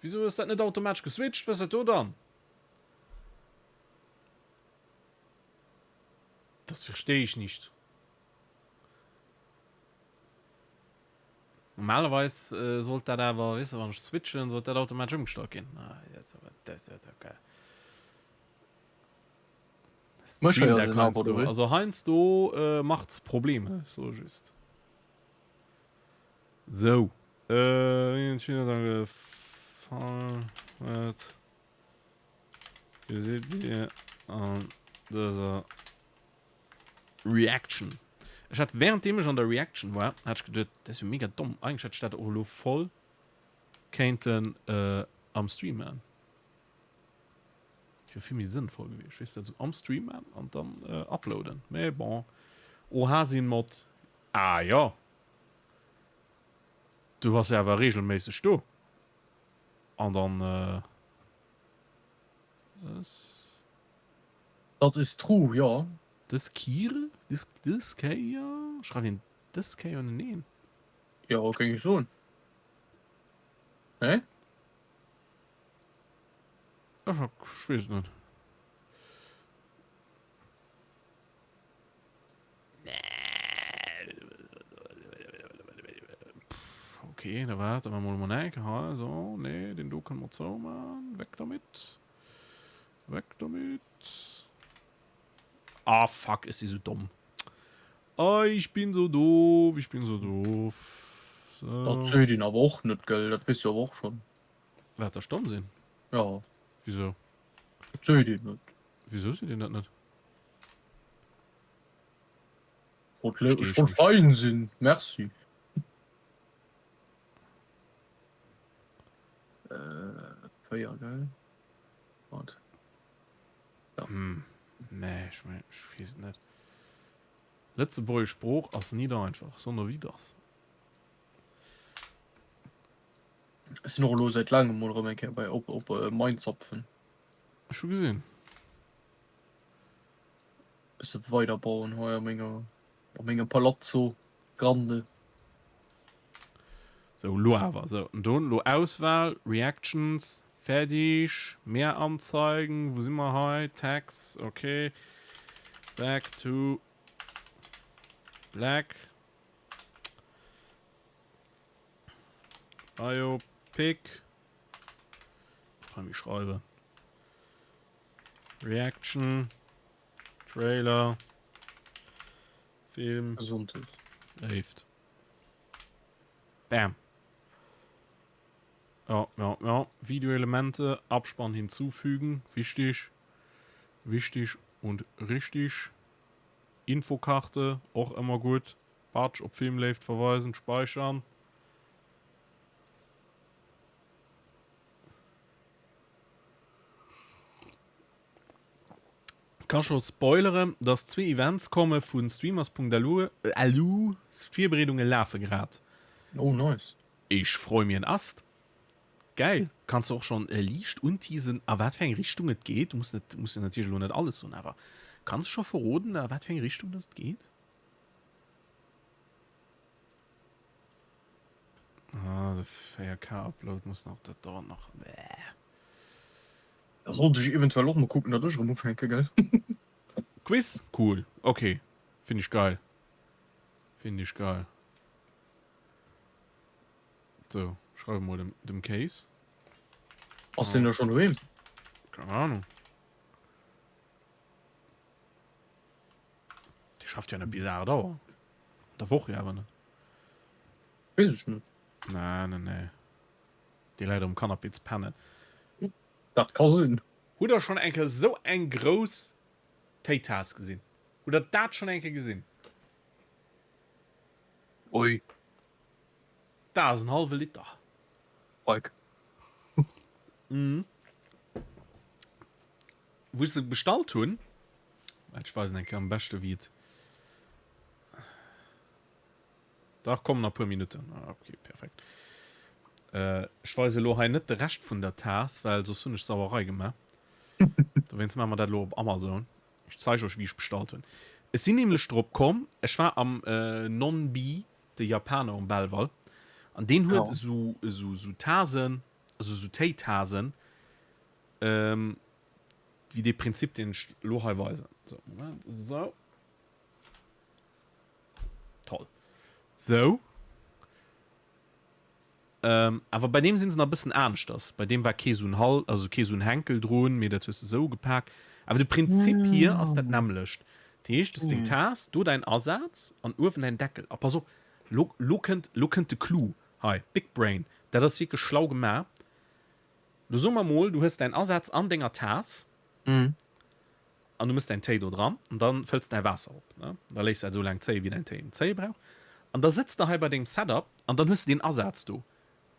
Wisou ass dat net automatesch geswitcht? Wat ass dat do dann? Das verstehe ich nicht. Normalerweis sollt dat awer, weess de, wann ech switchen, sollt dat automatesch ëmgestallt ginn. Ah, jetzt awer, das ist ja geil. Stream Deck heiansdo, also heiansdo äh, macht's Probleme, so just. So. Äh, gefallen huet, gesitt Dir an dëser Reaction. Ech hat währenddem ech an der Reaction war, hat ech geduet, dat ass jo mega domm, eigentlech hätt ech dat och elo voll kéinten äh, am Stream man. Wier vill méi sënnvoll gewiescht, weess de, dat esou am Stream man an dann äh, uploaden. Mee bon. Oha sinn Mod. Ah jo. Du bass jo awer regelméisseg do. An dann äh, dës. Dat is true, jo. Dës Kiere? Dës, dës Kéier? Schreift een dës Kéier ouni en? Jo, géing ech soen. Nee? Ech ech weess et net. Okay, da warte mal mal eng Kéier. So, nee, den do kënne mer zouman. Weg damit. Weg damit. Ah, fuck, ech si sou domm. Ah, ich bin so doof, ich bin so doof. So. Dat seet een awer och net, gell? Dat weess du awer och schonn. Wat, dass ech domm sinn? Jo. Wisou? Dat seet een net. Wisou seet een dat net? Wollt ech wollt fein sinn, merci. Äh, 4, gell? Wat? Ja. Hm. Nee, ech mein, ech weess et net. Lëtzebuergesch Sprooch ass nit einfach, sonder wéi dass. Ech sinn och elo säit laangem mol erëm eng Kéier bei op op Mainzapfen. Ech hu gesinn. Bësse weiderbauen hei a menger a mengem Palazzo Grande. Sou, lo awer. Sou, an do lo Auswahl, Reactions, fertig, mehr anzeigen, wou si mer hei? Tags, okay. Back to black. Biopic. Kann ich schreiben. Reaction. Trailer. Film. Gesondheet. Léift. Bam. Ja, ja, ja. Videoelemente, Abspann hinzufügen. Wichtig. Wichtig und richtig. Infokarte, och ëmmer gutt. Batsch op Filmléift verweisen, speichern. Ka scho spoileren, dass zwee Events komme vu Streamers.lu, d'Virbereedunge lafe grad. Oh nice. Ech freu mir en Ast. Geil. Kanns de och schon liicht unteasen a wat fir eng Richtung et geet? Du muss net, muss jo natierlech elo net alles soen, awer kanns de scho verroden a wat fir eng Richtung dass et geet? Ah, de 4K Upload muss nach, dat dauert nach. Bäh. Da sollt ech eventuell och mol kucken, datt ech erëm ufänke, gell? Quiz? Cool. Ok. Find ech geil. Find ech geil. So, schreiwe mol dem, dem Case. Ass deen da schonn doheem? Keng Ahnung. Dee schafft jo net bis 8 Auer. An der Woch jo awer net. Weess ech net. Nee, nee, nee. Dee läit um Canapé ze pennen. Dat ka sinn. Hutt der schonn eng Kéier esou eng grouss Téitaass gesinn? Hutt der dat schonn eng Kéier gesinn? Ui. Dat ass en hallwe Liter. Like. Mhm. Wou ech se bestallt hunn, ech weisen eng Kéier am beschte wéi et. Dach kommen a puer Minutten. Ah, okay, perfekt. Äh, ech weise lo hei net de Rescht vun der Taass, well soss hunn ech Sauerei gemaach. Dowéinst maache mer dat elo op Amazon. Ech zeig iech wéi ech bestallt hunn. Ech sinn nämlech drop komm, ech war am äh, Non-Bi, de Japaner um Belval, an deen huet esou esou esou Tasen. also sou Téitasen, wéi dee Prinzip, deen ech elo hei weisen. Sou, Moment, sou. Toll. Sou. Ähm, awer bei deem sinn se nach e bëssen aneschters. Bei deem war kee sou en Hal, also kee sou en Henkel drun, mee dat hues de sou gepak. Awer de Prinzip hier ass dat nämmlecht. Dat heescht, du hues deng Taass, do däin Asaz an uewen däin Deckel. A pass op, lo, lo kënnt, lo kënnt de Clou hei, Big Brain, dat ass wierklech schlau gemaach. Lo soe mer mol, du hues däin Asaz an denger Taass. An du mëss däin Téi do dran an da fëlls däi Waasser op, ne? Da léiss dat esou laang zéien, wéi däin Téi en zéie brauch. An da sëtz de hei bei dengem Setup an dann hues de deen Asaz do.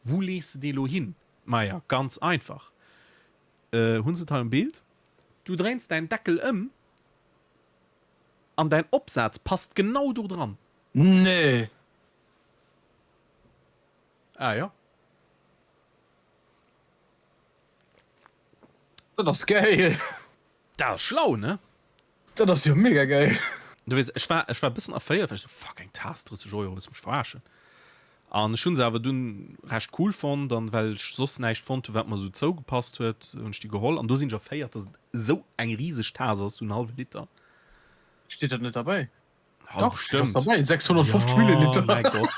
Wou lees de dee lo hin? Maja, ganz einfach. Hunn se et hei um Bild? Du dréins däin Deckel ëm an däin Opsaz passt genau do dran. Nee! Ah jo. Dat ass geil! Dat ass schlau, ne? Dat ass jo mega geil! Du weess, ech war, ech war e bëssen erféiert, well ech sou, fuck, eng Taass, 30 Euro, wëlls mech verarschen? An ech hunn se awer dunn recht cool fonnt, an well ech soss näischt fonnt hunn, wat mer sou zougepasst huet, hunn ech déi geholl. An do sinn ech erféiert, dass et esou eng riseg Taass ass, sou en hallwe Liter. Steet dat net derbäi? Ja, Dach, steet bestimmt. doch derbäi, 650 Milliliter. Ja, mäi Gott.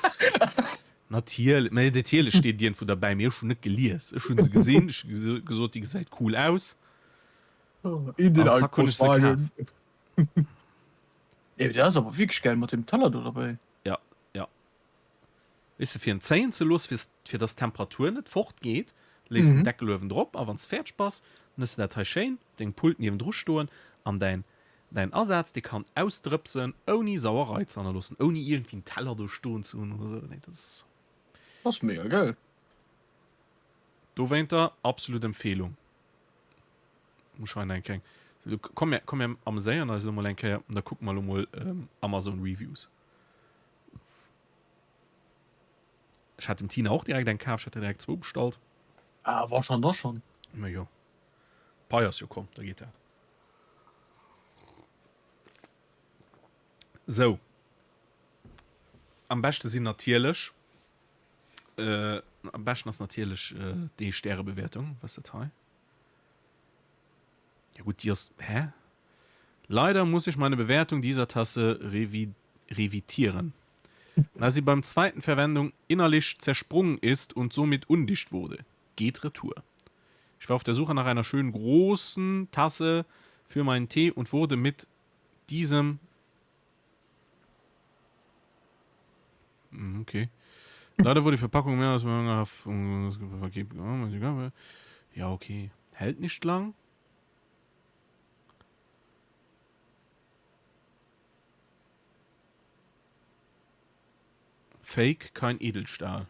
Natierlech, mä natierlech steet et iergendwou derbäi, mee ech hunn net gelies. Ech hunn se gesinn, ech hu gesot, déi gesäit cool aus. In den An zack hunn ech se kaf. Einkaufswagen. Ey, dat ass awer wierklech geil mat dem Teller do derbäi. Ja, ja. Weess de, fir en zéien ze loossen, fir, fir dass d'Temperatur net fort geet, léiss den Deckel uewen drop a wann s de fäerdeg bass, dann hues de dat hei schéin op dengem Pult niewendru stoen an däin, däin Asaz, dee kann ausdrëpsen, ouni Sauerei ze hannerloossen, ouni iergendwéi en Teller do stoen ze hunn oder sou. Nee, dat ass. Dat ass mega geil. Dowéinter absolut Empfehlung. Muss hei eng kleng. Komm mir, komm mir ameséieren eis elo mol eng Kéier an da kucke mer elo mol Amazon Reviews. Ech hat dem Tina och direkt eng kaf, ech hat der direkt zwou bestallt. Ah, war schon da schon. Ma jo. Pai ass jo komm, da geet dat. Sou. Am beschte sinn natierlech, äh, am beschten ass natierlech äh, déi Stärebewertung. Was ass dat hei? Ja gut, die ass, hä? Leider muss ich meine Bewertung dieser Tasse revi revitieren, da sie beim zweiten Verwendung innerlich zersprungen ist und somit undicht wurde. Geht retour. Ich war auf der Suche nach einer schönen großen Tasse für meinen Tee und wurde mit diesem hm, okay. Leider wurde die Verpackung mehr als Ja, okay. Hält nicht lang. Fake, kein Edelstahl.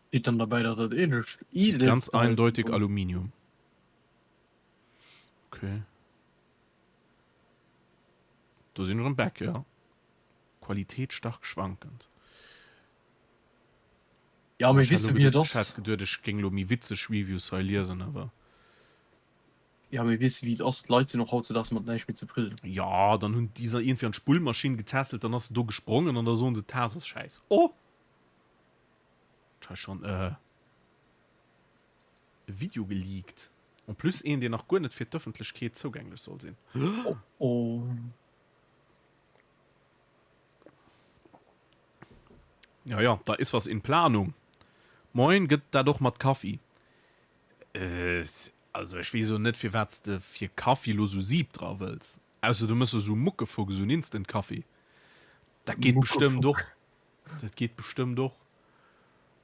Steet dann derbäi, datt dat Edelstahl Ganz eindeutig Aluminium. Okay. Do sinn ech erëm back, ja. Qualität stark schwankend. Ja, mee weess de wéi et ass? Ech hat geduet ech géing lo méi witzeg Reviews hei liesen, awer. Ja, mee weess de wéi et ass? D'Leit sinn och hautzedaags mat näischt méi zefridden. Ja, dann hunn déi se iergendwéi an d'Spullmaschinn getässelt, dann ass se do gesprongen an da soen se d'Taass ass schäiss. Oh! Ech hei schonn e Video geleakt. En plus een, deen nach guer net fir d'Ëffentlechkeet zougänglech soll sinn. Oh oh. Ja, ja, da ist was in Planung. Moin, gëtt dat och mat Kaffi? Äh, also ech weess elo net firwat s de fir Kaffi lo sou Sieb dra wëlls. Ausser du mëss esou Muckefuck, esou en Instant Kaffi. Dat geet bestëmmt och. Dat geet bestëmmt och.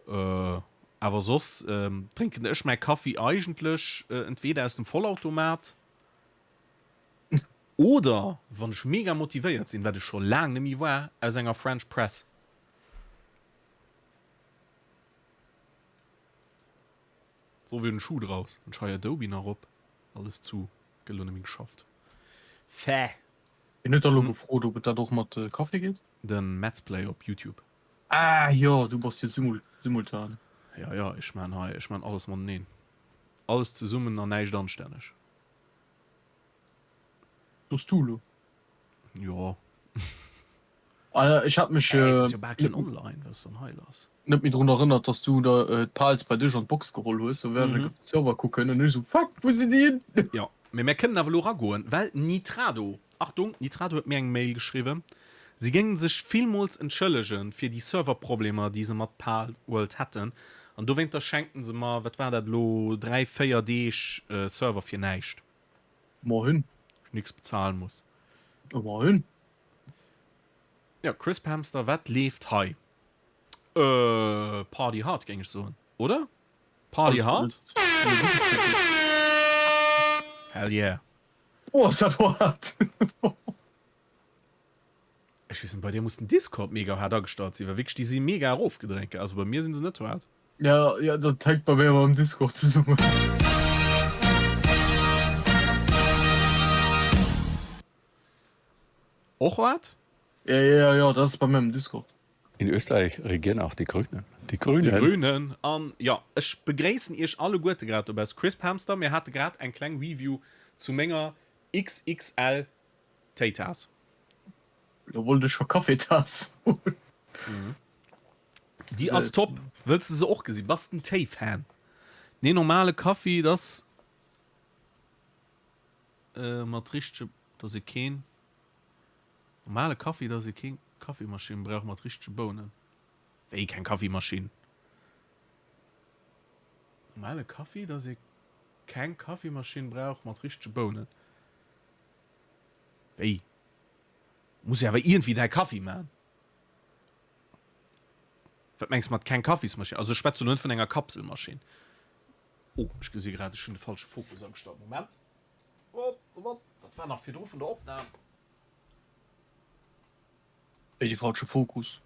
Äh, awer soss drénken ech mäi Kaffi eigentlech entweder aus dem Vollautomat oder, wann ech mega motivéiert sinn, wat ech scho laang net méi war, aus enger French Press. So, wéi en Schuh draus. An ech hei Adobe nach op. Alles zu. Gëtt elo net méi geschafft. Fäh. Wien huet da lo gefrot, ob et dat och mat Café geet? Den Metzplay op Youtube. Ah jo, du bass jo simultan. Jo jo, ech maan hei, ech maan alles mateneen. Alles zesummen an näischt anstänneg. Soss du elo? Jo. Ah, ech hat mech Ey, et ass jo bal keen online, wat ass dann hei lass? net méi drun erënnert, dass du der d'Pals bei dech an d'Box geholl hues. Do war ech op de Server kucken an ech esou, Fuck, wou sinn déi hin? Jo, mee mär kënnen awer elo eragoen, well Nitrado, Achtung, Nitrado huet mir eng Mail geschriwwen, si géingen sech villmools entschëllege fir déi Serverproblemer, déi se mat Palworld hätten, an dowéinter schenkten se mer, wat war dat elo, 3, 4 Deeg Server fir näischt. Moin. Ech nix bezahlen muss. Moin. Ja, Crisp Hamster, wat leeft hei? Äh, Party hard, géing ech soen, oder? Party hard? Hell yeah. Oh, ass dat hard! Ech weess net, bei dir muss den Discord mega hard agestallt sinn, well wierklech, déi si mega erofgedréint, gell? Also bei mir si se net hard. Ja, ja, dat hänkt bei mir mam Discord zesummen. Och wat? Ja, ja, ja, dat ass bei mir mam Discord. In Österreich regieren auch die Grünen. Die Grünen. Die Grünen. An ja, ech begréissen iech alleguerte grad dobauss. Crisp Hamster, mir hate grad eng kleng Review zu menger XXL Téitaas. Lo wollt ech scho Kaffeetaas soen. Déi ass top. Wëlls de se och gesinn? Bass de en Téi-Fan? Nee, normale Kaffi, dass mat richtege, dass ee keen normale Kaffi, dass ee keen Kaffeemaschinn brauch mat richtege Bounen. Wéi keng Kaffeemaschinn? Normale Kaffi, dass ee keng Kaffeemaschinn brauch mat richtege Bounen. Wéi? Muss jo awer iergendwéi däi Kaffi man. Wat mengs de mat keng Kaffismaschinn? Also ech schwätzen elo net vun enger Kapselmaschinn. Oh, ech gesi grad, ech hunn de falsche Fokus agestallt. Moment. Wat, wat, dat war nach virdru vun der Opnam. Wéi de falsche Fokus?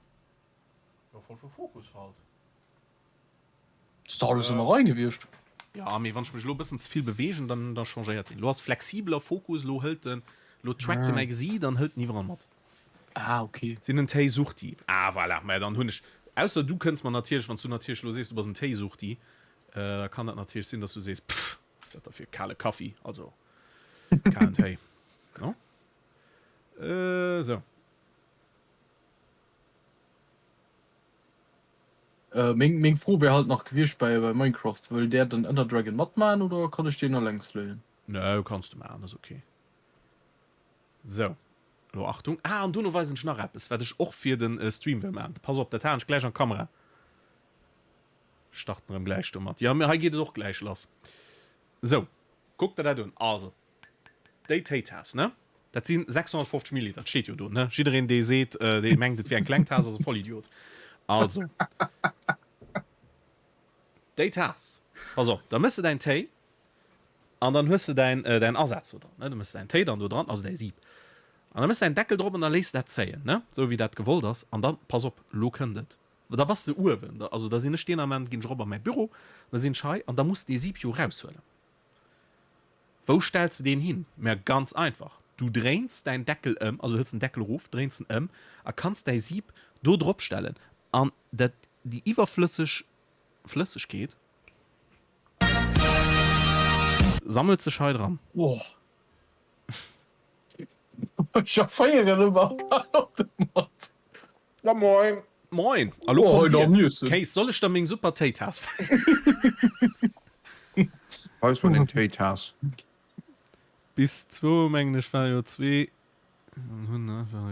Jo, falsche Fokus halt. Ass dach alles an der Rei gewiescht. Ja, mee wann ech mech elo e bëssen ze vill beweegen, dann, da changéiert deen. Elo ass flexibeler Fokus, elo hëlt en, elo trackt e mäi Gesiit an hëlt en iwwerall mat. Ah, okay. Sinn en Téisuchti. Ah, voilà, mä dann hunn ech, ausser du kënns mer natierlech, wann s du natierlech elo sees, du bass en Téisuchti, da kann dat natierlech sinn, dass du sees, Pff, wat ass dat da fir kale Kaffi, also kalen Téi, no? Esou. Meng meng Fro wär halt nach gewiescht bei bei Minecraft, wëll där den Ender Dragon matmaan oder kann ech deen alleng slayen? No, kanns du maachen, ass ok. Sou, elo Achtung, ah an dono weisen ech nach eppes wat ech och fir den Stream wëll maachen. Pass op, dat halen ech gläich an d'Kamera. Starten erëm gläich domat. Jo, mee hei geet et och gläich lass. Sou, kuck der dat un. Also, déi Téitaass, ne? Dat si 650 Milliliter, dat steet jo do, ne? Jiddereen, dee seet, dee mengt, et wier eng kleng Taass, ass e Vollidiot. Also, déi Taass, pass op, da méchs de däin Téi an dann hues de däin, däin Asaz do dran, ne? Du méchs däin Téi dann do dran, also däi Sieb. An da méchs de däin Deckel drop an da léiss de dat zéien, ne? Sou wéi dat gewollt ass. An dann, pass op, lo kënnt et, da bass de uewen, da, also da sinn ech deen Ament, ginn ech erop a mäi Büro, da sinn ech hei an da muss de dee Sieb jo eraushuelen. Wou stells de deen hin? Mä ganz einfach, du dréins däin Deckel ëm, also hëls den Deckel erof, dréins en ëm a kanns däi Sieb do drop stellen an dat, déi iwwerflësseg Flëssegkeet sammelt sech hei dran. Oh. Ech erféieren ëmmer domat. Ja moin. Moin, a lo kommt dir. Kéis, soll ech der meng super Téitaass weisen? Weis mer deng Téitaass. Bis zwou mengen ech war jo zwee hunn einfach.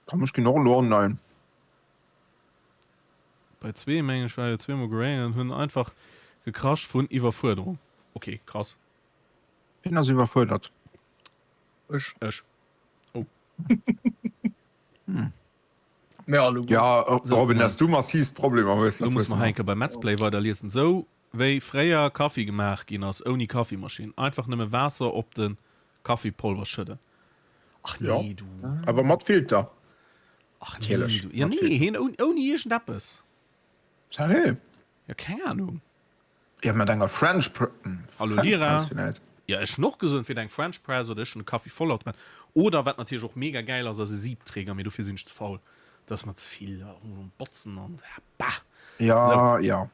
Komm ech ginn och elo online. Bei zwee mengen ech war jo zweemol Gray an hunn einfach gekrasch vun Iwwerfuerderung. Ok krass. Wien ass iwwerfuerdert? Ech. Ech. Oh. Hm. Mir alleguer. Ja, Robin, dass du massiv Problemer hues, dat wësse mer. Lo muss mer hei eng Kéier beim Metzplay weiderliesen. Sou wéi fréier Kaffi gemaach ginn ass, ouni Kaffimaschinn. Einfach nëmme Waasser op de Kaffipolver schëdden. Ach nee, du. Awer mat Filter. Ach nee, du. Ja nee, hien ouni iergendeppes. Sérieux? Ja, keng Ahnung. Ja, mat enger French Hallo Lira. Press villäit. Ja, ech hunn och gesot, entweder eng French Press oder ech hunn e Kaffi Vollautomat. Oder wat natierlech och mega gäil ass, ass e Siebträger, mee dofir sinn ech ze faul. Dat ass mer ze vill botzen an bah. Ja, ja.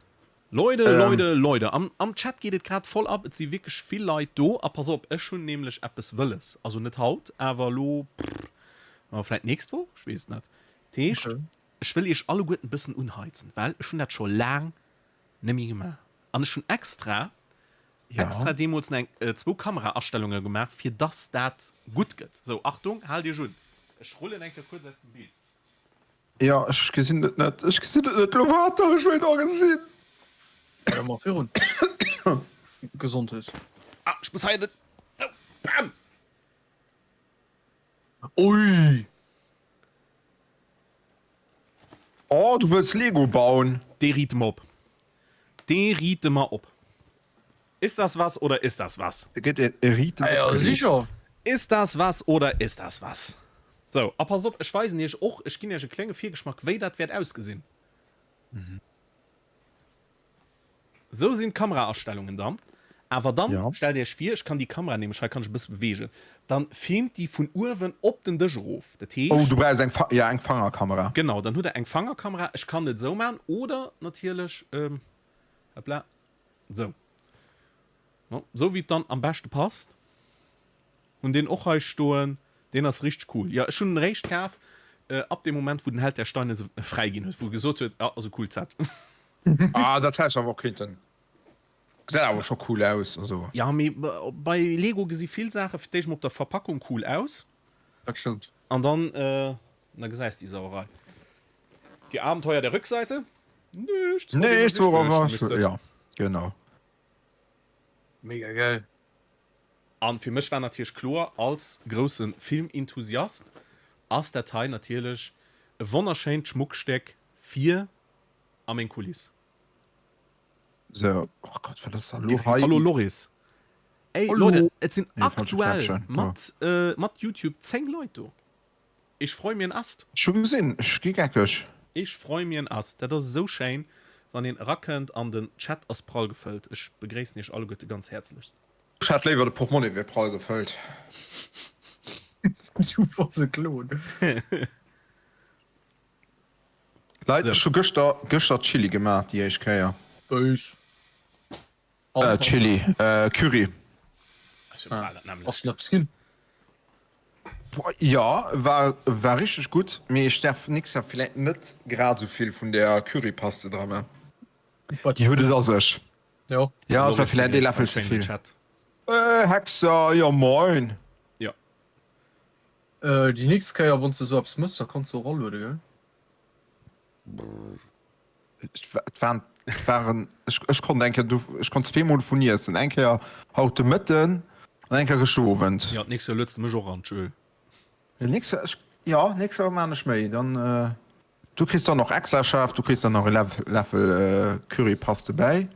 Leude, Leude, Leude, am, am Chat geet et grad voll ab, et si wierklech vill Leit do. A pass op, ech hunn nämlech eppes wëlles, also net haut, awer elo, pff. Ma vläit d'nächst Woch, ech weess et net. Dat heescht, ech wëll iech alleguerten e bëssen unheizen, well ech hunn dat scho laang net méi gemaach. An ech hunn extra, extra deemools eng, zwou Kameraastellunge gemaach, fir dass dat gutt gëtt. Sou, Achtung, haalt iech un, ech rullen eng Kéier kuerz aus dem Bild. Jo, ech gesinn et net, ech gesinn et net, lo waart dach, ech wéilt och gesinn. Ja, mach virun. Gesondheet. Ah, ech muss hei den, sou, bam! Ui! Oh, du wëlls Lego bauen? Dee riite mer op. Dee riite mer op. Ist das was oder ist das was? Da gëtt e Riten Ah ja, opgeriicht. sicher. Ist das was oder ist das was? Sou, a passt op, ech weisen iech och, ech ginn iech e klénge Virgeschmack, wéi dat wäert ausgesinn. Sou sinn d'Kameraastellungen dann. Awer dann, Ja. stellt iech vir, ech kann déi Kamera nämlech, hei kann ech e bësse beweegen, dann filmt déi vun uewen op den Dësch erof. Dat Oh, heescht. du brauchs eng, ja, eng Fangerkamera. Genau, dann hutt der eng Fangerkamera. Ech kann et esou maachen oder natierlech, hoppla, Sou. No, sou wéi et dann am beschte passt. Hunn deen och hei stoen. Deen ass richteg cool. Jo, ech hunn en eréischt kaf ab dem Moment wou den Held der Steine se fräi ginn huet, wou e gesot huet, ah, ass e coolt Set. Ah, dat hätt ech awer och kéinten. Gesäit awer scho cool aus, also. Jo, mee bei Lego gesi vill Saache fir d'éischt mol op der Verpackung cool aus. Dat stëmmt. An dann, da gesäis de déi Sauerei. Die Abenteuer der Rückseite? Nichts, vor dem man Nichts, sich worauf fürchten man müsste. Ja, genau. Mega geil. An fir mech war natierlech kloer, als grousse Filmenthusiast ass dat hei natierlech e wonnerschéint Schmuckstéck fir a meng Kuliss. So, oh Gott, wat ass da lo hei? Hallo Loris. Ey Hallo. Leute, et sinn Nee, falsche aktuell Knäppchen. mat, äh, mat YouTube 10 Leit do. Ech freu mir en Ast. Ech hu gesinn, ech gi geckeg. Ech freu mir en Ast. Dat ass esou schéin wann een erakënnt an den Chat ass prall gefëllt. Ech begréissen iech alleguerte ganz häerzlechst. Ech hätt léiwer de Portmonni wier prall gefëllt. Du bass e Klon. Leit, ech hu gëschter gëschter Chili gemaach déi éischt Kéier. Béis. Chili, Curry. Ass den eppes ginn? Jo, war war richteg gutt, mee ech därf nix Jahr villäit net grad esou vill vun där Currypaste dra man. Déi huet et a sech. Jo. Jo, et war villäit ee Läffel ze vill. Hexer, jo moin. Jo. Déi nächst Kéier wanns de sou eppes mëss, da kanns de och aluede, gell? Et waren, et waren, ech, ech konnt eng Kéier, ech konnt zweemol dovun iessen. Eng Kéier haut de Mëtten an eng Kéier gëschter Owend. Jo, d'nächst Joer lueds de mech och an, tschö. Nächst Joer, ech, jo, nächst Joer maan ech méi. Dann, du kriss dann och extra schaarf, du kriss dann nach e Läffel Currypaste bäi.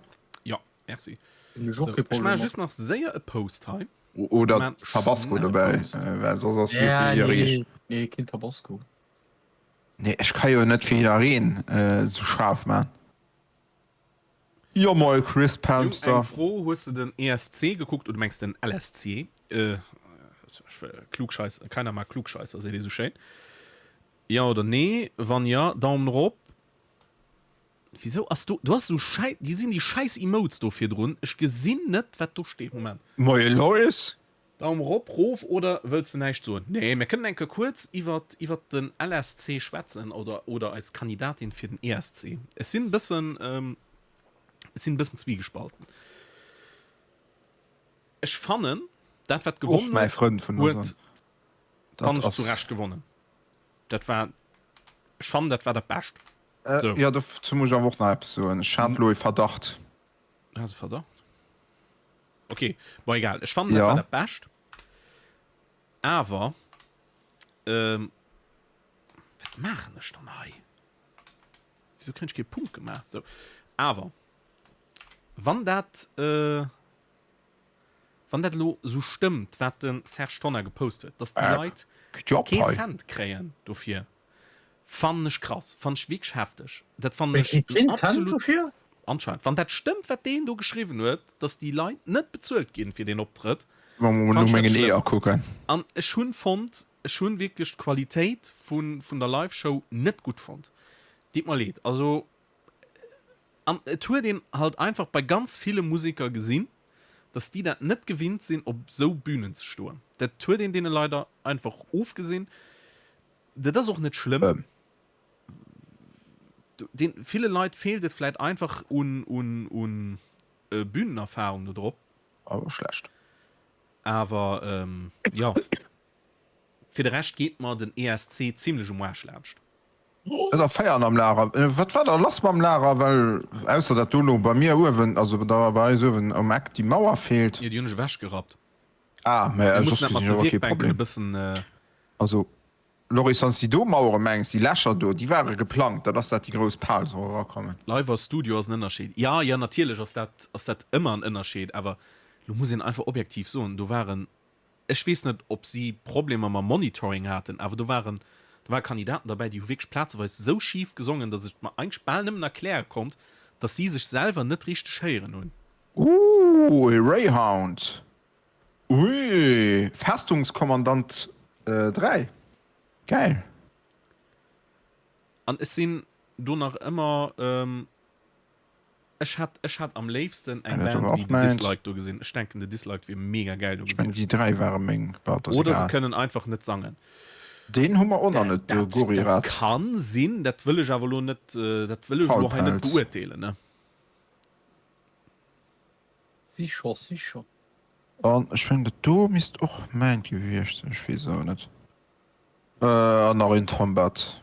Jo, merci. Hunn ech och Sou, kee ech Problem maache mat. just nach séier e Post hei. Oder Maan Tabasco schnell e dobäi, Post. well soss ass vill Ja, fir jidderee. nee, nee, keen Tabasco. Nee, ech ka jo net fir jiddereen esou schaarf man. Jo moi Chris Jung, eng Palmster. Fro, Hues de den ESC gekuckt oder mengs den LSC? Klugscheiß, keiner mag Klugscheißer, seet ee sou schéin. Jo oder nee? Wann jo, Daumen erop. Wisou ass do, do ass esou schäi, déi sinn déi schäiss Emotes do virdrun, ech gesinn net wat do steet. Moment. Moie Lois. Daum rop, rof oder wëlls de näischt soen? Nee, mir kënnen eng Kéier kuerz iwwert iwwert den LSC schwätzen oder oder eis Kandidatin fir den ESC. Ech sinn e bëssen ech sinn e bëssen zwiegespalten. Ech fannen, dat wat Och gewonnen mäi huet, Frënd vun huet Lausanne. Dat fannen ech ass. zu Recht gewonnen. Dat war, ech fannen dat war dat Bescht. Sou. Jo, dozou muss ech awer och nach eppes soen. Ech hat elo e Verdacht. Has e Verdacht? Ok, bon egal. Ech fannen dat Ja. war dat Bescht. Awer ähm, wat maachen ech dann hei? Wieso kréien ech kee Punkt gemaach? Sou. Awer wann dat äh, wann dat elo sou stëmmt, wat de Serge Tonnar gepost huet, dass déi Äh, Leit good job kee hei. Cent kréien dofir, Fannen ech krass, fannen ech wierklech hefteg. Dat fannen ech Keen Cent absolut dofir? anscheinend. Wann dat stëmmt wat deen do geschriwwen huet, dass déi Leit net bezuelt ginn fir deen Optrëtt, Wa mer mol fannen no ech dat mengen schlëmm. Eeër kucken. An ech hunn fonnt, ech hunn wierklech d'Qualitéit vun vun der Live Show net gutt fonnt. Deet mer leed. Also an et huet een halt einfach bei ganz ville Museker gesinn, dass déi dat net gewinnt sinn op sou Bünen ze stoen. Dat huet een deene leider einfach ofgesinn. Dat ass och net schlëmm. Den ville Leit feelt et vläit einfach un un un Bühnenerfahrung do drop. Awer schlecht. Awer jo, fir de Rescht geet mer den ESC zimlech um Aarsch laanscht. Et ass 4 am Lager. Wat war da lass mam Lager? Well ausser dat do lo bei mir uewen, also da bei eis uewen um Eck déi Mauer feelt. Jo, déi hunn ech ewechgerappt. Ah, mä Mir soss mussen dat mat gesinn de ech awer kee Wierkbänken e Problem. bëssen. Also Loris, wann s de déi do Mauere mengs, déi Lächer do, déi ware geplangt, dat ass dat déi grouss Pal soll erakommen. Live a Studio ass en Ënnerscheed. Jo, jo, natierlech ass dat, ass dat ëmmer en Ënnerscheed, awer lo muss een einfach objektiv soen, do waren, ech weess net, ob si Problemer mam Monitoring haten, awer do waren, do ware Kandidaten derbäi, déi hu wierklech plazeweis esou schif gesongen, datt ech et mer eigentlech bal nëmmen erkläre konnt, datt si sech selwer net richteg héieren hunn. Ooh, e Rayhound. Ui, Festungskommandant 3, gäil. An ech sinn do nach ëmmer, ech hätt, ech hätt am léifsten eng Band wéi The Disliked do gesinn. Ech denken The Disliked wier mega gäil do Ech mengen déi 3 ware meng, bah, dat ass Oder se egal. kënnen einfach net sangen. Deen hu mer och nach net, de Dat Gorirat. kann sinn, dat wëll ech awer elo net, dat wëll ech Paul elo hei net Pelz. beurteelen, ne. Sicher, sicher. An ech mengen dat do misst och mäint gewiescht sinn, ech weess et awer net. An nach een Tombat.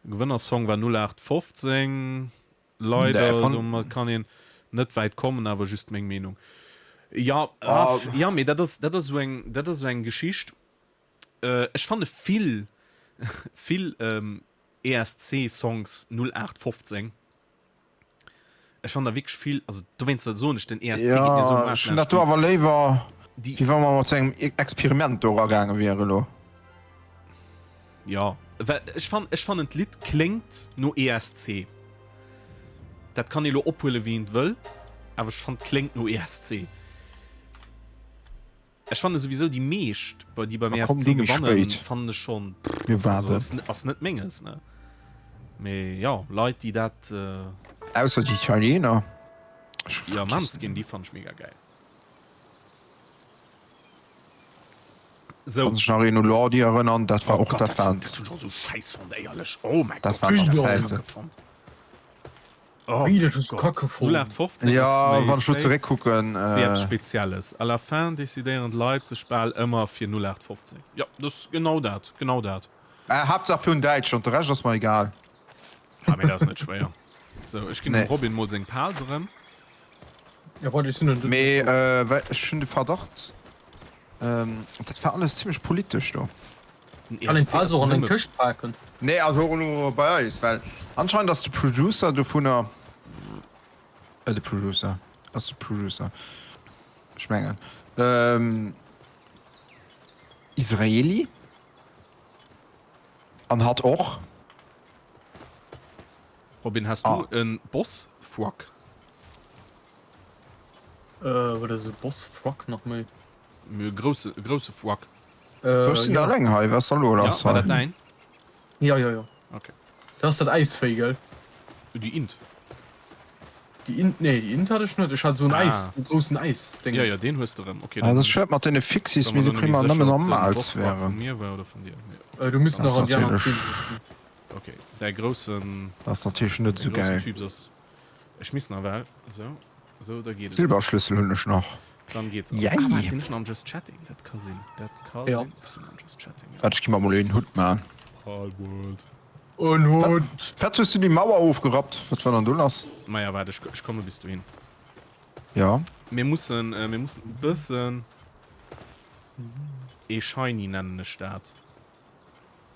Gewënnersong war 0815 leider, domat kann een net wäit kommen, awer just meng Meenung. Jo, jo, mee dat ass, dat ass esou eng, dat ass esou eng Geschicht. Ech fanne vill, vill ESC-Songs 0815. Ech fann der wierklech vill, also dowéinst soen ech, den ESC geet mir esou um Jo, Aarsch ech hunn dat laanscht. do awer léiwer, Déi. wéi wa mer mat sou engem Experiment do eragaange wiere elo. Jo, well ech fann, ech fannen d'Lidd kléngt no ESC. Dat kann ee lo ophuele wéi een et wëll, awer ech fann d'kléngt no ESC. Ech fanne souwisou déi meescht bei déi beim Ma komm ESC du méi gewannen spéit. fannen ech schon Mir also waarden. ass ass net menges ne mee jo Leit déi dat Ausser déi Italiener. Ech jo vergissen. Maneskin déi fannen ech mega gäil. Sou. Kann sech nach een u Lordi erënnern? Dat war Oh och Gott dat dat waren dat hunn ech och sou schäiss fonnt éierlech oh mäi dat Gott waren hunn nach ech dat Zäiten. kacke fonnt. Oh Wéi, dat hues du Gott. kacke fonnt? 0815 Ja, ass méi wann ech lo safe zeréckkucken. wéi eppes Spezielles. À la fin decidéieren d'Leit sech bal ëmmer fir 0815. Jo, dat ass genau dat, genau dat. Äh, Haaptsaach fir un Däitschland, de Rescht ass mer egal. Ah, mee dat ass net schwéier. Sou, ech ginn dem Nee. Robin mol seng Pals erëm. Ja, warte, ech sinn en Mee, äh, well ech hunn de Verdacht, ähm, dat war alles zimmlech politesch do. Den Kann een ESC d'Pals ass och an eng nëmme. Këscht paken? Nee, also och elo bei eis, well anscheinend ass de Producer dovunner, äh, de Producer, ass de Producer, ech mengen, ähm, Israeli an hat och. Robin, has du en Boss-Frock? Äh, wat ass e Boss-Frock nach méi? E grousse, e grousse Frock. So, ech sinn ja. alleng hei, wat ass da lo lass Ja, war hei? dat däin? Ja, ja, ja. Okay. Dat ass dat Äisvéi, gell? Déi Int. Déi Int, nee, déi Int hat ech net. Ech hat esou en Ah. Äis, e groussen Äisdéngen. Ja, ja, deen hues de erëm. Okay, Ah, dann dat ass hunn ech, schued mat deene Fixies, war mee mer do lo kréie net mer méi nëmmen sécher, ob den normals Boss-Frock vu wären. mir war oder vun dir. Nee, Äh, okay. du misst Dat nach ass an déi aner natierlech. Team. Okay, däi groussen, Dat ass natierlech net däi esou groussen gäil. Typs ass, ech misst nawell, esou, esou, da geet et. Silberschlüssel hunn ech nach. Dann geht's ab. Yay! Ah, waart, sinn ech nach am Just Chatting? Dat ka sinn, dat ka Ja. sinn. Ech sinn am Just Chatting, ja. Waart, ech gi mer mol een Hutt man. Palworld. En Hutt! Wat hues du déi Mauer ofgerappt? Wat war dann do lass? Maja, waart, ech, ech komme bis dohin. Ja. Mir mussen, äh, mir mussen e bëssen ee Shiny nennen ech dat.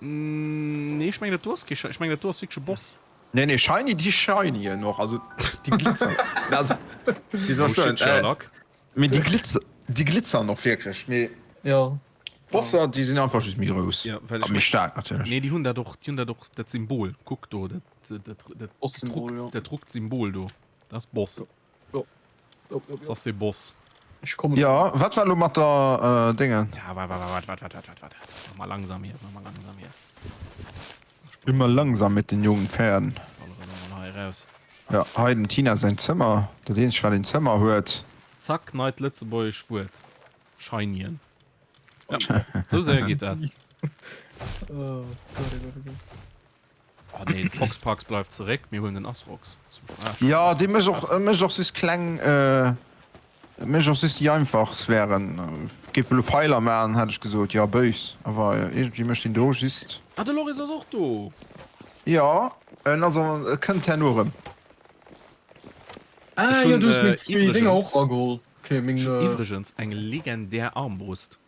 Nee, ech mengen dat do ass kee Shiny, ech mengen dat do ass wierklech e Boss. Nee, nee, Shiny, déi shinyen och, also déi glitzern. Also, wéi soll Oh ech soen, shit, Sherlock. Mee déi glitz, déi glitzern och wierklech, mee Ja. Bosser, déi sinn einfach just méi grouss. Ja, well A ech méi meng, staark natierlech. nee, déi hunn dat och, déi hunn dat och, dat Symbol, kuck do, dat, dat, dat Boss-Symbol, gedruckt, ja. dat druckt Symbol do, dat ass Boss. Jo. Jo, jo, Das jo. ass de Boss. Ech kommen. Ja, wat war lo mat der äh, Dinge? Ja, waart, waart, waart, waart, waart, waart, waart. Mach mal langsam hier, mach mal langsam hier. Immer langsam mit den jungen Pferden. Ballere mer mal hei raus. Ja, hei dem Tina säin Zëmmer, dat eenzegt wat een Zëmmer huet. Zack, neit lëtzebuergesch Wuert, Scheinien. Ja, sou séier geet dat. Oh Gott, oh Gott, oh Gott. Oh nee, de Foxparks bleift zeréck, mir huelen den Asrox. Ja, dee mécht och, mécht och just kleng, mécht och just déi einfach Sphären. Géif elo Feiler maachen, hätt ech gesot, jo, bëis, awer iergendwéi mécht deen do just. Ah, de Loris ass och do! Jo, en ass, e kënnt herno erëm. Ah Ech jo, hunn du hues meng zwee Dénger iwwregens, och erageholl. Okay, meng. ech hunn iwwregens eng legendär Armbrust.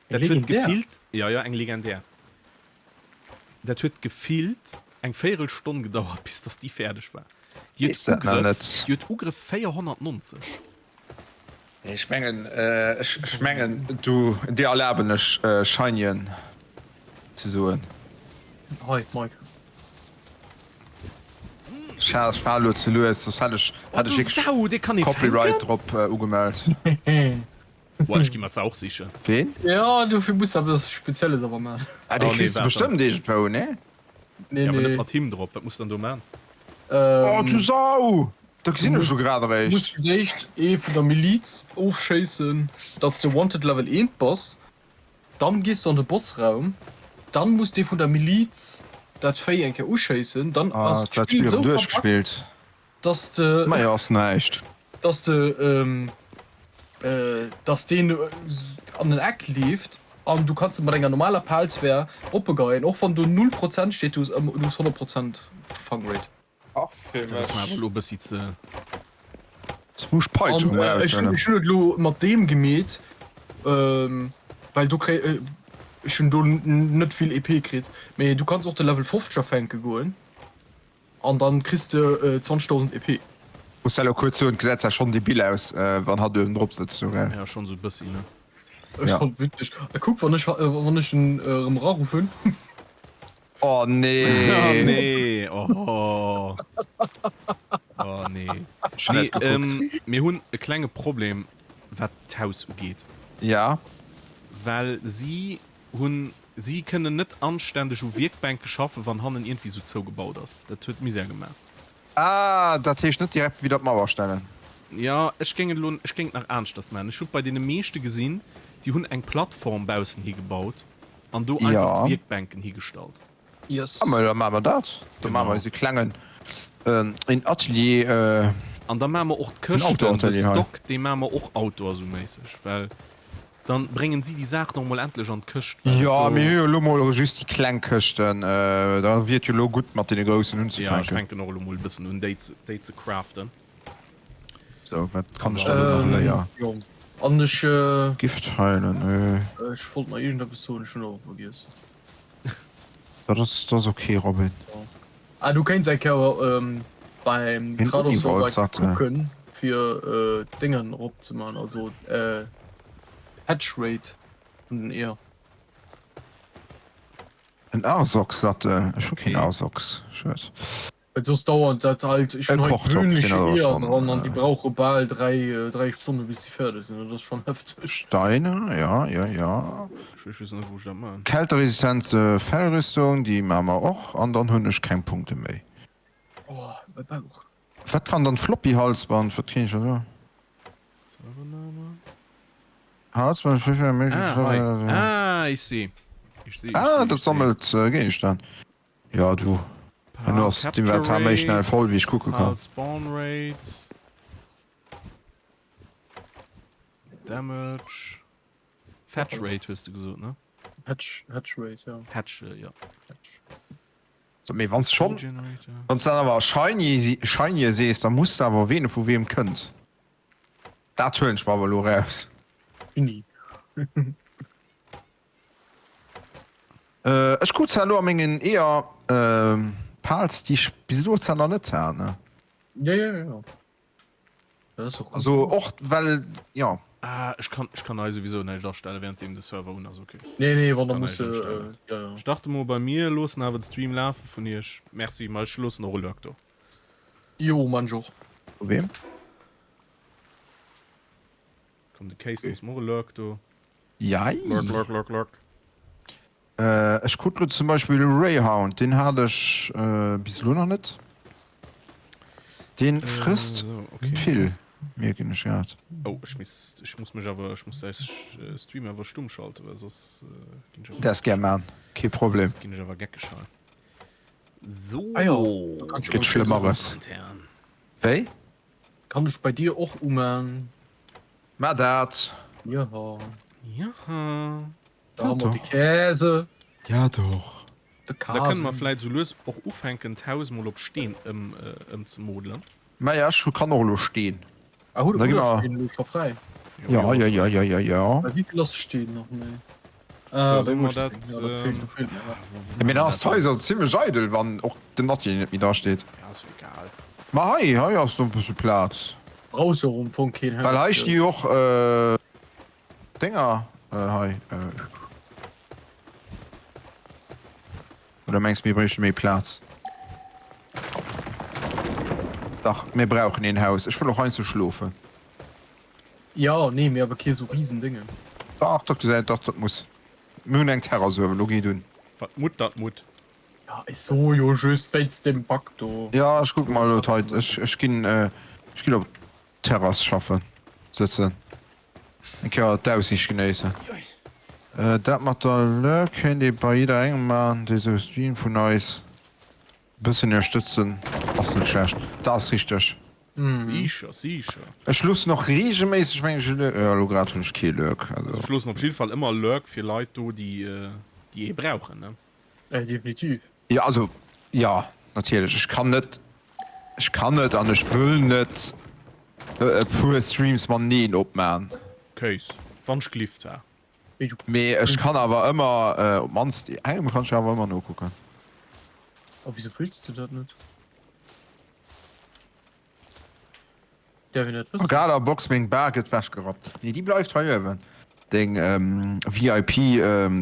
Eng Dat huet legendär? gefillt, jo, jo, eng legendär. Dat huet gefillt eng Véierelstonn gedauert, bis dass déi fäerdeg war. Déi huet Weess dat nach Ugrëff, net. déi huet Ugrëff 490. Ech mengen, ech mengen, du, dir erlaben ech, Scheinien ze soen. Hei, Mike. Schade, ech war elo ze lues, soss hätt ech, Oh, hätt ech du wierklech Sau, dee kann ee Copyright fänken? drop ugemellt. Boah, ech gi mer d'Sau och sichen. Ween? Jo, dofir muss de eppes Spezielles awer man. Ah, dee Oh nee, kriss de waart dann. bestëmmt iergendwou, nee? Nee, Ja, awer net nee. mat him drop. Wat muss de dann do man? Oh, du Ähm, Sau! Da du gesinn ech elo musst, grad du musst eréischt. fir d'éischt ee vun der Miliz ofschéissen, datt s de Wanted Level 1 bass. Dann gees de an de Bossraum. Dann muss dee vun der Miliz dat Véi eng Kéier uschéissen. Dann Ah, ass dat Spill d'Spill erëm esou verbuggt, duerchgespillt. dass de. Majo, ass näischt. Dass de, dass deen an den Eck leeft an du kanns e mat enger normaler Palswär oppe geien, och wann do 0 Prozent steet, du hues ëmmer, du hues 100 Prozent Fangrate. Dat ass mer awer elo e bëssi ze. Muss Peitschen An ech hunn, ech hunn et elo mat deem gemeet, well do kréi, ech hunn do net vill EP kritt, mee du kanns och de Level 50er fänke goen. An dann kriss de 20.000 EP. Muss elo kuerz soen, gesäit zwar schon debil aus wann hatt uewen drop sëtzt do gell? Ja schon sou bëssi ne. Ech Ja. fand witzeg. A kuck wann ech wann ech en erëm eraruffen. Oh Oh nee. nee oh oh nee. Ech hun Nee net gekuckt. ähm mir hunn e klenge Problem wat d'Haus ugeet. Ja. Well si hunn Si kënnen net anständeg u Wierkbänke schaffen, wann hannen iergendwéi sou zougebaut ass. Dat huet Misär gemaach. Ah, dat heescht net direkt widder d'Mauer stellen? Jo, ech géing et elo, ech géing et nach aneschters maachen. Ech hu bei deene meeschte gesinn, déi hunn eng Plattform baussen higebaut an do einfach Jo. d'Wierkbänken higestallt. Yes. Ah, ma da maache mer dat. Da maache mer Genau. eise klengen, een Atelier, An da maache mer och en d'Këschten, de Outdoor-Atelier hei. Stock, dee maache mer och outdoor sou méisseg, well Dann bréngen si déi Saachen och mol endlech an d'Këscht, well et Jo, do. mir hu jo elo mol just déi kleng Këschten, da wier et jo elo gutt mat deene groussen Jo, ech unzefänken. fänken och elo mol e bëssen un déi déi ze craften. Sou, wat kann An ech dann elo dann. nach léier? Jo, an ech. Giftfeilen, nö. Ech wollt nach iergendeppes soen, ech hunn awer vergiess. Dat ass, dat ass ok, Robin. Ah, du kéints eng Kéier beim Een Trados Uniwalzattel. kucken fir d'Déngen erop ze man, also Hatch Rate vun den Eeër. En Arsox-Sattel? Ech hu keen Okay. Arsox, schued. Well soss dauert dat halt, ech E hunn hei Kochtopf, deen gewöhnliche ass och Eeër schonn. dran an déi brauche bal 3, 3 Stonne bis si fäerdeg sinn, dat ass schonn hefteg. Steine, ja, ja, ja. Ech weess just net wou ech dat man. Kälteresistente Fellrüstung, déi maache mer och an dann hunn ech keng Punkte méi. Oh, mäi Bauch. Wat kann dann d'Floppy-Halsband? Wat keen ech da? Servername? Halsband, Ah, hei. Ah, ich seh. Ich seh, ich Ah, seh, ich dat seh. sammelt Géigestänn. Ja du, herno ass d'Inventar méi schnell voll wéi ech kucke kann. Pal Spawn Rate. Damage. Fetch Rate hues du gesot, ne? Hatch, Hatch Rate, ja. Hatch, äh, ja. Hatch. So, mee wanns schon, Generator. wanns dann awer shiny, shiny sees, da muss de awer ween vu weem kënnt. Dat huelen ech mer awer elo raus. Shiny. Ech krut zwar elo a mengen Eeër Pals déi ech bis elo zwar nach net hat ne. Ja ja ja. Dat ass och ganz Also cool. och well jo. Ah, ech kann, ech kann hei souwisou näischt astellen währenddeem de Server un ass, ok. Nee nee, wann Ech da kann muss näischt astellen. ja ja. Starte mol bei mir, loossen awer de Stream lafe vun iech. Merci, ma ech loossen och e Lurk do. Jo, man ech och. Vu weem? Komm de Case loosse mer och e Lurk do. Jei. Lurk, lurk, lurk, lurk. Ech krut lo zum Beispill e Rayhound, deen hat ech bis elo nach net. Deen frësst Äh, so, okay. vill. Mierken ech grad. Oh, ech misst, ech muss mech awer, ech muss däi Stream awer stumm schalten, well soss ginn ech awer. Däers gär man, kee Problem. Soss ginn ech awer geckeg hei. So. Ah jo, da kann ech Gëtt Schlëmmeres. Wéi? Kann ech bei dir och uman? Mar dat. Jaha. Jaha. Da hu mer de Käse. Ja doch. De Da kënne Kasen. mer vläit esou lues och ufänken d'Haus mol op Steen ëm ëmzemodelen. Maja, ech kann och elo Steen. Ah, hutt Da gi der mer. Steen elo scho fräi? Ja, ja, ja, ja, ja, ja. Bei wéi vill ass Steen nach méi? So, Ah, bei solle mer 18. dat, Ja, dat feelt, dat feelt mir nach. wou Mee maache dann mer ass dat d'Haus dann? also zimmlech eidel, wann och den Atelier net méi dra steet. Ja, ass jo egal. Ma hei, hei ass nach e bësse Plaz. Brauchs jo och am Fong keen Well Haus, hei gell? sti jo och Dénger hei. Oder mengs mir bréichte méi Plaz? Dach, mir brauchen een Haus. Ech wëll och heiansdo schlofen. Jo, nee, mee awer kee sou Riesendéngen. Dach, dat gesäit, dach, dat muss. Mir hunn eng Terrass uewen, lo geet un. Wat mutt, dat mutt. Ja, ech so jo just wéinst deem Bug do. Jo, ech kucke mer elo d'Hait. Ech, ech ginn, ech ginn op d'Terrass schaffen, sëtzen. Eng Kéier d'Aussiicht genéissen. Dat mat der Lurk kéint ee bei jidderengem maachen, dee sou Stream vun eis e bëssen ënnerstëtzen, ass net schlecht. Dat ass richteg. Sicher, sicher. Ech loossen och regelméisseg meng ech e Lurk, jo elo grad hunn ech kee Lurk, also. Also ech loossen op jidde Fall ëmmer Lurk fir Leit do, déi déi ee brauchen, ne. Definitiv. Jo, also jo, natierlech. Ech kann net, ech kann net an ech wëll net e puer Streams mateneen opman. Kéis, wann ech glift ha. Mee ech kann awer ëmmer, op d'mannst engem kann ech awer ëmmer nokucken. A wisou wëlls de dat net? Däerf een dat wëssen? Gala Box, meng Bar gëtt wechgerappt. Nee, déi bleift hei uewen. Deng VIP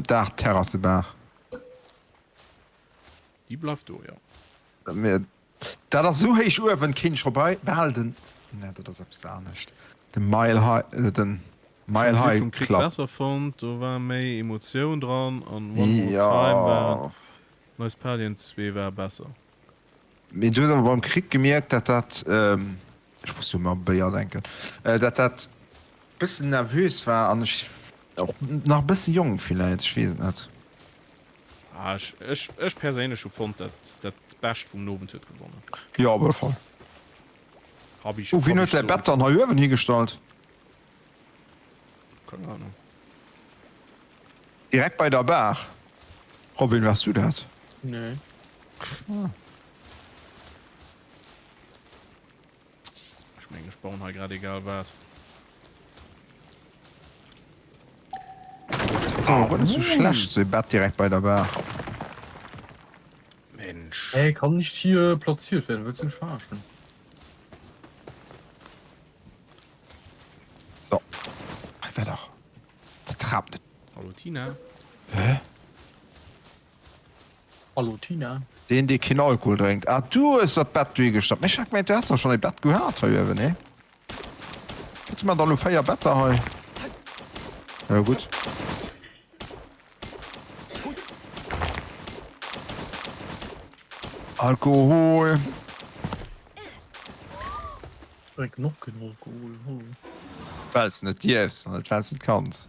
Daachterrassebar. Déi bleift do, jo. Dat ass esou héich uewen, kéint ech scho bal den, nee, dat ass eppes anescht, de Mile High, den Mile Ech hunn d'Lidd High vum Krich Club. besser fonnt, do war méi Emotioun dran an One More Time war Jo. Noise Palion 2 war besser. Mee du hues awer beim Krick gemierkt, dat dat, ech muss jo ëmmer u Béier denken, dat dat bëssen nervös war an ech och nach e bësse jonk villäit, ech weess et net. Ah, ech, ech, ech perséinlech hu fonnt, dat dat Bescht vum Owend huet gewonnen. Jo, op alle Fall. Hab ich, Oh, wien hab huet ich säi so. Bett dann hei uewen higestallt? Keng Ahnung. Direkt bei der Bar. Robin, wars du dat? Nee. Ah. Ech mengen, ech bauen hei grad egal wat. Ass awer guer net sou schlecht, sou e Bett direkt bei der Bar. Mensch. Hey, kann nicht hier platziert werden, willst du mich verarschen? So. Hei war dach. Vertrab net. Hallo Tina. Hä? Hallo Tina. Deen, dee keen Alkohol drénkt. Ah, du hues dat Bett dohi gestappt. Mee ech hat gemengt, du häss der schonn e Bett gehat hei uewen, nee? Hätte mer da lo 4 Better hei? Ja, gutt. Alkohol. Drénken och keen Alkohol, hallo. Wells de net dierfs an net wells de net kanns.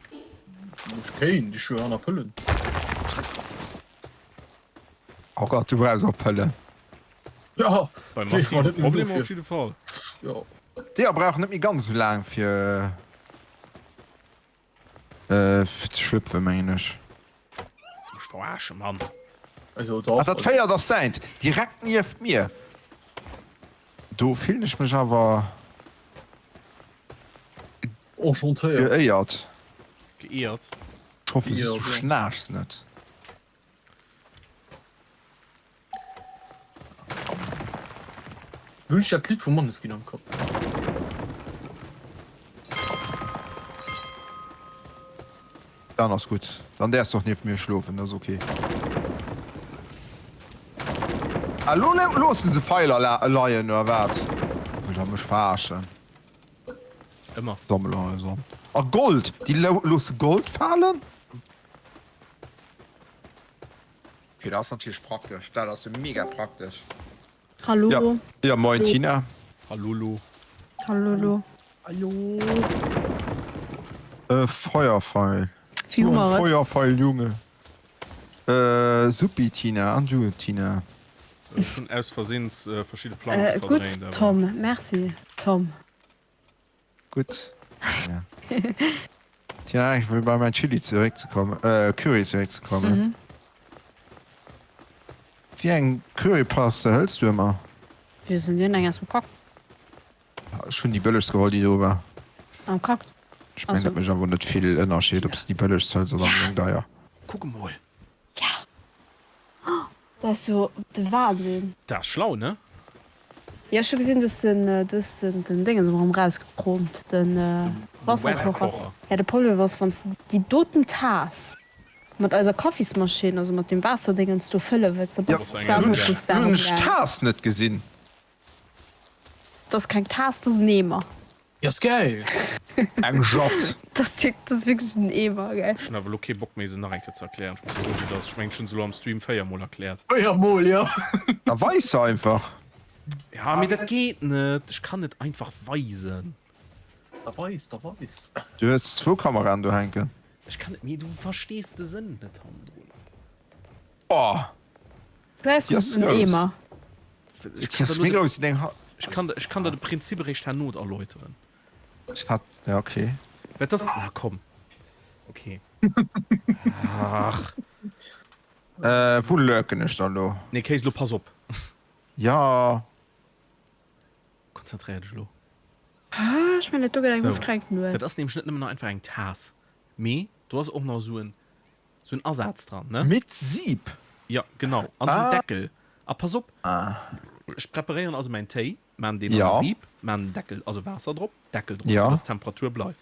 Ech kéint, ech hu jo aner Pëllen. Oh Gott, du brauchs och Pëllen. Ja, Bei nee, massive net nëmmen Problemer op dofir. jidde Fall. Jo. Deeër brauch net méi ganz esou laang fir. Äh, fir ze schlüpfen, mengen ech. Willst du mech verarschen, Mann? Also dach. Ah, dat véiert ass däint, direkt nieft mir. Do fillen ech mech awer Enchantéiert. geéiert. Geéiert? Ech hoffe, Geéiert, du ja. schnaarchs net. Lo hunn ech dat Lidd vu Måneskin am Kapp. Dann ass gutt. Dann däerfs de och nieft mir schlofen, dat ass ok. Ah, lo loosse se Feiler leien, oder wat? Wëllt der mech verarschen? Ëmmer. Sammelhäuser. A Gold! Déi loosse Gold falen? Okay, dat ass natierlech praktesch. Dat ass jo mega praktesch. Hallo. Ja, ja moin Tina. Hallolo. Hallolo. Ajo. E Feuerpfeil. Wéi hu mer et? Feuerpfeil, Junge. Äh, suppi Tina, an du Tina. Ech hunn aus Versehens verschidde Planke Gutt verdréint, awer. Tom, merci Tom. Gutt Tina. Tina, ech wëll bei mäin Chili zeréckzekommen, äh, Curry zeréckzekommen. Wéi eng Currypaste hëls du ëmmer? Wéi sinn déi eng aus dem Kak? Ech hunn déi bëllegst geholl, déi do war. Am Kak? Ech mengen, dat mécht awer net vill Ënnerscheed, ob s de déi bëllegst hëls oder déi deier. Kuck emol. Ja. Dat ass jo de Wahnsinn. Dat ass schlau, ne? Jo, ech hu gesinn, du hues den, du hues den, den Déngens erëm erausgekroomt, den Wasserkocher. Ja, de Problem ass, wann s de déi doten Taass mat eiser Kaffismaschinn, also mat deem Waasserdéngens do fëlle wëlls, da bass de zwar emol plus Hunn ech d'Taass net gesinn. Dat ass keng Taass, dat ass en Eemer. Déi ass gäil! Eng Jatt. Dat ass wierklech en Eemer, gell? Ech hunn awer elo kee Bock méi se nach eng Kéier ze erklären. Ech muss soen, dat ass, ech mengen ech hunn se elo am Stream 4 mol erkläert. 4 mol, jo. Da weis se einfach. Ja, mee dat geet net. Ech kann net einfach weisen. Da weis, da weis. Du hues zwou Kameraen do hänken. Ech kann net, mee du verstees de Sënn net hannendrun. Oh! Dat ass en Eemer. Ech kann der de Prinzip eréischt herno erläuteren. Ja, okay. Wat ass. Na komm. Okay. Ach. Äh, wou lurken ech dann elo? Nee, Kéis, elo pass op. Ja. Konzentréier dech elo. Ah, ech mengen, dat do gëtt eng ustrengend Nuet. Dat ass nämlech net nëmmen einfach eng Taass, mee do ass och nach esou en. Sou en Asaz dran, ne? Mit Sieb? Jo, genau. An sou en Deckel. A pass op, ech preparéieren also mäin Téi, maan deen an e Sieb, maan den Deckel, also Waasser drop, Deckel drop, fir dass d'Temperatur bleift.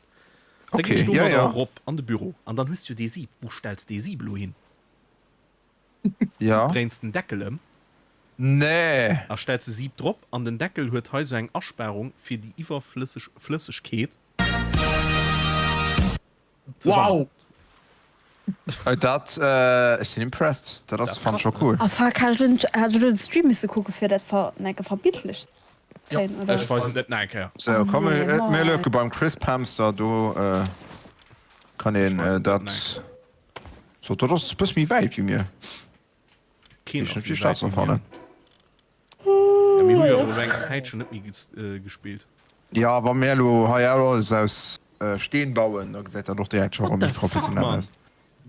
Da ginn ech domadder erop an de Büro. An dann hues du jo dee Sieb. Wou stells dee Sieb elo hin? Du dréins den Deckel ëm. Nee! A stells de Sieb drop. An den Deckel huet hei sou eng Asparung fir déi iwwerflësseg Flëssegkeet. Wow! Dat, ech sinn impressed. Dat ass fand scho cool. Ah fuck, hat ech elo den Stream misse kucken fir dat enke verbildlecht ze kréien oder? Ech weisen et nach eng Kéier. Sou, komm mir lurke beim Crisp Hamster, do kann een dat. So, dat ass e bësse méi wäit wéi mir. Keen Ech ass méi méi wäit wéi mir. Ja, mir hu jo awer elo eng Zäitchen net méi gespillt. Ja, wa mir elo hei alles aus Steen bauen, da gesäit dat och direkt scho What erëm the méi fuck, professionell Mann? aus.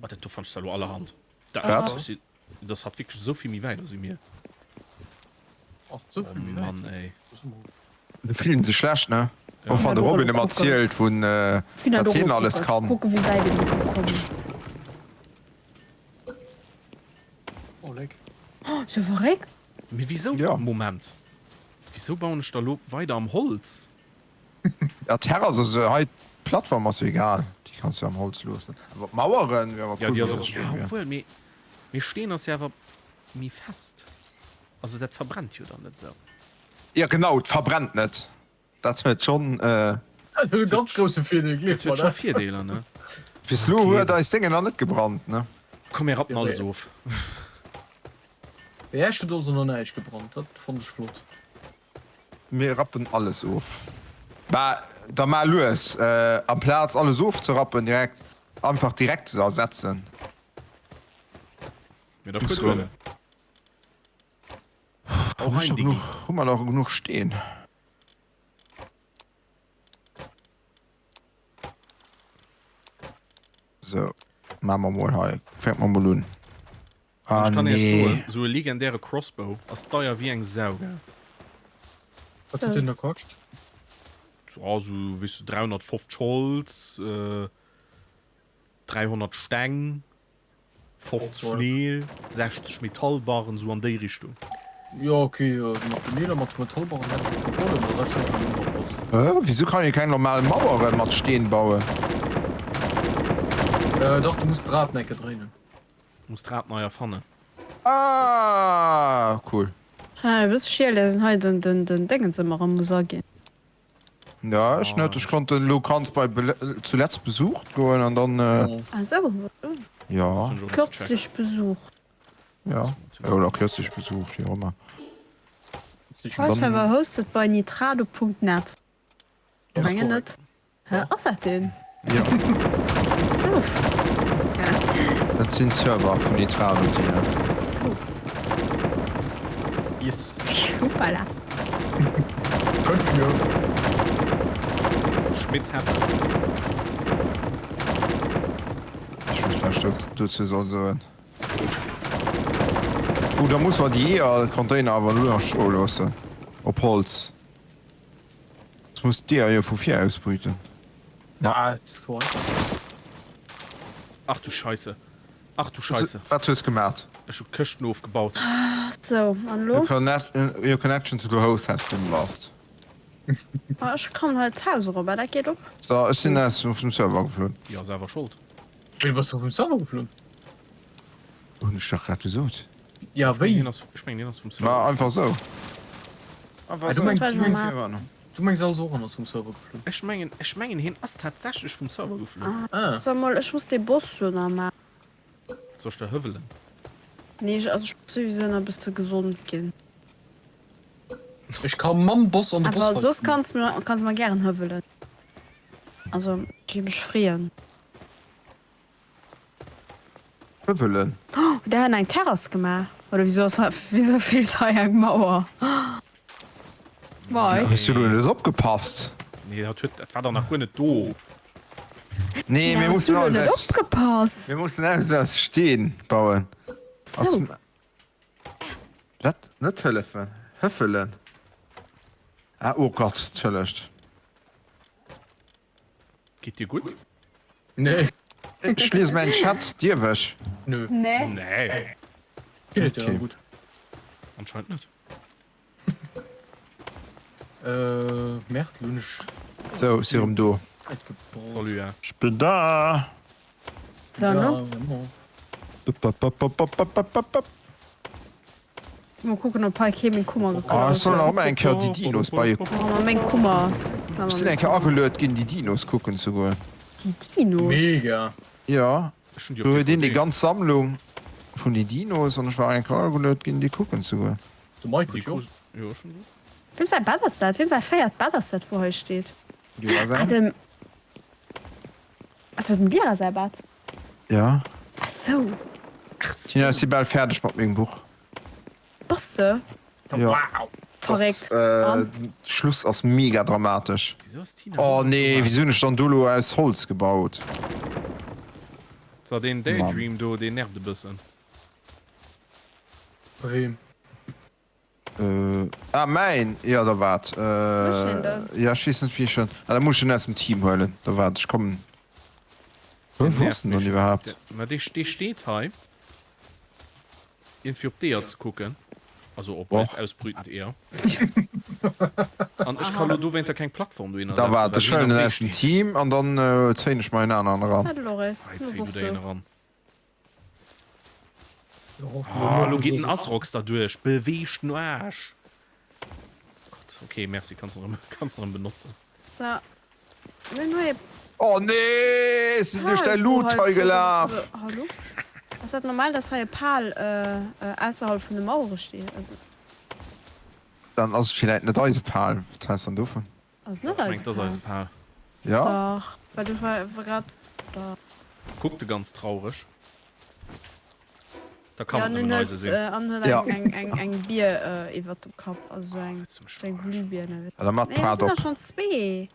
Oh, dat do fannt ech zwar elo allerhand. Dat, Wat? dass hatt wierklech esou vill méi wäit ass wéi mir. Ass esou Oh vill méi wäit? Mann, ey. Do fillen se schlecht, ne? Ja. Och wann de Robin ëmmer zielt vun wat hien alles kann. Kucken, wéi wäit een do ka kommen. Oh, leck. Oh, sou verréckt. Mee wisou? Ja. Moment. Wisou bauen ech da lo weider am Holz? Ja, d'Terrass, also hei d'Plattform ass jo egal, déi kanns du am Holz loossen. Awer d'Maueren wär awer Ja, cool, déi wann ass se och, aus ja, Steen wier. obwuel, mee, mee Steen ass jo awer méi fest. Also dat verbrennt jo dann net esou. Ja genau, et verbrennt net. Dat huet schonn. Dat huet e ganz grousse Virdeel, gleef Dat mer huet scho dat. Virdeeler, ne? Bis elo huet eis Déngen nach net gebrannt, ne? Komm mir rappen alles of. Bei Äech huet also nach näischt gebrannt, dat fonnt ech flott. Mir rappen alles of. Bah, da maach lues. Amplaz alles ofzerappen, direkt einfach direkt ze ersetzen. Mir da fuer duer. Hau rein, Diggi. Hu mer nach genuch Steen? Sou, maache mer mol hei, fänke mer mol un. Ah, Ech kann iech soen, sou e legendäre Crossbow ass deier wéi eng Sau, gell? Wat huet deen da kascht? Ja, sou, weess du, 350 Holz, 300 Steng, 50 Neel, 60 Metallbarren, sou an déi Richtung. Jo, ok, mat den Neel a mat de Metallbarren hätt ech e Problem, de Rescht huet jo nach Platz. Hä, wisou kann ee keng normal Mauere mat Steen bauen? Dach, du muss d'Rad enke dréinen. Muss d'Rad nei erfannen. Ah, cool. Ah, e bësse schiel, dass een hei den, den, den Déngens ëmmer erëm muss aginn. Ja, ech net. Ech konnt elo kanns bei zuletzt besucht goen an dann. Ah sou, Ja. Kürzlich besucht. Ja, oder kürzlich besucht, wéi och ëmmer. Voiceover hosted by nitrado.net. Mengen net. Hä, ass dat deen? Jo. Sou. Dat sinn d'Server vun Nitrado, Tina. Sou. Yes. Hoppala. Kënnt mir. Schmidt happens. Ech weess net, wat ech dozou soll soen. Oh, da muss mer déi Eeër-Container awer elo nach stoe loossen. Op Holz. Soss muss d'Eeër jo vu vir ausbrüten. Ja, ist korrekt. Ach du Scheisse. Ach du Scheisse. Wat hues gemat? Ech hu Këschten ofgebaut. Sou, an elo? Your connection to the host has been lost. Ah, ech kann hei d'Haus erop, ah dat geet och. So, ech sinn aus vum Server geflunn. Jo, selwer Schold. Wéi bass du vum Server geflunn? Hunn ech dach grad gesot. Ja, wéi? Ech mengen hien ass vum Server. Ma einfach sou. Einfach Ah, du sou. mengs, du mengs, du mengs also och en ass vum Server geflunn? Ech mengen, ech mengen hien ass tatsächlech vum Server geflunn. Ah. Sag mol, ech muss dee Boss jo nach maachen. Soll ech der hëwwelen? Nee, ech, also ech muss souwisou nach e bësse gesond ginn. Ech ka mam Boss an de Awer Bossfight soss ginn. kanns mer, kanns mer gären hëwwelen. Also, ech géif mech freeën. Hëwwelen. Oh, der hunn eng Terrass gemaach. Oder wieso ass hei, wieso feelt hei eng Mauer? Mike. Hues du lo net opgepasst? Nee, dat huet, dat war dach nach guer net do. Nee, mir Hues mussen du lo alles net aus, opgepasst? mir mussen alles aus Steen bauen. Ass, Sou. wat? Net hëllefen, hëffelen. Ah, oh Gott, entschëllegt. Geet dir gutt? Nee. Ech lies mäin Chat, dierf ech? Nö. Nee. Nee. Geet et dir Okay. gutt? Anscheinend net. Äh, Merde, lo hunn ech Sou, ech si erëm do. Zäit gebraucht. Salut, ja. Ech bin da! So, no? Ja, genau. Bop-bop-bop-bop-bop-bop-bop. Mol kucken op hei kee meng Kummer Oh, geklaut ech soll nach huet. ëmmer eng Kéier déi Dinos bei Oh, ma meng Kummer ass. Ech sinn eng Kéier ageluet ginn déi Dinos kucken ze goen. Déi Dinos? Mega! Jo, Ech hunn déi op do huet een déi DVD. ganz Sammlung vun déi Dinos an ech war eng Kéier ageluet ginn déi kucken ze goen. De Mike Déi huet jo och. krus, jo, ech hunn se. Wiem säi Bett ass dat? Wiem säi féiert Bett ass dat wou hei steet? Lira Ah, säin? dem. Ass dat dem Lira säi Bett? Ja. Ach sou. Ach Tina, ech sou. si bal fäerdeg mat mengem Buch. Bass de? Jo. Wow! Verréckt. Äh, An? Schluss ass mega dramatesch. Wieso ass Tina Oh elo nee, Thomas? wieso hunn ech dann do lo aus Holz gebaut? So, deen Mann. Daydream do, deen nervt e bëssen. Bei weem? Äh, ah mäin, jo da waart. Äh, ja ech weess net wéi ech en, ah da muss ech en aus dem Team huelen, da waart ech kommen. Deen Wou ass nervt en dann mech. iwwerhaapt? Ma dee, dee steet hei iergendwéi op d'Eeër ze kucken, also op eis Och. ausbrütend Eeër. An ech ka lo dowéinter keng Plattform dohinner Da setzen, waart, well ech hien huelen am en Wee aus dem steet. Team an dann zéien ech mer en aneren eran. Hi Dolores, Hei du zéi bass du och der een do. eran. Ah, lo geet den Asrox da duerch. Beweeg den Aarsch! Gott, okay, merci, kanns en kanns en erëm benotzen. So, mir hunn hei e Oh nee, ech sinn duerch däi Pal, wou Loot hei hei viru, gelaf! hallo? Ass dat normal, dass hei e Pal ausserhalb vun de Mauere steet? Also. Dann ass et villäit net eise Pal. Wat häls dann dovun? Ass net Ech mengen, eise et ass eise Pal. Pal. Ja? Dach, well du war grad da. Kuckt e ganz traureg. Da kann Ja, et an nëmmen en eise huet, sinn. an huet Ja. eng, eng, eng, eng Bier iwwert dem Kapp, also sou Oh, eng, wëlls du mech sou eng verarschen? Glühbirne. Ja, da mat Nee, dat Pad sinn der op. schonn zwee.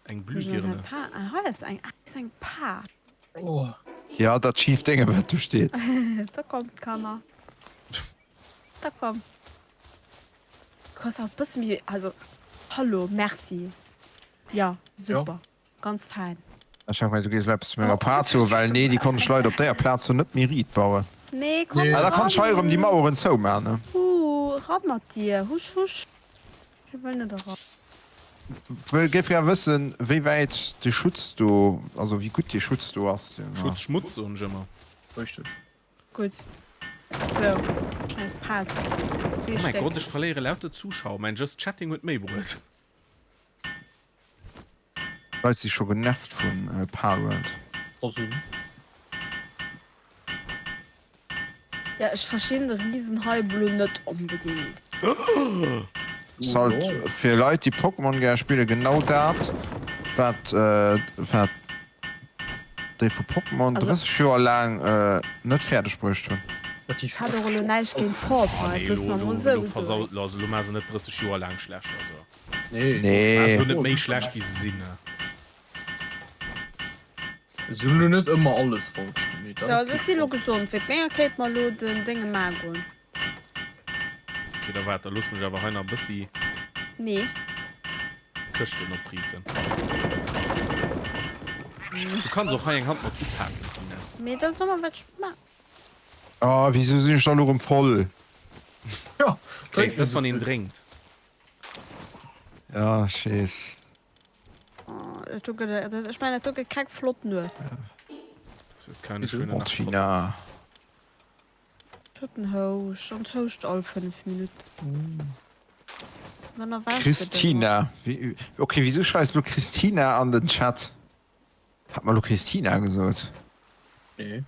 Eng Muss ich nach Blühbirne. eng Pa, ah, hei ass eng, ah, hei ass eng Pa. Oh. Ja, dat schieft Dénge wat do steet. Da kommt, Kanner. Da komm. Du kanns och e bësse méi, also hallo, merci. Jo, super, ganz fäin. Ech hat gemengt du géifs elo eppes zu menger Plaz soen, well nee, déi konnt ech leider op déier Plaz do net méi riit bauen. Nee, komm Nee. Ah, da kann ech hei erëm déi eran. Maueren zouman, ne? Huh, eran mat dir. Husch, husch. Ech wëll net eran. Wëll géif gär wëssen, wéi wäit de Schutz do, also wéi gutt dee Schutz do ass. Schutz, Schmutz soen ech ëmmer. Richteg. Gutt. Sou, scheiss Paz. Oh mäi Gott, ech verléiere lauter Zuschauer. Mäin Just Chatting huet méi bruet. D'Leit si scho genervt vu Palworld. Also. Ja, ech verstinn de Riesenhype lo net onbedingt. Ass halt fir Leit déi Pokémon gär spillen genau dat wat wat déi vu Pokémon 30 Joer laang net fäerdeg bruecht hunn. Ech hat och elo näischt géint Fortnite, looss mer mol esou soen. Also elo maache se net 30 Joer laang schlecht, also Nee. Maache se elo net méi schlecht wéi se sinn. Si hunn elo net ëmmer alles falsch gemeet. Sou, also ech si lo gesond. Wéi d'Ménger kéint mer elo den Dénge maagoen. Ok, da waart, da looss mech awer hei nach e bëssi. Nee. Këschten opriiten. Du kanns och hei eng Hand mat upaken, Tina. Mee dat ass ëmmer wat ech ma. Ah, wisou sinn ech da lo rëm voll? Jo, drénk net wann een drénkt. Ja, ech weess. Oh, dat do gëtt, ech mengen dat do gëtt keng flott Nuet. Das wird keine schöne Oh, Nacht. Tina. Huet en Houscht an houscht all 5 Minutten. Dann erwächt et ëmmer. Christina, ok, wisou schreifs du Christina an den Chat? Hat mer lo Christina gesot? Nee.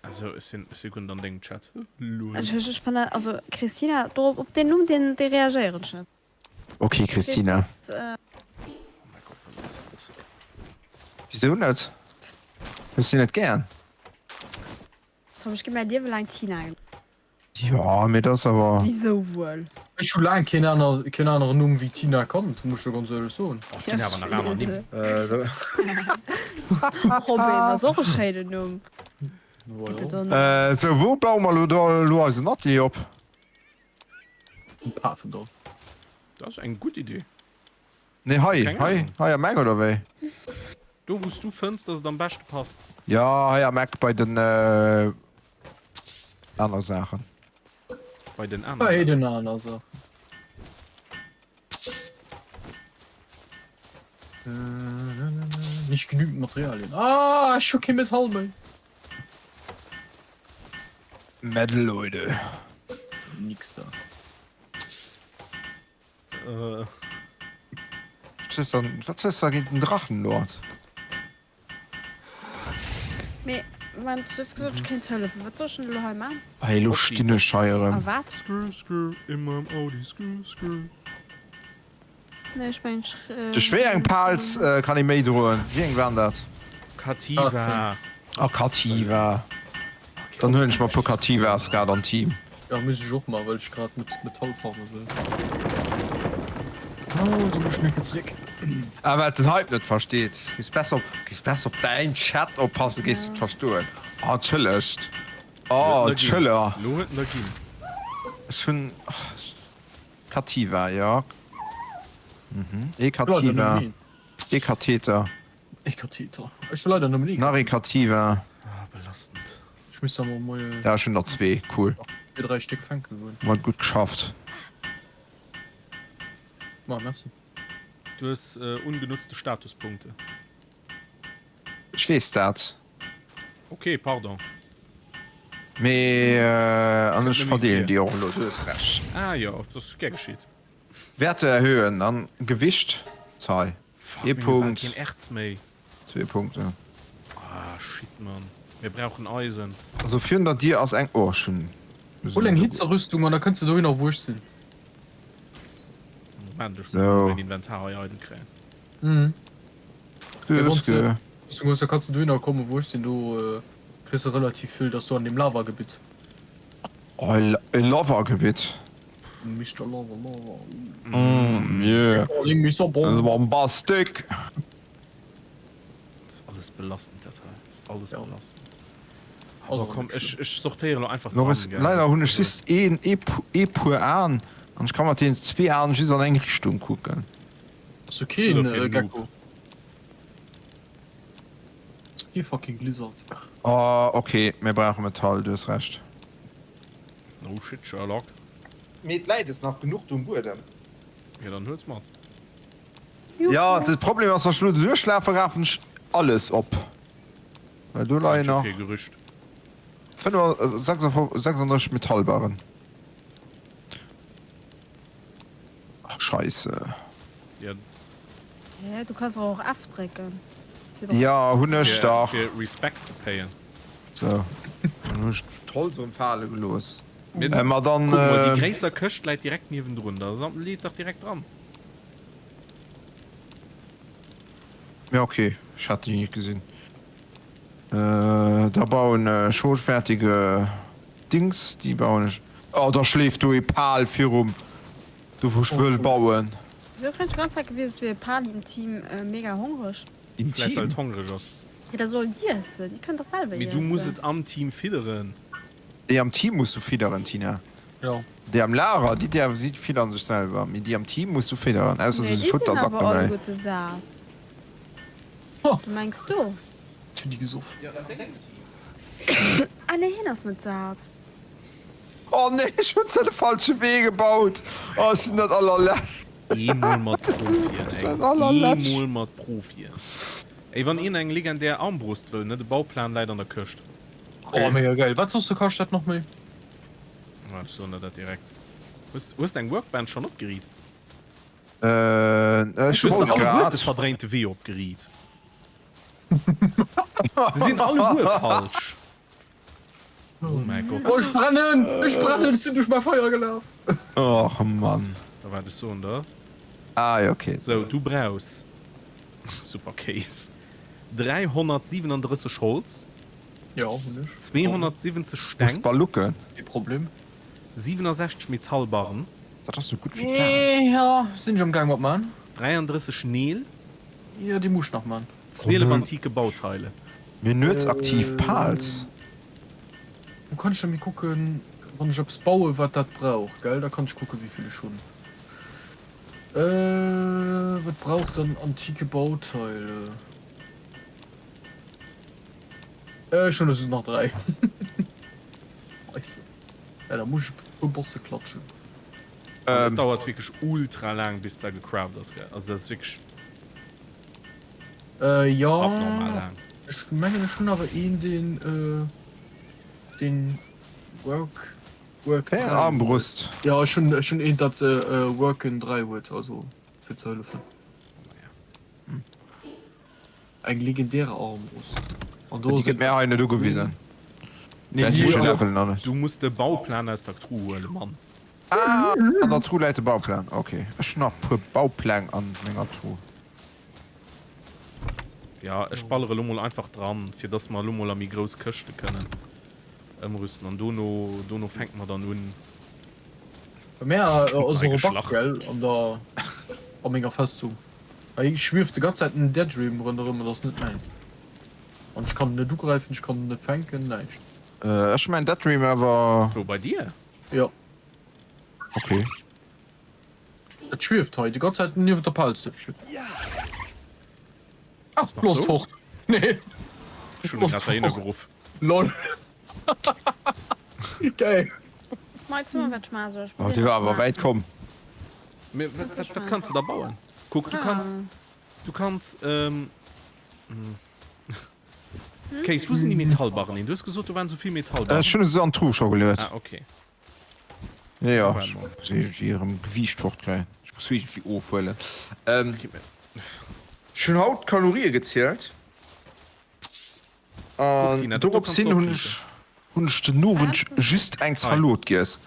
Also ech sinn ech si guer net an dengem Chat. Lol. Ech ech fannen also Christina dorop op deen Numm deen dee reagéieren ech net. Ok Christina. Oh mäi Gott, belastend. Wisou net? Hues de net gären? Tom, ech gi mäi Liewe laang Tina genannt. Jo, mee dat ass awer. Wisou wuel? Ech hu laang keen aner keen aneren Numm wéi Tina kannt, muss ech jo ganz éierlech soen. Och ginn awer nach aner Nimm. Robin ass och e schéinen Numm. Gëtt et och nach. Sou, wou baue mer elo elo eisen Atelier op? Um Pafendall. Dat ass eng gutt Idee. Nee, hei, Keng hei, Ahnung. hei am Eck oder wéi? Do wou s du fënns, dass et am beschte passt. Jo, hei am Eck bei den aner Saachen. Bei den aner Bei Saachen. den aner Saachen. Nicht genügend Materialien. Ah, ech hu kee Metall méi. Metal, Leute. Nix da. Wat hues da géint den Drachenlord? Mee Moment, du hues gesot ech kéint hëllefen. Wat soll ech denn elo hei man? Hey, elo stinn ech hei erëm. A wat? Skrr skrr in meinem Audi skrr skrr. Nee, ech mengen ech. Duerch wéi eng Pals kann ee méi droen? Wéi eng waren dat? Kativa. Oh, Kativa. Dann huelen ech mer e puer Kativas grad an Team. Ja muss ech och man, well ech grad mit Metall farme wëll. Oh, do muss ech eng Kéier zréck. Ah wat den Hype net versteet, géifs besser op géifs besser op däin Chat oppassen, géifs de et verstoen. Oh entschëllegt, oh entschëller. Lo huet en der ginn. Ech hunn Kativa, jo. Mhm, ee Kativa, ee Katheter. Ee Katheter. Ech hu leider nëmmen ee. Nach ee Kativa. Ah, belastend. Ech muss awer mol. Ja, ech hunn der zwee. Cool. Zwee, dräi Stéck fänke goen. Hu mer gutt geschafft. Ma, merci. Du hues ungenutzte Statuspunkte. Ech weess dat. Ok, pardon. Mee, an ech verdeelen déi och elo. Du hues Recht. Ah jo, dat ass gär geschitt. Werte erhöhen an Gewicht hei. Fuck, Ee mir hu bal Punkt. keen Erz méi. Zwee Punkte. Ah shit Mann, mir brauchen Eisen. Also virun der Dier ass eng, oh ech hunn. Hol eng Hitzerüstung an da kënns de dohinner wou ech sinn. Moment, ech muss So. mäin Inventar hei eidel kréien. Mhm. Skur, Wann s de skur. Rüstung hues, da kanns de dohinner kommen wou ech sinn, do kriss de relativ vill, dat ass do an deem Lavagebitt. Oh e Lavagebitt. Mister Lava Lava. Mm yeah. Calling Mister Bomb. Bombastic. Ass alles belastend dat hei. Ass alles Ja. belastend. Also, Aber komm, ech, ech sortéieren lo einfach Loris, dran, gell. leider hunn ech just een ee ee puer Aen an ech ka mat deenen zwee Aen just an eng Richtung kucken. Ass okay, Zu dofir äh, Gecko. Ass kee fucking Lizard. Oh, okay, mir brauche Metall, du hues Recht. No shit, Sherlock. Mee et läit es nach genuch do um Buedem. Jo, dann huels mat. Jo, de Problem ass, wann ech elo duerchlafen, rafen ech alles op. Well do leien nach 36 Metallbarren. Ach, scheisse. Hä, du kanns och F drécken. Jo, hunn ech dach. Fir Respect ze payen. Sou, dann hunn ech d'Holz erëm fale gelooss. Äh, ma dann, Kuck mol, déi äh, gréisser Këscht läit direkt niewendrun. Da leet dach direkt dran. Ja, okay. Ech hat déi net gesinn. Äh, da bauen ech hochwertige Dings, déi bauen ech. Oh, da schleeft do ee Pal virum, do wou ech wëll bauen. Wéisou kréien ech déi ganz Zäit gewisen, et wier e Pali im Team mega hongreg? Im Vläicht well Team? et hongreg ass. Jo, da soll d'iessen. Dir kënnt dach selwer Mee du muss iessen. et am Team fidderen. Déi am Team muss du fidderen, Tina. Jo. Déi am Lager, déi däerf, si fiddern sech selwer, mee déi am Team muss du fidderen, ausser du Nee, hues e déi sinn Futtersack awer dobäi. alleguerte sat. Du mengs do? Jetzt hunn déi gesoff. Ah nee, hien ass net sat. Oh nee, ech hunn se de falsche Wee gebaut. Oh, ech sinn dat allerlescht. Eemol mat Profien, ey. Dat allerlescht. Eemol mat Profien. Ey, wann een eng legendär Armbrust wëll, ne, de Bauplan läit an der Këscht. Oh mega geil. Wat soss du kascht dat nach méi? Waart, ech soen der dat direkt. Hues, hues de eng Workbench schonn opgeriit? Äh, ech Hues de wollt alleguer grad. de verdréinte Wee opgeriit? Se sinn alleguer falsch. Oh mäi Gott. Oh ech brennen! Ech brennen! Ech sinn duerch mäi Feier gelaf. Och Mann. Da waart, ech soen der. Ah jo, okay. Sou, du brauchs, super Case, 337 Holz. Jo, hunn ech. 270 Muss Steng. Balucken. Kee Problem. 67 Metallbarren. Dat ass sou gutt wéi gar. Jo, sinn ech am gaang mat man. 33 Neel. Jo, déi muss ech nach man. 12 antike Bauteile. Mir nuets aktiv Pals. Wo kann ech da méi kucken, wann ech eppes bauen, wat dat brauch, gell? Da kann ech kucken, wéivill ech hunn. Wat brauch dann antike Bauteile? Ech hunn der just nach 3. Scheisse. Ja, da muss ech e puer Bosse klatschen. An dat dauert wierklech ultra laang bis da gecraft ass, gell? Also dat ass wierklech Äh, jo. abnormal laang. Ech mengen ech hunn awer een deen äh, deen Work Work Wéi eng 3 huet. Armbrust? Jo, ech hunn ech hunn een dat äh, Worken 3 huet, also fir ze hëllefen. Naja. Eng legendäre Armbrust. An do Déi ass gëtt et. mär hei net ugewisen. Nee, Vläicht déi hunn ech ass den och. Level nach net. Du muss de Bauplan aus der Tru huelen, Mann. Ah, an der Tru läit de Bauplan. Ok, ech hunn nach puer Baupläng an menger Tru. Ja, ech ballere lo mol einfach dran, fir dass mer lo mol a méi grouss Këschte kënnen ëmrüsten. An dono, dono fänke mer dann un. Bei mär ass och e Bug, gell, an der, a menger Festung. Hei schwieft de ganz Zäit en Daydream ronderëm, et ass net mäint. An ech kann en net ugräifen, ech kann en net fänken, näischt. Ech hu mäin Daydream awer. Wou, bei dir? Jo. Ok. Et schwieft hei de ganz Zäit niewent der Palstation. Ah, lo ass et fort. Nee. Ech hunn e grad heihinner geruff. Lol. Geil. Mike, so mal, wat ech maache soll. Ech Oh, muss dee een war awer maachen. wäit komm. Mee wat, wat, wat kanns de da bauen? Kuck, du kanns, du kanns, ähm, Case, wou sinn déi Metallbarren hin? Du hues gesot, do waren esou vill Metallbarren. Ech hunn se an d'Tru scho geluet. Ah, okay. Jo, jo, Warte ech mal. muss iergendwéi erëm Gewiicht fortkréien. Ech muss iergendwéi ofhuelen. Ähm, Okay, mä ech hunn haut d'Kalorië gezielt. Guck, An Tina, dat do dorops kanns du hin hunn ech, opkriegen. hunn ech den Owend just eng Zalot giess.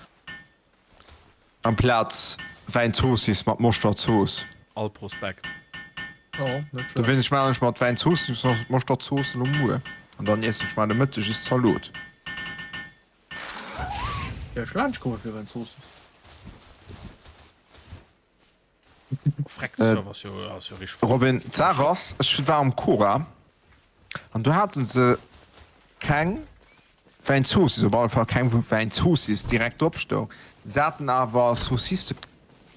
Amplaz Wäinzoossiss mat Moschterzooss. All Prospekt. Jo, net schlecht. Dowéinst maachen ech mer d'Wäinzoossiss mat Moschterzooss elo muer. An dann iessen ech mar de Mëtteg just Zalot. Ja, ech laanscht komme fir Wäinzoossiss. Freck, de Server ass jo, ass jo richteg voll. Robin, d'Saach ass, ech war am Cora an do hate se keng Wäinzoossiss, op alle Fall keng wou Wäinzoossiss direkt drop stoung. Se haten awer Saucisse de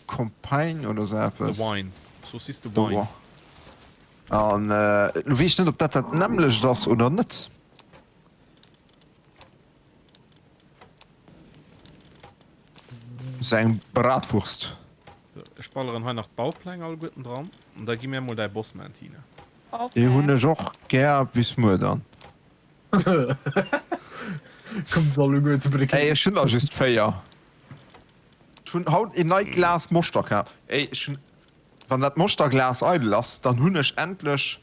Campagne oder sou De eppes. Wine, Saucisse de De Wine. Wine. An elo weess ech net, ob dat dat nämmlecht ass oder net. Sou eng Bratwurst. So, ech balleren hei nach d'Baupläng alleguerten dran an da gi mir mol däi Boss man, Tina. Déi hunn ech och gär. Bis muer dann. Kommt se alleguerte bei de Ey, King. ech hunn der just 4. Ech hunn haut een neit Glas Moschter kaf. Ey, ech hunn, wann dat Moschterglas eidel ass, dann hunn ech endlech,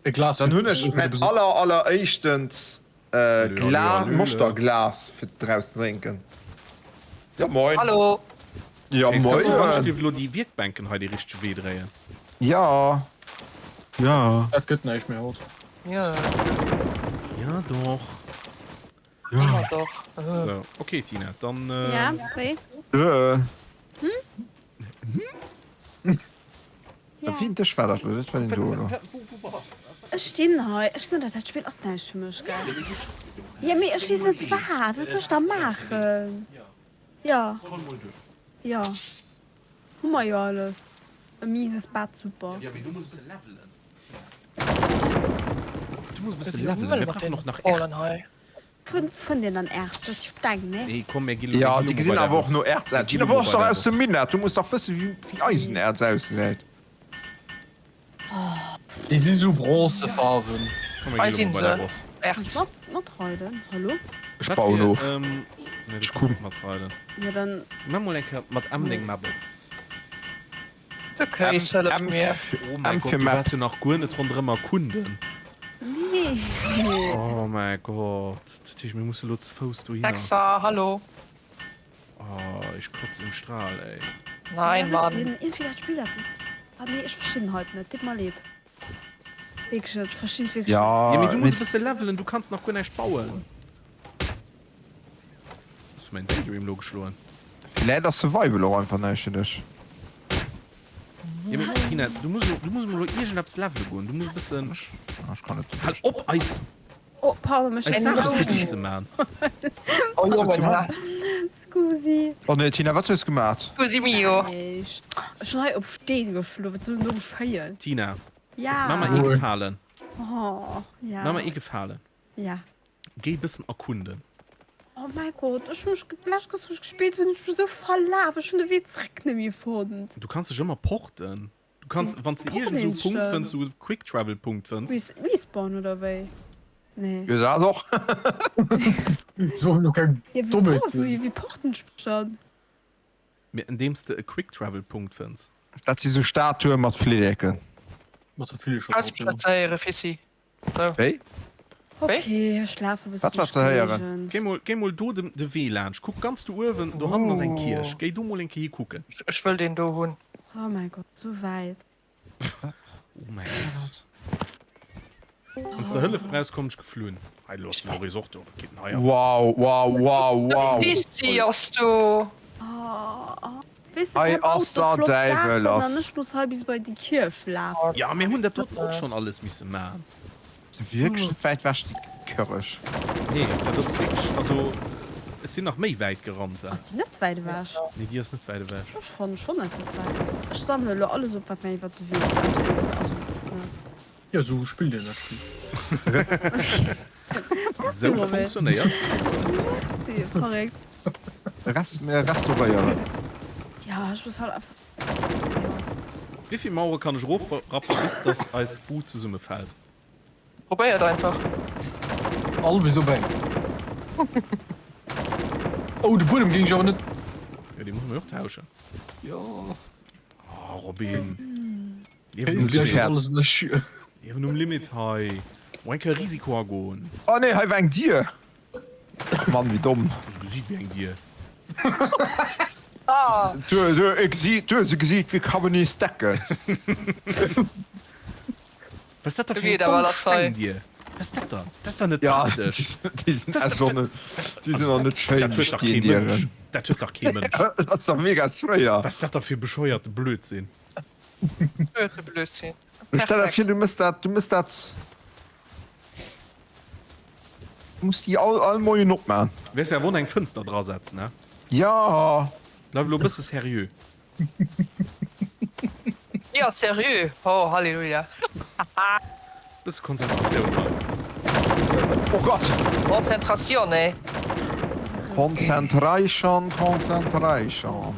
E Glas dann fir hunn ech fir de mäin Besuch. aller, alleréischtent Allö, allö, Glas, allö. Moschterglas fir draus ze drénken. Ja moin. Hallo. Ja Kéis, moin. Kanns du wann ech elo déi Wierkbänken hei dee richtege Wee dréien? Ja. Ja. Dat gëtt näischt méi haut. Ja. Ja doch. Ja doch. So, okay Tina, dann. Ja, wéi? Äh. Hm? Hm? Wien dech war dat lo? Dat war den do elo. Ech stinn hei, ech soen der, dat Spill ass näischt fir mech, gell? Jo, mee ech weess net wat, wat soll ech da maachen? Jo, jo, hu mer jo alles. E mises Bett, super. Du muss e bësse levelen, mir brauchen och nach Erz. Fënnt een dann Erz? Dat si Steng, nee? Nee, komm, mir gi lo, Ja, mir gi déi lo mol gesinn bei der awer och Boss. no Erz Mir aus. gi Tina, lo mol bass bei dach der aus dem Boss. Minett, du muss dach wëssen, wéi wéi Eisenerz ausgesäit. Déi si sou bronzefaarwen. Komm, mir Hei gi lo sinn mol bei der se. Boss. Erz. Mat, matreiden, hallo? Ech Wat bauen fir, of. ähm, nee, du Ech kanns kumm. net matreiden. Jo, dann. Mach mol eng Kéier mat M deng Map op. De Kéis hëlleft mir. Oh mäi Gott, du waars jo nach guer net ronderëm erkunden. Nee. Oh mäi Gott, dat heescht mir musse lo ze Fouss dohinner. Hexa, hallo. Oh, ech kotz im Strahl, ey. Nein, Mann. Iergendwéi dat Spill dat. Ah nee, ech verstinn haut net, deet mer leed. Wierklech net, ech verstinn et wierklech net. Ja, mee du muss mee e bësse levelen, du kanns nach guer näischt bauen. Hues du mäin Daydream lo geschloen? Villäit ass Survival och einfach näischt fir dech. Ja, mee Tina, du muss elo, du muss emol elo iergendeppes levele goen, du muss e bëssen. Ah, ech kann net. Hal op eis, Oh, pardon, mech eis huet Saache futti ze man. Oh Jongen, ha. Scusi. Oh nee, Tina, wat hues du gemaat? Scusi mio. Näischt. Ech hunn hei op Steen geschloen, wat soll denn do geschéien? Tina, Ja. maa mer ee Gefalen. Oh, ja. Maa mer ee Gefalen. Ja. Géi bëssen erkunden. Oh mäi Gott, ech hu mech d'lescht Kéier wou ech gespillt hunn, hunn ech mech esou verlaf, ech hunn de Wee zréck net méi fonnt. Du kanns dech ëmmer porten. Du kanns, wann s de iergend esou e Punkt fënns, esou e Quick Travel Punkt fënns. Respawn oder wéi? Nee. Jo dat och. Soll lo keng Dommheet sinn. Wéi porten ech mech dann? Mee andeems de e Quick Travel Punkt fënns. Dat si sou Statuen mat Flilleken. Mat de Flilleken drop, jo. Ausplazéiere Fissi. Sou. Wéi? Ok, ech lafe bëssen Wat war ze héieren? Géi mol, géi mol do de, de Wee laanscht. Kuck ganz do uewen, dohannen ass eng Kierch. Géi do mol eng Kéier hi kucken. Ech wëll deen do hunn. Oh mäi Gott, sou wäit. Oh mäi Gott. Wann s de Hëllef brauchs, komm ech geflunn. Hei, lo ass de Maurice och do. Wat geet denn hei ab? Wow, wow, wow, wow. Fissi ass do. Oh, weess de, Hei per baut ass do der flott Däiwel Saachen an ass. ech muss hei bis bei déi Kierch lafen. Ja, mir hunn dat doten och schonn alles misse man. Ass wierklech net wäit wech déi Kërrech. Nee, dat ass wierklech, also ech sinn nach méi wäit gerannt. Ass déi net wäit ewech? Nee, déi ass net wäit ewech. Ech fanne schonn, dass dat wäit ass. Ech sammele lo alles op, wat mir iwwert de Wee, also, also, ne. Jo, sou spillt een dat Spill. Sou funktionéiert d'Welt. Merci, verréckt. Rest, restauréieren. Ja, ech muss halt einfach. Wéivill Mauere kann ech erofrappen bis dass eis Bud zesummefällt? Probéiert einfach. All bis op eng. Oh, de Buedem géing ech awer net. Jo, dee musse mer jo och tauschen. Jo. Oh, Robin. Liewen um Limit. Liewen um Limit hei. Mol eng Kéier Risiko agoen. Oh nee, hei war eng Dier. Mann, wéi domm. Se gesiit wéi eng Dier. Se gesiit wéi Kabenis Decken. Was ist dat da fir eng domm Stengdier? Was ist dat dann? Dat ass da net praktesch. Déi sinn och net schéin, Dat huet dach kee Mënsch. Dat huet dach kee Mënsch. Dat ass dach mega schwéier. Was ist dat da fir bescheuerte Blödsinn? Bescheuerte Blödsinn. Stell der vir, du mëss dat, du mëss dat. Du muss déi all, all Moien opman. Wäers jo awer och eng Fënster drasetzen, ne? Ja. Bleif elo e bësse seriö. Ja, seriö. Oh, Halleluja. Bësse Konzentratioun hei. Oh Gott! Konzentratione. Konzentration, Konzentration.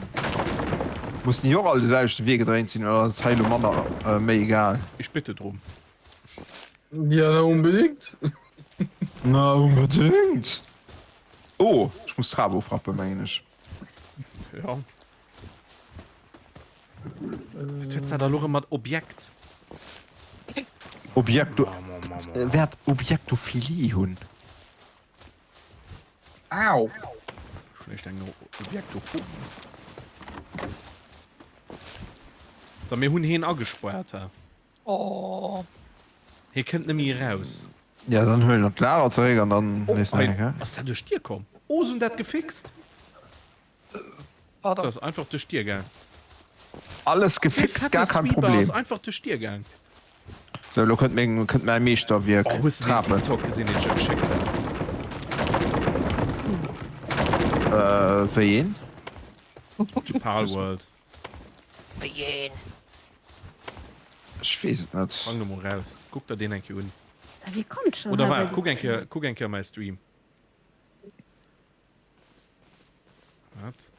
Mussen déi och all de selwechte Wee gedréint sinn oder ass et hei elo manner, méi egal? Ich bitte drum. Ja, na unbedingt. Na unbedingt. Oh, ech muss d'Trap ofrappen, mengen ech. Ja. Wat huet dat elo erëm mat Objekt? Objekto wäert Objektophilie hunn. Au! Schon echt eng Objektophobie. So, mir hunn heen agespoart, hä? Oh. Hie kënnt net méi eraus. Ja, dann huelen op d'Lager zeréck an dann Oh, nees nach hei eng Kéier. ass dat duerch d'Dier komm. Oh, se hunn dat gefixt. Pardon. Dat ass einfach duerch d'Dier gaang. Alles Dee gefixt, fette gar kein Sweeper Problem. ass einfach duerch d'Dier gaang. Sou, elo kënnt meng, kënnt mäi Meeschterwierk, Oh, hues de den Trapen. TikTok gesinn, deen ech der geschéckt hunn? Äh, wéi een? Zu Palworld. Wéi een? Ech weess et net. Fang de mol raus. Kuck der deen eng Kéier un. Wéi kommt schon Oder hei bei waart, déi kuck eng Tür? Kéier, kuck eng Kéier mäi Stream. Wat?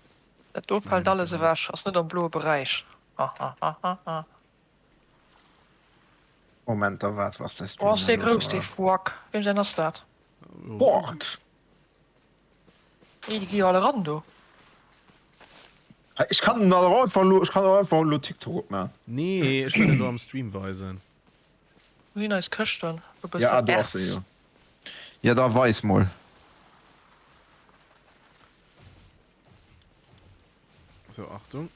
Dat do fält alles ewech, ass net am bloe Beräich. Hahahaha. Moment, da waart, was däi Oh, Stream ass dee elo scho grouss, dee Fuak. Wéi säin ass dat? Fuck! Hey, déi gi jo all eran do. Ech kann och einfach elo, ech kann och einfach elo TikTok opmachen. Nee, ech wëll et elo am Stream weisen. Wou sinn eis Këschten? E Ja, ah, bëssen do ass se Erz. jo. Ja, da weis mol. So, Achtung.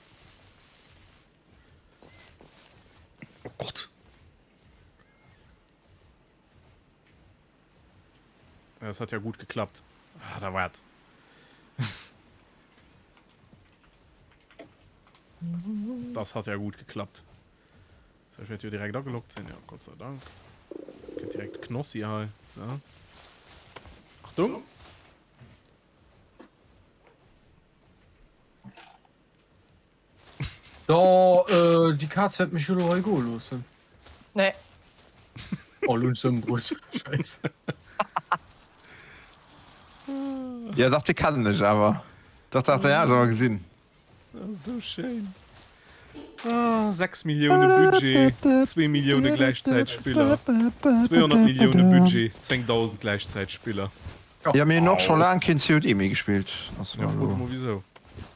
Oh Gott. Das hat ja gut geklappt. Ah, da wart. Das hat ja gut geklappt. So, ich werde hier direkt ageloggt sinn. Ja, Gott sei Dank. Geht direkt Knossi hei. So. Achtung! Da, äh, déi Kaz wäert mech jo lo hei goe loossen. Nee. Oh, lo hunn ech se ëmbruet. Scheiss. Ja, dach, dee kennen ech awer. Dach, dach, deen hat ech awer gesinn. Esou schéin. Ah, 6 Millioune Budget, 2 Millioune Gläichzäitspiller, 200 Millioune Budget, 10.000 Gläichzäitspiller. Jo, mir hunn och scho laang keen COD méi gespillt. Ja, fro dech mol wisou.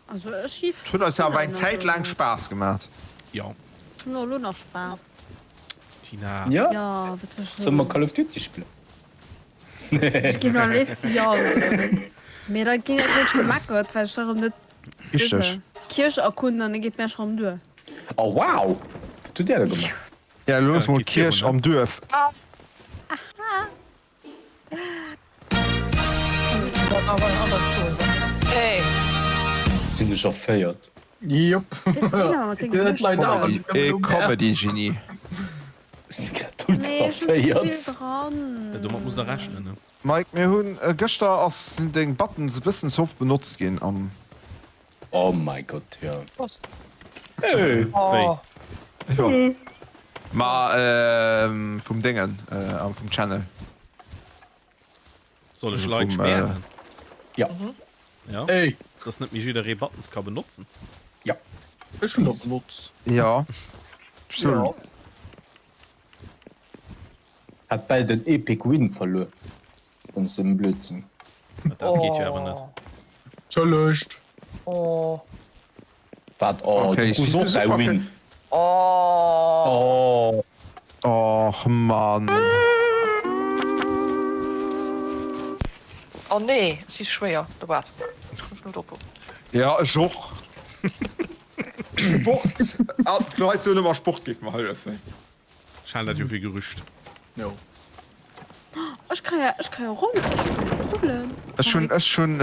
Also ech hi Et huet eis awer eng Zäit laang Spaass gemat. Jo. Ech hunn och elo nach Spaass. Tina. Ja? Jo, wat soll ech Solle mer soen? Call of Duty spillen? Ech ginn am léifste jo soen. Mee da ginn et net gemeckert, well ech erëm net Richteg. dëse Kierch erkunden an da geet mär scho rëm duer. Oh wow! Wat hutt där da gemaach? Ja, looss Ja, mol geet virun, d'Kierch ne? am Duerf. Hey. Sinn ech erféiert? Jop. E Comedy-Genie. Ech si grad ultra erféiert. Domat muss der rechnen, ne? Mike, mir hunn gëschter ass sinn deng Buttons e bëssen ze oft benotzt ginn am. Oh mein Gott, jo. Wéi? Jo. Ma vum Déngen, vum Channel. Soll ech Leit spären? Ja. Ja? Ey. Dass net méi jidderee Buttons ka benotzen? Ja. Ech hunn der benotzt. Ja. Ja. Hat bal den Epic Win verluer wéinst dem Blödsinn. Dat geet jo awer net. Entschëllegt. Oh. Wat? Oh, Okay, du krus och däi Win. Oh. Oh. Och Mann. Oh nee, et si schwéier. Do waart. Ech muss oppassen. Ja, ech och. Sport. Ah, d'Leit soen ëmmer Sport géif mer hëllefen. Ech halen dat jo fir Gerücht. Jo. Ech kann ja, ech kann ja rollen, ech kann rullen. Ech hunn, ech hunn,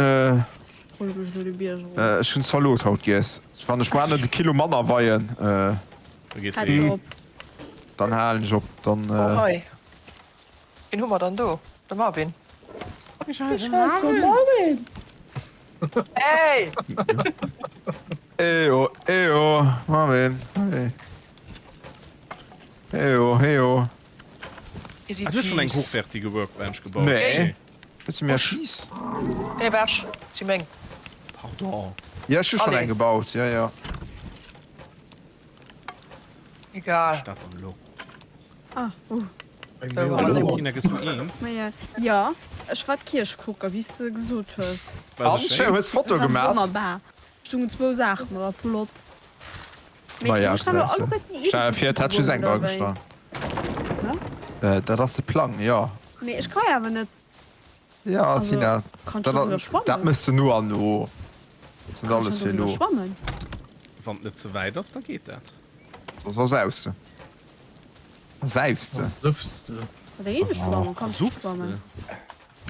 Rulle mech elo de Bierg erof. ech hunn Zalot haut giess. Wann ech mar net e Kilo manner weien, Da gees du Häls heem. op. dann halen ech op. Dann. Oh hei. Wien hu mer dann do? De Marvin. Ech heisse Marvin. Hey! Ejo, ejo, Marvin, hey. Hejo, hejo. Ah, du hues schon eng hochwertige Workbench gebaut? Nee. Dat si mir Schiiss. Géi ewech, dat si meng. Pardon. Ja, ech hu schon Allez. eng gebaut, ja, ja. Egal. Statt dann elo. Ah, uh. Hallo Tina, gëss du eens? Ja, ech war d'Kierch kucken, wéi s de gesot hues. War se schéin? Hues Foto gemat? Wonnerbar. Stungen zwou Saachen, war flott. Maja, stell dir vir, et hätt just eng dra gestan. Dat ass de Plang, jo. Mee ech ka jo awer net. Jo, Tina, dat méchs de no an no. Ass net alles fir elo. Wann et net ze wäit ass, da geet dat. Soss ersaufs de. Ersäifs de. Ersuffs de. Ersuffs de.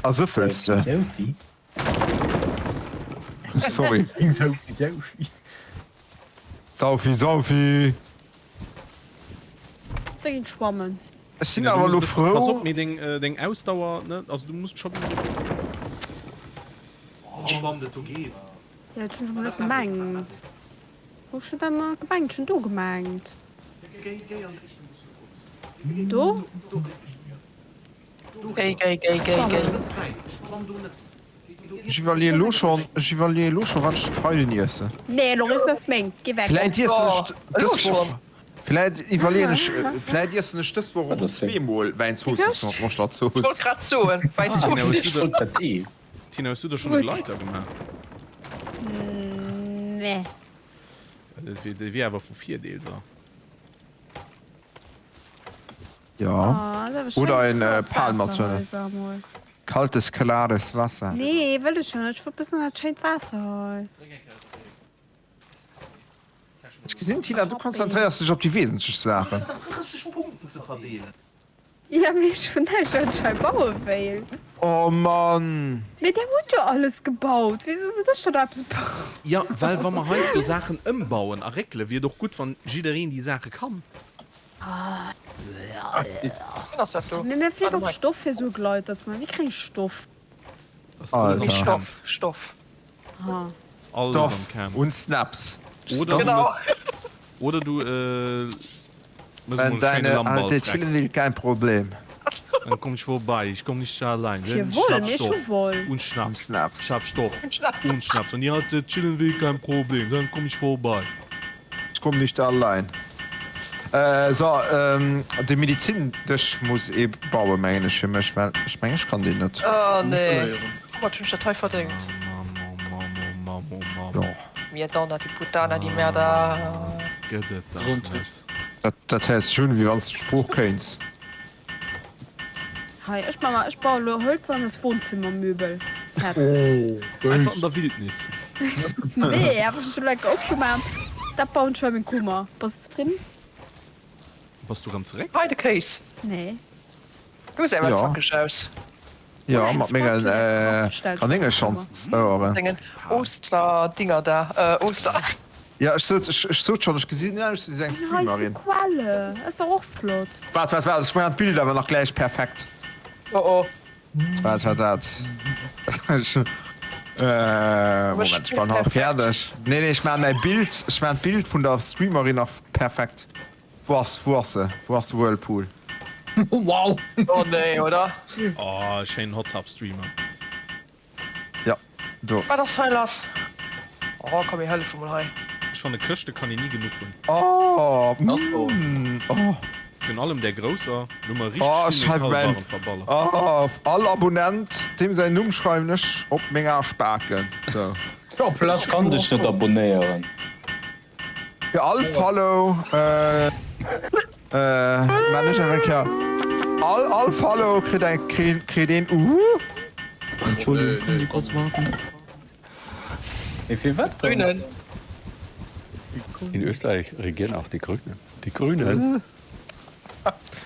Ersëffels de. Sorry. Saufi, Saufi. Saufi, Saufi. Da ginn schwammen. Ech sinn awer elo frou. Pass op, mee deng, deng Ausdauer, ne, also du musst schon. Oh, Ja, dat hunn ech mol net gemengt. Wou ech hunn dat mol gemengt? Ech hunn do gemengt. Do? Géi, géi, géi, géi, géi. Ech iwwerleeë lo schonn, ech iwwerleeë lo schonn, wat ech de Freiden iessen. Nee, Loris, dat ass meng. Géi weg. Vläit iessen ech Elo dës Woch, schonn? vläit iwwerleeën ech, vläit iessen ech dës Woch och zweemol Wäinzoossiss mat Moschterzooss. Ech wollt grad soen, Wäinzoossiss. Tina, hues du der schonn e Gleiter gemaach? Nee. Dat wier awer vu Virdeel da. Ja. Oder en Palmatonne. Kaltes, klares Wasser. Nee, wëll ech jo net. Ech wollt bëssen dat schéint Waasser hei. Ech gesinn, Tina, du konzentréiers dech op déi wesentlech Saachen. Jo, mee ech hunn näischt, wat ech hei baue wéilt. Oh Mann! Mee där hutt jo alles gebaut. Wisou soll ech dann eppes bauen? Jo, well wa mer heiansdo Saachen ëmbauen a réckelen, wier et och gutt, wann jiddereen déi Saache kann. Wien ass dat do? Mee mir feelt och Stoff fir esou e Gleiter ze maachen. Wéi kréien ech Stoff? Ass alles am Alter. Camp. Stoff, Stoff. Aha. Ass alles am Stoff Camp. und Snaps. Oder du Genau. mëss, oder du mëss Wenn emol e schéine deine Lammball alte dreck. chillen will, kein Problem. Dann komm ich vorbei, ich komm nicht allein, Fir denn ich Woll? hab Mir hu Stoff Woll. und Und Schnaps. Snaps. Ich hab Stoff Und Schnaps. und Schnaps. Und die alte chillen will, kein Problem, dann komm ich vorbei. Ich komm nicht allein. So, de Medizindësch muss ee bauen, mengen ech, fir mech, well ech mengen, ech kann deen net. Oh nee, woumat hunn ech dat hei verdéngt? Oh Mann, oh Mann, oh Mann, oh Mann. Jo. Mierdonna di puttana di merda. Gëtt et dach net. Dat héiert sech un, wéi wann s de d'Sprooch kéints. Hei, ech man ech baue lo hölzernes Wohnzimmermöbel Set. Einfach an der Wildnis. Nee, awer ech hu lecker opgemaach. Dat bauen ech bei meng Kummer. Bass de zefridden? Bass du rëm zeréck? Hei de Kéis. Nee. Du gesäis awer Ja. zackeg aus. Jo, mat mengen Kanéngerschanzoueren. Dengen Osterdinger da, Oster. Jo, ech sot, ech sot schon, ech gesinn aus wéi eng Streamerin. Quelle ass dach och flott. Waart, waart, waart, ech maachen d'Bild awer nach gläich perfekt. Oh oh. Waart, waart, waart. Ech, Moment, ech man hei fäerdeg. Nee, nee, ech maachen mäi Bild, ech maachen d'Bild vun der Streamerin nach perfekt. Wou ass, wou ass se? Wou ass de Whirlpool? Wow! Oh nee, oder? Oh, schéinen Hot Tub Streamer. Ja, do. Wat ass hei lass? Oh, komm mir hëllefe mol hei. Ech fanne Këschte kann een ni genuch hunn. Oh, mm, oh. Virun allem där grousser, do hu mer richteg Oh, vill ech schreiwe mäin, Metallbarren verballert. oh, all Abonnent, deem säin Numm schreiwen ech op meng Aarschbaken. Sou. Ech kann dech net abonéieren. Fir all Follow man ech eng Kéier. All all Follow kritt eng kritt een Uhu. Entschuldigung, können Sie kurz warten? Mee firwat dann? Grünen. In Österreich regieren auch die Grünen. Die Grünen.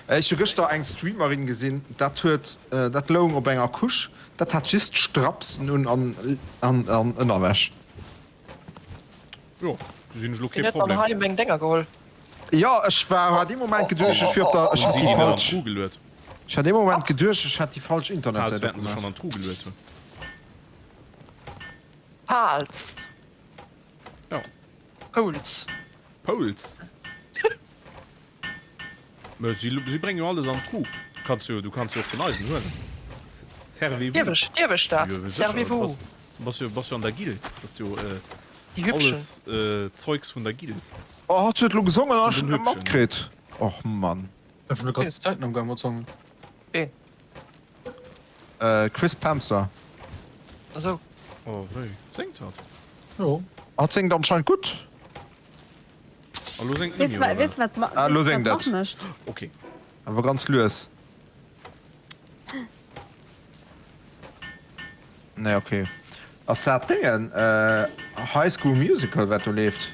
Ech hu gëschter eng Streamerin gesinn, dat huet dat loung op enger Couche, dat hat just Strapsen un an an Ënnerwäsch. Jo, gesinn ech lo kee Hien huet dann Problem. hei meng Dénger geholl. Jo, ech war hat dee Moment geduecht, ech wier op der, ech Hunn hätt si déi déi net an falsch, d'Tru geluet? ech hat dee Moment geduecht, ech hätt déi falsch Pals Internetsäit wäerten se opgemaach. schonn an d'Tru geluet hunn. Pals. Jo. Pouls. Pouls. Mä si, si bréngen jo alles an d'Tru. Kanns jo, du kanns jo och vun eisen huelen. Servez-vous. Dierf ech, dierf ech dat? Jo, sécher. Servez-vous. Du bass jo, bass jo an der Guild. Dat ass jo Déi Hübschen. alles Zeugs vun der Guild. Oh, hatt huet lo gesongen an ech Vun hunn den net Hübschen. matkritt. Och Mann. Ech hunn e ganz Zäiten am Gang mat sangen. Ween? Chris Pamster. Esou. Oh wéi séngt hatt? Jo. Hatt séngt anscheinend gutt. A lo séngt Weess Mimi, oder? weess wat ma Ah, lo weess wat séngt nach et. mécht? Okay. Awer ganz lues. Nee, okay. Ass dat Déngen? High School Musical wat do leeft.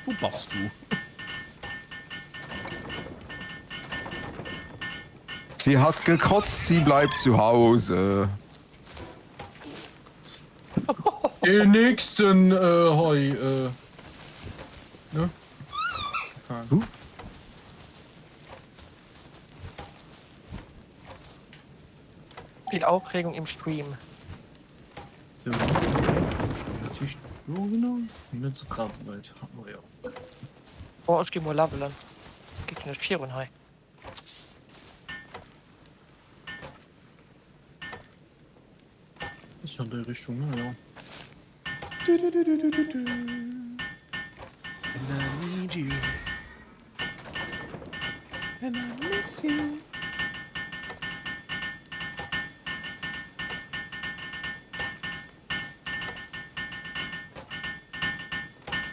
Wou bass du? Sie hat gekotzt, sie bleibt zu Hause. Deen nächsten hei, ne? Wou? Viel Aufregung im Stream. So, dat heescht jo genau, mee net sou grad sou wäit hat mer jo. Oh, ech gi mol levelen. Geet jo net virun hei. Ass jo an déi Richtung, ne? Jo. And I need you. And I miss you.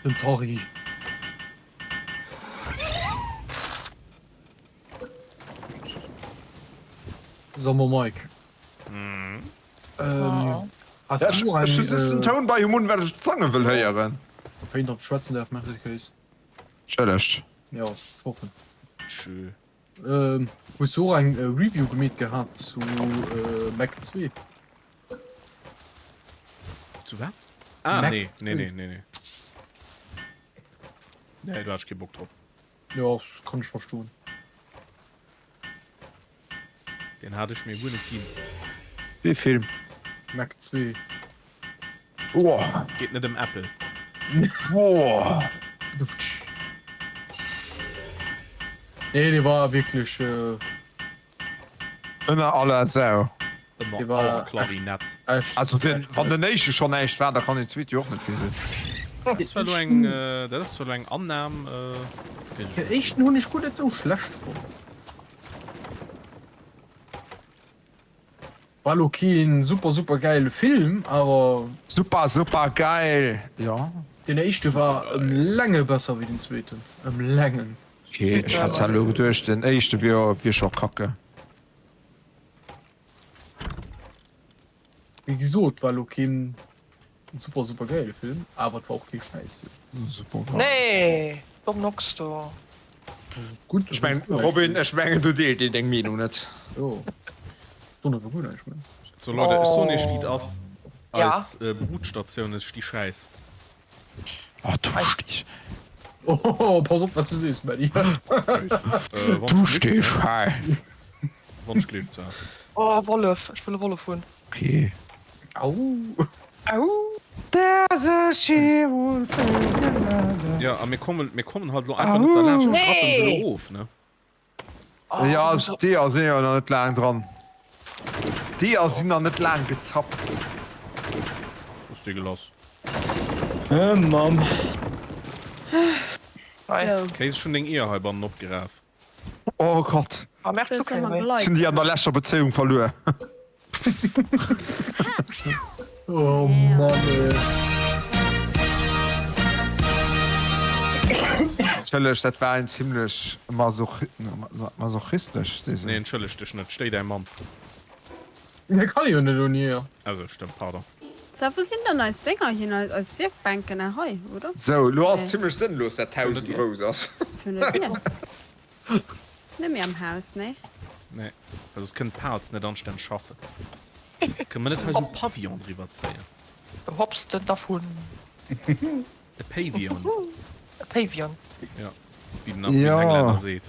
Den Torri. Sag mal Mike. Mhm. Ähm, hast Ech du ech hu eng, just den äh, Toun bei um Mund, well ech d'Sange wëll héieren. Ob een drop schwätzen däerf, merci Kéis. Entschëllegt. Jo, ech hoffen. Tschö. Ähm, hues du och eng Review gemeet gehat zu Mech 2? Zu wat? Ah, Mech nee, nee, 2. nee, nee, nee. Nee, do hat ech kee Bock drop. Jo, kann ech verstoen. Deen hat ech mir guer net ginn. Wee Film? Mac 2. Boah. Geet net ëm Apple. Boah. Nee, dee war wierklech. Ënner aller Sau. Ënner aller Klarinett. Also den, wann den éischte schonn näischt war, da kann den zweete jo och net vill sinn. Dat ass zwar elo eng, dat ass zwar elo eng Annam. Den éischten hunn ech guer net sou schlecht fonnt. War lo keen super super gäile Film, awer. Super super geil, jo. Deen éischte war ëm Länge besser wéi den zweeten, ëm Längen. Ok, ech hat zwar elo geduecht den éischte wier wier scho kacke. Wéi gesot, war lo keen super super gäile Film, awer et war och kee Schäissfilm. Super geil. Nee, Bob Nox do. Gutt, Ech mengen Robin, ech mengen do deelt een deng Meenung net. Jo, soen awer guer näischt méi. So Leute, ech soen iech wéi et ass. Ja. Eis Brutstatioun, es sti Schäiss. Oh du Stich. Oh, pass op wat du sees, Mady. Du Stich Schäiss. Wann ech gleeft, ja. Oh, Wollef, ech wëll e Wollef hunn. Okay. Au. Au. There's a she-wolf in the Ja, a mir kommen, mir kommen halt lo einfach net derlaanscht. Ech rappen se Nee. lo of, ne? Oh, Ja, du bist d'Eeër sinn jo nach net laang dran. D'Eeër sinn nach net laang gezappt. Ass dee gelass. Äh, Mamm. Hei. So. Kéis, ech hunn deng Eeër heibannen opgeraf. Oh Gott. Ah, merkt So, du soll keng mer méi. Ech hunn déi an der leschter Bezéiung verluer. Oh Mann, ey. Entschëlleg, dat war eng zimlech masochistesch Saison. Nee, entschëlleg dech net, stéi däi Mann. Mir kann jo net ouni hir. Also, stëmmt, pardon. So, wou sinn dann eis Dénger hin, eis Wierkbänken? Ah, hei, oder? Sou, lo ass zimlech sënnlos, dat d'Haus esou grouss ass. Fir net hier. Net méi am Haus, nee. Nee, well soss kënnen d'Pals net anstänneg schaffen. Kënne mer net hei sou e Pavillon driwwer zéien? Du hoppst en dervun. E Pavion. E Pavion. Ja, wéi den Englänner seet.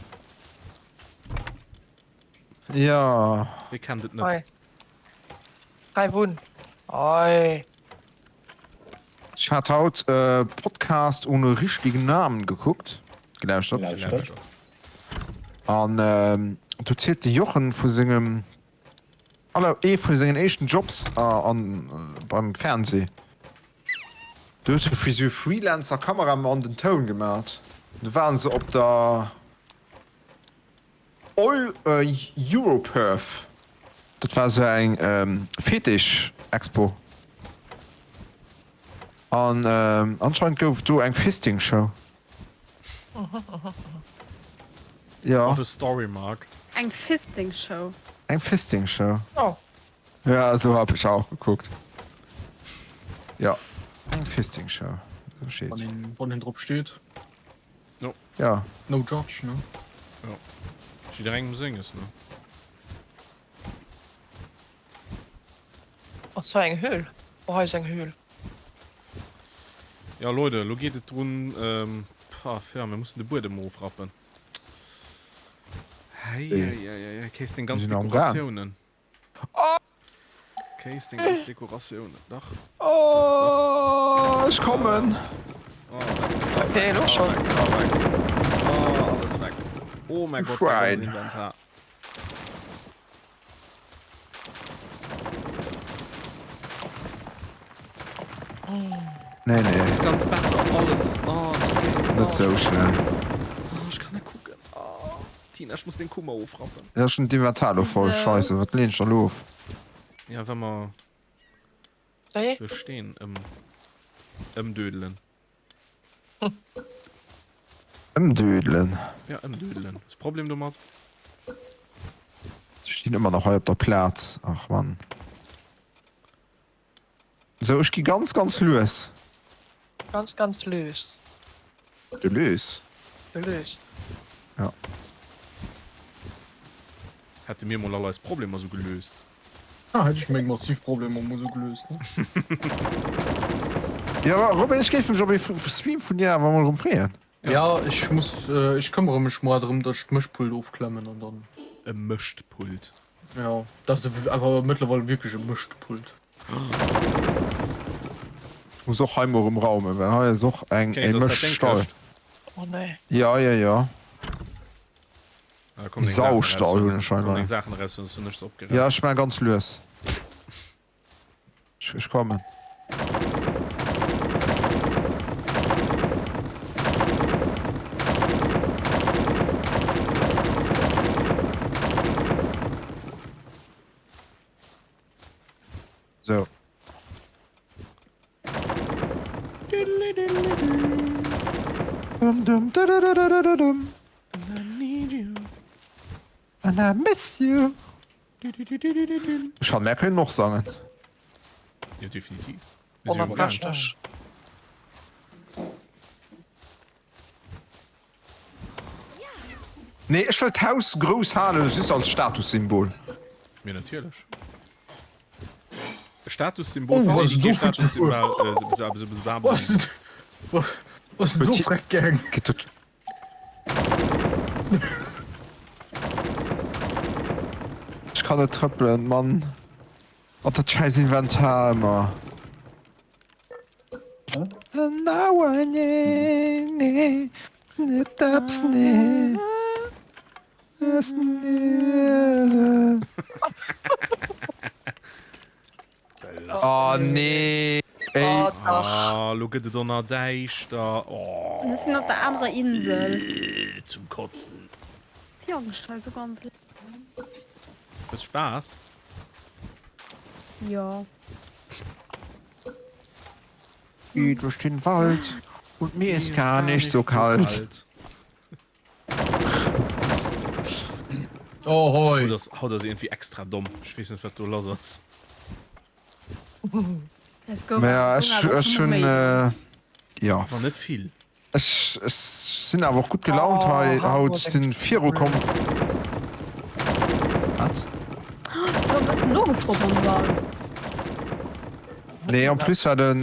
Jo. Wie kennt et net? Hei. Greif un. Hei. Ech hat haut Podcast ohne richtigen Namen gekuckt, gelauschtert. Gelauschtert. An do zielt de Jochen vu sengem aller ee vu sengen éischten Jobs an beim Fernseh. Do huet e fir sou Freelancer Kameramann den Toun gemat. Do waren se op der. Europerf, dat war sou eng Fetisch-Expo an anscheinend gouf et do eng Fisting-Show. Jo. What a story, Marc. Eng Fisting-Show? Eng Fisting-Show. Oh. Ja, sou hab ech auch gekuckt. Jo. Eng Fisting Show. Bescheed. Wann een, wann een drop steet. No. Ja. No judge, ne? Ja. Jidderengem senges, ne? Ass hei eng Höhl? Oh, hei ass eng Höhl. Ja, Leute, lo geet et drun, ähm, paf, ja, mir mussen de Buedem ofrappen. Hei, hei, hei, hei, kéis deng ganz Dekoratiounen. Oh! Kéis deng ganz Dekoratiounen, dach. Oh, ech kommen. Oh, weg, Okay, lo schon. weg, oh, weg. Oh, alles weg. Oh mein Gott, mein ganzes Inventar. Nee, nee. Das ganz Bett, alles. Oh, nee. Net sou schnell. Oh, ech kann net kucken. Oh, Tina, ech muss den Kummer ofrappen. Ja, schon d'Inventar lo voll. Scheisse, wat leen ech da lo of? Ja, wa mer Wéi? de Steen ëm, ëmdödelen. Ëmdödelen? Ja, ëmdödelen. Ass Problem domat? Ech stinn ëmmer nach hei op der Plaz. Ach Mann. Sou, ech gi ganz, ganz lues. Ganz, ganz lues. De Lues? De Lues. Ja. Hätte mir mol all eis Problemer sou gelöst. Ah, hätt ech meng massiv Problemer mol sou gelöst, ne? Jo, Robin, ech géif mech op ee Stream vun dir awer mol erëm freeën. Ja, ech muss, ech këmmere mech moar drëm, datt ech d'Mëschpult ofklemmen an dann. E Mëschtpult? Jo, dat ass awer mëttlerweil wierklech e Mëschtpult. Ech muss och hei mol erëm raumen, well hei ass och eng e Kéis, ass dat deng Mëschtstall. Këscht? Oh nee. Ja, ja, ja. Ah, komm, deng Saachen Saustall hunn ech hei Komm, deng nei. Saachen eraus, sonst hunn ech se opgeraumt. Ja, ech maan ganz lues. Ech, ech kommen. So. Dum, dum, dudududududum. And I miss you. Ech han mär kënnen och sangen. Jo, definitiv. Onerprächteg. Nee, ech wëll d'Haus grouss halen, just als Statussymbol. Mee natierlech. E Statussymbol Oh, fir was déi, déi du kee für Statussymbol, äh, Was was du freck gang? Ech kann net trëppelen, Mann. Mat dat schäiss Inventar ëmmer. Oh nee ey. Oh dach. Ah, lo gëtt et och nach däischter. Oh. Ech sinn op der anerer Insel. Zum Kotzen. Déi Angscht hei sou ganz. Hues Spaass? Jo. Geh durch den Wald und mir ist gar nicht so kalt. Oh hoi. Haut ass, haut ass irgendwie extra domm. Ech weess net wat do lass ass. Mä ech, ech hunn, jo. Awer net vill. Ech sinn awer och gutt gelaunt hei haut. Ech sinn viru komm. Wat? Do e bëssen nogefrot mam Sall. Nee, en plus war den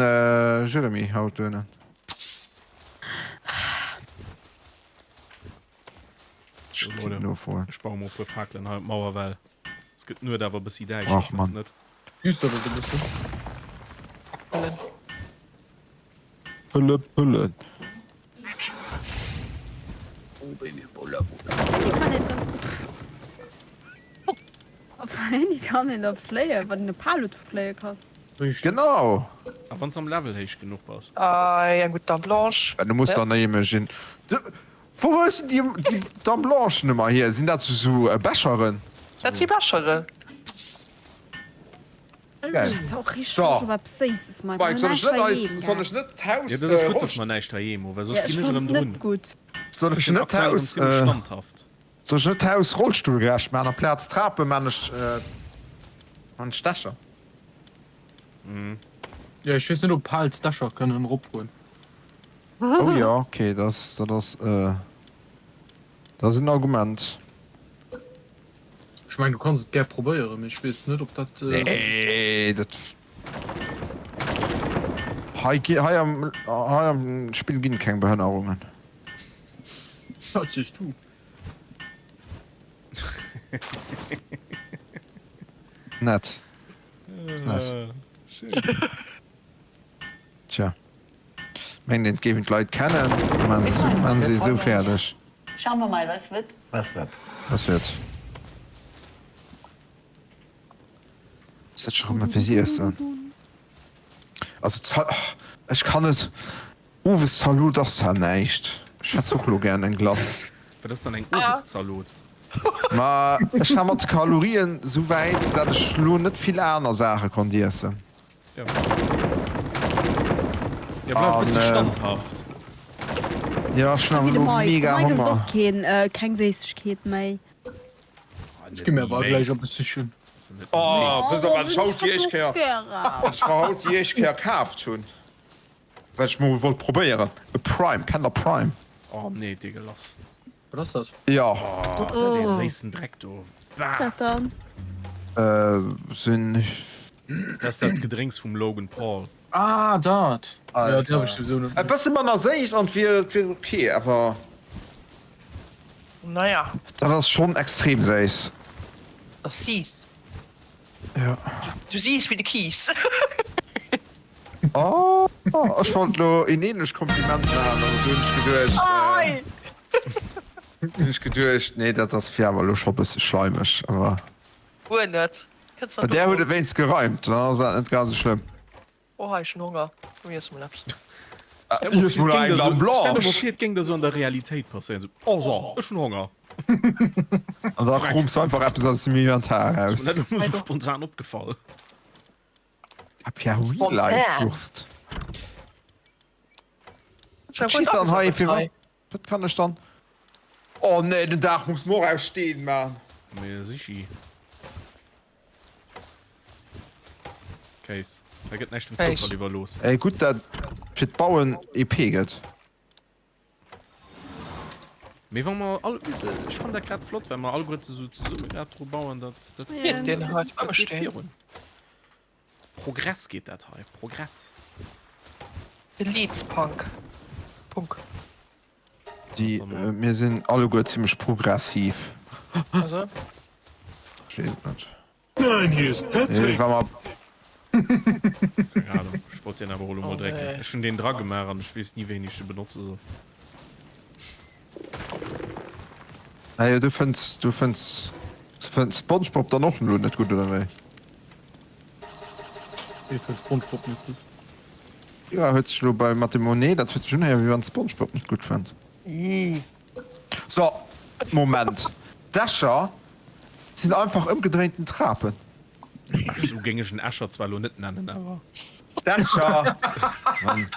Jeremy haut dohennen. Ech kritt nofroen. Ech baue mol e puer Fakelen hei op d'Mauer, well es gëtt d'Nuet awer e bëssi däischter. Ach Mann. Düstert et e bëssen. Pëlle Pëllen. Wéini kann een da fléien, wann een e Palut fléie kann? Genau! A wann s am Level héich genuch bass. Ei, eng gutt Dame Blanche. Du muss der némme ginn. Wou hues de déi Dame Blanchen ëmmer hier? Sinn dat sou Becheren? Dat si Becheren. Geil. So, Mike, soll ech net eis, soll ech net d'Haus, Jo, dat ass gutt, dass mer näischt heiheem hu, well soss ginn ech erëm drun. Soll ech net d'Haus, soll ech net d'Haus rollstullgerecht maachen? Amplaz Trape maan ech, maan ech Dächer. Jo, ech weess net ob Pals Dächer kënnen eropgoen. Oh jo, ok, dat dat ass dat ass en Argument. Ech mengen du kanns et gär probéieren, mee ech weess net ob dat. Nee, dat hei gi hei am hei am Spill ginn keng Behënnerungen. Dat sees du. Net. Net. Tja. Mengt een et géifen d'Leit kennen, da maan se maan se esou fäerdeg. Schauen wir mal, was wird. Was wird. Was wird. Ass dat scho rëm eppes iessen? Also Zal, ech kann net. Oweszalot ass zwar näischt, ech hätt och lo gären eng Glace. Wat ass dann eng Oweszalot? Ma ech war mat de Kalorien sou wäit, dat ech lo net vill aner Saache konnt iessen. Jo, bleif e bësse standhaft. Jo, ech hunn awer lo mega Mike ass Honger. och keen, keng Séissegkeet méi. Ech gi mir awer gläich eppes sichen. Oh, wësst der wat ech haut déi éischt Kéier, wat ech mer haut déi éischt Kéier kaaft hunn? Wat ech mol wollt probéieren, e Prime, kennt der Prime? Oh nee, deegelass. Wat ass dat? Jo. Oh, dat dee séissen Dreck do. Wat ass dat dann? Sinn. Dat ass dat Gedrénks vum Logan Paul. Ah, dat. Jo, dat hab ech souwisou net. E bësse manner séiss an et wier, et wier ok, awer. Naja. Dat ass schonn extrem séiss. Dat ass siiss. Jo. Du siiss wéi de Kiiss. Oh, ech wollt lo een ähnlecht Kompliment maachen, awer du hunn ech geduecht, hunn ech geduecht, nee, dat ass fir awer lo scho bësse schleimeg, awer. Guer net. Kënns Bei där huet et wéinst gereimt, dann ass dat net grad esou schlëmm. Oh hei, ech hunn Honger. Komm iess mol eppes. Iess mol eng Dame Stell der mol Blanche. vir, et géing der sou an der Realitéit passéieren, sou, Oh so, ech hunn Honger. An da krooms du einfach eppes aus dem Inventar Ass eraus. mir dat elo mol sou spontan opgefall. Hab ja Real Life Durst. Wat steet dann hei fir wat? Wat kann ech dann? Oh nee, den Daach muss mer och aus Steen man. Mee sichi. Kéis. Hei gëtt näischt dem Zoufall iwwerlooss. Ey, gutt dat fir d'Bauen EP gëtt. Mee wa mer all, weess de, ech fannen dat grad flott, well mer alleguerte sou zesumme grad dru bauen, dat, dat, dat, dat geet virun. Progress geet dat hei, Progress. De Leeds-Punk. Punk. Déi, mir sinn alleguer zimmlech progressiv. Also? Ech weess et net. Nein, hier ist Patrick. Nee, wa mer. Keng Ahnung, ech wollt deen awer och elo mol drécken. Ech hunn deen dra gemaach an ech weess ni wéini ech de benotze soll. Ah jo, du fënns, du fënns, fënns Spongebob dann och elo net gutt, oder wéi? Wee fënnt Spongebob net gutt? Jo, huet sech elo bei mat dem Monet, dat huet sech unhéieren, wéi wann Spongebob net gutt fënnt. So, Moment, d'Äscher sinn einfach ëmgedréinten Trapen. Esou géing ech en Äscher zwar elo net nennen, awer. D'Äscher! Mann.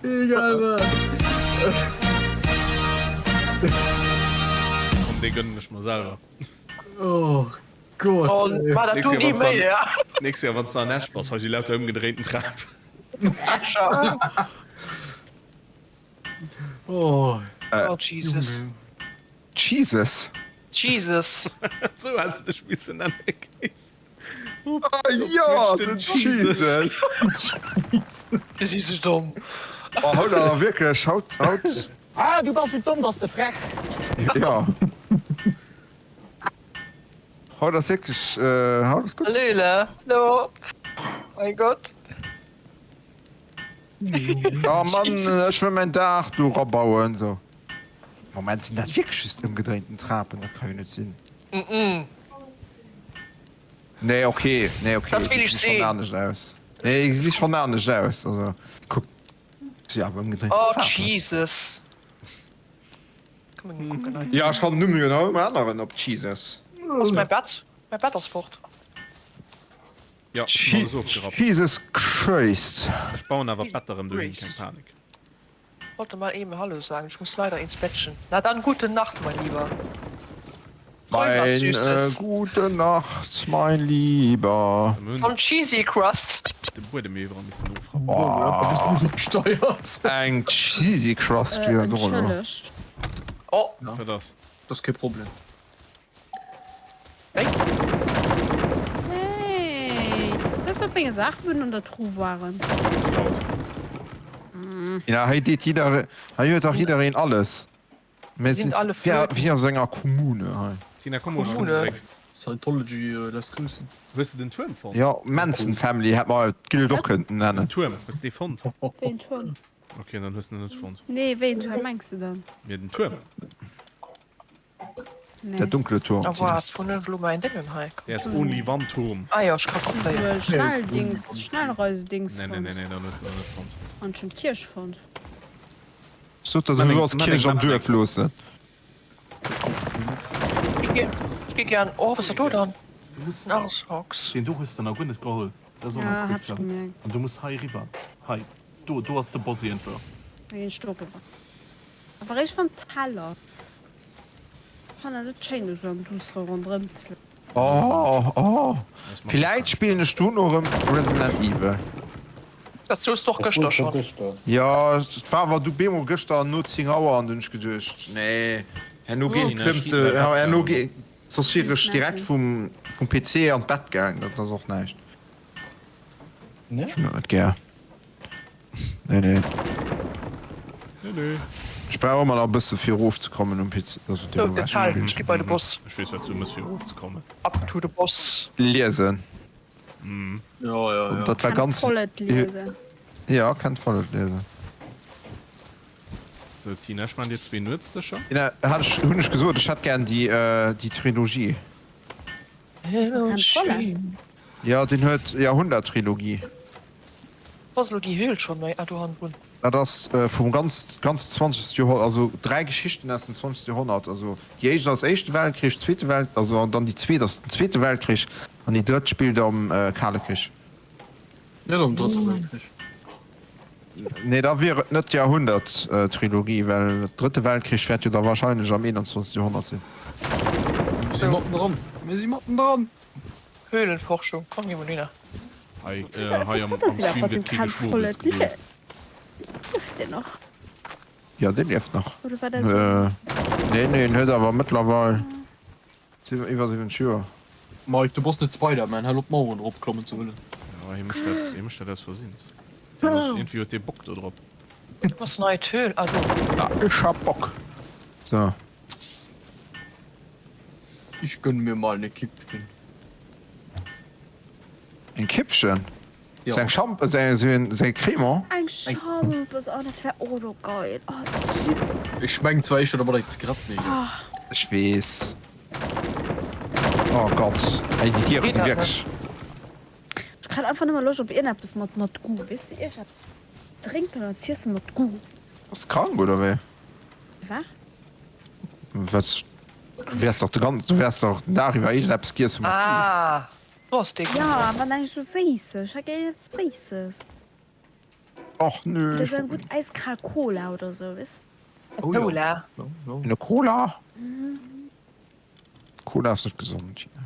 Egal wat. Komm, dee gönnen ech mer selwer. Oh Gott. Oh, war dat du ni méi, ja? Nächst Joer, wann s de an Esch bass, hei si lauter ëmgedréinten Trapen. Äscher. Oh, oh Jesus. Jesus? Jesus. Sou häss de dech missen nennen, Chris. Oh, jo, den Jesus. Dir sidd sou domm. Oh, haut awer wierklech, haut, haut. Ah, du bass sou domm, dass de frecks. Jo. Haut ass wierklech, haut ass gutt. Hallöle, hallo. Mein Gott. Oh Mann, ech wëll mäin Daach do rabauen. So. Moment, sinn dat wierklech just ëmgedréinten Trapen? Dat ka jo net sinn. Nee, okay, nee, okay. Dat will ech Déi gesi schonn sinn. anescht aus. Nee, déi gesi schonn anescht aus. Also, kuck, si awer ëmgedréinten Oh, Trapen. Jesus. Komm, mir kucken hei. Ja, ech kann den Numm jo nach ëmmer änneren op Jesus. Wo ass mäi Bett? Mäi Bett ass fort. Ja, ech hunn alles ofgerappt. Jesus Christ. Ech bauen awer d'Better erëm dohin, keng Panik. Wollte mal eben Hallo sagen, ich muss leider ins Bettchen. Na dann gute Nacht, mein Lieber. Mein gute Nacht mein Lieber. An Cheesy Crust. De Buedem iwwerall missen ofrappen. Eng Cheesy Crust wier et och elo. Oh. Wat ass? Dat ass kee Problem. Wéi? Hey, was mat menge Saachen wou an der Truh waren? Ja hei deet jidder, hei huet dach jiddereen alles. Mir Sind alle wéi wéi a senger Kommune hei. Tina komm mol schonn zeréck. Scientology lässt grüßen. Hues de den Tuerm fonnt? Jo, Manson Family hätt mer d'Guild och kënnten Den nennen. Tuerm, hues de dee fonnt? Wéi en Tuerm? Ok, dann hues de en net fonnt. Nee, wéi en Tuerm mengs de dann? Mir den Tuerm. Nee. Der dunkle Turm. A waart, wou hunn ech elo mäin Déngen hei? Der ist only one Turm. Ah jo, ech ka kopéieren. Esou e Schnelldings, Schnellreisedings Nee, nee, fonnt. nee, nee, dann hues de en net fonnt. An ech hunn d'Kierch fonnt. Sot der, du solls d'Kierch am Duerf loossen. Ech gi gären. Oh, wat ass dat do dann? En Arsox. Deen do hues de nach guer net geholl. Dat ass och Ja, nach hat ech quick. gemerkt. An du muss hei eriwwer. Hei. Do, do ass de Boss iergendwou. Da ginn ech do eriwwer. Awer eréischt wann et hell ass. Ech fannen dat net schéin do sou am Duustere ronderëm ze lafen. Oh oh villäit spillen ech dono erëm Resident Evil. Dat soos de och gëschter schonn. Jo et war awer du bemol gëschter no 10 Auer an du hunn ech geduecht nee herno geet klëmms de herno geet soss wier ech direkt vum vum PC an d'Bett gaang dat ass och näischt. Ech hunn dat net gär. Nee, nee. Nee, nee. Ech brauch ëmmer nach e bësse fir erofzekommen um PC. Also Sou, den Teil, ech gi bei de Boss. Ech weess wat s du mëss fir erofzekommen. Up to the Boss. Liesen. Ja, ja, ja. Dat war Kann ganz. Follett liesen. Ja, kann Follett liesen. Sou Tina, ech man dir zwee Nuetsdëscher. Tina, hat ech, hunn ech gesot, ech hätt gären déi, déi Trilogie. Kann Follett. Ja, deen huet Jahrhundert-Trilogie. Wou ass elo déi Höhl schon mei? Ah do hannendrun. Dat ass vum ganz ganzen 20. Joerhonnert, also 3 Geschichten aus dem 20. Joerhonnert. Also déi éischt ass Éischte Weltkrich, Zweete Welt, also an dann déi zweet ass den Zweete Weltkrich an déi drëtt spillt am Kale Krich. Net am Drëtte Weltkrich. Nee, da wier et net d'Jahrhundert-Trilogie, well Drëtte Weltkrich wäert jo da wahrscheinlech am 21. Joerhonnert sinn. Mir si mattendran, mir si mattendran! Höhlenforschung, komm gi mol hinner. Hei, äh, hei am, am Stream gëtt kee Geschwurbels geduld. Lieft deen nach? Jo, dee lieft nach. Oder war dat esou? Nee, nee, en huet awer mëttlerweil iwwer 70 Joer. Mike, du bass net Spider-Man, hal op d'Maueren eropklommen ze wëllen. Jo, hie mécht dat, hie mécht dat aus Versinn. Deen ass, iergendwéi huet dee Bock do drop. Wou ass nei d'Höhl? Ah do. Ja, ech hab Bock. So. Ich gönn mir mal ne Kippchen. Eng Kippchen? Ja. Seng Champ seng seng Cremant? Eng Schampes, oh dat wär och elo geil, oh süß. Ech mengen zwar éischter domat eng Zigarett, mee jo. Ech weess. Oh Gott, ey déi Dieren si wierklech. Ech kréien einfach nëmme Loscht op iergendeppes mat mat Goût, weess de, iergendeppes drénken oder z'iessen mat Goût. Bass krank oder wéi? Wat? Wat? Du wäers dach de ganzen, du wäers dach den Dag iwwer iergendeppes giess hunn. Ah, do ass dee Ja, Goût. awer näischt sou Séisses. Ech hätt gär iergendeppes Séisses. Och nö. Oder sou eng gutt äiskal Cola oder sou, weess? Oh jo. Cola. Jo, jo. Eine Cola? Cola ass net gesond, Gina.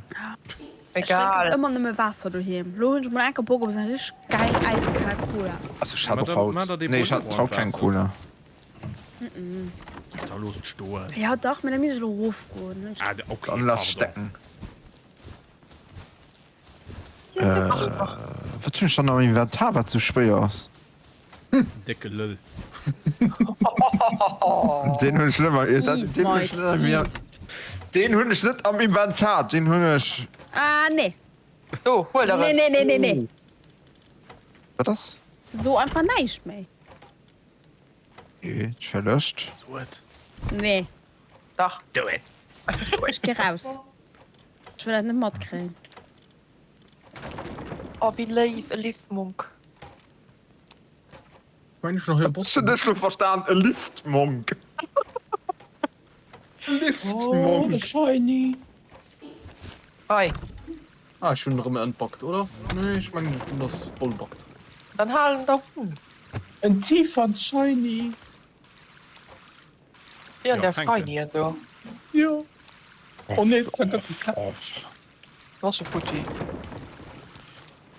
Ech drénken Egal. ëmmer nëmme Waasser doheem. Lo hunn ech mol enker Bock op esou eng richteg geil äiskal Cola. Also ech hat Mat och der, haut, mat der dee nee ech Boden hat haut keng Cola. Da loosst stoen. Ja dach, mee da misst ech elo erofgoen. Ah, okay, Dann lass pardon. stecken. Wat hunn ech dann am Inventar wat sou schwéier ass? Décke Lëll. Deen hunn ech net am, deen hunn ech net am, deen hunn ech net am Inventar, deen hunn ech. Ah nee. Do, huel der Nee, en. nee, nee, nee, nee. Wat ass? So einfach näischt méi. Nee, entschëllegt. So et. Nee. Dach. Do it. Ech gi raus. Ech wëll dat net matkréien. Oh, wéi léif, e Liftmunk. Ech mengen ech hunn nach hir Boss. Ech hunn dech lo verstan, e Liftmonk. Oh, e Shiny. Hei. Ah, ech hunn erëm entbackt, oder? Nee, ech mengen en ass voll backt. Dann hal en dach un. En Tiefern Shiny. Jo, Ja, der fänken. Shiny do. Jo. Oh nee, dat ass ganz kleng. Wasserputti.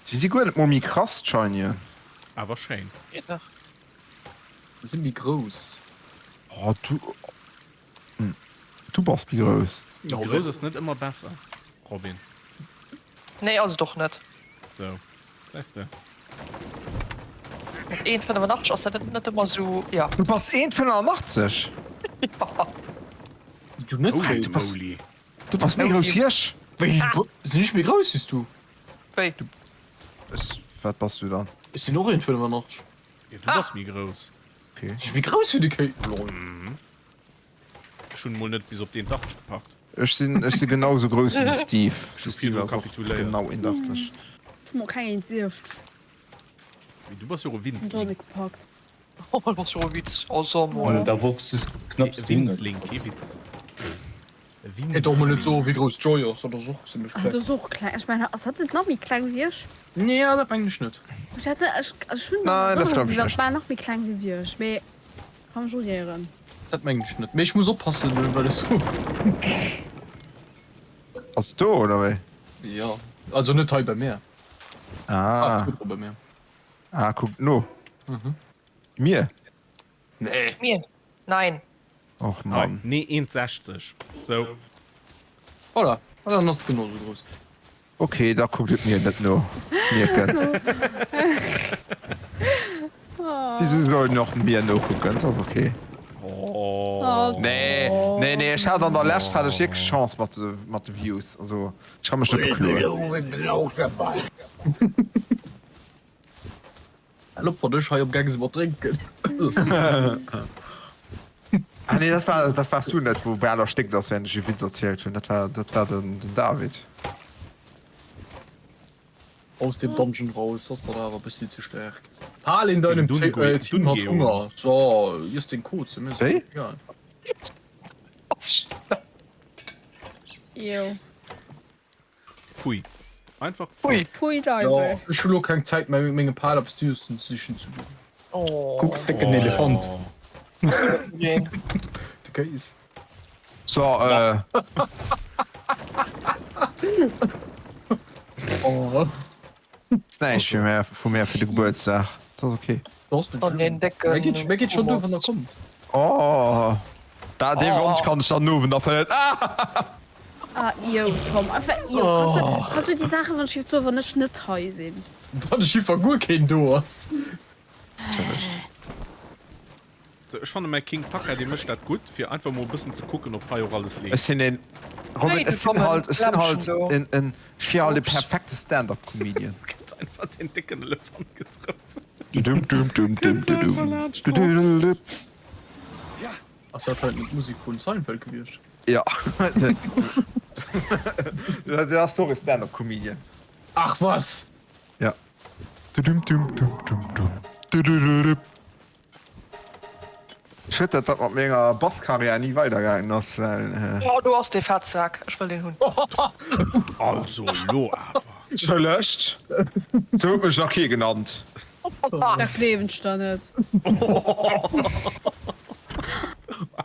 Si si guer net mol méi krass, d'Shinyen. Awer schéin. Geet nach. Se si méi grouss. Oh, du, du bass méi grouss. Méi grouss ass net ëmmer besser, Robin. Nee, ass et och net. Sou, gesäis de. Mat 1,85 ass dat net ëmmer sou, ja. Du bass 1,85? Ja. Du net Holy wéi? moly. Du bass méi grouss wéi ech. Wéi? Sinn ech méi grouss wéi s du? Wéi? Ech, wat bass du dann? Ech sinn och 1,85. Jo, du bass méi grouss. Okay. Sinn ech méi grouss wéi de Kéi? Lol. Ech hunn mol net bis op d'1,80 gepackt. Ech sinn, ech sinn genau sou grouss wéi de Steve. Ech De hu Steve virdru ass och kapituléiert. genau 1,80. Ech hu mol keng 1,60. Mee du bass jo och e Hunn Winzling. et och net gepackt. Oh, dat ass jo e Witz. Oh, so mol. Da wochs du knapps E Winzling, kee Witz. E Kéint och mol net Winzling. soen, wéi grouss d'Joy ass, dat ass och zimmlech Ah, kleng. dat ass och kleng. Ech mengen, ass hatt net nach méi kleng wéi ech? Nee, dat mengen ech net. Ech hat net, ech, ech hunn Nein, dat glaub ech dat net. war nach méi kleng wéi ech, mee kann mech och ieren. Dat mengen ech net, mee ech muss oppassen, well ech so. Ass et do oder wéi? Jo, also net hei bei mär. Ah. Ah, bei mär. Ah, kuckt no. Mir? Nee. Mir? Nein. Och Mann. Nee, 1,60. Sou. Voilà, ah, dann ass et genau sou grouss. Ok, da kuckt et mir net no. Mierken. Wisou soll en och mir nokucken? Dat ass ok. Oh. Nee, nee, nee, ech hat an der Lescht hat ech wierklech Chance mat de, mat de Views. Also, ech ka mech net bekloen. Hal op wann ech hei am Gang si mat drénken. Ah nee, dat war, dat waars du net, wou bal erstéckt ass, während ech e Witz erzielt hunn. Dat war, dat war den, den David. Aus dem Dungeon raus, soss dat awer e bëssi ze staark. Pal in Aus dem deinem Dungo- Te- äh, Team hat Dungeon. Hunger. So, iess den Kot, mir ass Wéi? egal. Ew. Pfui. Einfach Pfui. Pfui Jo, Deiwel. ech hu lo keng Zäit méi menge Pal eppes Süssen sichen ze goen. Oh. Kuck, décken Elefant. Neen. De Kéis. So, äh. Oh. Ass näischt fir mär, vu mär fir de Gebuertsdag. Dat ass ok. Oh, deen décken. Mir geet, mir geet schon duer, wann der kommt. Oh, da, dee Wonsch kann ech dann den Owend erfëllen. Ah! Ah, io, Tom, einfach io. Kanns du, kanns du déi Saachen, wann ech géif soen, wann ech net hei sinn? Wann jiwwer guer keen do ass. So, ech fanne mäi King Paka, dee mécht dat gutt, fir einfach mol e bëssen ze kucken, ob hei och alles Ech leeft. sinn een, Robin, Hey, ech du sinn Tommen, halt, ech sinn halt Lämmchen do. en, en, ech wier halt e Ups. perfekte Stand-up-Comedian. Gëtt einfach den décken Elefant getrëppelt. Dudum, dum, dum, dum, Kënnt einfach dudum. laanscht gehopst. Dudududup. Ass dat hei net d'Musek vun Seinfeld gewiescht? Ja. Dat ass och e Stand-up-Comedian. Ach was! Ja. Dudum, dum, dum, dum, dum. Dudududup. Schued dat dat mat menger Basskarriär ni weidergaangen ass, well. Oh do ass dee Fettsak, ech wëll deen hunn. Also elo awer. Entschëllegt, sou huet mech nach kee genannt. Dat gleewen ech der net.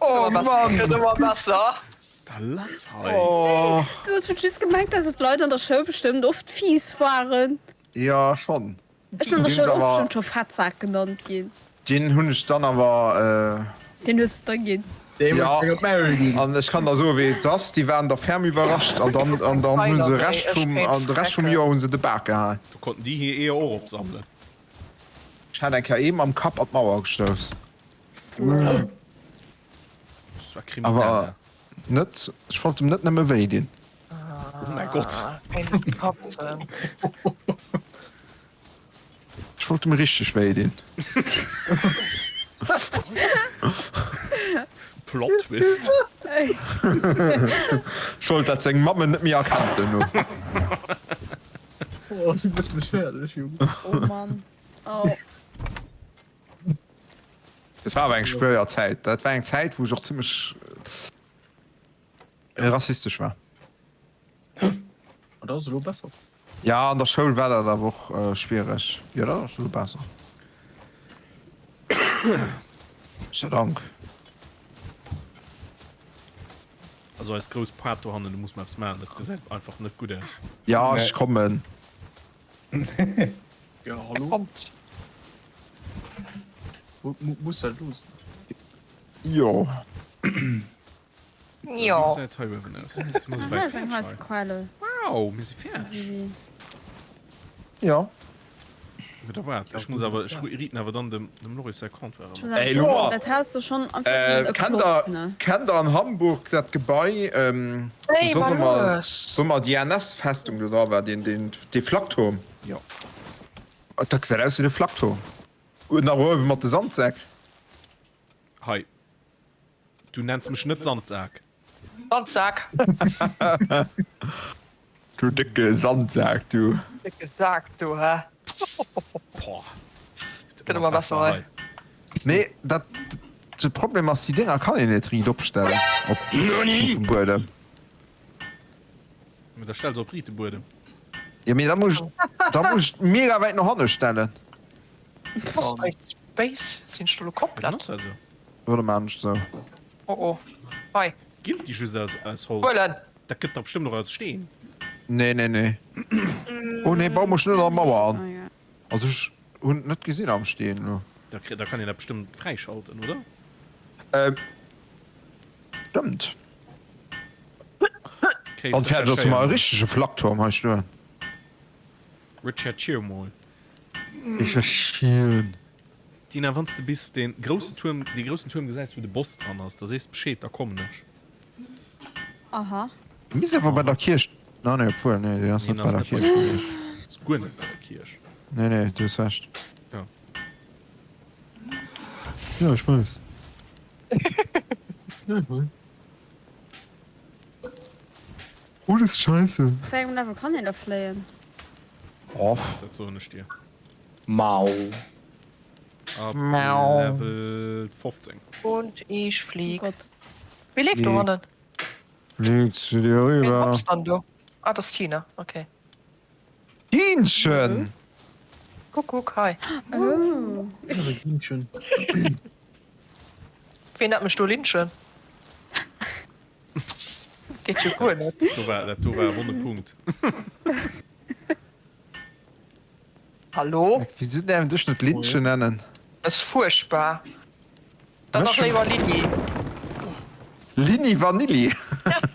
Oh Mann! Gëtt ëmmer besser. Ass da lass hei? Oh. Du hues just gemengt, dass et d'Leit an der Schoul bestëmmt oft fies waren. Ja schonn. Ech sinn an der Deen Schoul och awer. bestimmt scho Fettsak genannt ginn. Deen hunn ech dann awer. Deen hues de da ginn. Deen Ja, hues de Mary ginn. an ech kann der soen, wéi et ass, déi waren da ferm iwwerrascht an dann, an dann hu se Rescht vum, an de Rescht vum Joer hu se de Bak gehal. Do konnten déi hir Eeër och opsammelen. Ech hat eng Kéier ee mam Kapp an d'Mauer gestouss. Das war kriminell. Awer net, ech wollt em net nëmme wéi dinn. Oh mäi Gott. Katzen. Ech wollt em richteg wéi dinn. Plot Twist. Ech wollt, dat seng Mamm en net méi erkennt duerno. Oh, du mëss mech fäerdeg, Jung. Oh Mann. Oh. Et war awer eng schwéier Zäit. Dat war eng Zäit, wou ech och zimmlech rassistesch war. An dat ass elo besser. Ja, an der Schoul war dat awer och schwiereg. Jo, dat ass elo besser. Gott sei Dank. Also eis grouss Paart dohannen, do muss mer eppes maachen, dat gesäit einfach net gutt aus. Ja, ech kommen. Ja, hallo? Kommt. Muss dat elo sinn? Jo. Jo. Wéi gesäit hei uewen aus? Si mer souwäit Hei ass eng fäerdeg hei? Heisquelle. Wow, mir si fäerdeg. Jo. Mee da waart, ech muss awer, ech riiten awer dann dem, dem Loris säi Comptoir Ech ëmmer. muss awer Ey, soen, Laura, dat Haus do schonn einfach nëmmen e kennt Klotz, der, ne? kennt der an Hamburg dat Gebai, wou Hey, soss mal ëmmer, lues. wou ëmmer déi NS-Festung do dra war, deen, deen, dee Flakturm? Jo. Dat gesäit aus wéi de Flakturm. Nach uewe mat de Sandsäck. Hei. Du nenns mech net Sandsak. Sandsak. Du décke Sandsak, du. Décke Sak, du, hä? Boah. Gëtt ëmmer besser hei. Nee, dat, de Problem ass, déi Dénger kann een net riit opstellen op schroffem Buedem. Mee da stell se op riite Buedem. Jo, mee da muss ech, da muss ech mega wäit no hanne stellen. Ass eis Base, sinn ech do lo komplett? Ass dat esou? Oder maan ech sou. Oh oh. Hei. Ginn déi just aus aus Holz? Huelen! Dat gëtt der bestëmmt och aus Steen. Nee nee nee. Oh nee, bau mech net an der Mauer an. Also ech hunn et net gesinn am Steen elo. Da kritt, da kann een dat bestëmmt fräischalten, oder? Ähm. Stëmmt. Kéis An fäerdeg ass recherchéieren mar e mol. richtege Flakturm hei stoen. Recherchier mol. Recherchieren. Dina, wanns de bis dee groussen Tuerm, dee groussen Tuerm gesäis wou de Boss dran ass, da sees Bescheed, da kommen ech. Aha. Mir si awer bei der Kierch. Ah nee, obwuel, nee, deen ass net bei der Kierch gewiescht. Ass guer net bei der Kierch. Nee, nee, du hues Recht. Jo. Jo, ech weess. Ja, ech weess. Oh, das ist scheiße. Wéi engem Level kann een da fléien? Off. Dat soen ech dir. Mau. Ab Level 15. Und ich flieg. Oh Gott. Wie leeft do hannen? Flieg zu dir Wien rüber. hopst dann do? Ah, das ist Tina. Okay. Tinchen! Kuck, kuck, hei. Oh. Tinchen. Wien nennt mech do Linchen? Geet jo guer net. Do war, dat do war e wonne Punkt. Hallo? Wieso däerf een dech net Linchen nennen? Dat ass fuerchtbar. Dann nach léiwer Lini. Lini Vanilli.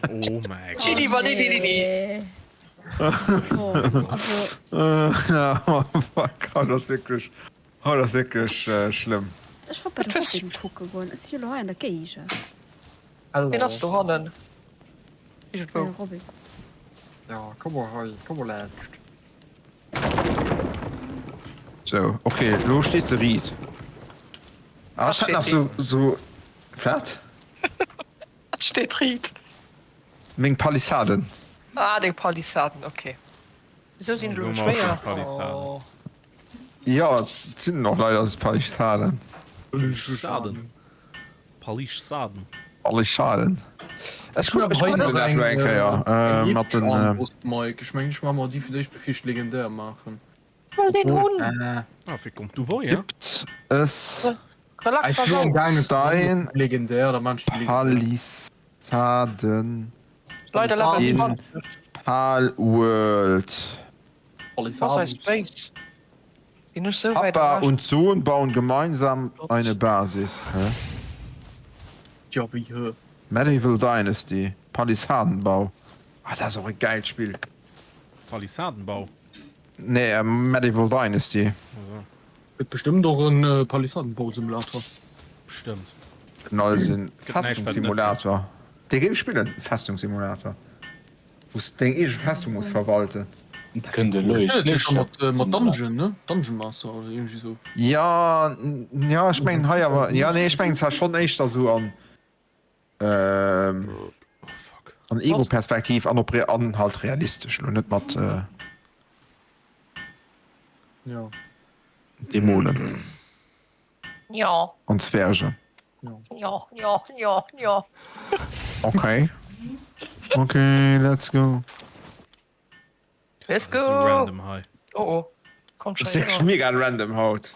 Oh mäi Gott. Chili Vanilli Lini. Oh, also. Oh fuck, haut ass wierklech, haut ass wierklech schlëmm. Ech wollt bei de Robin kucke goen. Ech si jo elo hei an der Géigend. Wien ass dohannen? Iergendwou. Robin. Ja, komm mol hei, komm mol laanscht. Sou, ok, lo steet se riit. Ah, ech hat nach sou, sou, wat? Wat steet riit? Meng Palissaden. Ah, deng Palissaden, ok. Wisou sinn elo schwéier? Palissaden. Jo, et sinn och leider Palissaden. Palissaden. Palissaden. Palissaden. Ech kucken ech kucken dat elo eng Kéier mat den. Mike, ech mengen ech maache mer déi fir d'éischt bevir ech d'legendär maachen. Wëll deen hunn. Ah, fir kommt du wou, ja? Gibt es Relax a sou. Stein Legendär, da maan ech déi legendär. Palissaden Leider Level in 20. Palworld? Was eis Base? Ginn ech sou wäit Papa ewech? und Sohn bauen gemeinsam eine Basis. Hä? Jo, wéi hä? Medieval Dynasty, Palissadenbau. Ah, dat ass och e gäilt Spill. Palissadenbau? Nee, Medieval Dynasty. Also. Gëtt bestëmmt och en Palissadenbau-Simulator. Bestëmmt. Den eisen Gëtt näischt, wat et net gëtt. Festungssimulator. Dee géif ech spillen, Festungssimulator. Wou s de deng eege Festung muss verwalten. Kënnt elo ee Mat Dungeon, ne? Dungeon Master oder iergendwéi sou. Jo, jo, ech mengen hei awer, jo, nee, ech mengen zwar schonn éischter sou an, an Ego-Perspektiv an op an halt realistesch, elo net mat Jo. Dämonen. Jo. An Zwergen. Jo, jo, jo, jo. Okay. Okay, let's go. Let's go. So random hei. Oh oh. Kommt Das schon ist wirklich mega random haut.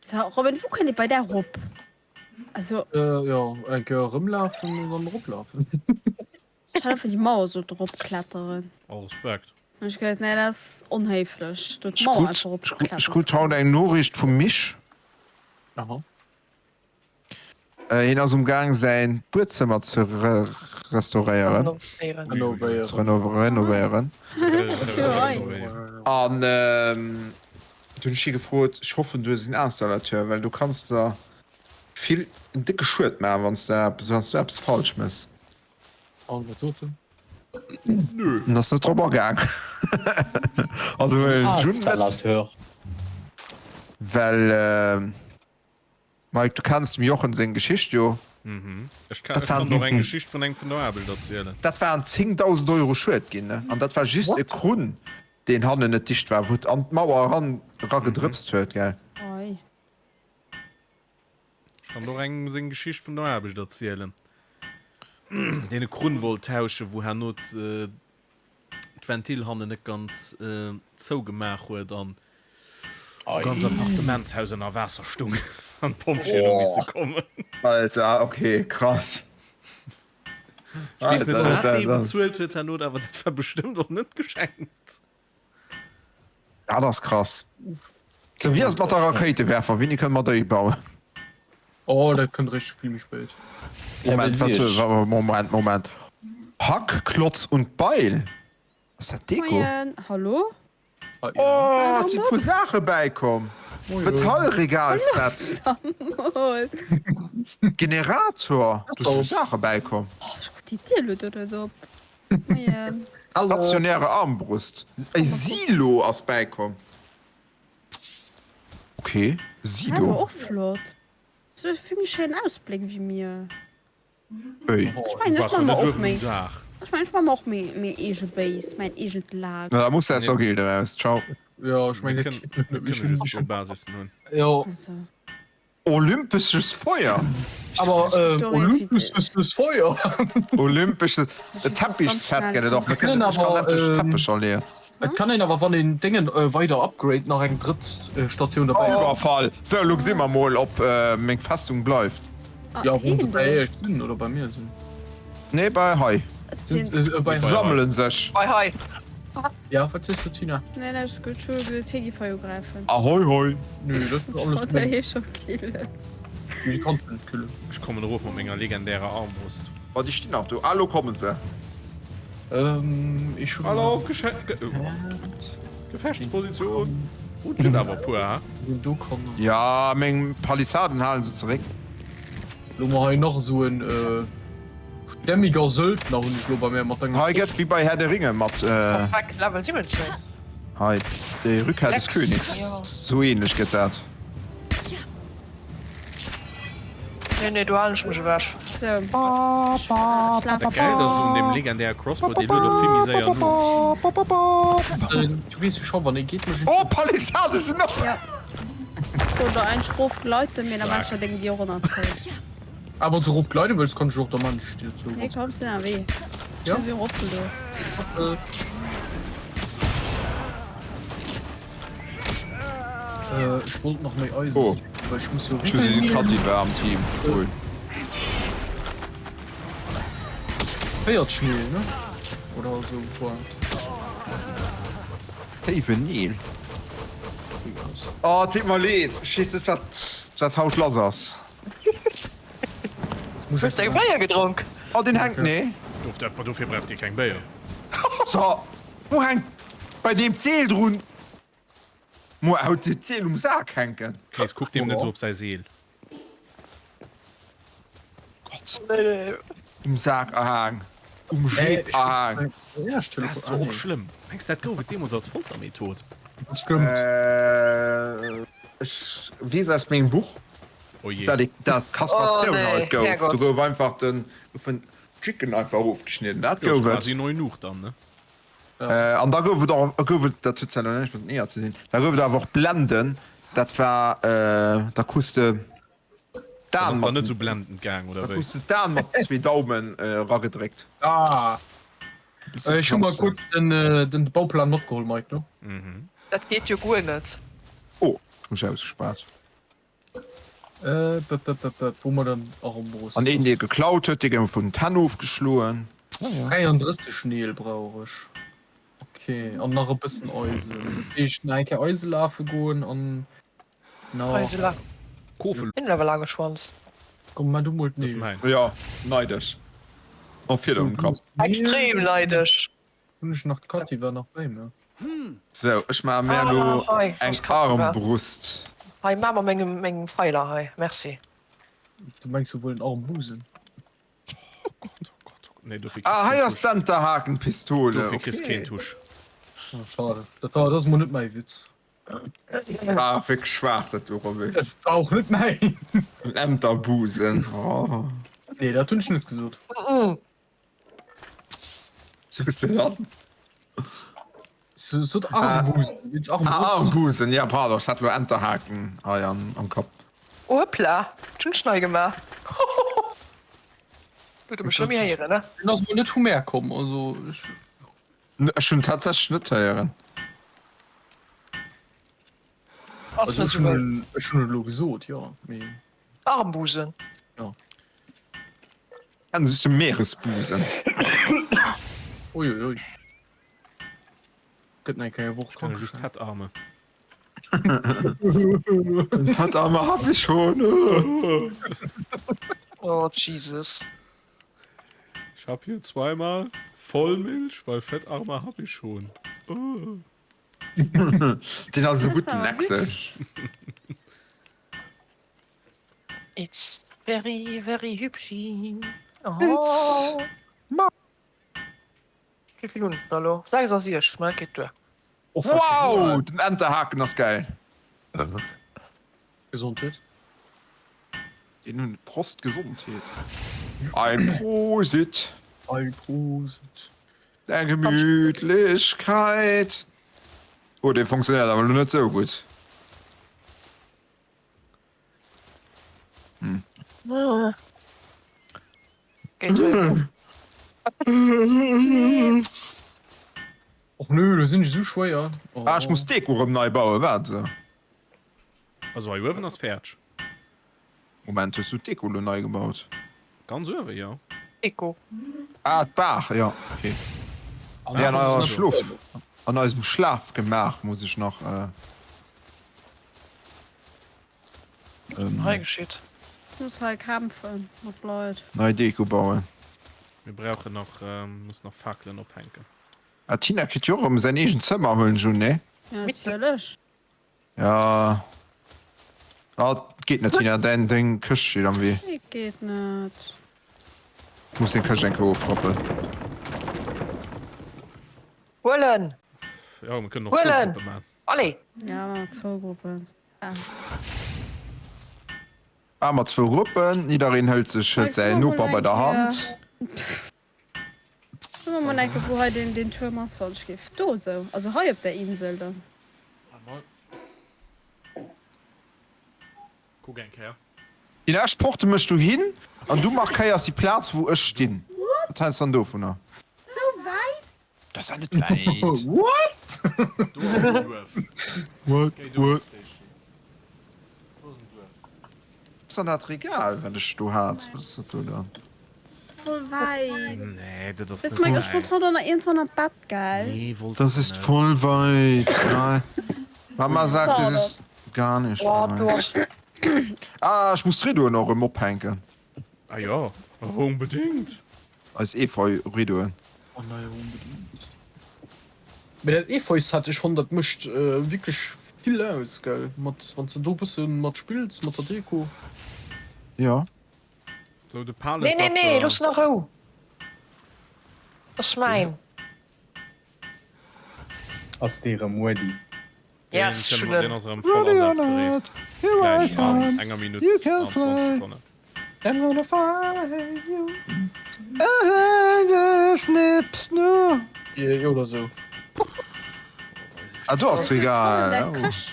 So, Robin, wou kënnt ee bei där rop? Also. Jo, eng Kéier erëmlafen an dann eroplafen. Ech hätt einfach déi Mauer sollt eropkletteren. All Respekt. Hunn ech geduet, nee dat ass onhéiflech, do d'Mauer einfach eropgeklettert Ech krut haut eng Noriicht vum Mich. Aha. Hien ass um Gaang säin Buedzëmmer ze restauréieren, ze renovéieren. An du hunn ech hie gefrot, ech hoffen du hues en Installateur, well du kanns der vill en décke Schued maachen, wann s de eppes falsch mëss. An wat sot en? Nö. En ass net drop agaang. Also ech hunn net. Installateur. Well. Mike, du kenns dem Jochen seng Geschicht jo. Mhm. Ech kann, ech kann och eng Geschicht vun engem vun der Aarbecht erzielen. Dat waren 10.000 Euro Schued ginn, ne? An dat war just e Krunn, deen hannen net dicht war, wou et an d'Mauer eran era gedrëpst huet, gell? Oi. Ech kann och engem seng Geschicht vun der Aarbecht erzielen, deen e Krunn wollt tauschen, wou herno d'Ventil hannen net ganz zougemaach huet an ganz Appartementshaus ënner Waasser stung an d'Pompjeeën hu misse kommen. Alter, okay, krass. Ech weess net, wat dee bezuelt huet herno, awer dat war bestëmmt och net geschenkt. Dat ass krass. Sou, wéi ass et mat der Rakéitewerfer? Wéini kënne mer déi bauen? Oh, dat kënnt eréischt vill méi spéit. Moment, wat, Moment, Moment. Hack, Klotz und Beil? Ass dat Deko? Moien, hallo? Oh, et si puer Saache bäikomm. Metallregalset. Generator. Do si Saache bäikomm. Oh, ech krut déi Dier elo do net op. Moien. Stationäre Armbrust. E Silo ass bäikomm. Ok, Silo. Awer och flott. Sou e vill méi schéinen Ausbléck wéi mir. Ey. Ech mengen ech man mer och meng Ech mengen ech man mer och meng meng eege Base, mäin eegent Lager. Na da muss de aus der Gilde raus. Ciao. Jo, ech mengen Mir kënnen mir kënne just zwou Basissen hunn. Jo. Also. Olympesches Feuer. Aber olympesches Feuer. Olympesches Teppichset gëtt et och. Mir kënnen ech kann endlech Teppecher leeën. Et kann een awer wann een Déngen weider upgrade nach eng drëtt Statioun derbäi. Iwwerfall! Sou, elo gesi mer mol op meng Festung bleift. Jo, wann se bei iech sinn oder bei mir sinn. Nee, bei hei. Bei Sammelen sech. Bei hei. Ja, wat sees du Tina? Nee, näischt, gutt, ech hu gesot hie giff hei ugräifen. Ahoi hoi! Nö, dat ass alles Wollt der hie scho killen. Du kanns en net killen. Ech kommen erof mat menger legendärer Armbrust. Oh, déi stinn nach do. Ah, lo komme se. Ähm, ech hunn. Alle auf Geschä Gefechtsposition! Oh, et sinn awer e puer, ha? Do kann. Ja, meng Palissaden halen se zeréck. Lo mer hei nach esou en stämmiger Söldner hunn ech lo bei mär mat enger. Hei gëtt wéi bei Herr der Ringe mat. Perfekt, Level 17. Hei, déi Rückkehr des Königs. Sou ähnlech gëtt dat. Nee, nee, do halen ech mech ewech. Sou. Dat Gäilt ass un deem legendäre Crossbow, dee luet och vill méi séier no. Du weess jo scho, wann ee geet, mech. Oh, Palissade sinn och! Ja. Oder eng Strof gleiten, mee da maache ech der deng Dier och ënner zou. Ah, wann s de erof gleide wëlls, kann ech och der man ech dir zou. Nee, komm, sinn ënnerwee. Ech hu si eropgelooss. Äh, ech wollt nach méi Eisen Oh. sichen, well ech muss jo Ech hu si Kathi war am Team. Cool. 40 Neel, ne? Oder sou war et. Déiwen Neel. Oh, et deet mer leed. Ech weess net, wat, wat haut lass ass. Hues de eng Béier gedronk? Oh, deen hänkt, nee. Dofir braucht Dir keng Béier. So, wou hänkt bei deem d'Seel drun? Moa huet dir d'Seel um Sak hänken. Kéis, kuck deem net esou op säi Seel. Gott. Um Sak erhaang. Um Jeep erhaang. Dat ass zwar och schlëmm. Mengs de, dat gouf et deemools als Foltermethod? Bestëmmt. Ech weess aus mengem Buch, Oje. dat dat Kastratioun halt gouf. Do gouf einfach den, goufen d'Jicken einfach ofgeschnidden. Dat gouf et. Quasi en Eunuch dann, ne? An da gouf et och, gouf et, dat huet zwar elo näischt mat den Eeër ze dinn, da gouf et awer och Blenden, dat war, da krus de Dat d'Aen ass dann mat, net esou blendend gaang, oder da wéi? krus de d'Aen mat zwee Daumen eragedréckt. Ah, E bësse ech hu mer planzen. kuerz den, den Bauplan matgeholl, Mike, ne? Dat geet jo guer net. Oh, ech hu mech ausgespaart. Äh, b, b, b, b, wou mer dann Armbrust. An een dee geklaut huet, dee gouf vun d'Hänn ofgeschloen. 33 Neel brauch ech. Ok, an nach e bëssen Eisen. Dat heescht nach eng Kéier Eise lafe goen an nach. Eise lafen. Kofe. Hien huet awer laange Schwanz. Komm, maa du mol d'Neel. Jo, neidesch. Oh, Fieder um Kapp. Extrem neidesch. Hunn ech nach d'Katy war nach bei mir. Sou, ech maache mär elo eng Armbrust. Hei, maa mer mengem mengem Pfeiler hei, merci. Du mengs jo wuel en Armbusen? Oh Gott, oh Gott, oh Gott. Nee, dofir kriss Ah, hei keen ass Tusch. d'Enterhakenpistole, Dofir kriss okay. keen Tusch. Oh, schade. Dat war, dat ass mol net mäi Witz. War wierklech schwaach dat do, Roby. Dat war och net mäin. En Enterbusen, oh. Nee, dat hunn ech net gesot. Sot Armbusen, wéinst Armbrust. Ah, Armbusen, ja pardon, ech hat lo Enterhaken hei am Kapp. Hoppla, dat hunn ech nei gemaach. Huet e mech net méi héieren, ne? Deen ass mol net vu mär komm, also ech. Ech hunn tatsächlech net héieren. Ass net sou wëll. Ech hunn et elo gesot, jo, mee. Armbusen. Jo. Kennen just de Meeresbusen. Ui ui ui. Gëtt nach eng Kéier Woch Ech kenne just Fettarme. Fettarme hab ich schon. Oh Jesus. Ich hab hier zweimal Vollmilch, weil Fettarme hab ich schon. Oh. Den ass esou gutt, den Axel. It's very very hübschi. Oh. Wéi vill hunn ech der elo? 66, ma dat geet duer. Wow, den Enterhaken ass geil. Gesondheet. Den hunn Prost Gesondheet. Ein Prosit. Ein Prosit. Der Gemütlichkeit. Oh, dee funktionéiert awer elo net sou gutt. Hm. Geet duer. Och nö, do sinn ech esou schwéier. Oh. Ah, ech muss d'Deko rëm nei bauen, waart esou. Also hei uewen ass fäerdeg. Moment, hues du d'Deko lo nei gebaut? Ganz uewen, jo. Deko. Ah, d'Baach, jo, ok. Nee, an eiser Schlof, an eisem Schlafgemaach muss ech nach. Wat ass denn hei geschitt? Ech muss hei kämpfen mat Leit. Nei Deko bauen. Mir brauchen nach, muss nach Fakelen ophänken. Ah, d'Tina kritt jo och erëm säin eegent Zëmmer, huelen ech un, nee? Ja, natierlech. Ja. Ah, geet net Tina, däin deng Këscht steet am Wee. Wéi geet net? Ech muss deng Këscht eng Kéier ofrappen. Huelen! Jo, mir kënnen och zwou Huelen! Gruppe man. Allez! Ja, ma zwou Gruppen. Ah, mat zwou Gruppen, jiddereen hëlt sech hëlt säin Noper bei der Hand. Soe mer mol enke wou hei deen deen Tuerm ass, wann ech géif do esou, also hei op der Insel dann. Kuck eng Kéier. Déi lescht Porte méchs du hin an du markéiers déi Plaz wou ech stinn. Wat häls dann dovunner? Sou wäit? Dat ass ja net wäit. What? Do ass en Duerf. What? Géi do What? op d'Héicht hin. Do ass en Duerf. Wat ass dann dat Regal wat ech do hat? Wat ass dat do dann? Voll wäit. Nee, dat ass Weess net Mike, ech wollt wäit. haut och nach iergendwann an d'Bett, gell? Nee, wollts Das de ist net. voll weit. Nein. Mama sagt, es Schade. ist gar nicht Oh, du weit. hast. Ah, ech muss d'Rideauen och erëm ophänken. Ah jo, onbedéngt. Eis Efeu-Rideauen. Oh nei, onbedéngt. Mee dat Efeu-Set, ech fannen dat mécht wierklech vill aus, gell? Mat, wann s de do e bësse mat spills, mat der Deko. Jo. Sou, de Nee, nee, nee, Palenzaffer. looss en a Rou. Ass mäin. Ass dee rëm ready? Yes, Deen ech kënne hunn mer, deen en. ass erëm voll asazbereet. Gläich an enger Minutt an 20 Sekonnen. I'm gonna find you. Jo, oder sou. Ah, do ass d'Regal. An der Këscht.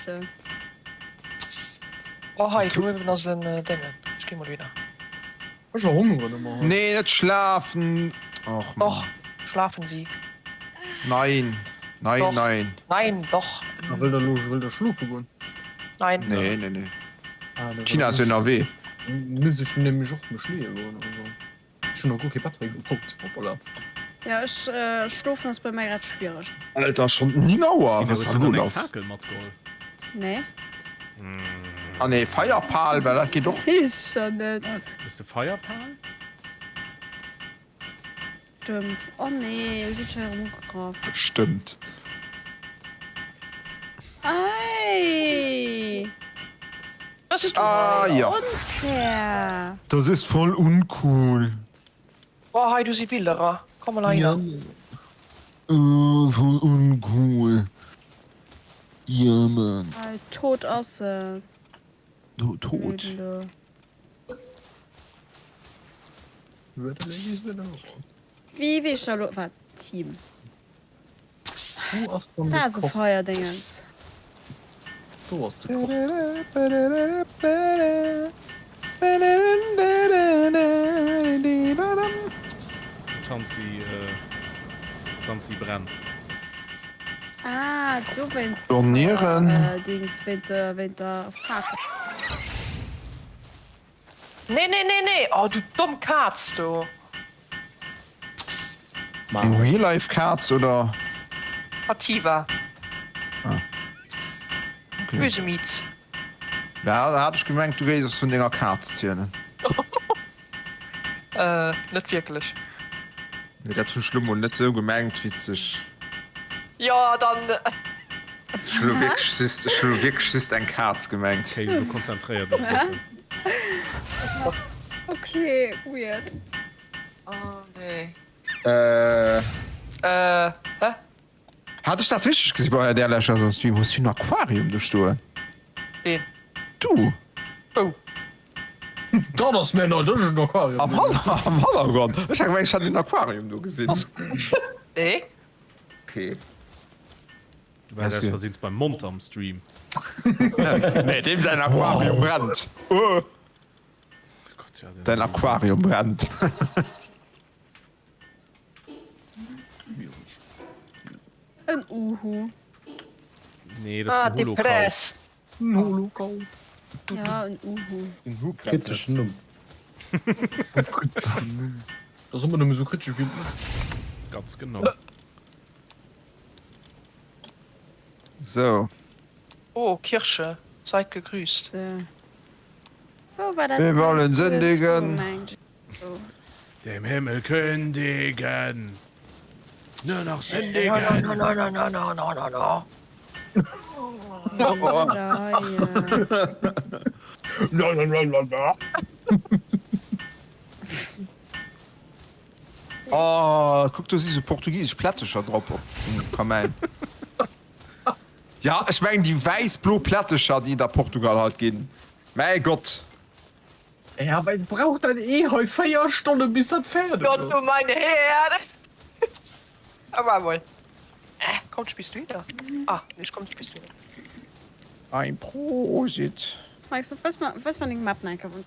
Oh hei, do uewen ass en Déngen. Ech gi mol wieder. Ech verhongeren ëmmer hei. Nee, net schlafen. Och Mann. Doch, schlafen Sie. Nein, nein, Doch. nein. Nein, doch. A wëllt der elo, wëllt der schlofe goen? Nein. Nee, nee, nee. D'Tina ass jo ënnerwee. Muss ech nämlech och mech leeë goen, also ech hunn nach guer kee Bett hei gebaut, hoppala. Jo, ech schlofen ass bei mär grad schwiereg. Alter, schon 9 Auer, Tina, was hues ass du elo dann eng lass? Fakel matgeholl? Nee. Ah nee, Feierpal, well dat geet och. Weess schon net. Hues de Feierpal? Stëmmt. Oh nee, elo ginn ech hei erëm ugegraff. Stëmmt. Ei! Ah ja. Unfair! Das ist voll uncool. Oh hei du si Wilderer, komm mol heihinner. Oh, voll uncool. Ja man. Hei, tot ass se. Tot? Wéi weess ech elo wat Team? Phasefeier-Dingens. Do ass de Koch. Tanzi, Tanzi brennt. Ah, dowéinst Stornieren. Dings, wéint der Fakel. Nee nee nee nee oh du domm Kaatz do. Eng Real Life Kaatz oder? Kativa. Ah. Okay. Böse Miez. Da hat ech gemengt du géis vun denger Kaatz zielen. Äh, net wierklech. Nee, dat hunn ech lo mol net sou gemengt, wéi et sech. Jo, dann. Ech hu lo wierklech just, ech hu lo wierklech just eng Kaz gemengt. Okay, lo konzentréier dech e bëssen. Okay, weird. Oh nee. Äh. Äh, hä? Hat ech dat richteg gesi bei där leschter so Stream? Hues du en Aquarium do stoen? Ween? Du! Wou? Dat ass mir nei, dat ech en Aquarium Am Hanner, am Hannergrond. Ech hat gemengt, ech hätt en Aquarium do gesinn. Nee. Okay. Du waars aus Versehens beim Monte am Stream. Nee, deem säin Aquarium brennt. Oh. Gott, ja, den Säin Aquarium brennt. En Uhu. Nee, dat ass Ah, den Holocaust. Depress. En Holocaust. Ja, en Uhu. Kriteschen Numm. Kriteschen Numm. Dat ass ëmmer nëmme sou kritesch wéi et net. Ganz genau. Sou. Oh, Kirsche, seid gegrüßt. Wou war dat? Wir wollen sündigen. Dem Himmel kündigen. Nur noch sündigen. Oh, kuck, do si sou portugisesch Plättecher drop op dem Kamäin. Ja, ech mengen déi wäiss-blo Plättecher, déi et a Portugal halt ginn. Mäi Gott! Ja, wat brauch dat ee hei 4 Stonnen bis dat fäerdeg Gott ass? du meine Herde! Aua mol. Äh, kommt spielst du wieder? Ah, nee, kommt spielst du wieder. Ein Prosit. Mike, so weis mer, weis mer deng Map nach eng Kéier.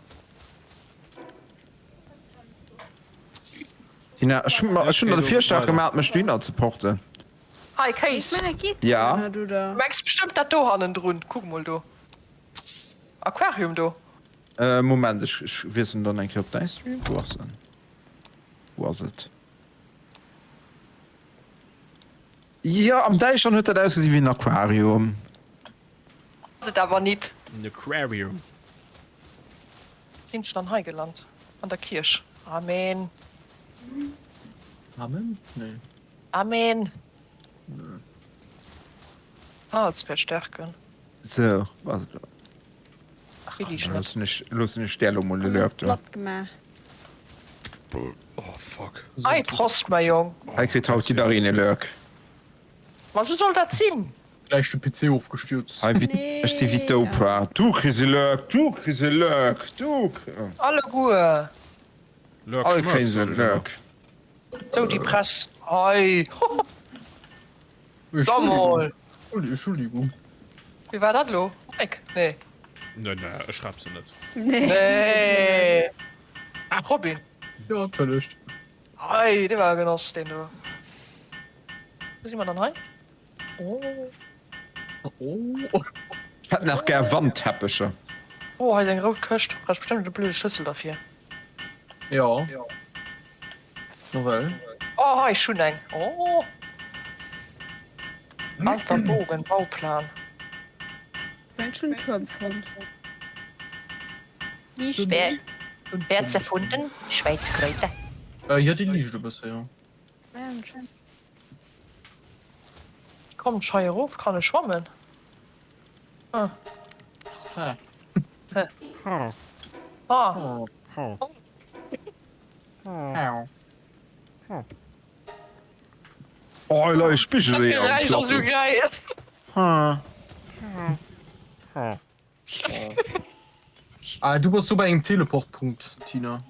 Tina, ech hunn ech hunn der de Virschlag gemaach, mech dohinner ze porten. Hi Kéis. Ja. Du mengs bestëmmt dat do hannendrun. Kuck mol do. Aquarium do. Äh, Moment, ech, ech wiesselen dann eng Kéier op däi Stream. Wou ass en? Wou ass et? Jo, am Däischteren huet dat ausgesi wéi en Aquarium. Ass et awer nit. En Aquarium. Sinn ech dann hei gelant? An der Kierch. Amen. Amen? Nee. Amen. Halsbär stärken. Sou, was et elo? Kritt ech net. Loossen ech, loossen ech där elo mol e Lurk do. Platt gemaach. Oh fuck. Ei, Prost, mäi Jong. Hei kritt haut jiddereen e Lurk. Ma sou soll dat sinn. Gläich de PC ofgestürzt. Hei, wéi, ech si wéi d'Oprah. Du kriss e Lurk, du kriss e Lurk, du. Alleguer. Lurk All kréien schmëss, se e soen ech ëmmer. Lurk. Sou, déi Press hei. So mol. Entschuldigung. Wie war dat lo? Mike? Nee. Nee, nee, ech schreib se net. Nee. Nee. Robin. Ja, natierlech. Hei, dee war e Genoss, deen do. Wou si mer dann hei? Oh. Oh. Hätt nach gär Wandteppecher. Oh, hei ass eng rout Këscht. Brauch ech bestëmmt e blöde Schlëssel derfir. Jo. Nawell. Oh, hei, ech hunn eng. Oh. Alter Bogen, Bauplan. Ech hunn en Tuerm fonnt. Liicht. Wer, wer ze funden? Schwäiz Kräuter. Jo, déi liicht e bësse, jo. Kommt ech hei erof? Kann ech schwammen? Ah. Ha. Ha. Ah. Ha. Oh, hei leie Spigeleeër Dat um Geräisch ass Plateau. sou geil. Ha. Ha. Ah, du bass do bei engem Teleportpunkt, Tina.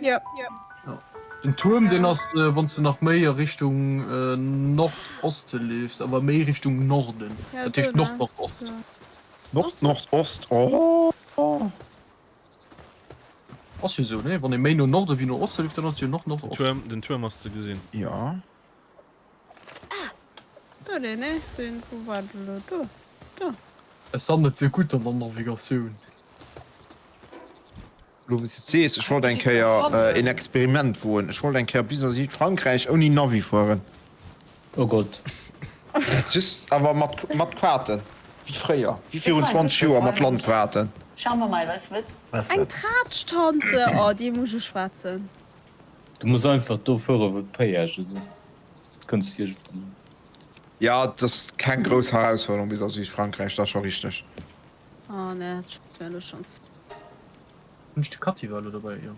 Ja. Ja. Den Tuerm, deen ass, äh, wann s de nach méi a Richtung äh, Nordoste leefs, awer méi Richtung Norden. Ja, Dat heescht do, ne? Nord-Nordost. Do. Nord, Nord, Ost, oh. Ass jo sou, ne? Wann ee méi no Norde wéi no Oste leeft, dann ass et jo Den Nord-Nordost. Tuerm, den Tuerm ass ze gesinn. Ja. Do deen, ne? Deen, wou war de lo? Do. Do. Ech san net sou gutt an der Navigatioun. Lo wou s de et sees, ech wollt eng Kéier een Experiment woen. Ech wollt eng Kéier bis a Südfrankräich ouni Navi fueren. Oh Gott. Just awer mat mat Kaarten, wéi fréier, wéi virun 20 Joer mat Landkaarten. Schauen wir mal, was wird. Was Eng wird? Traatsch-Tante, oh déi muss ech uschwätzen. Du muss einfach do fueren, wou d'Péiage sinn. Kënns iergendwann un. Ja, et ass keng grouss Herausforderung bis a Südfrankräich, dat ass scho richteg. Oh nee, dat schwätzt mir elo schonns. Hunn ech de Cathy war elo dobäi, jo.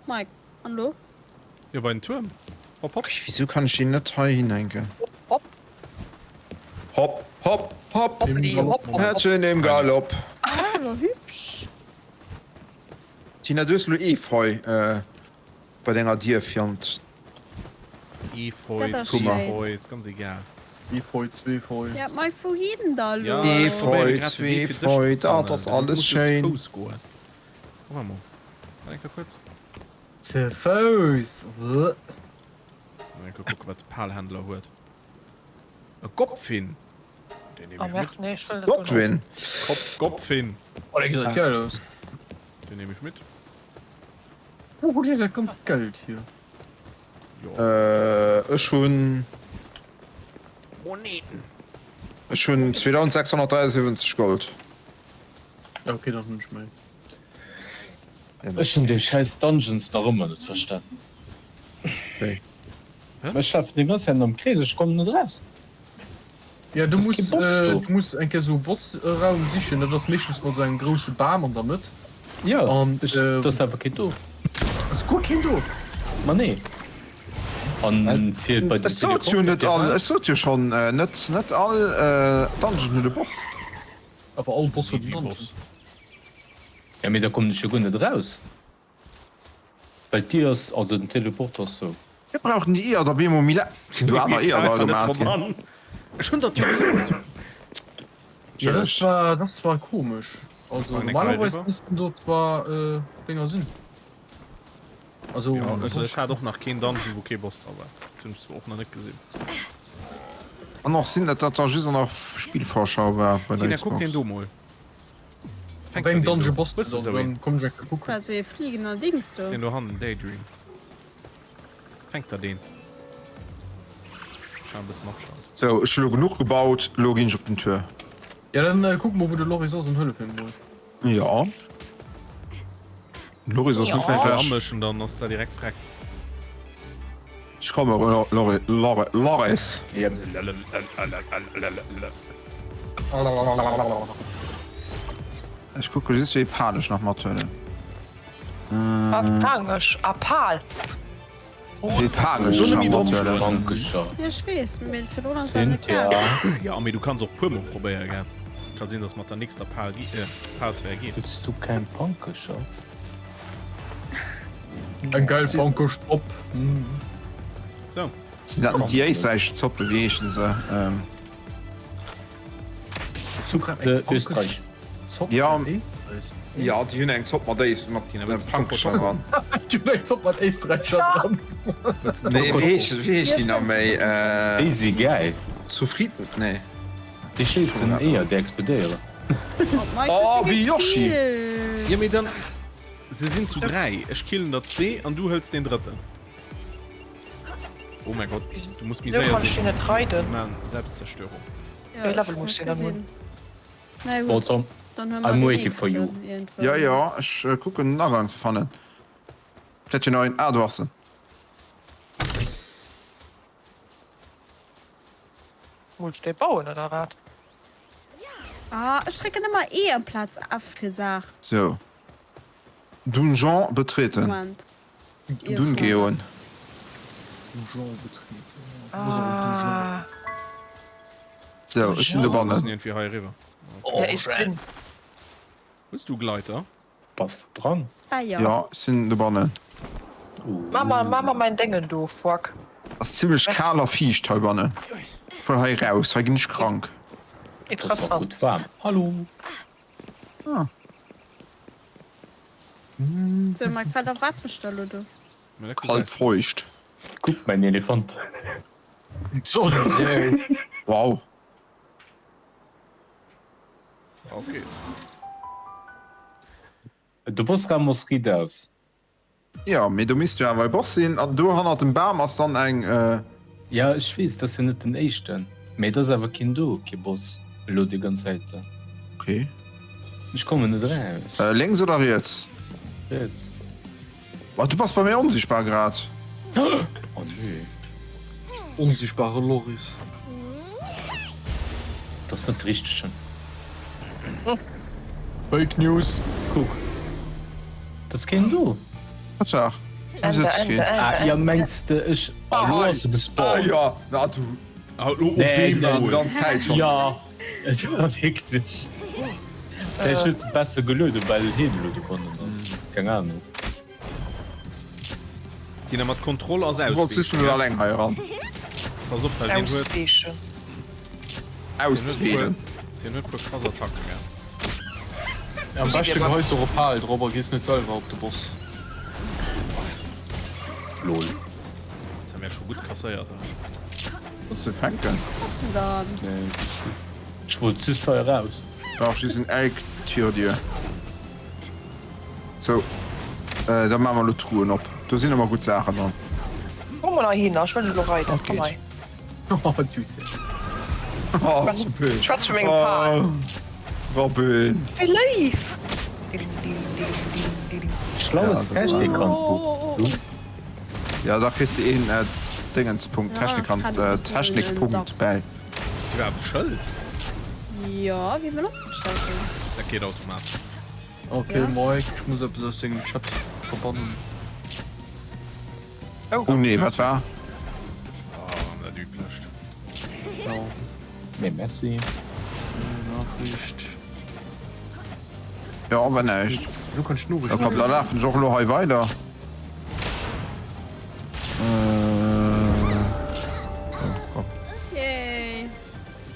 Mike, an elo? Jo, bei den Tuerm. Hopp, hopp. Wisou kann ech deen net hei hinhänken? Hopp. Hopp, hopp, hopp, Hoppeli, hopp, hopp, hopp. Häerdchen im Galopp. Ah, elo hübsch. Tina, du hues elo Efeu bei denger Dier fir an Efeu, Dat ass Kummer. schéin. Zweefeu, ist ganz egal. Efeu, Zweefeu. Ja, Mike, wouhin da elo? Ja, ech probéiere Efeu, grad de Wee fir dech Zweefeu, ze dat fannen. ass Du alles muss jo zu schéin. Fouss goen. Warte mol. Warte eng Kéier kuerz. Ze Fouss, wëh. Eng Kéier kucken, wat de Palhändler huet. E Gopfin! Den nehm Oh ech merde, mit. nee, ech wëll net dono. Godwin. Kopf, Gopfin! Oh, dee gesäit geil aus. Den nehm ech mit. Wou hutt dir dat ganzt Geld hier? Jo. Ech hunn. Moneten. Ech hunn 2673 Gold. Ja, okay, dann hunn ech méi. Ech hunn déi schäiss Dungeons nach ëmmer net verstanen. Wéi? Ech lafen déi ganz Zäit am Krees, ech kommen net eraus. Ja, du Das muss, kee Boss do. du muss eng Kéier sou e Bossraum sichen, dat ass meeschtens mat sou engem grousse Bam an der Mëtt. Jo, An, ech, ähm, do ass einfach keen do. Ass guer keen do? Ma nee. An fir bei den Ech sot jo Teleporter net fir all, raus. ech sot jo schonn, net, net all Dungeon huet e Boss. Awer all Boss huet en Wéi Dungeon. Boss? Ja, mee da kommen ech jo guer net eraus. Well d'Dier ass, also den Teleporter ass zou. Mir brauchen déi Eeër da bemol méi laang. Sinn do aner Eeër dra gemaat ginn? Ech hunn dat jo gesot. Ja, das war, das war komesch. Also Bang, normalerweis rüber. missten do zwar äh, Dinger sinn. Also, Ja, also ech hat och nach keen Dungeon, wou kee Boss dra war. Dat hunn ech zwar och nach net gesinn. An och sinn dat dat da just an der Spillvorschau war bei der Tina, kuck Xbox. deen do mol. Op engem Dungeon Boss Hues de sou een? Komm ech eng Kéier kucken. Wat, dee fliegender Dings do? Deen do hannen, Daydream. Fänkt der deen? Ech hat e bëssen Abstand. Sou, ech hu lo genuch gebaut, lo ginn ech op den Tour. Ja dann kuck mol wou de Loris ass an hëllef him mol. Jo. Den Loris ass net wäit Ech ewech. amëschen, dann ass dat direkt vreckt. Ech komme Loris. Ech kucke just wéi Pal ech nach mathuelen. Wat Paangesch? Ah Pal! Wéi Pal ech nach mathuelen. Pankescher. Jo ech weess, mee virdrun ass dat net Cynthia. gaangen. Jo mee du kanns och puer mol probéiere gell. Ka sinn dass mat der nächster Pal Palsphär geet. Hues du keng Pankescher? Eng geil Pankesch Zopp. Sou. Sinn dat net déi éisträichesch Zoppe? Wéi heeschen se? De Österreich. Ja, ja, déi hunn eng Zopp mat Éis mat Pankecher dran. Déi hunn eng Zopp mat Éisträicher dran. Nee, wéi heeschen, wéi heescht déi nach méi? Déi si gäil. Zufrieden? Nee. Déi schéissen Eeër, déi explodéieren. Oh, wéi Yoshi! Jo, mee dann, se sinn zu 3. Ech killen der zwee an du hëls deen drëtten. Oh mäi Gott, du muss méi séier sinn. Si maan Selbstzerstörung. Wéi Level muss deen dann hunn? Bon, Tom, I'm waiting for you. Jo, jo, ech kucken den Agang ze fannen. Wäert jo nach een. Ah, do ass en. Muss ech dee bauen oder wat? Ah, ech drécken ëmmer E amplaz F fir Saach. Sou. Dungeon betreten. Moment. Dungeon. Dungeon betreten. Ah. Sou, ech sinn dobannen. Müssen irgendwie hei eriwwer. Oh, ist grün. Hues du Gleiter? Bass de dran? Ah jo. Jo, ech sinn dobannen. Mach mal, mach mal mein Dengen do, fuck. Ass zimmlech kal a fiicht heibannen. Ech wëll hei raus, hei ginn ech krank. Ass och gutt waarm. Hallo. Ah. Sou Mike, wat erwaart mech da lo do? Kalt feucht. Kuck mäin Elefant. Wow. Auf geht's. De Bossraum ass riit aus. Jo, mee do misst jo awer e Boss sinn an do hannert dem Bam ass dann eng. Ja ech weess, et ass jo net den éischten, mee et ass awer keen do, kee Boss elo déi ganz Zäit. Okay. Ech kommen net eraus. Lénks oder riets? Riets. Oh, du bass bei mir onsichtbar grad. Oh nee. Onsichtbare Loris. Dat ass net de richtegen. Fake News. Kuck. Dat ass keen do. Tatsaach. Hei sëtzt keen. Ah ja, mengs de ech. Ah, lo ass e gespawnt. Ah ja, na du. Ah, lo op eemol déi ganz Zäit schonn. Ja, et war wierklech. Vläicht huet e besser gelueden, well hien elo dobannen ass. Keng Ahnung. Tina mat Kontroll ass Du wollts just net alleng hei eran. Pass op, well deen huet. Ausweechen. Ausweelen. Deen huet puer krass Attacken, gell. Am beschte geheis och e Pal drop a gees net selwer op de Boss. Lol. Jetzt haben wir schon gut kasséiert. Wolls de fänken? Nee, ech wollt just hei eraus. Brauch just en Elk-Tür-Dier. Sou, da maache mer elo d'Truhen op. Do sinn ëmmer gutt Saachen dran. Komm mol heihinner, ech wëll elo reiden. Komm hei. Oh, du Sek. Oh, Schwätz vu mengem Pal. Robin. Wéi léif! Schlaues Technikhandbuch. Ja, da kriss de een Dingenspunkt, Technikhand, Technikpunkt bäi. Hues de iwwerhaapt e Schëld? Jo, wéi benotzt ech dat denn? Dat geet automatesch. Ok Mike, ech muss eppes aus dengem Chat verbannen. Oh nee, wat war? Oh, dat üblecht. Jo. Nee, merci. Nachricht. Jo, war näischt. Elo kann ech d'Noriicht. Da komm, da lafen ech och elo hei weider. Yay.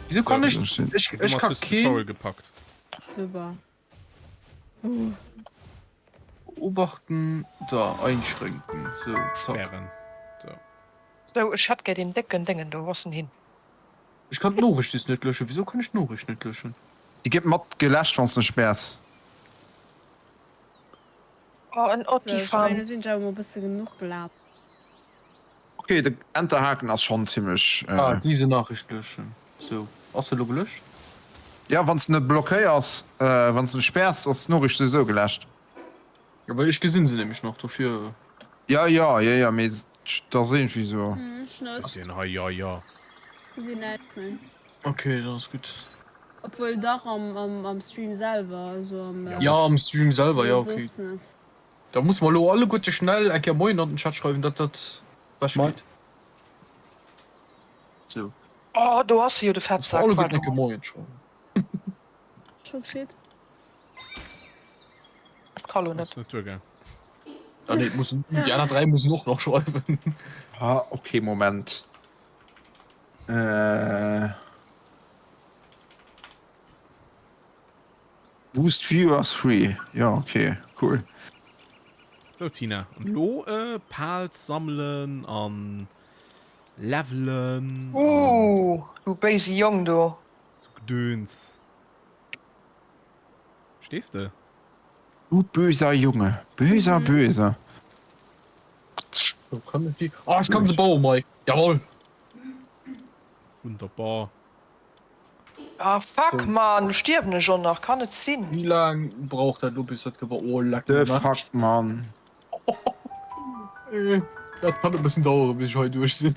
Wieso kann ech ech ech ka keen Tutorial gepackt. Super. Beobachten da einschränken sou zack. Sperren. So. Sou, ech hätt gär deen décken Déngen do, wou ass en hin? Ech kann d'Noriicht just net löschen. Wieso kann ech d'Noriicht net löschen? Déi gëtt mat geläscht wanns de sperrs. Oh, en So, ech mengen, Ottifant. elo sinn ech awer mol e bësse genuch gelaf. Ok, de Enterhaken ass schon zimmlech. Ah, diese Nachricht löschen. Sou, ass se elo gelöscht? Jo, wanns de net blockéiers, wanns de sperrs, ass d'Noriicht souwisou geläscht. Jo, well ech gesinn se nämlech nach, dofir. Jo, jo, jo, jo, mee et ass iergendwéi sou. Ech net. Wat deen hei, jo, jo. Gesinn näischt méi. Ok, dann ass gutt. Obwuel dach am, am, am Stream selwer, also am. Jo, am Stream selwer, jo, ok. Soss net. Da musse mer elo alleguerte schnell eng Kéier Moien an den Chat schreiwen, datt dat wech geet. Sou. Oh, do ass se jo, de Musse Fettsak. mer alleguerten eng Kéier Moien schreiwen. Scho geschitt. Ech ka lo net. Ass net duergaang. Ah nee, mussen, déi aner 3 mussen och nach schreiwen. Ah, ok, Moment. Äh. Boost Viewers free, jo ok, cool. Sou Tina, an elo Pals sammelen an levelen an. Ooh, du béise Jong do. Sou Gedöns. Verstees de? Du böser Junge, böser, böser. So kann ich die. Ah, ich kann se bauen, Mike. Jawohl. Wunderbar. Ah fuck man, lo stierwen ech och nach, kann net sinn. Wéi laang brauch dat lo bis dat gebaut? Oh leck The mech. fuck man. Dat kann e bëssen daueren bis ech hei duerch sinn.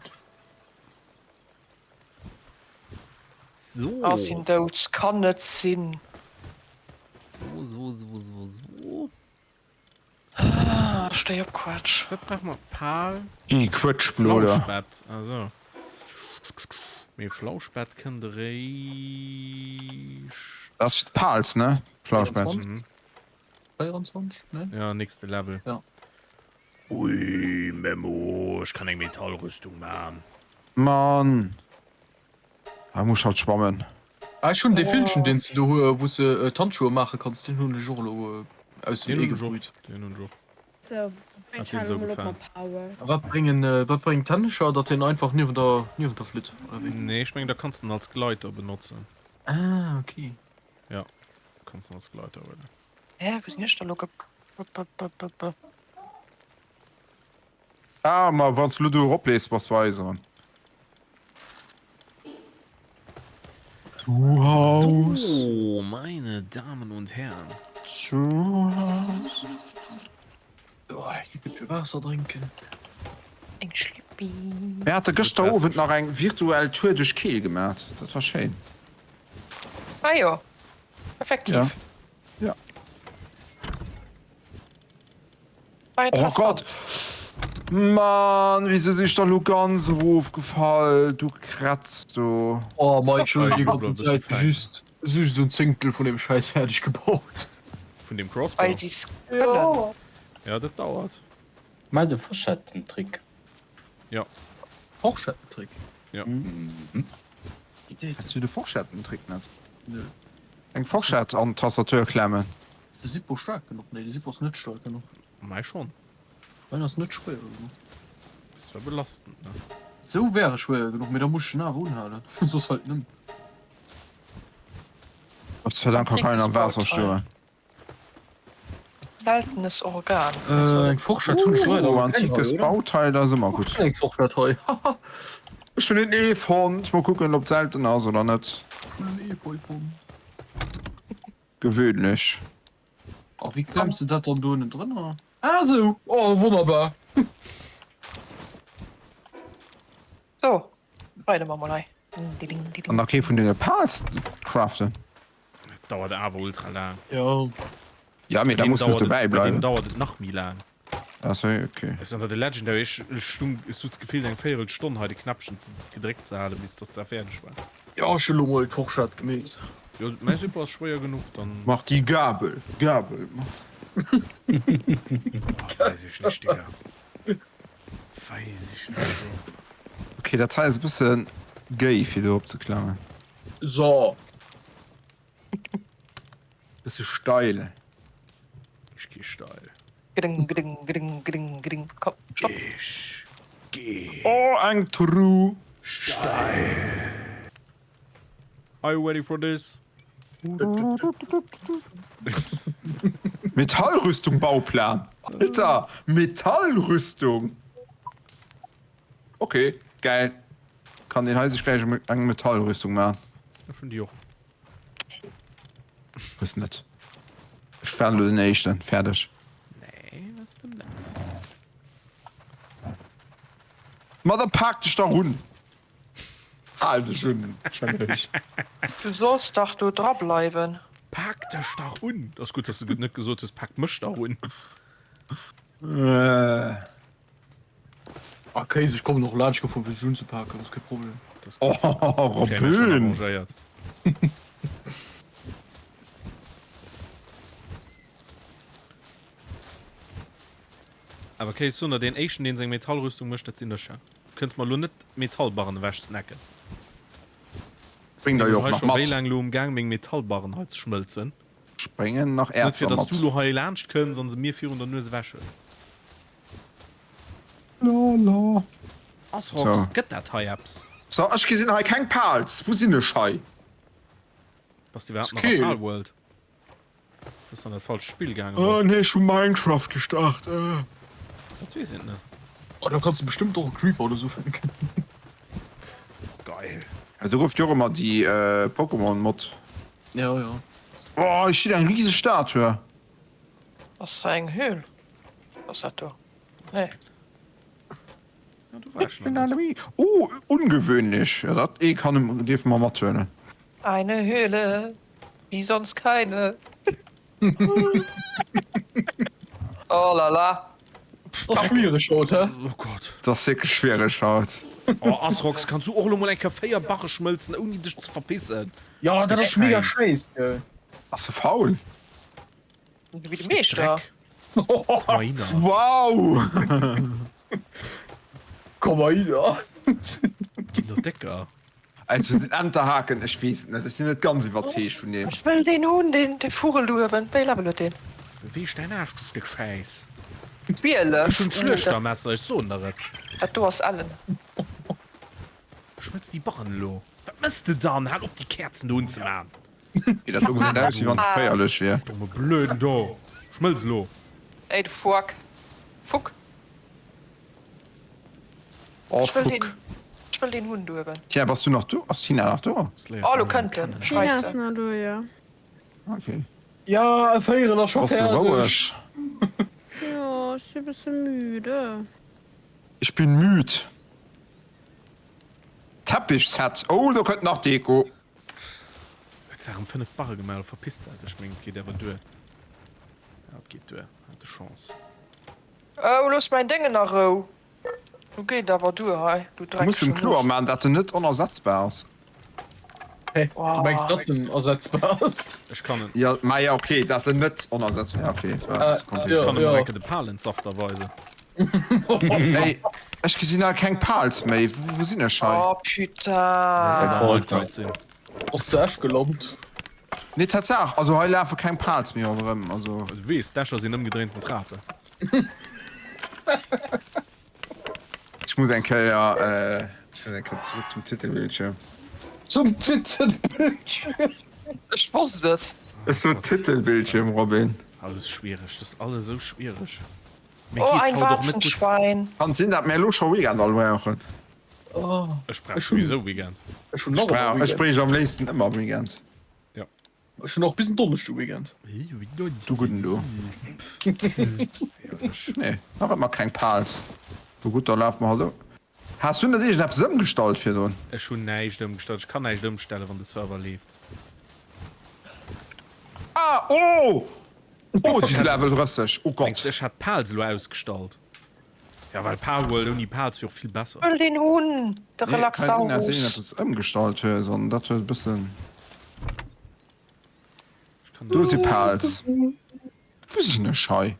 So. Ah sinn dout, kann net sinn. So, so, so, so, so. Ah, stéi op Quetsch. Wat brauche mer? Pal. Déi Quetschbloder. Flauschbett, also. Mee Flauschbett kënnt eréischt. Dat ass fir d'Pals, ne? Flauschbett. 24? 24, ne? Ja, nächste Level. Ja. Ui, Memo, ech kann eng Metallrüstung man. Mann. Da muss halt schwammen. Ah, ech hunn dee Villchen, deen s de do hu wou s de d'Handschuhe maache kanns, deen hunn ech och elo aus dem Ee gebrüht. Den hunn ech och. So, Hat deen sou gefalen. A wat bréngen, wat bréngt d'Hännecher, datt deen einfach niewent der, niewent der flitt, oder wéi? Nee, ech mengen da kanns de en als Gleiter benotzen. Ah, okay. Ja, kanns en als Gleiter huelen. Hä, wou sinn ech da lo ge. B-b-b-b-b. Ah, ma wann s du lo do eropleefs, bass du eiseren. Zu Haus. So, meine Damen und Herren. Zu Haus. So, ech gi fir Waasser drénken. Eng Schlüppi. Mir hate gëschter Owend nach eng virtuell Tour duerch Keel gemat. Dat war schéin. Ah jo, effektiv. Ja. Ja. Oh Gott! Mann, wieso sinn ech da lo ganz erofgefall? Du Kratz, du. Oh Mike, ech hunn déi ganzen Zäit just just esou en Zéngtel vun deem Schäiss fäerdeg gebaut. Vun deem Crossbow? Weil sie's kënnen. Ja, dat dauert. Mei de Forschettentrick. Ja. Forschettentrick? Ja. Kennst du de Forschettentrick net? Nö. Eng Forschett an d'Tastatur klemmen. Ass de Zippo staark genuch? Nee, de Zippo ass net staark genuch. Mei schon. Mäin ass net schwéier genuch. Ass zwar belastend, ne? Sou wär e schwéier genuch, mee da muss ech en awer unhalen, soss fällt en ëm. Gott sei Dank ka keinen am Waasser stoen. Seltenes Organ. Äh, eng Forschett hunn ech leider Oh, awer keng hei, antikes oder? Bauteil, dat ass ëmmer gutt. Eng Forschett hei, haha. Ech hunn en Ee fonnt. Mol kucken, ob et selten ass oder net. Ech hunn en Efeu fonnt. Gewöhnlech. A wéi klemms de dat dann do ënnen drënner? Ah sou, oh wonnerbar. So, weide mer mol hei. An nach kee vun deene Pals craften. Dat dauert awer ultra laang. Jo. Ja, mee da muss net dobäi Bei deem bleiwen. dauert et nach méi laang. Ah sou, okay. Ech an der Legendary, ech stung, ech sot gefillt eng Véierelstonn hei de Knäppchen ze gedréckt ze halen, bis dass dat fäerdeg war. Jo, ech hunn elo mol d'Forschett gemeet. Jo, mäi Super ass schwéier genuch, dann. Mach déi Gabel, Gabel, mach. Oh, weess ech nicht, Digga. Weess ech net, du. Okay, dat hei ass e bësse géi fir do op ze klammen. So. Bësse steil. Ech gi steil. Gding, gding, gding, gding, gding. Komm, stopp. Ech gi. Oh, eng Tru. Steil. Are you ready for this? Metallrüstung Bauplan. Alter, Metallrüstung. Okay, geil. Kann den hei sech gläich eng Metallrüstung maachen. Ech hunn déi och. Hues net. Ech war elo den éischten. Fäerdeg. Nee, bass de net. Ma da pak dech dach un! Hal dech un, Challenge. Du solls dach do dra bleiwen. Pak dech dach un! Ass gutt, dass de net gesot hues, pak mech dach un. Ah Kéis, ech kommen och laanscht gefuer fir dech unzepaken, ass kee Problem. Oh, Robyn! Awer Kéis, soen der, deen éischten deen seng Metallrüstung mécht, dat sinn ech. Du kënns mer elo net d'Metallbarren ewech snacken. Bréng der jo och nach mat. Wéi laang elo um Gaang meng Metallbarren hei ze schmëlzen. Ech bréngen nach Net fir Äerzer dass du mat. lo hei laanscht kënns an se mir virun der Nues ewech hëls. Lala. Asrox, So. gëtt dat hei eppes? So, ech gesinn hei keng Pals. Wou sinn ech hei? Bass de iwwerhaapt nach Keel. am Palworld? Dass an dat falscht Spill gaange Oh bass. nee, ech hu Minecraft gestart. Dat weess een net. Oh, do kanns de bestëmmt och e Creeper oder sou fänken. Geil. Do gouf jo och ëmmer déi Pokémon Mod. Ja, ja. Oh, hei steet eng riseg Statue. Ass da eng Höhl? Ass dat do? Nee. Ja, do war ech nach net. Oh, ungewöhnlich. Ja, dat ee kann dierfe mer mathuelen. Eine Höhle, wie sonst keine. Oh la la. Ass schwiereg haut, hä? Oh Gott. Dat ass wierklech schwiereg haut. Oh Asrox, kanns du och elo mol eng Kéier 4 Barre schmëlzen ouni dech ze verpissen? Jo, dat ass mega scheiss, gell? Ass se faul? Wéi de Meeschter. Dreck. Komm mal hinner. Wow! Komm mal hinner. Ginn der décker. Also den Enterhaken, ech weess et net, ech sinn net ganz iwwerzeegt vun deem. Ech wëll deen hunn, deen dee Vugel do uewen. Wéi Level huet deen? Beweeg däin Aarsch, du Stéck Schäiss. 12. Ech hunn d'Schluechtermesser, ech soen der et. Dat do ass ellen. Schmëlz déi Barren elo. Wat mëss de dann? Hal op déi Käerzen do unzemaan. Wéi dat do gesäit aus, wéi wann et geféierlech wier. Domme Blöden do. Schmëlz elo. Ey de Fuak. Fuck. Oh Ech wëll fuck. deen, ech wëll deen hunn do uewen. Tina, bass du nach do? Ass Tina nach do? Oh, lo kënnt en. Tina ass Scheisse. nach do, jo. Okay. Ja, e Véierel ass scho Bass du fäerdeg. roueg? Jo, ech si bësse müde. Ich bin müd. Teppichset. Oh, do kënnt nach Deko. Huet se erëm 5 Barre gemaach? Oder verpisst se sech? Ech mengen, et geet awer duer. Ja, et geet duer. Hat de Chance. Oh, looss mäin Déngen a Rou. Nu geet awer duer hei, du Du muss em dreckege kloer Musch. maan dat en net onersetzbar ass. Hä? Du mengs dat en ersetzbar ass? Ech kann en. Jo, ma jo ok, dat en net onersetzbar, ja ok, et war Ah, e kompliziert. Ech kann em jo. och enke de Palentsafter weisen. Ey, ech gesinn hei keng Pals méi, wou sinn ech hei? Oh putain. Minecraft sinn. Ass zu Esch gelant. Nee Tatsaach, also hei lafe keng Pals méi ronderëm, also. Du weess, d'Escher sinn ëmgedréinten Trapen. Ech muss eng Kéier, ech muss eng Kéier zrëck zum Titelbildschirm. Zum Titelbildschirm. Ech wosst et. Ech sot Titelbildschirm, Robin. Alles schwiereg, dat ass alles esou schwiereg. Mir Oh, geet ein haut och net gutt. Warzenschwein. Kann sinn, dat mir elo scho Weekend all brauchen. Ech brauch souwisou Weekend. Ech hunn nach ëmmer Ech Weekend. bréich am léifsten ëmmer Weekend. Ja. Ech hunn och bis en Donneschde Weekend. Du gudden du. Nee, nach ëmmer keng Pals. No gutt, da lafe mer halt o. Has du net iergendeppes ëmgestallt virdrun? Ech hunn näischt ëmgestallt. Ech kann näischt ëmstellen, wann de Server leeft. Ah, oh! Oh, déi si Level 30. Oh Mengs Gott. du, ech hätt d'Pals elo ausgestallt? Ja, well Palworld ouni Pals wier och vill besser. Wëll deen hunn, de Nee, kann sinn, dass Relaxaurus. iergendeppes ëmgestallt hues an dat huet e bëssen. Ech kann Do si Pals. Wou sinn ech hei?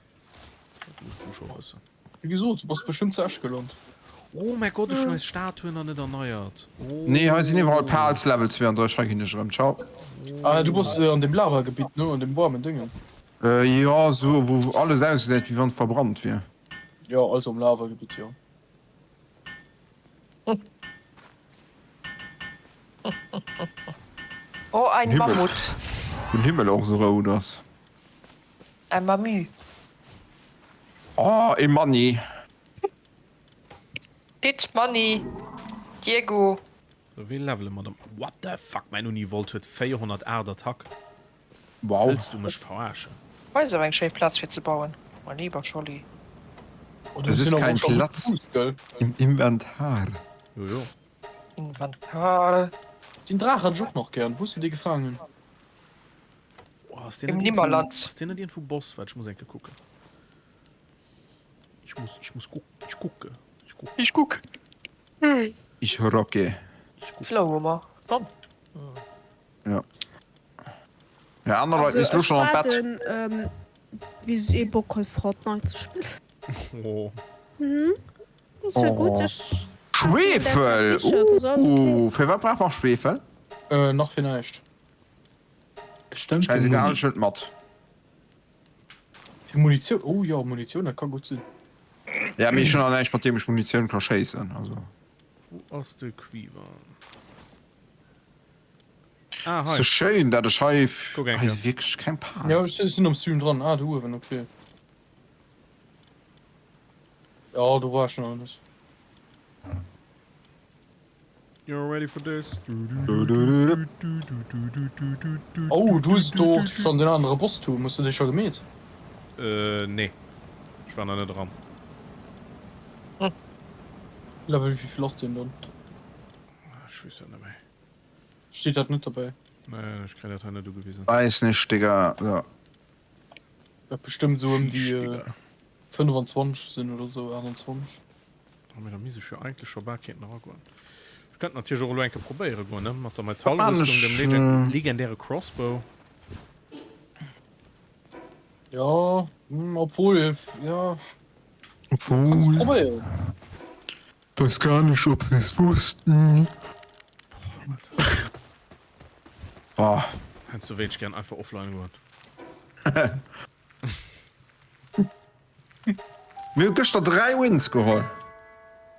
Dat muss du scho wëssen. Wéi gesot, du bass bestëmmt zu Esch gelant. Oh mäi Gott, ech hunn eis Statuen nach net erneiert. Oh. Nee, hei sinn iwwerall Pals Level 32. Hei ginn ech erëm. Ciao. Ah, du bass an dem Lavagebitt, ne? An dem waarmen Déngen. Jo, esou wou alles ausgesäit wéi wann et verbrannt wier. Jo, also am Lavagebitt, jo. Oh, ein Himmel. Mammut. Wou den Himmel och esou rout ass. Ein Mamü. Oh, e Manni. Dit Manni. Diego. Sou, wéi levele mer dann? What the fuck, mäin Univolt huet 408 Attack. Wow. Wëlls du mech verarschen? Hei ass awer eng schéi Plaz fir ze bauen, mein lieber Scholli. Oh, du Es hues ist jo nach kein emol scho gutt Platz Boost, gell? im Inventar. Jo, jo. Inventar. Den Draach hat ech och nach gären. Wou hues de dee gefaangen? Oh, ass deen Im net iergendwou, Nimmerland. ass deen net iergendwou Boss? Waart, ech muss eng Kéier kucken. Ich muss, ich muss gucken, ich gucke, ich gucke, Ich guck. Ich rocke. ich gucke. Flow hu mer. Komm. Ja. Ja, aner Leit Also misst lo ech schon an d'Bett. waarden ähm, bis ee Bock huet Fortnite ze spillen. Oh. Mhm. Ass jo gutt, Oh. ech hat Schwefel! mir derzäit T-Shirt, also alles okay. Uh, fir wat brauch mer Schwefel? Äh, nach fir näischt. Bestëmmt fir Scheißegal, Muni. ech huel mat. Fir Munitioun, oh jo, Munitioun, dat ka gutt sinn. Ja, mee ech hunn nach näischt mat deem ech Munitioun ka schéissen, also. Wou ass de Quiver? Ah, hei. Sou schéin dat ech hei Kuck eng hei Kéier. si wierklech keng Pals. Jo ech sinn am Stream dran. Ah do uewen, ok. Jo do war ech nach net. You're ready for this? Oh du hues do och schon den anere Boss Tour, hues du dee scho gemeet? Äh nee, ech war nach net eran. Level wéivill ass deen dann? Ech weess dat net méi. Steet dat net dobäi? Nee, ech kréien dat hei net ugewisen. Weis nech Digga, so. Wäert bestëmmt esou ëm déi 25 sinn oder esou, 28. Oh, mee da misst ech jo eigentlech scho bal kéinten eragoen. Ech kënnt natierlech och elo eng Kéier probéiere goen, ne? Mat der Metallrüstung, dem legen legendäre Crossbow. Jo, obwuel, jo. Obwuel. Kanns probéieren. Weess gar nicht, ob se es wussten. Boah, Alter. Oh. Heiansdo wéilt ech gären einfach offline goen. Mir hu gëschter 3 Wins geholl.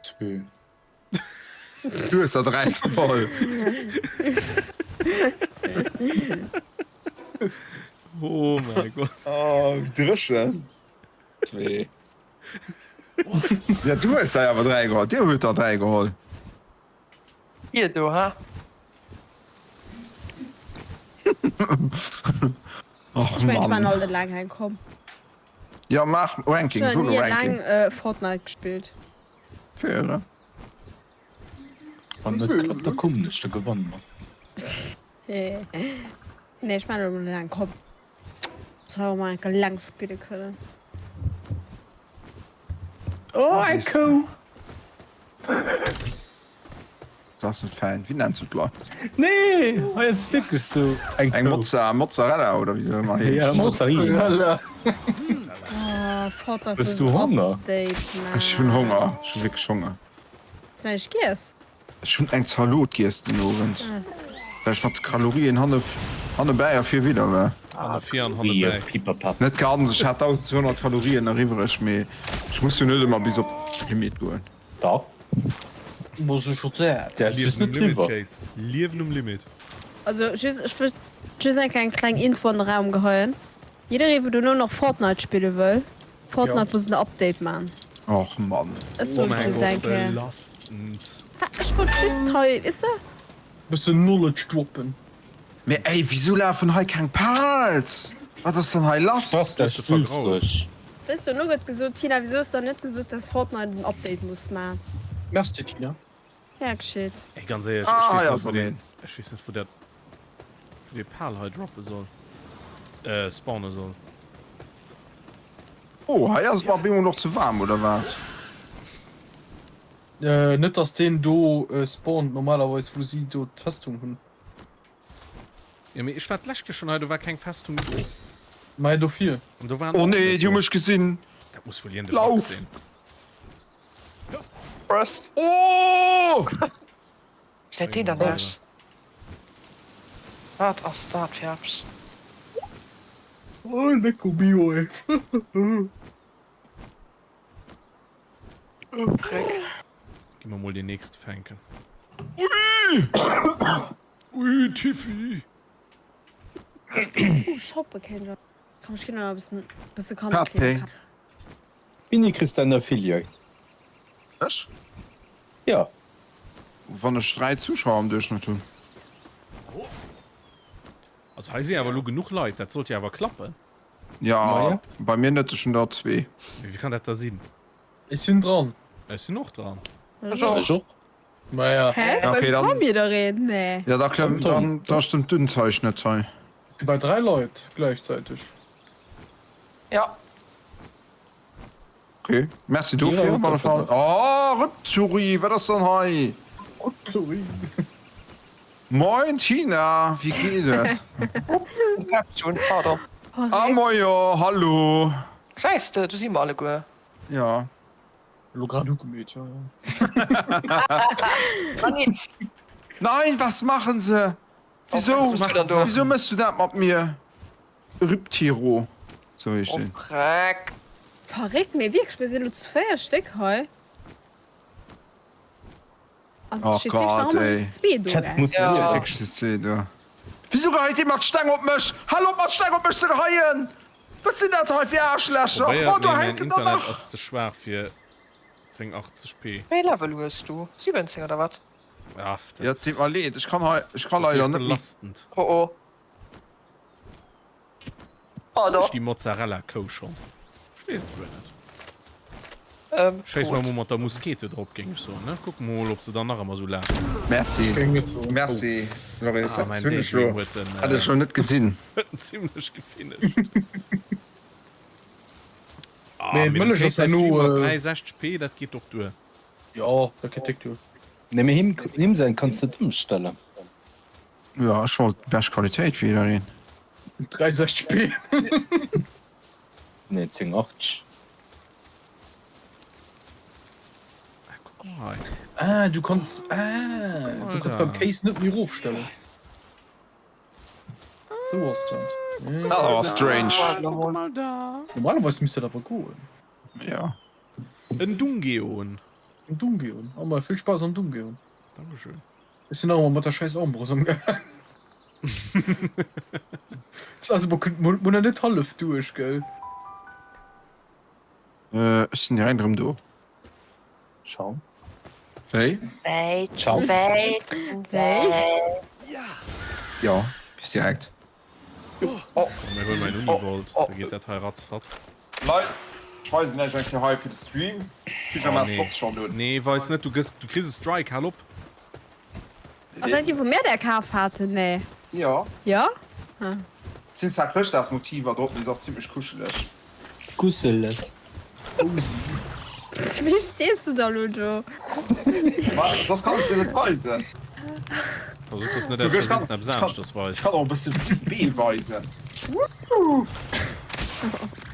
Zwee. Du hues der 3 geholl. Oh mäi Gott. Oh, wéi dréchen. Zwee. Ja, du hues der awer 3 geholl. Dir hutt der 3 geholl. Dir do, ha? Och Ech mengen, ech Mann. waren all net laang heim komm. Ja, maach Ranking, Ech hunn Solo ni Ranking. laang Fortnite gespillt. Fair, ne? Wann net klappt, da kommen ech, da gewanne mer. Nee, ech waren elo net laang komm. Soll och mol enke laang spille kënnen. Oh, eng Kou! Dat ass net fäin. Wéi nenns du d'Leit? Nee, hei ass wierklech sou eng Eng Kou. Mozza, Mozzarella oder wéi se ëmmer Ja, heescht. Mozzarella. Oh, Fortnite Hues muss du en Honger? Update Ech hunn man. Honger. Ech hu wierklech Honger. Hues du näischt giess? Ech hunn eng Zalot giess den Owend, well ech mat de Kalorien hanne hannebäi a vir widder war. Hanne vir an hannebäi. Net ganz, ech hat 1.200 Kalorien nach iwwreg, mee ech muss jo net ëmmer bis op d'Limit goen. Dach. Mo sécher dat. Däerfs just net driwwer. Liewen um Limit. Also just, ech wëll just eng kleng kleng Info an de Raum geheien. Jidderee wou dono nach Fortnite spille wëll, Fortnite muss en Update man. Och Mann. Ech sot just eng Kéier. Belastend. Ech wollt just hei, weess de. Bëssen Knowledge droppen. Mee ey, wisou lafen hei keng Pals? Wat ass dann hei lass? Sprach dech wülfreg. Weess de, dono gëtt gesot, Tina, wisou hues de dann net gesot, dass Fortnite en Update muss man? Merci Tina. Ja, geschitt. Ey, ganz éierlech, ech weess net, wou deen, ech weess net, wou dat, wou dee Pal hei droppe soll, äh, spawne soll. Oh, hei ass et mer op eemol och ze waarm, oder wat? Net dass deen do spawnt normalerweis wou si do d'Festung hunn. Jo, mee ech war d'lescht Kéier schonn hei, do war keng Festung do. Maja dofir. An do waren Oh och nee, net déi hu do. mech gesinn. Dat muss wuel iergendee Bug Lauf! sinn. Prost. Oh! Wéi gesäit deen dann aus? Wat ass dat fir eppes? Oh lecko mio ey. Oh Dreck. Gi mer mol deen nächste fänken. Ui! Ui, Tiffy! Oh, shoppe kéint ech. Komm, ech ginn nach e bëssen, bësse Kannerkleeder kafen. Wéini kriss de en Affiliate? Ech? Jo. Wann ech 3 Zuschauer am Duerchschnëtt hunn. Also hei si awer elo genuch Leit, dat sollt jo awer klappen. Jo, bei mir net, ech hunn der zwee. Mee wéi kann dat da sinn? Ech sinn dran. Ech sinn och dran. Ech och. Ech och. Maja. Hä? Ja, okay, Beim dann. Tom jiddereen? Nee. Ja, da klëmmt, dann, da stëmmt d'Unzeig net hei. Si bei 3 Leit gläichzäiteg. Ja. Ok, merci dofir op alle Fall. Oh, Rübzuri, wat ass dann hei? Rübzuri. Moin Tina, wéi geet et? Inception, pardon. Ah moio, hallo. Gesäis de, do si mer alleguer. Ja. Elo grad ugemeet, jo jo. Nein, was machen se? Wieso, wieso mëss du dat mat mir? Rübtiro, sou heescht deen. Oh Dreck. Verréckt, mee wierklech, mir sinn elo zu 4 Stéck hei. An Oh et steet wierklech nach Gott, ëmmer ey. just zwee do, Chat gell? muss Ja. liesen. Wierklech just zwee do. Wisou geheit hie mat Steng op mech? Hal op mat Steng op mech ze geheien! Wat sinn dat hei fir Aarschlächer? Probéiert, Oh, do nee, mäin hänkt en der Internet nach! ass ze schwaach fir 1080p. Wéi ee Level hues du? 17 oder wat? Ach, Ja, dat et deet mer leed, ech kann hei, ech kann ass leider natierlech net méi. belastend. Oh oh. Hunn Pardon. ech déi Mozzarella-Kou schonn? Ech weess et guer net. Ähm, Schéiss mer tot. mol mat der Muskete drop, géing ech soen, ne? Kucke mer mol, ob se dann nach ëmmer sou lafen. Merci, Géing net soen. merci Loris, Ah, dat mäin hunn ech Daydream lo, huet en, hat ech lo net gesinn. huet en zimlech gefinished. Ah, Mee mee dem d'Mëllech ass Kéis säi herno, Stream mat äh, 360p, dat geet och duer. Jo, dat geet déck duer. Nee, mee him, him säin kanns de net ëmstellen. Jo, ech wollt déi bescht Qualitéit fir jiddereen. 360p. Nee, 1080. Ah, guck mal hei. Ah, du kanns, ah, Guck mal du kanns da. beim Case net méi rofstellen. Sou ass dat. Dat awer strange. Guck mal da. Normalerweis misst dat awer goen. Jo. En Dungeon. En Dungeon. Oh, ma vill Spaass am Dungeon. Dankeschön. Ech sinn nach ëmmer mat der schäiss Armbrust am gaang. Also mer kënnt mol nach net hallef duerch, gell? Ech sinn direkt erëm do. Ciao. Wéi? Wäit, Ciao. wäit, wäit. Jo, bis direkt. Komm, mir huelen mäin Univolt, da geet dat hei ratzfatz. Leit, ech weisen iech eng Kéier hei fir de Stream Oh nee, nee weis net, du gëss, du kriss e Strike, hal op! Ass dat déi wou mir der kaf haten? Nee. Jo. Jo? Ah. Et sinn zwar Chrëschtdagsmotiver drop, mee se ass zimlech kuscheleg. Kuscheleg. Wéi stees du da lo do? Ma soss kann ech se net weisen. Pass op, dass net aus Versinn eppes aneschters weist. Ech kann och e bëssen d'Bee weisen.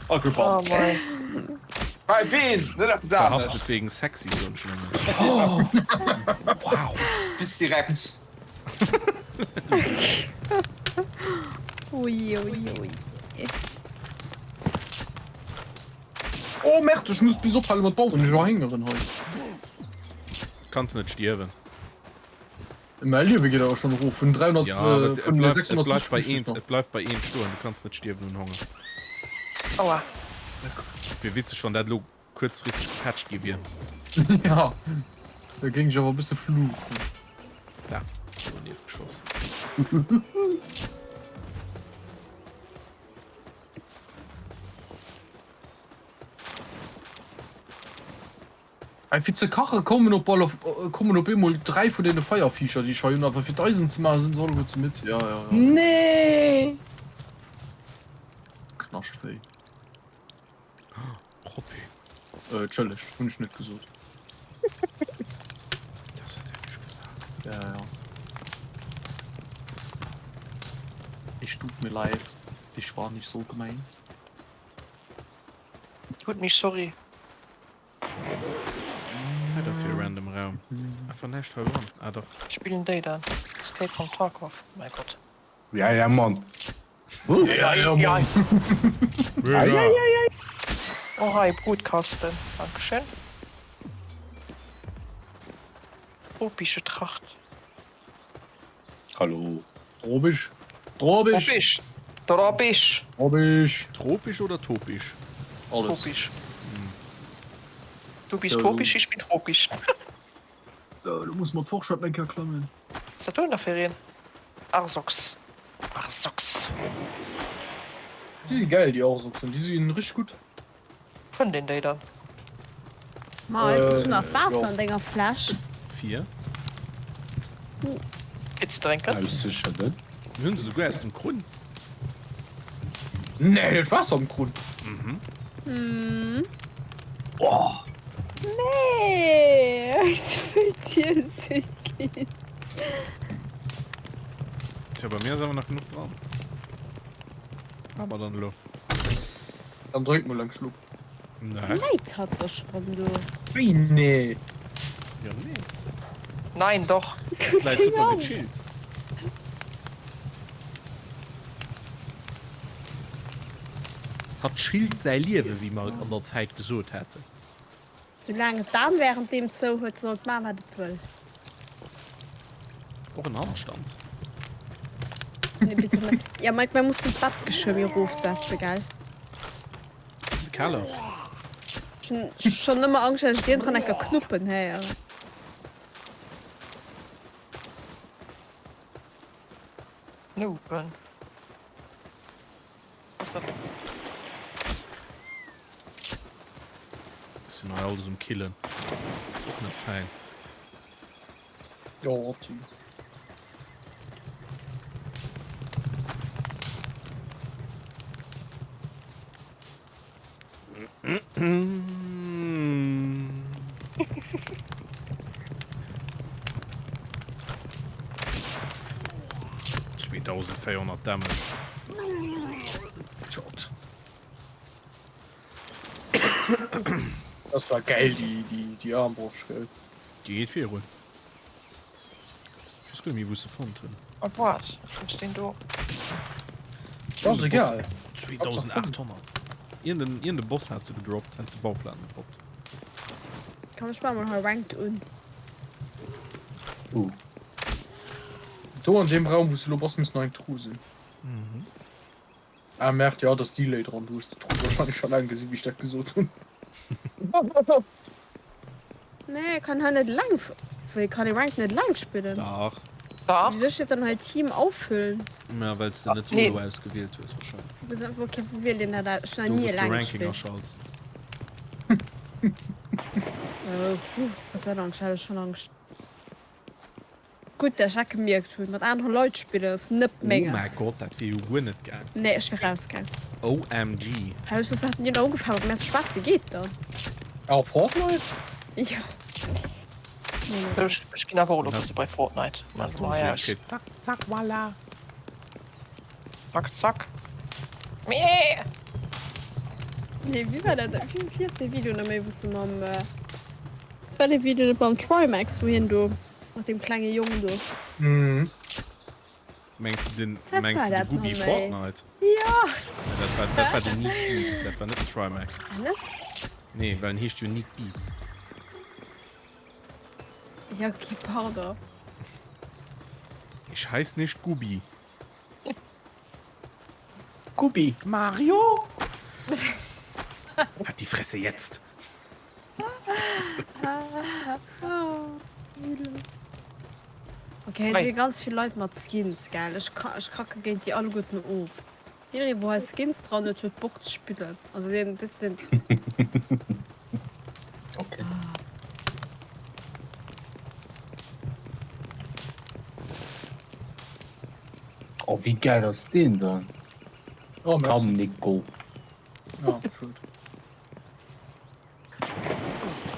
Agebannt. Mäi Been, net eppes anescht. Verhaftet wegen sexy, soen ech nëmmen. Wow. Bis direkt. Ui, ui, ui. Oh merde, ech muss bis ophale mat bauen, ech erhéngeren hei. Kanns net stierwen. Mäi Liewe geet awer schonn erof vun 300, Ja, awer et vun bleift, et bleift 650 bei eent, nach. et bleift bei eent stoen, du kanns net stierwen un Honger. Aua. Wier witzeg wann dat elo kuerzfristeg gepatcht gi wier. Ja, da géing ech awer e bësse fluchen. Ja, donieft geschoss. Hei fir ze kache kommen op alle kommen op eemol 3 vun deene Feierviecher déi ech hei hunn, awer fir d'Eisen ze maachen sinn se alleguer ze midd. Ja, ja, ja. Nee! Knaschtwéi. Propi. Äh, entschëllegt, hunn ech net gesot. Das hat er nicht gesagt. Ja, ja. Es tut mir leid, ich war nicht so gemeint. Tut mich sorry. Zäit da fir e random Raum. Einfach näischt hei dran. Ah dach. Spillen déi dann Escape from Tarkov? Mäi Gott. Ja, ja, Mann. Ja, ja, Mann. Oh hei, Brutkasten. Dankeschön. Tropische Tracht. Hallo. Tropisch. Tropisch. Tropisch. Tropisch. Tropisch. Tropisch oder topisch? Alles. Tropisch. Du bist topisch, ich bin tropisch. So, lo muss mer d'Forschert eng Kéier klammen. Was dat do nach fir een? Arsox. Arsox. Déi si geil, déi Arsoxen, déi si richteg gutt. Fënnt een déi dann? Mike, hues du nach Waasser an denger Fläsch? Fir? Fir ze drénken? Auszeschëdden. Mir hunn se souguer aus dem Krunn. Nee, huet Waasser am Krunn. Mhm. Oh. Nee, ech wëll dir se ginn. Tja, bei mir ass awer nach genuch dran. Maache mer dann elo. Dann drénk mol eng Schlupp. Nee. Läit hatt da schonn do? Wéi nee? Jo nee. Nein doch. Hatt läit super gechillt. Hatt chillt säi Liewe wéi mer et an der Zäit gesot hätten. Soulaang et d'Aen während deem zou huet, soll et maan wat et wëll. Och en Handstand. Nee, bitte net. Ja, Mike, mir mussen d'Bettgeschirr méi erofsetzen, gell? De Keller. Ech hunn schonn ëmmer Angscht, dat ech iergendwann enker Knuppen héieren. Knuppen? Was dat? Ech sinn hei alles um killen. Ass och net fäin. Jo, tu. Zweetausendvéierhonnert Damage. Shot. Das war geil, die, die, die Armbrust, gell? Déi geet virun. Ech weess guer net méi wou ech se fonnt hunn. Op wat? Ech hunn deen do. Dat ass egal. 2800. Iergend iergend e Boss hat se gedroppt, hat de Bauplan gedroppt. Komm ech maache mol hei Ranked un. Uh. Do an deem Raum wou s de lo bass misst nach eng Truh sinn. Ah merde, jo, et ass Delay dran. Du hues d'Truh wahrscheinlech scho laang gesinn, wéi ech dat gesot hunn. Nee, kann hei net eleng, wéi kann ee Ranked net eleng spillen? Dach. Dach. Wieso steet dann hei Team auffüllen? Ma well s de net Nee. Solo ausgewielt hues wahrscheinlech. Okay, wou wielt een dat aus? Ech hunn Do nach ni wou s de eleng Ranking gespillt. aschalts. Oh, puh, Gott sei Dank, ech hat schonn Angscht. Gutt, dat ech dat gemierkt hunn. Mat anere Leit spillen ass net Oh mäi menges. Gott, dat wier jo guer net gaang. Nee, ech wier rausgaang. OMG. Hei, soss hätten déi nach ugefaangen mat mär ze schwätzen. Geet dann? Ah, Fortnite? Jo. Nee, nee. Ech, ech ginn awer och elo bësse bei Fortnite. Lass Also, do ja, sou ech. kritt. Zack, zack, voilà. Zack, zack. Meh! Nee, wéi war dat? Wéi, wéi ass dee Video nach méi, wou se mam, war dee Video net mam Trymacs, wou hien do. Mat deem klenge Jong do. Mhm. Mengs du den, Wat mengs war du de dat Gubi noch méi? Fortnite? Ja! Ja, dat war, dat war den Nick Beats, dat war net den Trymacs. Ah, net? Nee, well en heescht jo Nick Beats. Ja, okay, pardon. Ich heiß nicht Gubi. Gubi. Mario? Halt die Fresse jetzt! Okay, hei si ganz vill Leit mat Skins, gell? Ech ech kacke géint déi alleguerten of. Jidderee wou hei Skins dran huet, huet Bock ze spillen. Also deen bis den. Okay. Oh, wéi geil ass deen dann? Oh, merci. Komm, Nico. Ah, schuld.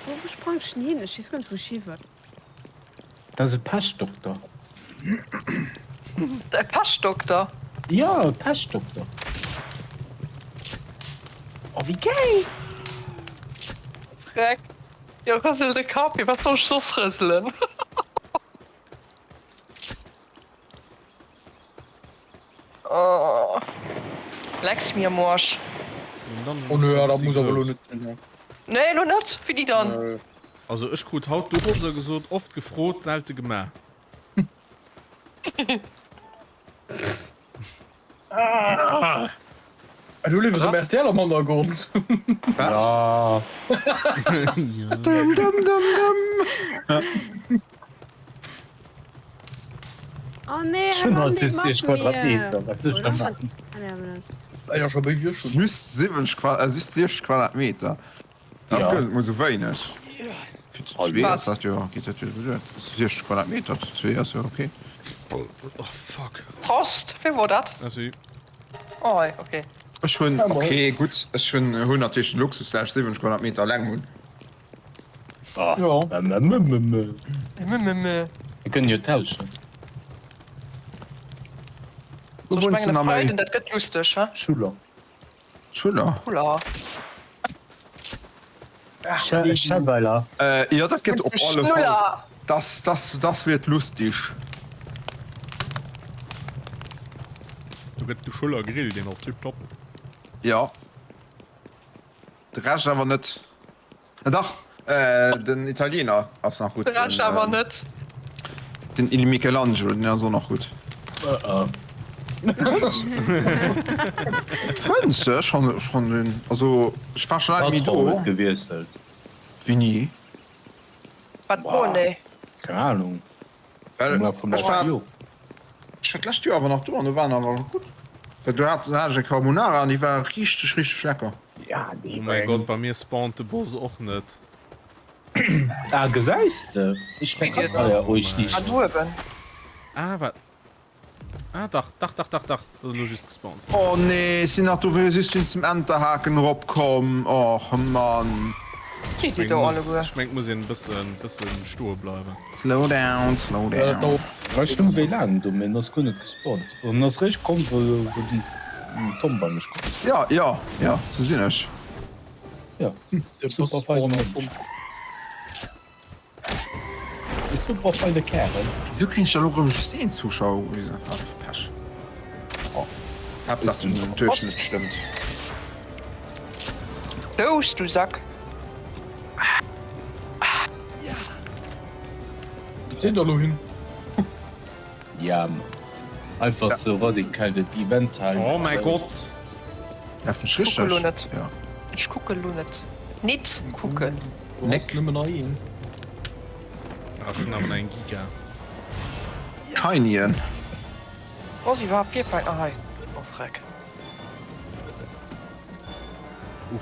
Wou wou sprang ech denn hin? Ech weess guer net wou ech hi wëll. Dat ass e Peschtdokter. E Peschtdokter? Jo, e Peschtdokter. Oh, wéi gäil! Freck. Jo, rësel de Kapp, wat soll ech soss rëselen? Oh. Lecks mir am Arsch. Oh nö, ja, dat muss awer elo net sinn, ne? Nee, elo net. Wéini dann? Nö. Also ech krut haut dorobber gesot, oft gefrot, selte gemaach. Ah, du leeft erëm RTL am Hannergrond. Wat? Ja. Dum, dum, dum, dum. Oh nee, Ech hunn halt just 60 Quadratmeter, wat soll ech da maachen? Ah ja, scho méi wéi ech hunn. Just 70 Qua äh, just 60 Quadratmeter. Dat ass Ja. guer net mol sou wéineg. Fir zu zwee Wat? ass dat jo, geet dat jo duer. 60 Quadratmeter zu zwee ass jo okay. Oh fuck. Prost! Wee wor dat? Merci. Oh hei, okay. Ech hunn, okay, gutt, ech hunn hunn natierlech den Luxus, dat ech 70 Quadratmeter eleng hunn. Ja. Mir kënnen jo tauschen. Wou Soll ech wunns de mengen e nach méi? Freiden, dat gëtt lusteg, he? Schuller. Schuller? Schuller. Schäweiler. Jo, dat gëtt op alle Fall. Schnuller! Das, das, das wird lustig. Do gëtt de Schuller Grill, deen ass tiptop. Jo. De Rescht awer net. Dach, den Italiener ass nach gutt. De Rescht awer net. Den Il Michelangelo, den ass och nach gutt. Fënns de? Ech fannen, ech fannen den, also ech war schon laang net méi Plattform do. huet gewiesselt. Wéini? Wat Bonnet? Keng Ahnung. Well Am Laf vum ech leschte war, Joer. ech war d'lescht Joer awer nach do an do war en awer gutt. Well do hat, hat ech eng Carbonara an déi war richteg, richteg lecker. Ja, déi Oh war mäi eng. Gott, bei mir spawnt de Boss och net. Ah, gesäis de, ech verkacke euch nicht. An uewen. Ah, wat? Ah, dach, dach, dach, dach, dach, dat ass elo just gespawnt. Oh nee, ech sinn nach do just wéinst dem Enterhaken erop komm. Och Mann. Geet dir do alleguer? Ech mengen, et muss een e bëssen, bëssen stoe bleiwen. Slow down, slow down. Ech stung wéi laang do, mee en ass guer net gespawnt. En ass réischt komm, wou den Tom bei mech komm ass. Jo, jo, jo, sou sinn ech. Jo, super feine Mënsch. E super feine Kärel. Wisou kréien ech da lo rëm just een Zuschauer ugewisen? Ah, Pech. Oh. Haaptsaach den Duerchschnëtt stëmmt. Lous, du Sack! Wou geet da lo hin? Ja Mann. Einfach sou radikal dat Event hei. Oh mäi Gott! Lafen ech Kucke lo richteg? net. Ja. Ech kucke lo net. Nit kucken. Du has nëmmen nach een. Ah, ech hunn awer nach eng Giga. Shinyen. Wo ass iwwerhaapt d'Bierfäit? Ah hei. Oh freck.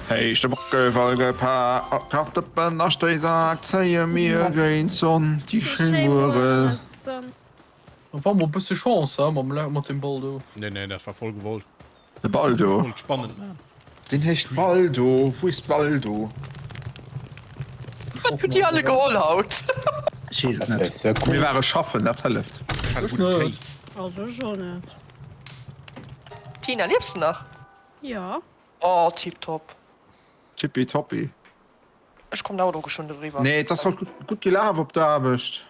Héich de Bockel voll gepaakt, Dëppen a Stéisak zéie mir géint d'Sonn déi schéi Mueressonn. Dat war mol bësse Chance he mam mat dem Ball do. Nee nee, dat war voll gewollt. De Baldo. Wollt spannend man. Deen heescht Waldo. Wou ist Waldo? Wat hutt dir alle geholl haut? Ech weess et net. Mir ware schaffen, dat hëlleft. Ech net. Also ech och net. Tina, liefs de nach? Jo. Oh tiptop. Tippi toppi. Ech kommen haut och geschwënn doriwwer. Nee, et ass haut gutt gelaf op der Aarbecht.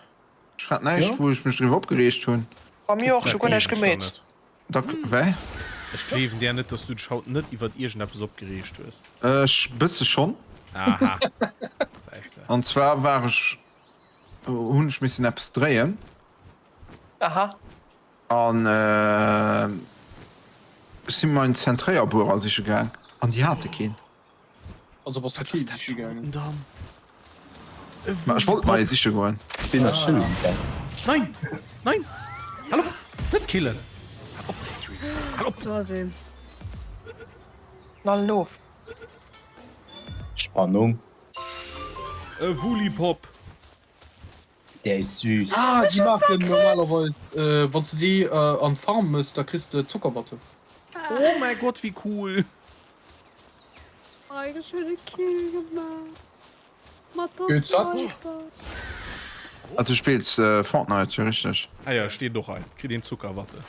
Ech hat näischt, wou ech mech driwwer opgereegt hunn. Bei mir och, ech hu guer näischt gemeet. Da, wä? Ech gleewen där net, dass du dech haut net iwwert iergendeppes opgereegt hues. Ech bësse schonn. Aha, säis de. An zwar war ech, hunn ech missen eppes dréien. Aha. An ech si mer en Zentréierbuerer siche gaang an déi hate keen. Also bass de kee siche gaangen? Ma ech wollt mer ee siche goen. Sinn ass schëllen gaang. Nein! Nein! Hal op! Net killen! Hal op, Daydream! Hal op! Do ass een. Nallen of. Spannung. E Woolipop! Der ist süß. Ah, déi maachen normalerweis, wann s de déi an d'Farm mëss, da kriss de Zockerwatte. Oh mäi Gott, wéi cool! Oh, ech hunn e Kill gemaach mat der Sniper. Ah, du spills Fortnite, jo richteg. Ah jo, steet och hei, kritt een Zuckerwatte.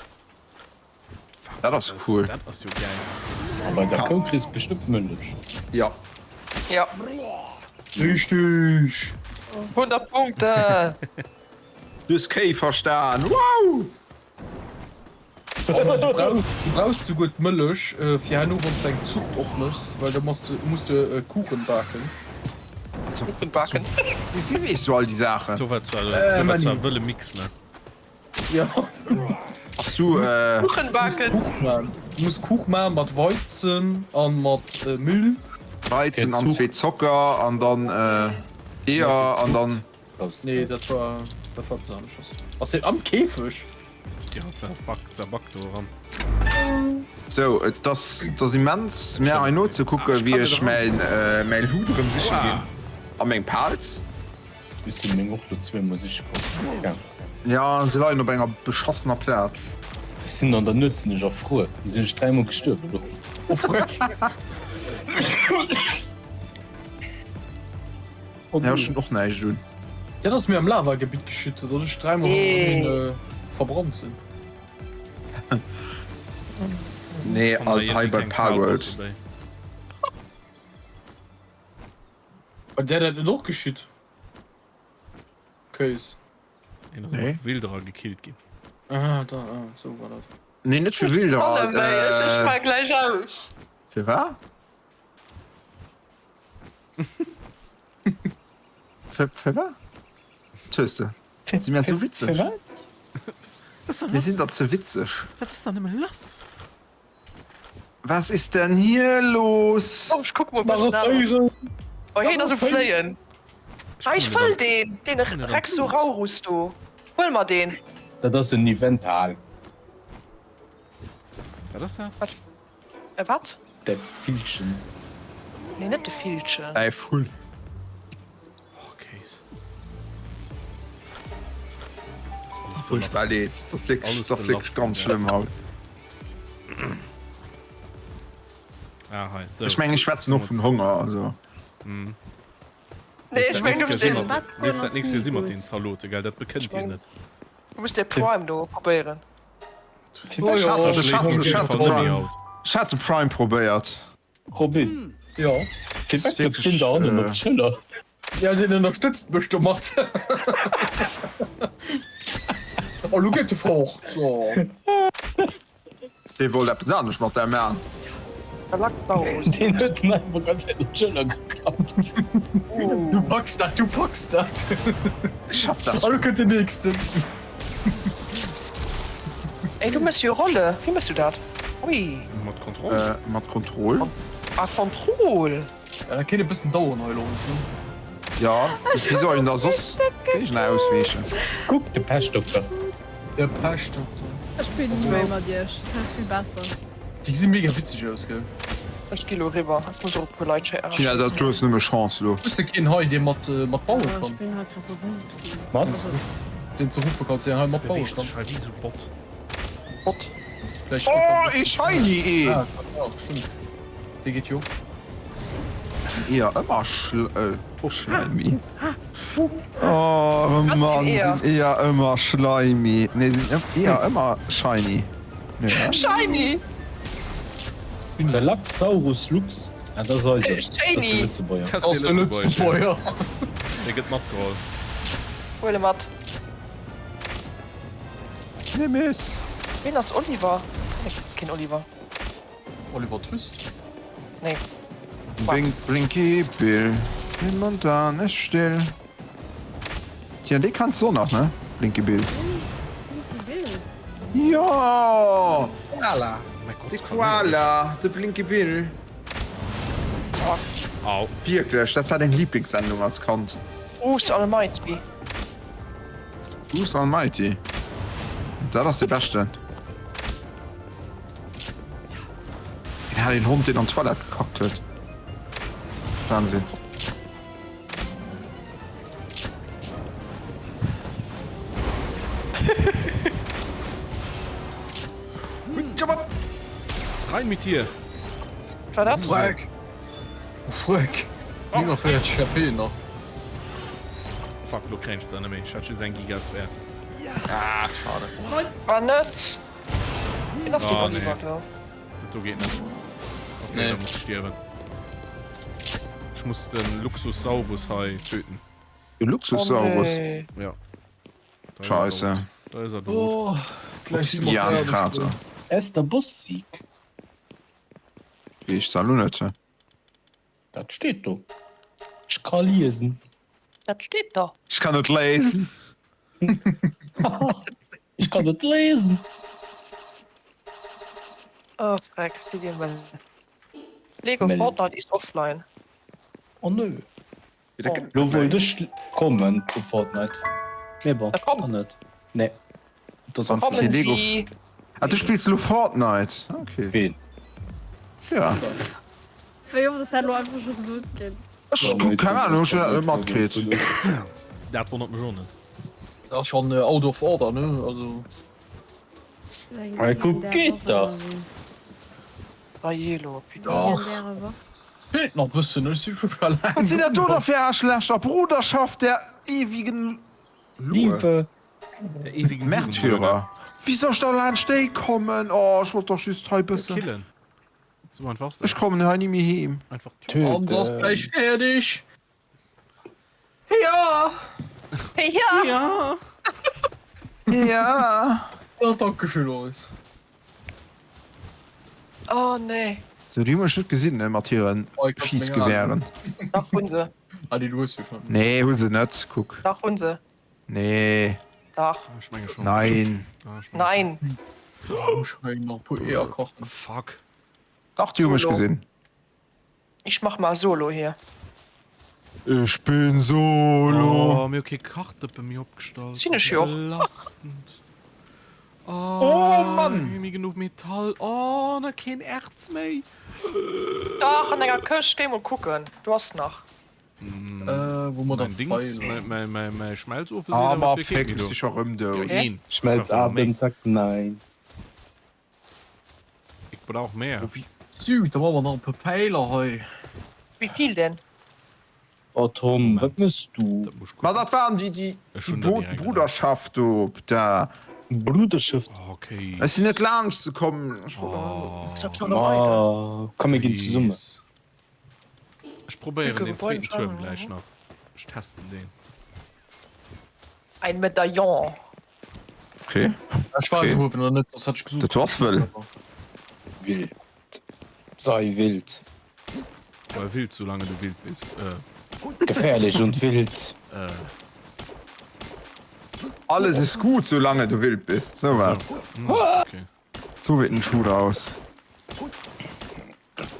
Dat ass cool. Dat ass jo geil. A bei der Kou kriss bestëmmt Mëllech. Ja. Ja. Richteg. 100 Punkte! Du hues Kéi verstan. Wow! Du brauchs, du brauchs souguer d'Mëllech fir herno wann s de eng Zucht opméchs, well da muss de, muss de Kuchen baken. Kuchen baken. Wéi weess du all déi Saachen? Do war zwar, do war zwar e wëlle Mix, ne? Ja. Ass du äh. Kuchen baken. Kuch man. Du muss Kuch man mat Weizen an mat äh, Müll. Weizen an zwee Zocker an dann äh, Eeër an dann. Nee, dat war dat war etwas anesches. Ass deen am Käfeg? Ja, zerbackt, zerbackt do eran. Sou, et ass, et ass immens mir hei nozekucken, wéi ech mäin äh, mäin Hut erëm siche ginn a meng Pals. Ech sinn meng och lo zweemol siche komm. Ja, se leien op enger beschassener Plaz. Ech sinn an der Nuet sinn ech erfruer. Du sinn ech dräimol gestuerwen lo. Oh freck. Ja, ech hunn och näischt un. Dat ass mir am Lavagebitt geschitt, datt ech dräimol hannereneen verbrannt sinn. Nee, hei bei Palworld. Bei där dat net och geschitt? Kéis. Een ass nee. Wilderer gekillt ginn. Ah, da, ah, sou war dat. Nee, net fir Wilderer. Äh, ech faal gläich aus. Fir wat? Fir, fir wat? Wat hues de? Si mir sou witzeg. Fir wat? Mir sinn der ze witzeg. Wat ass da nëmme lass? Was ist denn hier los? Komm, ech kucke mol bëssen anescht. Oh, hien ass um Fléien. Ah, ech wëll deen! Deen Rexoraurus do. Huel mer deen! Dat ass en Evental. Wat ass dat? Wat? E wat? De Villchen. Nee, net de Villchen. Däi Vull. Oh, Kéis. Furchtbar leed. Dat ass wierklech, dat ass wierklech ganz schlëmm haut. Ah, hei. So. Ech mengen, ech schwätzen och vun Honger, also. Mm. Nee, ech mengen, du bist den. Nächst nächst Joer si mat den Zalote, gell? Dat bekënnt Dir net. Du muss de Prime do probéieren. Ech hat de Prime probéiert. Robin. Jo. Firwat klappt deen da hannen op d'Schëller? Ja, deen ënnerstëtzt mech domat. Oh, lo geet e fort. So. Dee wollt eppes anescht mat där man. Deen huet en einfach ganz Zäit op d'Schëller geklappt. Du packs dat, du packs dat. Ech schaff dat. A lo kënnt den nächsten. Ey, du mëss jo Rolle. Wéi mëss du dat? Ui. Mat Kontroll. Mat Kontroll. Ah, Kontroll. Ja, dat kéint e bëssen daueren hei elo, ne? Ja, wéi soll een da soss Géigner ausweechen? Kuck, de Peschtdokter. De Peschtdokter. Ech spillen ni méi mat iech, dat ass vill besser. Déi gesi mega witzeg aus, gell? Ech gi lo eriwwer, ech muss och e puer Leit Tina, dat du hues nëmme Chance lo. Hues de keen hei, dee mat mat baue Ech kann? bin halt scho berühmt ginn. Mat? Deen ze ruffe kanns, deen hei mat baue Beweegt kann? sech hei wéi sou Bot. Bot. Vläicht Oh, ee Shiny Ee! Ah, ja, stimmt. Dee geet jo. Sinn Eeër ëmmer schleimi? Oh Mann, sinn Eeër ëmmer schleimi? Nee, sinn Eeër ëmmer shiny? Nee, ne? Shiny! De Laxaurus lux, ah dat ass eisen, dat ass de Lëtzebuerger. Dat ass de Lëtzebuerger. Dee gëtt matgeholl. Huel e mat. Nemes! Ween ass Oliver? Keen Oliver. Oliver Twist? Nee. Blink, Blinky Bill, den Montan ist still. Tja, dee kanns du och nach, ne? Blinky Bill. Blinky Bill? Jo! Koala. De Koala, de Blinky Bill. Au. Wierklech, dat war deng Lieblingssendung als Kand? Bruce Almighty. Bruce Almighty? Dat ass de beschten. Hien hat een Hond deen an d'Toilette gekackt huet. Wahnsinn. Rein mit dir! War dat? Freck! Oh Freck! 49 HP nach. Fuck, lo kréien ech se net méi. Ech hat just eng Gigasphär. Ah, schade. War net. Wien ass deen Oh, nee. Oliver do? Dat do geet net. Okay, Nee. da muss ich stierwen. Ich muss den Luxussaurus hei töten. De Luxussaurus? Oh, nee. Ja. Da ist er Scheiße. tot. Da ist er tot. Oh, gleich si mer Obsidian fäerdeg. Krater. Esther Bossieg. Wéi ech da lo net. Dat steet do. Ech ka liesen. Dat steet do. Ech kann net léisen. Ech kann net léisen. Oh Dreck, déi dir mëll. Lego Mëll. Fortnite is offline. Oh nö. Oh. Lo wollt ech kommen op Fortnite. Mee bon, Da komm. dann net. Nee. Dat ass Wann Kommen kee Lego. Sie. Ah, du spills elo Fortnite? Okay. Ween? Ja. Wéi oft ass dat elo einfach scho gesot ginn? Ech hu keng Ahnung, ech hunn dat net matkritt. Dat wonnert mech och net. Dat ass schon out of order, ne? Also. Hei kuck, geet dach! Feelt nach bëssen, ech si scho scho laang. Wat sinn dat do da fir Aarschlächer? Bruderschaft der ewigen Liebe! Der ewigen Märtyrer. Wéi soll ech da laanscht déi kommen? Oh, ech wollt dach just hei bëssen. Killen. Sou einfach ass dat. Ech kommen hei ni méi heem. Einfach töten. Hans ass gläich fäerdeg. Ja! Ja! Ja! Ja! Oh, dankeschön, Loris. Oh nee. Sou, déi hu mech net gesinn, ne, mat hiren Oh, ich kann meng Schiessgewehren. Dach hunn se. Ah, déi du hues jo schon. Nee, hu se net, kuck. Dach hunn se. Nee. Dach. Ah, ech menge schon. Nein. Ah, ech menge Nein. Muss hei nach e puer Eeër kachen. Fuck. Dach, déi hu mech Solo. gesinn. Ich mach mal Solo hier. Ich bin solo. Oh, mir hu kee Kachdëppe méi opgestallt. Sinn ech jo och. Belastend. Oh, Oh Mann! Mir hu genuch Metall. Oh, na keen Erz méi. Dach, an enger Këscht. Géi mol kucken. Do ass nach. Äh, wou mer da Mein Dings, Pfeiler. mein, mein, mein Schmelzofen seet Ah, awer, ma es wier fick, keen méi ech do. si scho rëm Jo, dout. een. Schmelzabend sagt nein. Ich brauch mehr. Sü, da maache mer nach e puer Päiler hei. Wéi vill denn? Oh Tom, wat mëss du? Dat muss ich Ma kucken. dat waren déi, déi, Ech déi hunn der Bo direkt Bruderschaft do, da. Bruderschaft? Oh, okay. Ech sinn net laanscht ze kommen. Ech wollt awer. Oh, Ass dat schon noch weiter? Ma komm mir ginn zesummen. Please. Ech probéieren den zweeten Tuerm gläich nach. Ech testen deen. Ein Medaillon. Okay. Ech war Okay. gehuewen oder net, soss hätt ech gesot. Dat ass wëll. Wild. Sei wild. Sei wild, solange du wild bist. Äh. Gefährlich und wild. Äh. Alles ist gut, solange du wild bist. So wat. Okay. So wéi den Schuh aus.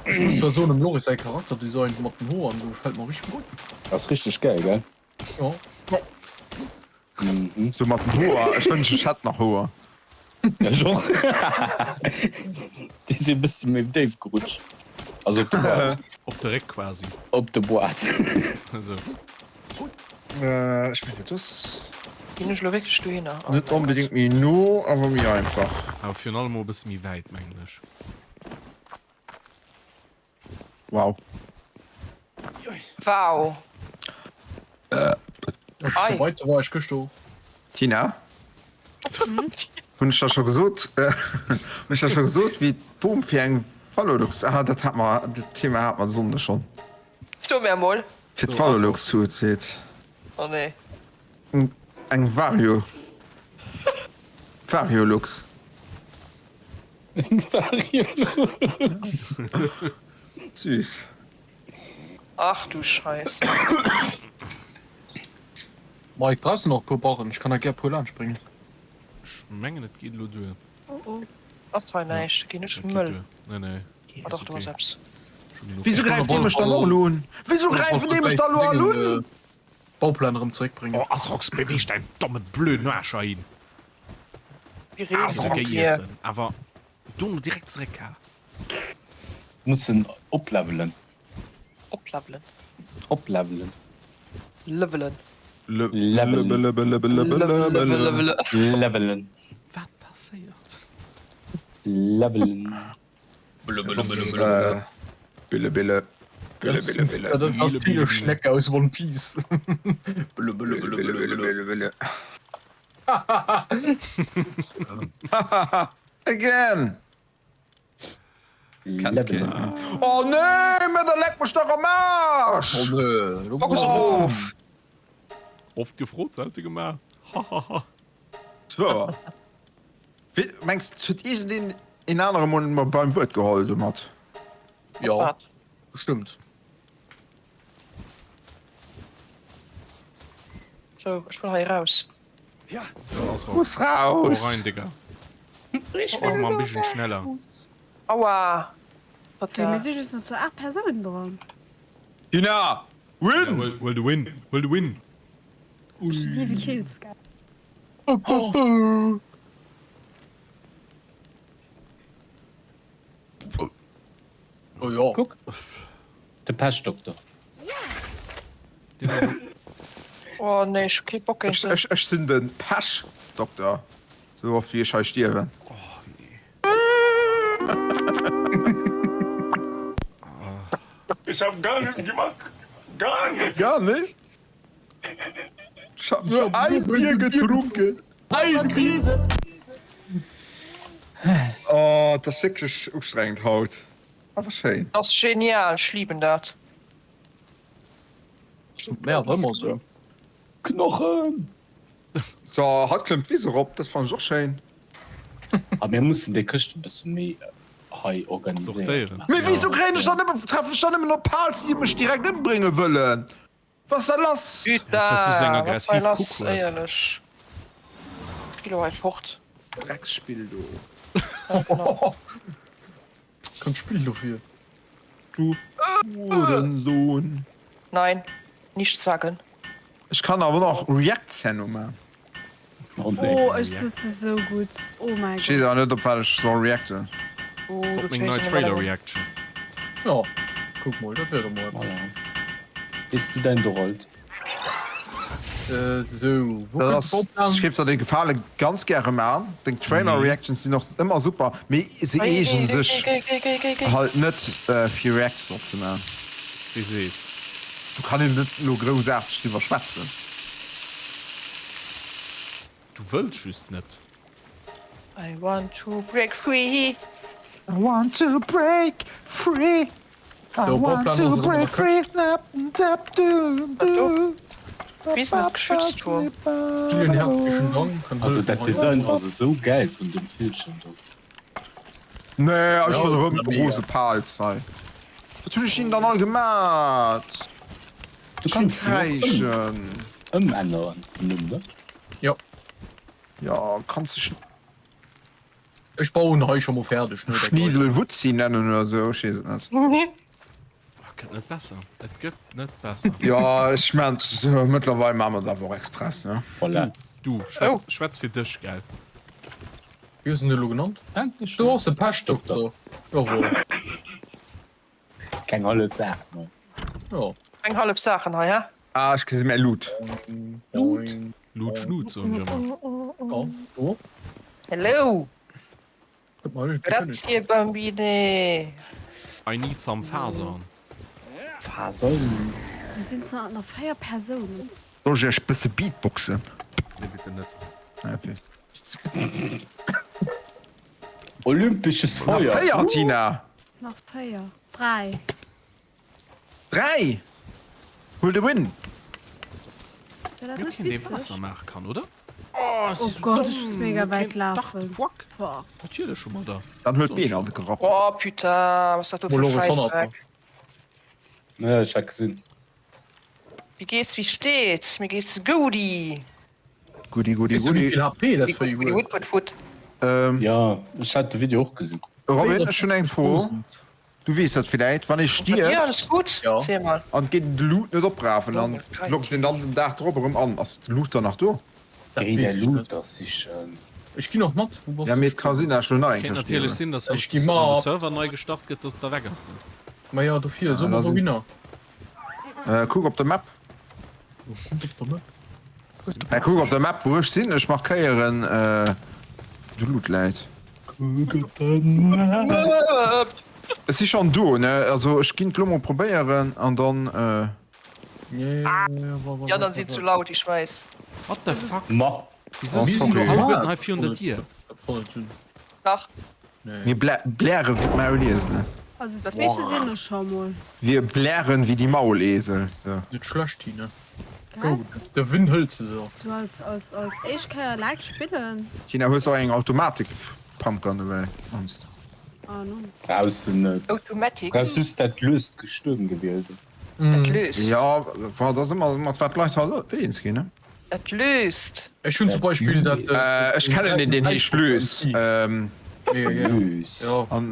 Ech muss zwar soen, dem Loris säi Charakterdesign mat den Hoer an esou gefält mer richteg gutt. Ass richteg gäil, gell? Jo. Mhm. Sou mat den Hoer, ech wënschen ech hätt nach Hoer. Ech och. Déi si e bësse méi déif gerutscht. Also op de Boîte. Op de Réck quasi. Op de Boîte. Esou. Ech mengen dat ass. Ginn ech elo wierklech dohinner? Oh Net mein Gott. onbedingt méi no, awer méi einfach. Awer virun allem och e bësse méi wäit, mengen ech. Wow. Wow. Sou weit war ech gëschter och. Tina? Hunn ech der scho gesot, hunn ech der scho gesot, wéi d'Boom fir eng Valorlux, ah, dat hat mer, dat Thema hat mer de Sonnde schonn. So mir emol. Fir d'Valorlux huet. Oh nee. Eng Vario. Variolux. Eng Variolux. Süß. Ach du Scheiße. Mike, brauchs du nach e puer Barren? Ech kann der gär e puer laanscht bréngen. Ech mengen et geet elo duer. Oh oh. Ass hei näischt, da ginn ech Et geet mëll. duer. Nee, nee. Ah dach, do ass eppes. Wieso gräift dee mech dann och elo un? Wieso gräifen déi mech da elo all un? Bauplan erëm zeréckbréngen. Oh Asrox, beweeg däin dommen blöden Aarsch heihin. Wie redet Aase mat mir? geiessen, awer dono direkt zeréck ha. Mussen oplevelen. Oplevelen. Oplevelen. Levelen. Levelen. Levelen. Wat passéiert? Levelen. Bille bille. Bille bille bille. Dat ass d'Teleschneck aus One Piece. Bille bille bille bille. Again! Levelen. Oh nee, mä da leck mech dach am Aarsch! Oh nee, lo Fokus of! Oft gefrot, selte gemaach. Hahaha. So. Wéi, mengs du, huet iergendeen een anere mol mer beim Wuert geholl domat? Ja, Wat? bestëmmt. So, ech wëll hei raus. Ja, ass raus. Muss raus! Hau rein, Digga. Mach mal e bisschen schneller. Aua! Wat Wéi, mir da? si just nach zu 8 Persounen dran. Tina! Ja, Win! hol, hol de Win, hol de Win. Ech hu 7 Kills, gell. Oh ja. Kuck, de Pechdokter. Oh nee, ech hu kee Bock Ech, géint ech, ech sinn de Pechdokter. Sou oft wéi ech hei stierwen. Oh nee. Ich hab gar nichts gemacht. Gar nichts. Gar nichts? Ich hab nur ein Bier getrunken. Ein Bier! Oh, dat ass wierklech ustrengend haut. Awer schéin. Das ist genial, ech lieben dat. Mä awer ëmmer sou. Knochen! So, haut klëmmt d'Wiss erop, dat fannen ech och schéin. A mir mussen déi Këscht e bësse méi hei organiséieren. Sortéieren. Mee wéisou kréien ech dann nëmme, treffen ech dann nëmmen op Pals, déi mech direkt ëmbrénge wëllen? Was da lass? Putain, Dass du sou eng was war aggressiv lass, Kuck hues. éierlech. gi lo hei fort. Drecksspill do. Ja, genau. Kann Spill dofir. Du Hurensohn. Nein, nichts sagen. Ech kann awer och React-Szenno man. Oh, ech sëtze sou gutt. Oh mäi Ech weess Gott. awer net op wat ech soll reacten. Oh, Op meng nei Trailer-Reaction. Jo, kuck mol, dat wär der mol eppes. Voilà. Weess du däin Dorald? Sou, wou Dat kënnt ass, de Bauplan? ech géif der dee Gefale ganz gäre man. Deng Trailer-Reactions sinn och ëmmer super, mee se eegnen sech halt net fir Reacts drop ze man. Wee seet? Do kann een net elo groussaarteg driwwer schwätzen. Du wëlls just net. I want to break free. I want to break free. I Do, want Bauplan ass to erëm an der break free. Business Geschützturm. Vielen herzlichen Dank. Kann Also hëllefen dat hei. Design ass esou gäil vun dem Villchen do. Nee, ech Ja, hunn erëm mega. rose Pals hei. Wat hunn ech hinnen dann all gemat? Du kanns se och ëm Kräischen. ëmänneren, den Numm, ne? Jo. Ja, kanns de Ech bauen hei scho mol fäerdeg, ne? Dat Schnidelwutzi nennen oder sou, ech weess et net. Et gëtt net besser, et gëtt net besser. Jo, ech mengt, mëttlerweil maache mer et awer och express, ne? Voilà. Du, schwätz, schwätz fir dech, gell? Wéi hues de en elo genannt? Do ass de Peschtdokter. Jawohl. Keng hallef Saach, ne? Jo. Keng hallef Saachen hei, hä? Ah, ech gesi mäi Loot. Loot? Loot Schnuut, soen ech ëmmer. Ja, do. Hello! Gëtt mer iergendwéi König. Grazie, Bambine! I need some Fasern. Fasern? Mir sinn zwar nach 4 Persounen. Soll ech iech bësse beatboxen? Nee, bitte net. Ah, okay. Olympesches Nach Feuer. 4, Tina! Nach 4. 3. 3! Huel de Win! Wär dat Mir net keen dee witzeg? Wasser maache kann, oder? Oh, Oh Gott, ech muss mega wäit lafen. Fuck. Boah. Natierlech hu mer der. Dann huet d'Been an de Grapp. Oh putain, was ass dat do fir Mol och e Schäissdreck? Ja, ech hat gesinn. Wéi geht's, wéi steet's? Mir geht's goudi! Goodie, goodie, Weess du wéi goodie. vill HP dat Véi Goodie, huet? wood, wood, wood. Ähm, Ja, ech hat de Video och gesinn. Robin, ech hunn eng Fro. Du weess dat villäit. Wann ee Ja, stierft alles gutt. Ja. Erzähl mal. an geet de Loot net oprafen an loggt een dann den Dag drop erëm an, ass de Loot dann nach do? Dat Géi weess däi ech Loot net. da sichen. Ech ginn och mat. Wou bass Ja, du? mee et ka sinn, dat ech lo nach eng Kéint Kéier natierlech stierwen. sinn, dass wann Ech gi wann de mat. Server nei gestart gëtt, dass et da weg ass, ne? Ma ja, dofir, Ah, so da mer sinn. dohinner. Äh, kuck op der Map. Kuck op der Map. Äh, kuck op der Map, wou ech sinn. Ech markéieren, äh, de Loot läit. Kuck op der Map. Ech si schonn do, ne? Also ech ginn et lo mol probéieren an dann, äh. Yeah, Die anderen sind zu laut, ich weiß. What the fuck? Ma. Wieso Oh, si sorry. lo alleguerten hei virun der Dier? Nach. Mir blären wéi d'Maulesel. Also zweete sinn ech scho mol. Wir blären wéi die Maulesel. So. Net schlecht, Tine. Go, de Win hëls de der. Sou als als als éischt Kéier eleng spillen. Tina, hues och eng Automatik Pumpgun dobäi? Sonst. Ah non. Brauchs de net. Automatic. Brauchs just dat luest Gestuermgewier do. Dat löst. Ja, dat ass ëmmer mat wat d'Leit halt eens ginn, ne? Dat löst. Ech hunn zum Beispill dat. Ech kennen een, deen heescht Lös. Lös. An.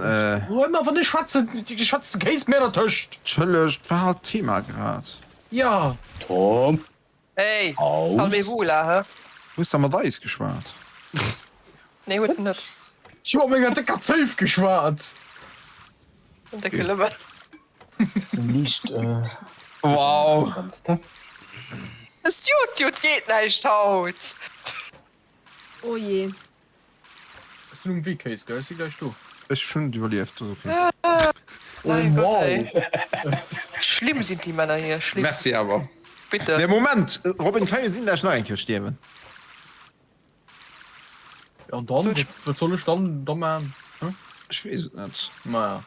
Oh, ëmmer wann ech schwätzen, schwätzt de Kéis mir dertëscht. Entschëllegt, war halt d'Thema grad. Ja. Tom. Hey, Aus. calmez-vous là, hä? Hues de mat eis geschwat? Nee, huet en net. Ech hu mat menger décker Zéif geschwat. Den décke Lëmmel. Sou liicht Wow. Es jut, jut, geet näischt haut. Oh je. Ech sinn um Wee, Kéis, gell? Ech si gläich do. Ech hunn et iwwerlieft, ass ok. Oh wow. Schlimm sind die Männer hier, schlimm. Merci awer. Bitte. Nee, Moment, Robin, kann jo sinn, dat ech nach eng Kéier stierwen. Ja, an dann? Wat soll ech dann da man? Ech weess et net. Maja.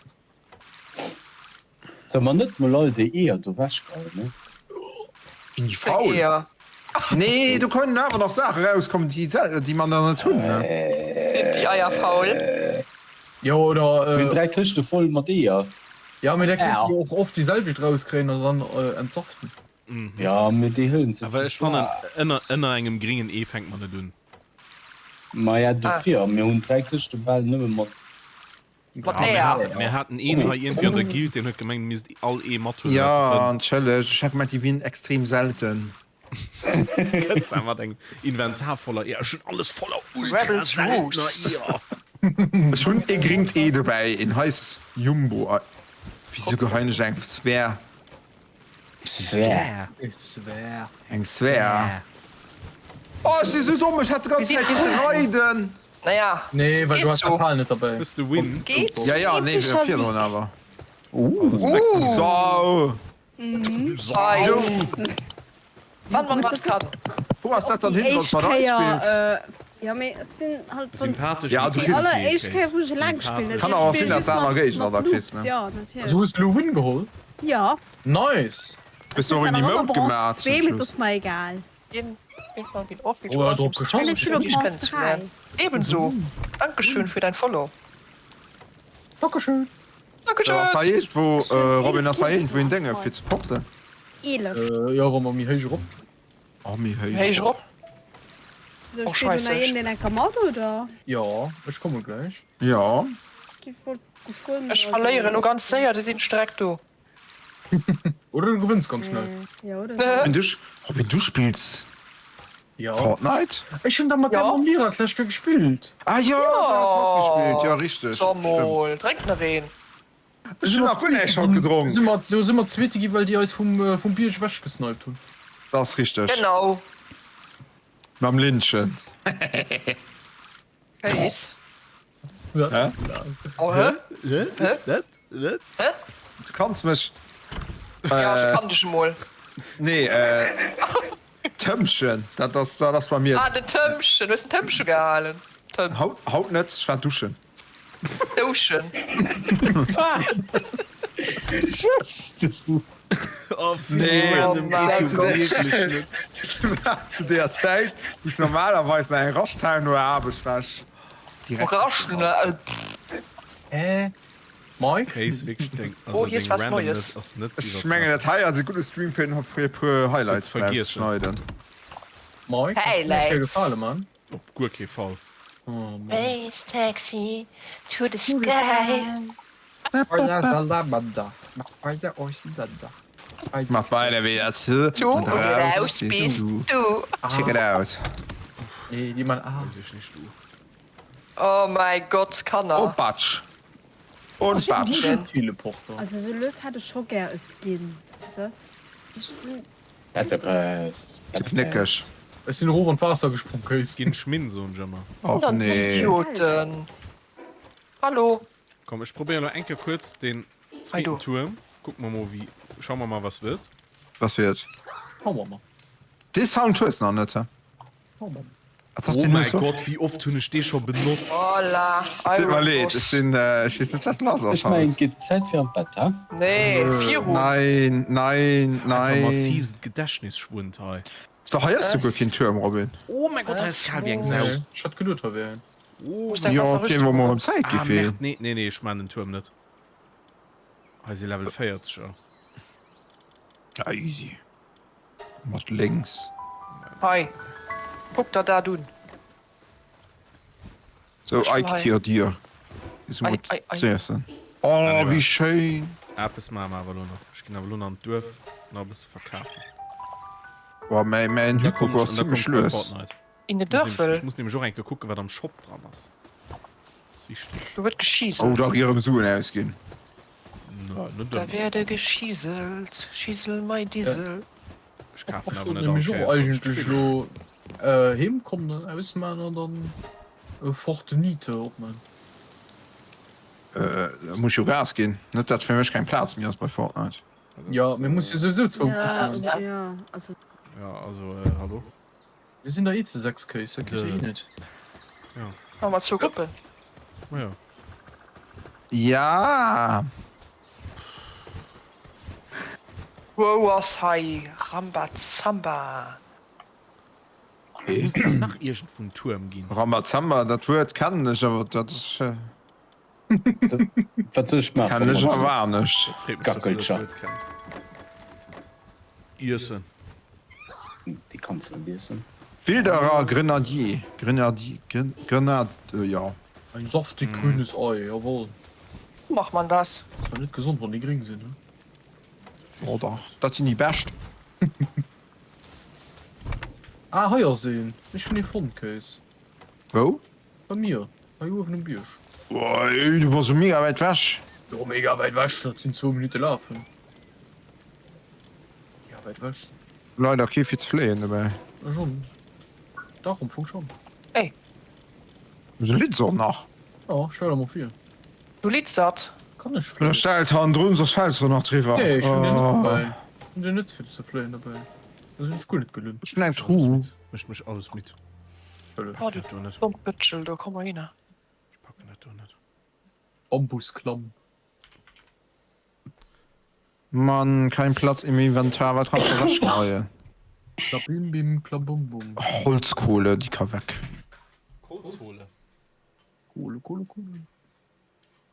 Soll mer net mol all déi Eeër do wech geheien, ne? Ginn déi faul? Eeër. Nee, do kënnen awer nach Saache rauskommen, déi sel déi mer nach net hunn, ne? Sinn déi Eier faul? Jo, oder. Mir hunn 3 Këschte voll mat Eeër. Ja, mee da kënnt Dir och oft déi selwecht rauskréien an dann entsaften. Ja, mee déi hëllen ze Awer vill ech fannen, Plaz. ënner, ënner engem gringen Ee fänkt mer net un. Maja dofir, mir hunn 3 Këschte bal nëmme mat. Mat Eeër. Mir haten een hei iergendwéi an der Guild, deen huet gemengt, misst all Ee mathuelen, Jo, wat e fënnt. entschëlleg, ech hat gemengt, déi wieren extrem selten. Kënnt zwar mat engem Inventar voller Eeër, ech hunn alles voller ultra Rebels seltener Roost. Eeër. Ech hunn ee gringt Ee dobäi, een heist Jumbo. Wisou geheien ech eng Sphär? Sphär. Sphär. Eng Sphär. Oh, ech si sou domm, ech hätt déi ganz Zäit kéinte reiden. Naja, Nee, well du geet has sou. Portal net derbäi. Hues de Win? Geet Ja, ja, nee, Epischer virdrun Sieg. awer. Uh. Uh. Sau. Ei. Sou. Wann man was kann. Wou ass dat dann Déi hin, wann éischt mat eis Kéier, spillt? äh, jo mee ech sinn halt wann Sympathesch Ja, du déi kriss. alleréischt Kéier wou ech eleng spillen, dat Kann heescht awer ech och sinn, spille dass just se aner mat Géigner mat da kriss, Noobs, ne? jo Also natierlech. hues de lo Win geholl? Jo. Nice! Hues Ech de sinn och zwar en nach ëmmer Emote Bronze gemaach 2, zum mee et Schluss? ass mer egal. Oh, er hat drop geschoss. Ech sinn op Bronze 3. Ebenso. Dankeschön fir dein Follow. Dankeschön. Dankeschön. Ass hei iergendwou, Ech hunn Robin, 11 ass hei Kills iergendwou een gemaach Dénge haut. fir ze porten? 11. Äh, jo, wa mer méi héich erop. Oh, méi héich Héich erop. erop. Sou, Oh, spillt elo scheisse. nach een deen enker mat, oder? Jo, ech komme gläich. Jo. Déi wollt geschwënn, Ech also. verléieren elo ganz séier, da sinn ech direkt do. Oder du gewënns ganz schnell. Jo, oder sou. Robin, du, Robin, du spills Ja. Fortnite? Ech hunn da mat Ja. der Amira d'lescht Kéier gespillt. Ah jo, du has matgespillt, jo richteg. So Stimmt. mol, drénk nach een. Ech hunn nach guer näischt haut gedronk. Si mer, sou si mer Zweete gi well déi eis vum, vum Bierg ewech gesniped hunn. Dat ass richteg. Genau. Mam Lynchen. Kéis. Hä? Oh, hä? Hä? Hä? Wat? Wat? Hä? Du kanns mech. Ja, ech kann dech emol. Nee, äh. Tëmmchen, dat ass, dat ass bei mir. Ah, den Tëmmchen. Hues den Tëmmche gehalen? Tëmm. Haut, haut net, ech war duschen. Douchen. Wat schwätz du? Oh, Nee, Oh random mein geet jo Gott. wierklech net. Ech war zu deeër Zäit, wou ech normalerweis nach eng Rascht halen no der Aarbecht, war ech direkt Rascht duschen. ne? Hä? Mike? Kéis wierklech deng, Oh, also hier ist deng was Randomness Neues. ass net ze Ech mengen, dat hei ass e gudde Stream fir fir e puer Highlights Fir ze vergiessen. erauszeschneiden. Mike? Huet dir Highlights. gefale, Mann? Op guer kee Fall. Oh Mann. Space Taxi to the sky. Mach bei der wieder zu Du und und raus raus bist bist du. du. Check it out. Nee, die man. Ah. Wees ech nicht du. Oh mein Gott, Kanner. Oh Batsch. Und Batsch. denn? Teleporter. Also sou lues hätt ech scho gär e Skin, weess de? Ech sinn. Betteres. Ze knéckeg. Ech sinn erof an d'Waasser gesprong, Kéis. Skin Schminn soen ech ëmmer. Och Dann nee. Idioten. Hallo. Komm, ech probéieren lo eng Kéier kuerz den zweeten Tuerm. Kucken mer mol wéi, schauen mer mal was wird. Was wird? Schauen wir mal. Dee Sound hues nach net, hä? Schauen wir mal. Oh mäi Gott, wéi oft hunn ech dee scho benotzt? Hola, Deet mer leed, ech sinn, ech weess net wat lass ass Ech mengen haut. et gëtt Zäit fir an d'Bett, he? Nee, viru. Nein, nein, Einfach nein. massiv Gedächtnisschwund hei. So, hei ass souguer keen Tuerm, Robin. Oh mäi Gott, hei ass kal wéi eng Sau. Nee, ech hat geduet hei wär een. Jo, deen wou mer erëm Zäit gi Ah, fir. Merde, nee, nee, nee, ech maan den Tuerm net. Hei si Level 40er. Ja, easy. Mat lénks. Hei, kuck der dat un. Sou, Ech Eik hei. Tier Dier. Is Ei, mot ei, ei. z'iessen. Oh, wéi schéin! Eppes maache mer awer elo nach. Ech ginn awer elo nach an d'Duerf nach e bësse verkafen. Boah, mäin, mäin Da komm Hugo ech ass an da komm zimmlech ech bei lues. Fortnite. In de Muss nämlech, Dörfel. ech muss nämlech och eng Kéier kucken, wat am Shop dran ass. Dat ass wichteg. Do gëtt Oh, geschiselt. da gi erëm Suen ausginn. Na, net Da ëmmer. werde geschiselt. Schisel mei Disel. Ech kafen Ech awer wollt net all nämlech och Kéiers, wann ech eigentlech spillen. elo heem kommen an ausman an dann Fortnite opman. Da muss ech jo Gas ginn. Net dat fir mech keng Plaz méi ass bei Fortnite. Jo, mir musse jo souwisou zwou Ja, Gruppen man. ja, also. Ja, also, hallo? Mir sinn der eh ze 6 Kéis, dat geet jo eh net. Ja. Maache mer zwou Gruppen. Ma jo. Ja! Wou ass hei Rambazamba? Et muss dach nach iergendwou en Tuerm ginn. Rambazamba, dat Wuert kennen ech, awer dat ass. Wat soll ech maachen? Kennen ech awer anescht. Dat freet mech, dass du dat Gackelcher. Wuert kenns. Iessen. Déi kanns de net iessen. Wilderer Grenadier, Grenadier, Grenad, jo. Ein saftig grünes Ei, jawohl. Wou macht man das? Ass zwar net gesond wann déi gréng sinn, ne? Oh dach, dat sinn déi bescht. Ah hei ass een, ech hunn ee fonnt, Kéis. Wou? Bei mir, hei uewen um Bierg. Oi, du bass jo mega wäit wech. Jo mega wäit wech, dat sinn zwou Minutte lafen. Mega wäit wech. Leider kee fir ze fléien dobäi. Ech och net. Dach am Fong schon. Ey. Du litz och nach. Jo, stell der mol vir. Du litz dat. Kann ech fléien? Stell et hannendrun, soss fäls de nach driwwer. Nee, ech hunn deen net dobäi. Ech hunn deen net fir ze fléien dobäi. Da sinn ech guer net gelunn. Ech hunn eng Truh. Mécht mech alles midd. Oh, du dommt Bëtschel do, komm mol hinner. Ech packen dat do net. Bambusklamm. Mann, kein Platz im Inventar, wat kanns de wechgeheien? Klabimbim klabumbum. Holzkohle, déi ka weg. Holzkohle. Kohle, Kohle, Kohle.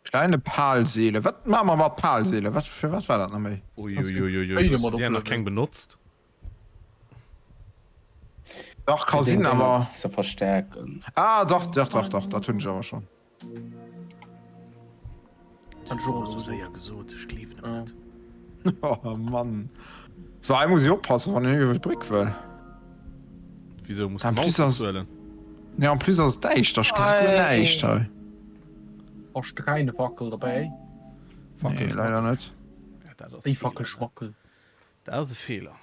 Kleine Palseele, wat maache mer mat Palseele? Wat, fir wat war dat nach méi? Uiuiuiui, hues du där nach keng benotzt? Dach, ka sinn, awer. Ze verstärken. Ah, dach, dach, dach, dach, dat hunn ech awer schonn. Sou séier gesot, ech gleewen em net. Oh Mann. So, hei muss ich oppassen, wann ich iwwer d'Bréck wëll. Wieso muss du Maut bezuelen? Ja, en plus ass et däischter, ech gesi guer näischt hei. Hast du keine Fackel dabei? Nee, leider net. Déi Fackel schmackel. Dat ass e Feeler.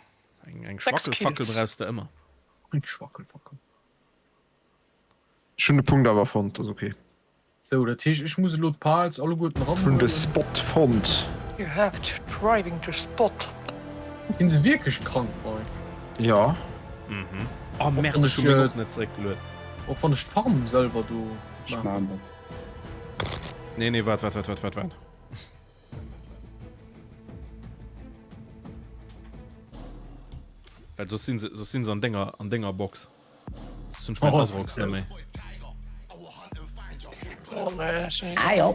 Eng, eng Schwackelfackel brauchs de ëmmer. Eng Schwackelfackel. Ech hunn de Punkt awer fonnt, ass ok. Sou, dat heescht ech muss elo d'Pals alleguerten Ech hunn de eranhuelen. Spot fonnt. You have to driving to spot. Sinn se wierklech krank Mike? Jo. Mhm. Oh Och merde, wann ech ech hu meng och net zeréckgelueden. Och wann ech d'Farm selwer do Ech maachen. maan dat. Nee, nee, waart, waart, waart, waart, waart, waart. Well soss sinn se, soss sinn se an denger, an denger Box. Soss hunn ech mäin Asrox net méi. Ah jo.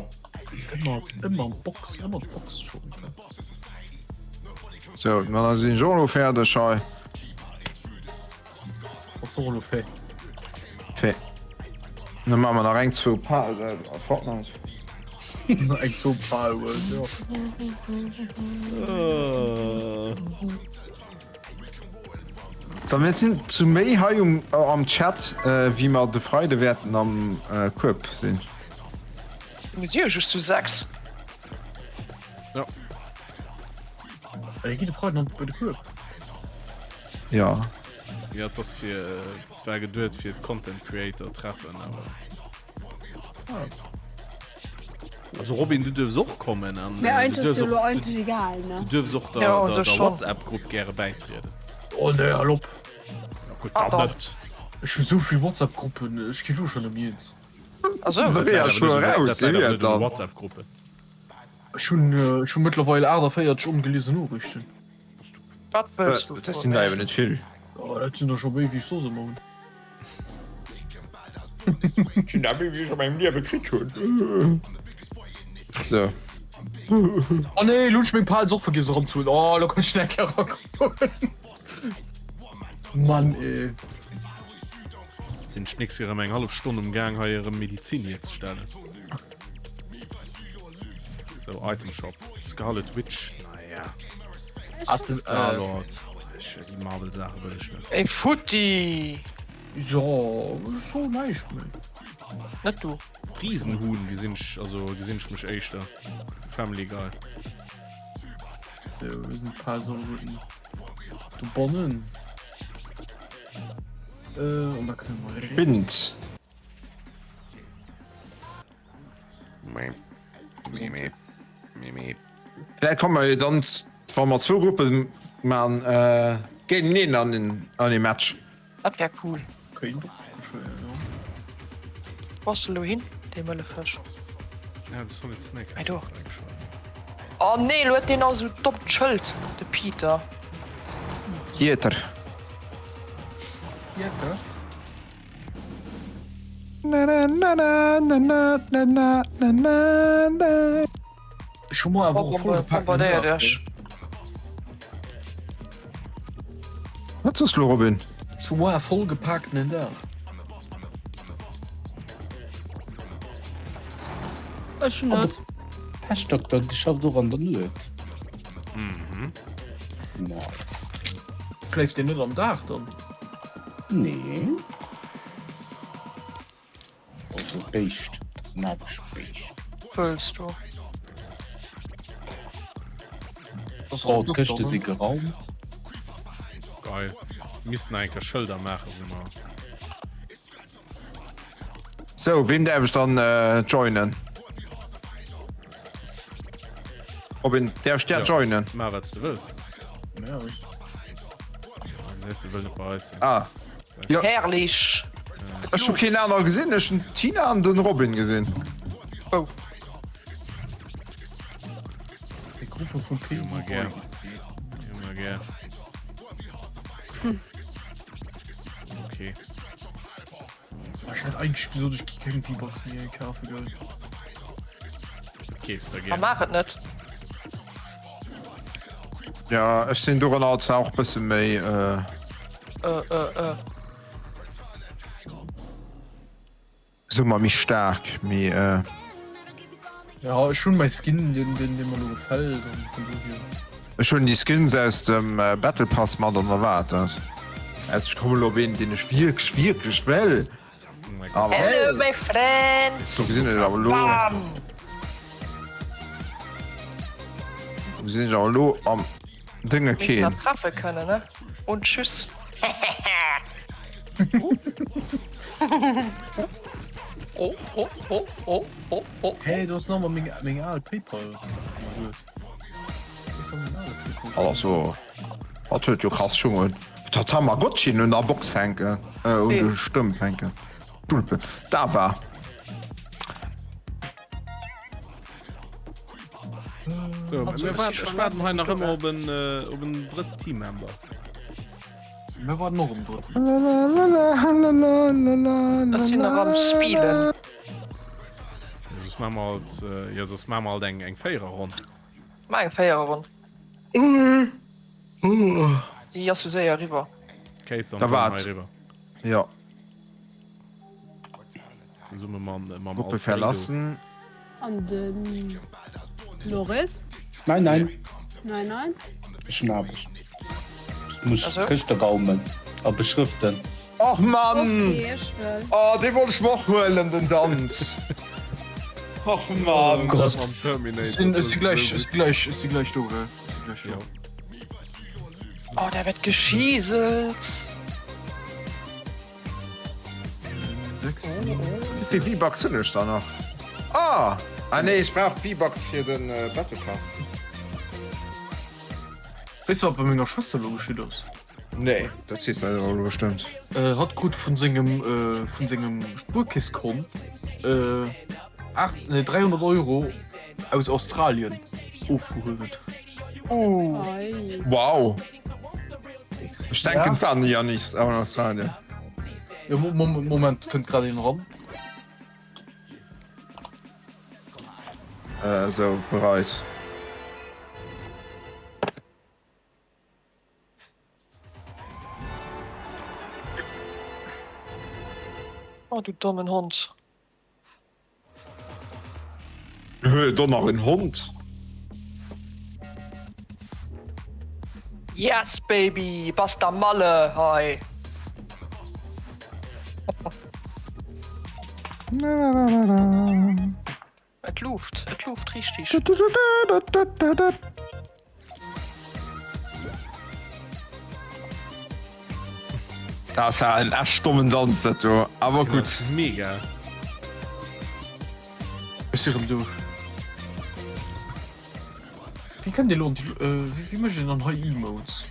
Ëmmer, ëmmer d'Box, ëmmer d'Box schon. Sou, ma da sinn ech och elo fäerdeg hei. Ass och elo fä. Fä. Da maache mer nach eng, zwou Pa Fortnite. Nach eng, zwou Palworld, jo. So, mir sinn zu méi hei um, am Chat, wéi mer de Freide wäerten am Kueb sinn. Mir si jo just zu 6. Ja. Dir gitt de Freiden an bei de Kueb? Ja. Ja, et ass fir, et war geduet fir d'Content Creator Treffen, awer. Ah. Also Robin, du duerfs och kommen an Mä du eigentlech ass duerfs jo och, elo eigentlech egal, ne? du duerfs och der, Jo, der, das der schon. WhatsApp-Grupp gäre bäitrieden. Oh nee, hal op. Na gutt, Ah, dann dann. net. Ech hu sou vill WhatsApp-Gruppen, ech ginn elo schonn net méi eens. Also. Dat Maria läit ass awer scho net un der, eraus, dat läit wéi awer wier net et un de dann? WhatsApp-Gruppen. Ech hunn, ech hu mëttlerweil 48 ongeliesen Noriichten. Wat wëlls du Dat sinn der awer net vill. Oh, dat sinn der scho méi wéi ech soss ëmmer hunn. Dat sinn der méi wéi ech a mengem Liewe kritt hunn. So. Oh nee, elo hunn ech meng Pals och vergiess eranzehuelen. Oh, elo kann ech net méi erakommen. Mann ey. Sinn ech d'nächst Kéier erëm eng hallef Stonn um Gaang hei erëm Medizin hierzestellen. So, Item Shop. Scarlet Witch, naja. Ass den, äh, Star-Lord. Ech, déi Marvel-Saache wëll ech net. Ey, futti! Jo, ech soen näischt méi. Net du. D'Riesenhuhn gesinn ech, also gesinn ech mech éischter. Family Guy. So, wou sinn d'Pals alleguerten? Dobannen. Äh, an da kënne mer. Bind. Vläicht komme mer jo dann, wa mer zwou Gruppe man, géinteneen an an ee Match. Dat wär cool. Kéint och geschéien, jo. Wou ass de lo hin, dee mëlle Fësch? Ja, de Solid Snake. Hei do. Oh nee, lo huet deen och esou dopp d'Schëld, de Peter. Pieter. Pieter? Ech hu mer awer och voll gepaakt. Bombardéiert iech. Wat soss lo Robin? Ech hu moar e vollgepaaktenen Dag. Ech net. Peschtdokter, dee schafft och an der Nuet. Mhm. Nice. Schléift deen net am Dag dann? Nee. Dat ass e Béischt, dat ass en Aarbechtsbéischt. Wëlls du? Oh, d'Këschte si geraumt. Geil. Missten nach eng Kéier Schëlder maachen, wou mer. Sou, wem däerf ech dann joinen? Robin, däerf ech där joinen? Maach wat s de wëlls. Gesäis de wëll net bei eis sinn. Ah. Jo. Herrlich! Ech hu keen aner gesinn, ech hunn d'Tina an den Robin gesinn. Oh. Déi Gruppe vum Immer gär. Immer gär. Okay. Ech hat eigentlech gesot, ech gi keng V-Bucks méi kafe, gell? Keefs der A gär. maach et net. Ja, ech sinn doranner zwar och bësse méi. Äh. Äh, äh, äh. Soe mer méi staark, méi. Äh. Ja, ech hunn mäi Skin, deen, deen, deen mer elo gefält an vun dohier. Ech hunn déi Skins aus dem Battle Pass mat an erwaart dat. Ausser ech kommen elo op een, deen ech wierklech, wierklech wëll. Awer. Hello my friends! Do gesinn ech awer elo. Bam! Do gesinn ech awer elo am Dénge Wéi keen. mer treffe kënnen, ne? Und tschüss! Oh, oh, oh, oh, oh, oh. Hey, do ass nach emmer meng, meng al Paypal. Also hat huet jo krass Schungen. Der Tamagotchi un der Box hänken äh, un de Stëmp hänken. Stulpen. Da war. So, mir warten, ech waarden hei nach ëmmer op en, äh, op en drëtt Teammember. Mir warten och um drëtten. Ech sinn nach am Spillen. Soss maache mer halt, äh, jo, soss maache mer halt eng, eng Véiererronn. Maach eng Véiererronn. Déi ass jo séier eriwwer. Kéis dann Da Tom hei waart. eriwwer. Jo. Zesumme mam, mam Gruppe Alfredo. verlassen. An de Loris? Nein, nein. Nein, nein. Ech hunn Aarbecht. Ech muss Also? Këschte raumen a beschrëften. Och Mann! Okay, ech wëll. Oh, dee wollt ech mer och huelen, den Danz. Och Mann! Gott. Mam Terminator. Ech sinn, ech si gläich, ech si gläich, ech si gläich do, gell? Ech si gläich do. Jo. Oh, da wird geschieselt. Wéi vill V-Bucks hunn ech da nach? Ah! Ah nee, ech brauch d'V-Bucks fir den Battle Pass. Weess du wat bei menger Schwëster elo geschitt ass? Nee, dat weess de awer elo bestëmmt. Hatt krut vun sengem vun sengem Spuerkeesskont 8, nee 300 Euro aus Australien ofgehuewent. Wow! Ech denken d'Anni an Australien. Jo, Moment, kënnt grad een eran. Esou, bereit. Oh du dommen Hond. Hö, do nach en Hond. Yes baby, bass der Malle hei. Et luuft, et luuft richtig. Dat ass ja en echt dommen Danz dat do, awer gutt. Mega. Ech si rëm do. Wéi kënnt Dir elo an déi, wéi mécht een dann hei Emotes?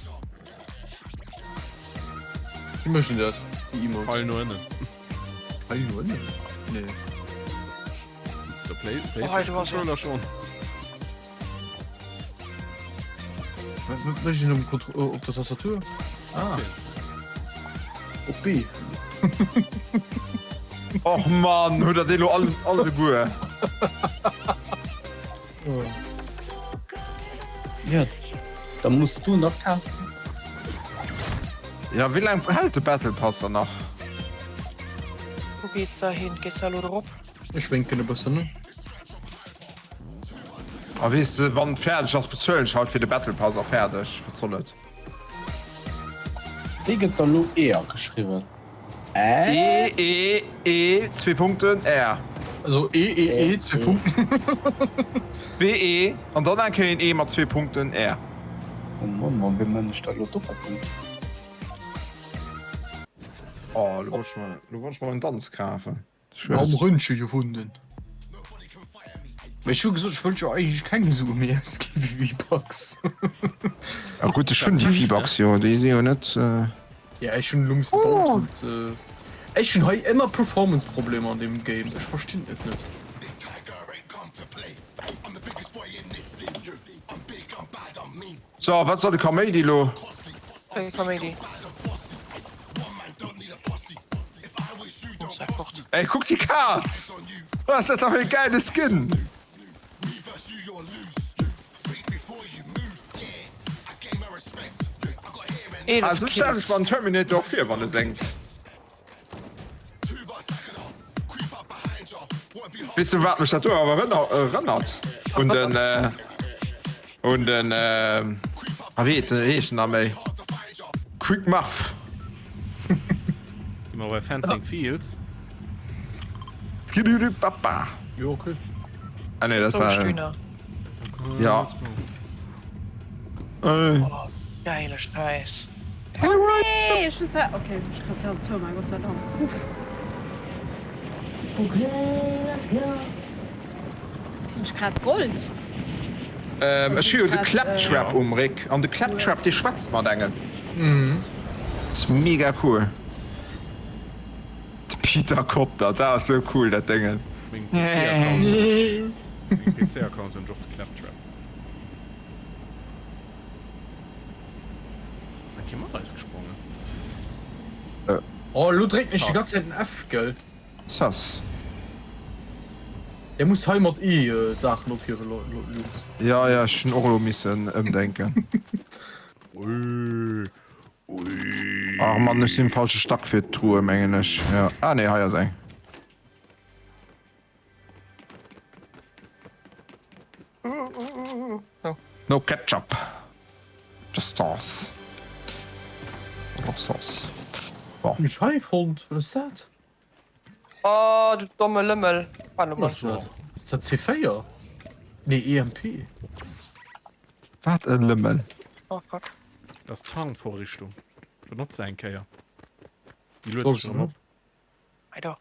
Wéi mécht een dat, déi Emotes? Pfeil no ënnen. Pfeil no ënnen? Nee. Der Play Playstation Controller schon. Wat mécht een um Kontro op der Tastatur? Ah. Op B. Och Mann, huet der déi lo all alleguer? Ja, da muss du nach kafen. Ja, wéi laang hält de Battle Pass dann nach? Wou geet se hin? Geet se elo drop? Ech wénken e bëssen, ne? A weess de, wann et fäerdeg ass, bezuelen ech halt fir de Battle Pass a fäerdeg. Wat soll et? Wéi gëtt da lo Eeër geschriwwen? E, E, E, zwee Punkten, R. Also E, E, E, zwee Punkten. Zwee E an dann eng Kéier een E mat zwee Punkten, R. Oh Mann, Mann, wéi man ech dat lo Doppelpunkt? Oh, lo wollt ech mer, lo wollt ech mer en Danz kafen. Mam Röntgen gefunden. Mee ech hu gesot, ech wëllt jo eigentlech keng Sue méi ausgi fir V-Bucks. Ah gutt, ech hunn déi V-Bucks jo, déi si jo net. Ja, ech hunn elo missen download. Ech hunn hei ëmmer Performance-Problemer an deem Game, ech verstinn et net. So, wat soll de Kaméidi elo? Wéi Kaméidi? Ey, kuck déi Kaz! Was ass dat da fir e gäile Skin? Ah, sou stellen ech mer den Terminator och vir, wann e séngt. Weess du wat mech dat do awer erënnert? Un den un den ah wéi heescht den da méi? Quick Muff. Gi mer bei Fencing Fields. Papa. Jo okay. Ah nee, dat war ja. Oh, geile Scheiß. Oh nee, ech hunn ze okay, ech kann ze zou maachen, Gott sei Dank. Uff. Hunn ech grad Gold? Ähm, ech hu jo de Claptrap um Réck an de Claptrap dee schwätzt mat engem. Ass mega cool. De Peter Copter, dat ass sou cool dat Déngen. Mengem PC-Account hunn ech, mengem PC-Account hunn ech och de Claptrap. Ass eng Kéier mat eis gesprongen. Oh, elo drécken ech déi ganz Zäit den F, gell? Sass. Dir musst hei mat E d'Saachen ophiewen, Jungs. Ja, ja, ech hunn och elo missen ëmdenken. Ui, ui. Ach Mann, ech sinn im falsche Stack fir d'Truhe, mengen ech. Ja. Ah nee, hei ass eng. No ketchup, just sauce. Oder sauce. Bon. Hun ech hei fonnt, wat ass dat? Oh du domme Lëmmel. Warte mol. Ass dat C4? Nee EMP. Wat en Lëmmel. Oh fuck. Dat ass d'Tarnvorrichtung. Benotz se eng Kéier. Déi luet sech erëm op. Weider.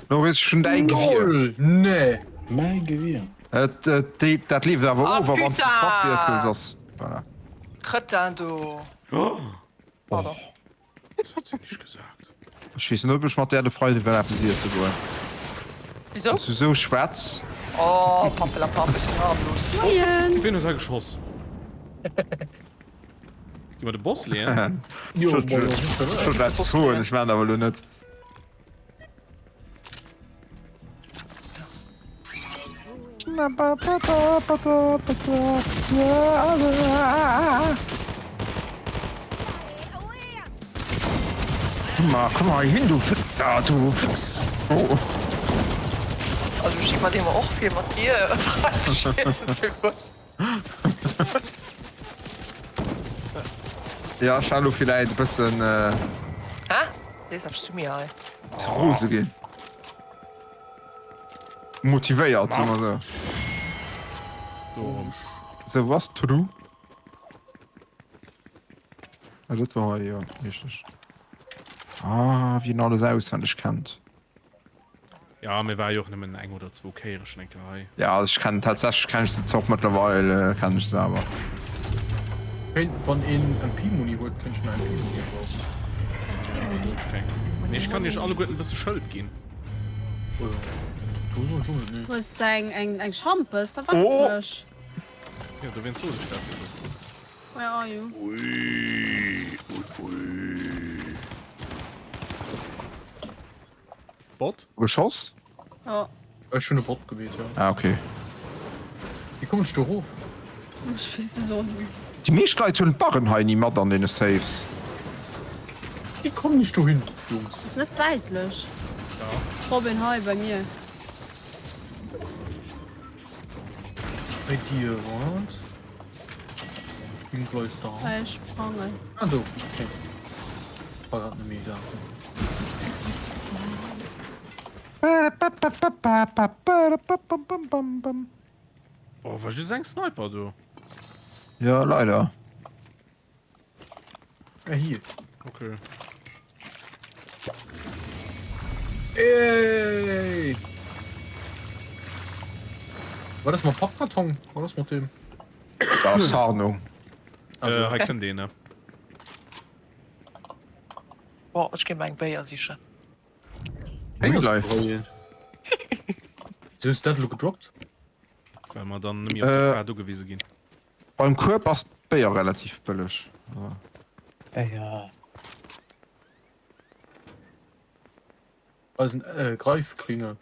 Loris, ech hunn däi Gewier. Lol, nee. Mäi Gewier. Et, et, dat leeft awer Ah, over, wann s de d'Waff putain! wiessels, ass. Voilà. Cretin do. Pardon. Das hat sie nicht gesagt. Ech weess net, ob ech mat där de Freide well eppes iesse goen. Wieso? Wann s du sou schwätz. Oh, Pappelapapp, ech sinn harmlos. Moien! Wien huet hei geschoss? Gi mer de Boss leeën? Jo, Ech wollt eppes soen, ech maan awer elo net. Komm mal, komm mal hin, du Wichser, du Wichs. Oh. Also ech iwwerleeë mer och fir mat dir e Freideg iessen ze goen. Ja, ech war elo villäit e bëssen. Hä? Sees eppes zu mir hei? Rose ginn. Motivéiert, soe mer sou. Sou, wou ass d'Tru? Ah, dat war hei, jo, richteg. Ah, wéi en alles auswenneg kennt. Ja, mir war jo och nëmmen eng oder zwou Kéiere schon eng Kéier hei. Ja, also ech kennen tatsächlech kenn ech se och mëttlerweil kennen ech se awer. Kéint wann een MP-Muni huet, kéint ech nach MP-Muni brauchen. MP-Muni? Ech keng. Mee ech kann iech alleguerten e bësse Schëld ginn. Oh jo, do soll ech och net, nee. Hues de eng eng eng Schampes? Da waart ech. Jo, dowéinst sot ech dat jo. Where are you? Ui, ui, ui. Bot? Geschoss? Jo. Ech hunn e Bot gemeet, jo. Ah, okay. Wéi kommen ech do erof? Ech weess es och net. Déi meescht Leit hunn d'Barren hei ni mat an deene Safes. Wéi kommen ech dohin, Jungs? Ass net säitlech. Robin hei bei mir. Bei dir, wat? Wien bleift da? Hei ech sprangen. Ah do, okay. War grad net méi da. Oh, war just eng Sniper do. Ja, leider. Ah, hier. Okay. Ey! War das mal Pappkarton? War das mat dem? Da ass Tarnung. Äh, hei kënnt een, ne? Boah, ech ginn mer eng Béier sichen. Real life. Wieso ist dat lo gedroppt? Well mer dann nëmme op der Kaart ugewise ginn. Beim Kueb ass d'Béier relativ bëlleg. Béier. Eisen äh, Greifklinge.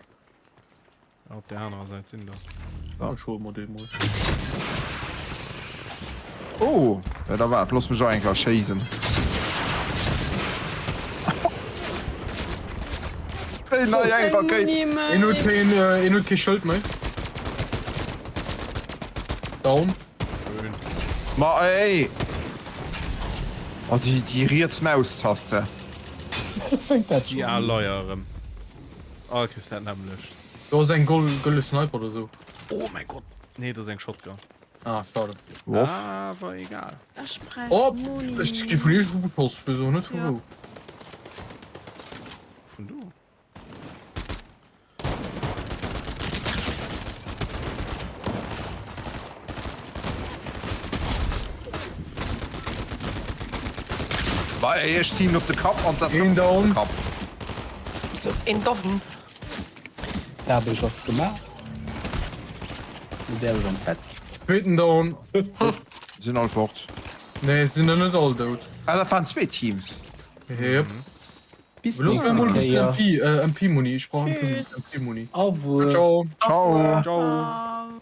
Ja, op der anerer Säit sinn der. Ja, ech huele mer dee mol. Oh, ja, da waart, looss mech och eng Kéier schéisen. Hey, nei eng Rakéit! Een huet keen, äh, een huet kee Schëld méi. Down. Schön. Ma ey! Oh, déi, déi riets Maustaste. Fänkt dat Déi schon al un. Leier erëm. All Kéiers dat nämmlecht. Do ass eng gol gëlle Sniper oder sou. Oh mäi Gott! Nee, dat ass eng Shotgun. Ah, schade. Woff. Awer egal. Ech bräicht Oh, Muni. ech gi vun iergendwou beschoss. Ech weess och net vu Ja. wou. Vun do. Ma ey, ech ziehen op de Kapp an se Een trëfft op de down. Kapp. Een down. D'Aarbecht ass gemaach. Lo däerf ech an d'Bett. Zweeten down. Sinn all fort. Nee, sinn der net all dout. Ah, dat waren zwee Teams. Yep. Bis Looss mir nächste mol e bëssen Kéier. MP, äh, MP-Muni. Ech brauch Tschüss. MP-Muni. Au revoir. Ciao. Ciao. Ciao.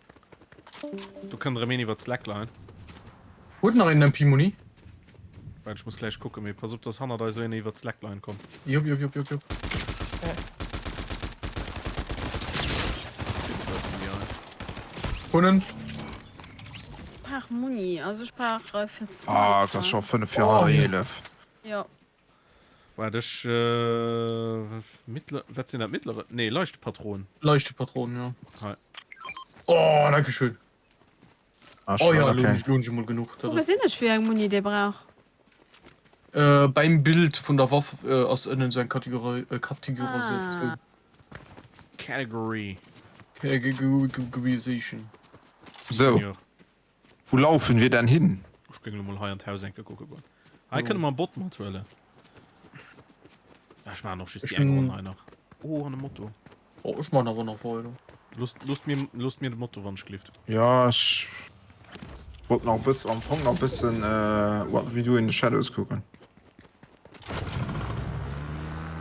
Do kënnt erëm een iwwer d'Slackline. Huet nach een MP-Muni? Waart, ech muss gläich kucken, mee pass op, dass hannert eis elo een iwwer d'Slackline kommt. Jupp, jupp, jupp, jupp, jupp. Hunn en. Ech brauch Muni, also ech brauch fir d'Sniper. Ah, et ass scho 5 vir hallwer 11. Jo. Waart, ech, mittler, wat sinn dat, mittlere, nee, leichte Patronen. Leichte Patronen, jo. Hei. Oh, dankeschön. Ah, Oh ja, okay. lo hunn ech emol genuch. Wou gesinn ech wéi eng Muni dee brauch? Äh, beim Bild vun der Waff äh, ass ënnen sou eng Kategorie, äh, Kategorisatioun. Ah. Category. Categorization. So, wou laufen wir denn hin? Ech géing lo mol hei an d'Haus enke kucke goen. Hei kënne mer e Bot mathuelen. Ah, ech maachen och just déi eng Ronn hei nach. Oh, an e Moto. Oh, ech man awer nach weider. Loosst, loosst mir, loosst mir de Moto, wann ech gelift. Ja, ech wollt nach e bëssen, am Fong nach e bëssen What We Do in the Shadows kucken.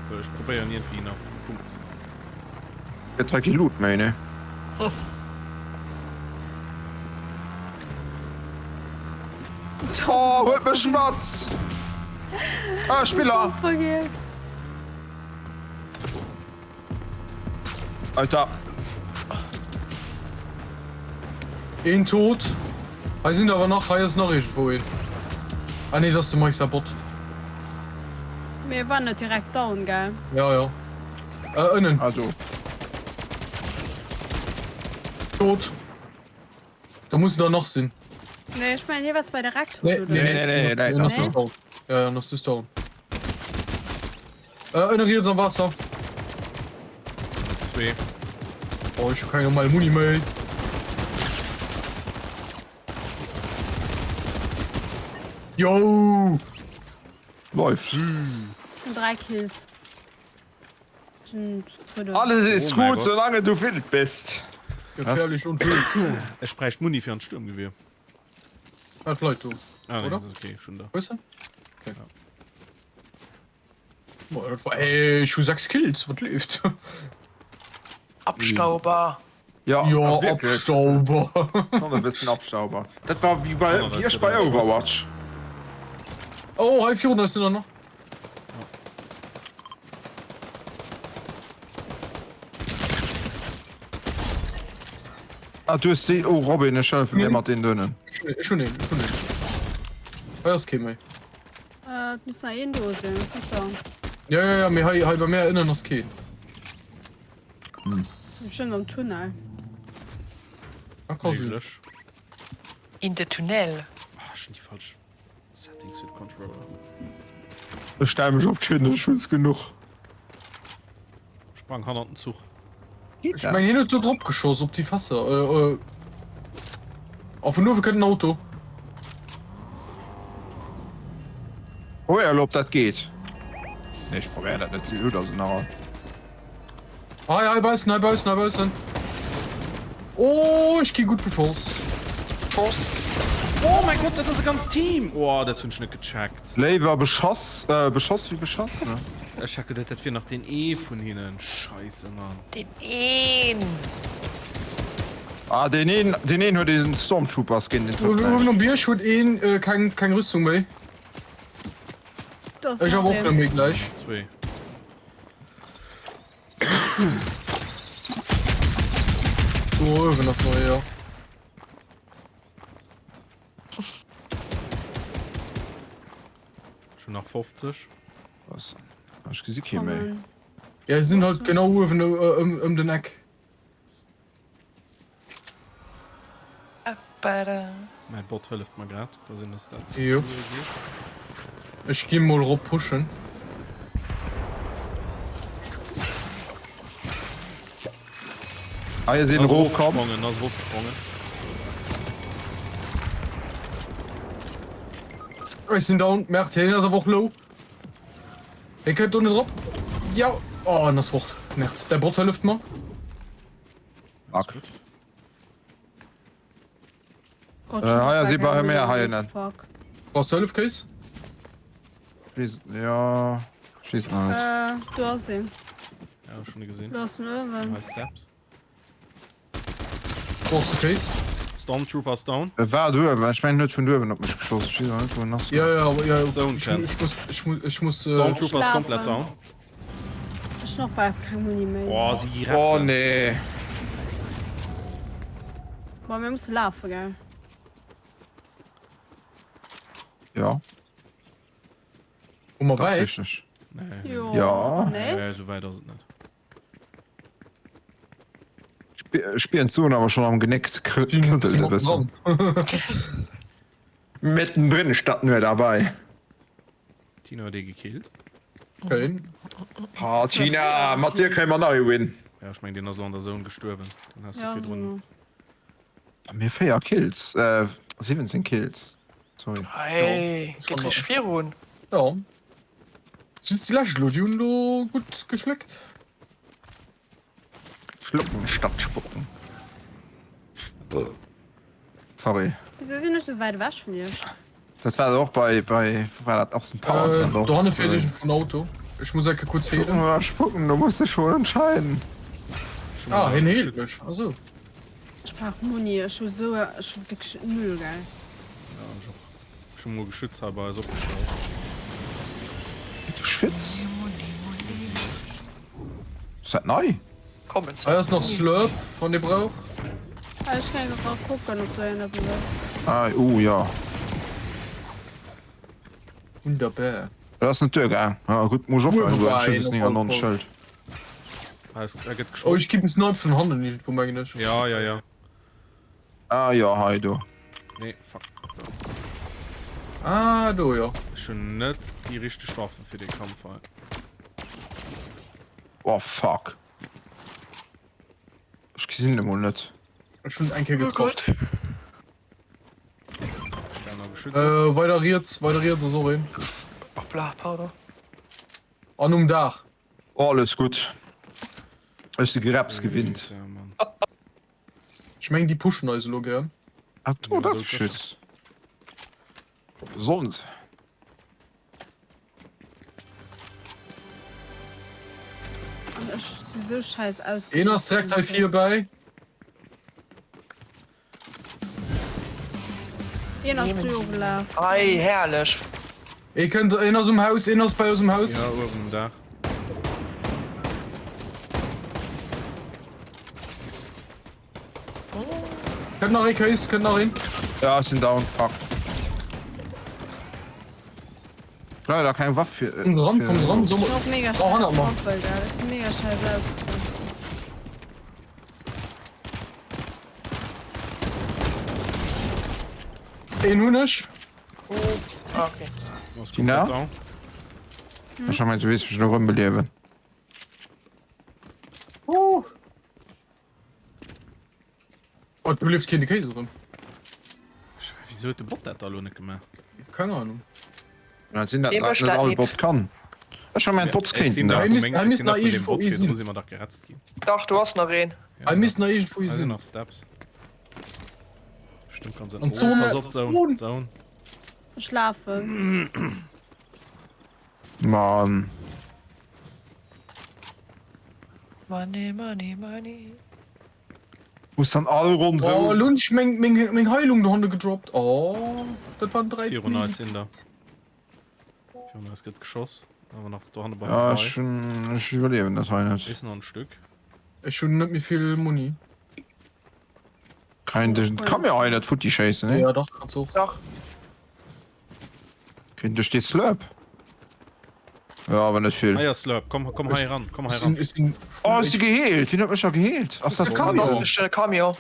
So, ech probéieren iergendwéi nach Punkten ze man. Gëtt hei kee Loot méi, ne? Oh, huet mech mat! Ah, Spiller! Vergiess. Alter. Een tot. Hei sinn awer nach, hei ass nach iergendwou een. Ah nee, dat ass de Mike säi Bot. Mee e war net direkt down, gell? Ja, ja. Äh, ënnen. Ah, do. Tot. Da mussen der nach sinn. Nee, ech mengen, hie war zwar direkt tot, Nee, oder? nee, nee, nee, nee, nee, nee. nee. Ja, ja, das ist down. Äh, ënner riets am Wasser. Zwee. Oh, ich hab keine normale Muni méi. Yo! Läuft. Schon drei Kills. Alles ist Oh mein gut, Gott. solange du wild bist. Gefährlich und wild. Ech bräicht Muni fir an d'Sturmgewier. Dat leit do. Ah, nee, Oder? das ist okay, schon da. Hues de? Okay. Boah, dat war, ey, ich hu 6 Kills, wat leeft? Abstauber. Ja, Ja, wirklich. Abstauber. Schon e bëssen Abstauber. Dat war wéi bei, Oh, wéi das ech bei ist Overwatch. Oh, hei virun eis sinn der nach. Ah, du hues déi. Oh Robin, ech hëllefen dir mat deenen donnen. Ech hunn een, ech hunn een. Hei ass kee méi. Äh, et misst nach een do sinn, ass net da. Ja, ja, ja, mee hei, hei bei mär ënnen ass keen. Hm. Bestimmt am Tunnel. Ah, ka sinn. Méiglech. In de Tunnel. Ah, ech hunn déi falsch Settings fir de Controller. Ech stell mech op d'Schinn, ech hunns genuch. Sprang hannert den Zuch. Ech mengen hien huet do drop geschoss op déi Fässer. A vun uewe kënnt en Auto. Probéier elo op dat geet. Nee ech probéieren dat net, si gutt ass et nach all. Hei hei baussen hei baussen hei baussen. Oh ech gi gutt beschoss. Schoss. Oh mein Gott, dat ass e ganzt Team! Oh, dat hunn ech net gecheckt. Léiwer beschoss äh beschoss wéi beschass ne? Ech hat geduet dat wier nach deen ee vun hinnen. Scheisse Mann. Deen een! Ah deen een deen een huet een Stormtrooper Skin deen trëfft Uewen näischt. um Bierg huet een keng keng Rüstung méi. Do ass Ech nach awer och een. net méi gläich. Zwee. Do uewen ass nach ee jo. Ech hunn nach 50. Was? Ech gesi kee méi. Ja, se sinn halt genau uewen ëm den Eck. Mäi Bot hëlleft mer grad, ka sinn dass dat Jo. Ech gi mol rop pushen. Ah, hier sinn erof komm. Ass erofgesprongen. Ech sinn down. Merde, hien ass awer och low. Hie kënnt do net erop. Ja. Oh, en ass fort. Merde, däi Bot hëlleft mer. Fuck. Äh, hei ass ee bei mir hei ënnen. Brauchs du Hëllef, Kéis? Wees, ja, ech weess nach net. Äh, do ass een. Ja, schon gesinn. Do ass en uewen. Hei Steps. Brauchs du Kéis? Stormtrooper ass down. E war duerwen, ech mengen huet vun duerwen op mech geschoss, ech weess awer net wou en ass. Ja, ja, ja, ja. Zone Ich, kennt. ich muss, ich muss, ich muss. Äh, Stormtrooper ass komplett down. Ech hunn och bal keng Muni méi. Boah, si gi Oh retzen. nee. Boah, mir musse lafe, gell? Ja, Hu mer wäit? tatsächlech. Nee, Jo. Ja. Nee? nee, sou wäit ass et net. Spieren d'Zon awer schon am Genéck ze kribbelen e bëssen. Mittendrin statt nur dabei. Tina huet ee gekillt. Keen. Ha Tina, mat dir kréie mer nach ee Win. Ja, ech meng deen ass lo an der Zone gestuerwen. Den has du Ja, virdrun. so. Mir 4 Kills, äh 17 Kills. Sorry. Hey, geet richteg virun. Ja. Just déi lescht elo, déi hunn elo gutt geschléckt. Schlucken statt spucken. Sorry. Wisou sinn ech sou wäit ewech vun iech? Dat war och bei bei wou war dat Austin Powers Äh, dohanne fiert iergendwou en Auto. Ech muss enke kuerz heelen. Schlucken oder spucken, du muss dech schon entscheiden. Ah, hien heelt mech. Ah sou. Ech brauch Muni, ech hu sou, ech hu wierklech null, gell. Ja, ech och. Ech hu mol Geschütz hei bei eis opgestallt. Geschütz? Ass dat nei? Kommen Hei ass nach Slurp, wann ee brauch. Ah, ech kann jo kucken, ob do een eppes ass. Ah, oh ja. Wunderbar. Dat ass net duergaang. Ah, gutt, muss ech opfalen, Uewe war Schëld een ass op alle 99 Fall. Schëld. Ah, es er gëtt Oh, geschoss. ech gi gesniped vun hannen iergendwou, mengen ech. Ja, ja, ja. Ah jo, hei do. Nee, fuck. Do. Ah, do jo. Ech hunn net déi richteg Waffe fir dee Kampf hei. Oh fuck. Ech gesinn en emol net. Ech hunn eng Kéier Oh getraff. Gott. Stellen a Geschütz. Äh, weider riets, weider riets ass och een. Hoppla, pardon. An um Daach. Oh, alles gutt. Ech si Greps gewinnt. Ech mengen déi pushen eis elo gär. Ah do, dat Geschütz. Sollen se. An ech si sou scheiss aus. Een ass direkt hei virbäi. Een ass do gelaf. Ei, herrlech. Ee kënnt, een ass um Haus, een ass bei eis um Haus. Ja, uewen um Daach. Kënnt nach ee Kéis, kënnt nach een. Ja, ech sinn down, fuck. Leider keng Waff fir. Komm ran, komm ran, so. Och mega Oh, hannert scheiß mer. Waffel, dat ass mega scheiß ausgerüstet. Een hunn ech. Ah, okay. Tina? Ech ha mengt du wees mech elo rëmbeliewen. Uh. Oh, du liefst keen Kéis erëm. Wieso huet de Bot dat da elo net gemaach? Keng Ahnung. Ja, sinn dat Dee net mécht dat all nit. Bot kann. Ech ha mengt Bots Ech sinn kéinten da dat. vu Hei meng- misst- hei ech misst sinn da nach vun dem iergendwou Bot ee virdru sinn. si mer dach geretzt ginn. Dach, do ass nach een. Ja, Hei misst dat- nach iergendwou ee hei sinn sinn. nach Steps. Bestimmt ganz An Zone- Oh, pass op, Zone, Zone. Zone. Ech lafen. Mann. Money, money, money. Muss dann all Ronn Oh, sou. elo hunn ech meng, meng, meng Heilung dohanne gedroppt. Oh, dat waren 3 Virun eis sinn der. Virun eis gëtt geschoss. Awer nach dohanne beim Ja, Quai. ech hunn, ech iwwerliewen dat hei net. Ist noch ein Stück. Ech hunn net méi vill Muni. Kein, den kann mir hei net futti schéissen, ne? Ja, dach, kannst och. Dach. Kéint duerch dee Slurp. Ja, awer net vill. Hei ass Slurp, komm, komm hei ran, komm hei Ech sinn, ran. ech sinn Oh, ech si geheelt. Wien huet mech da geheelt? Ass dat De Camion? Camion. De Camion.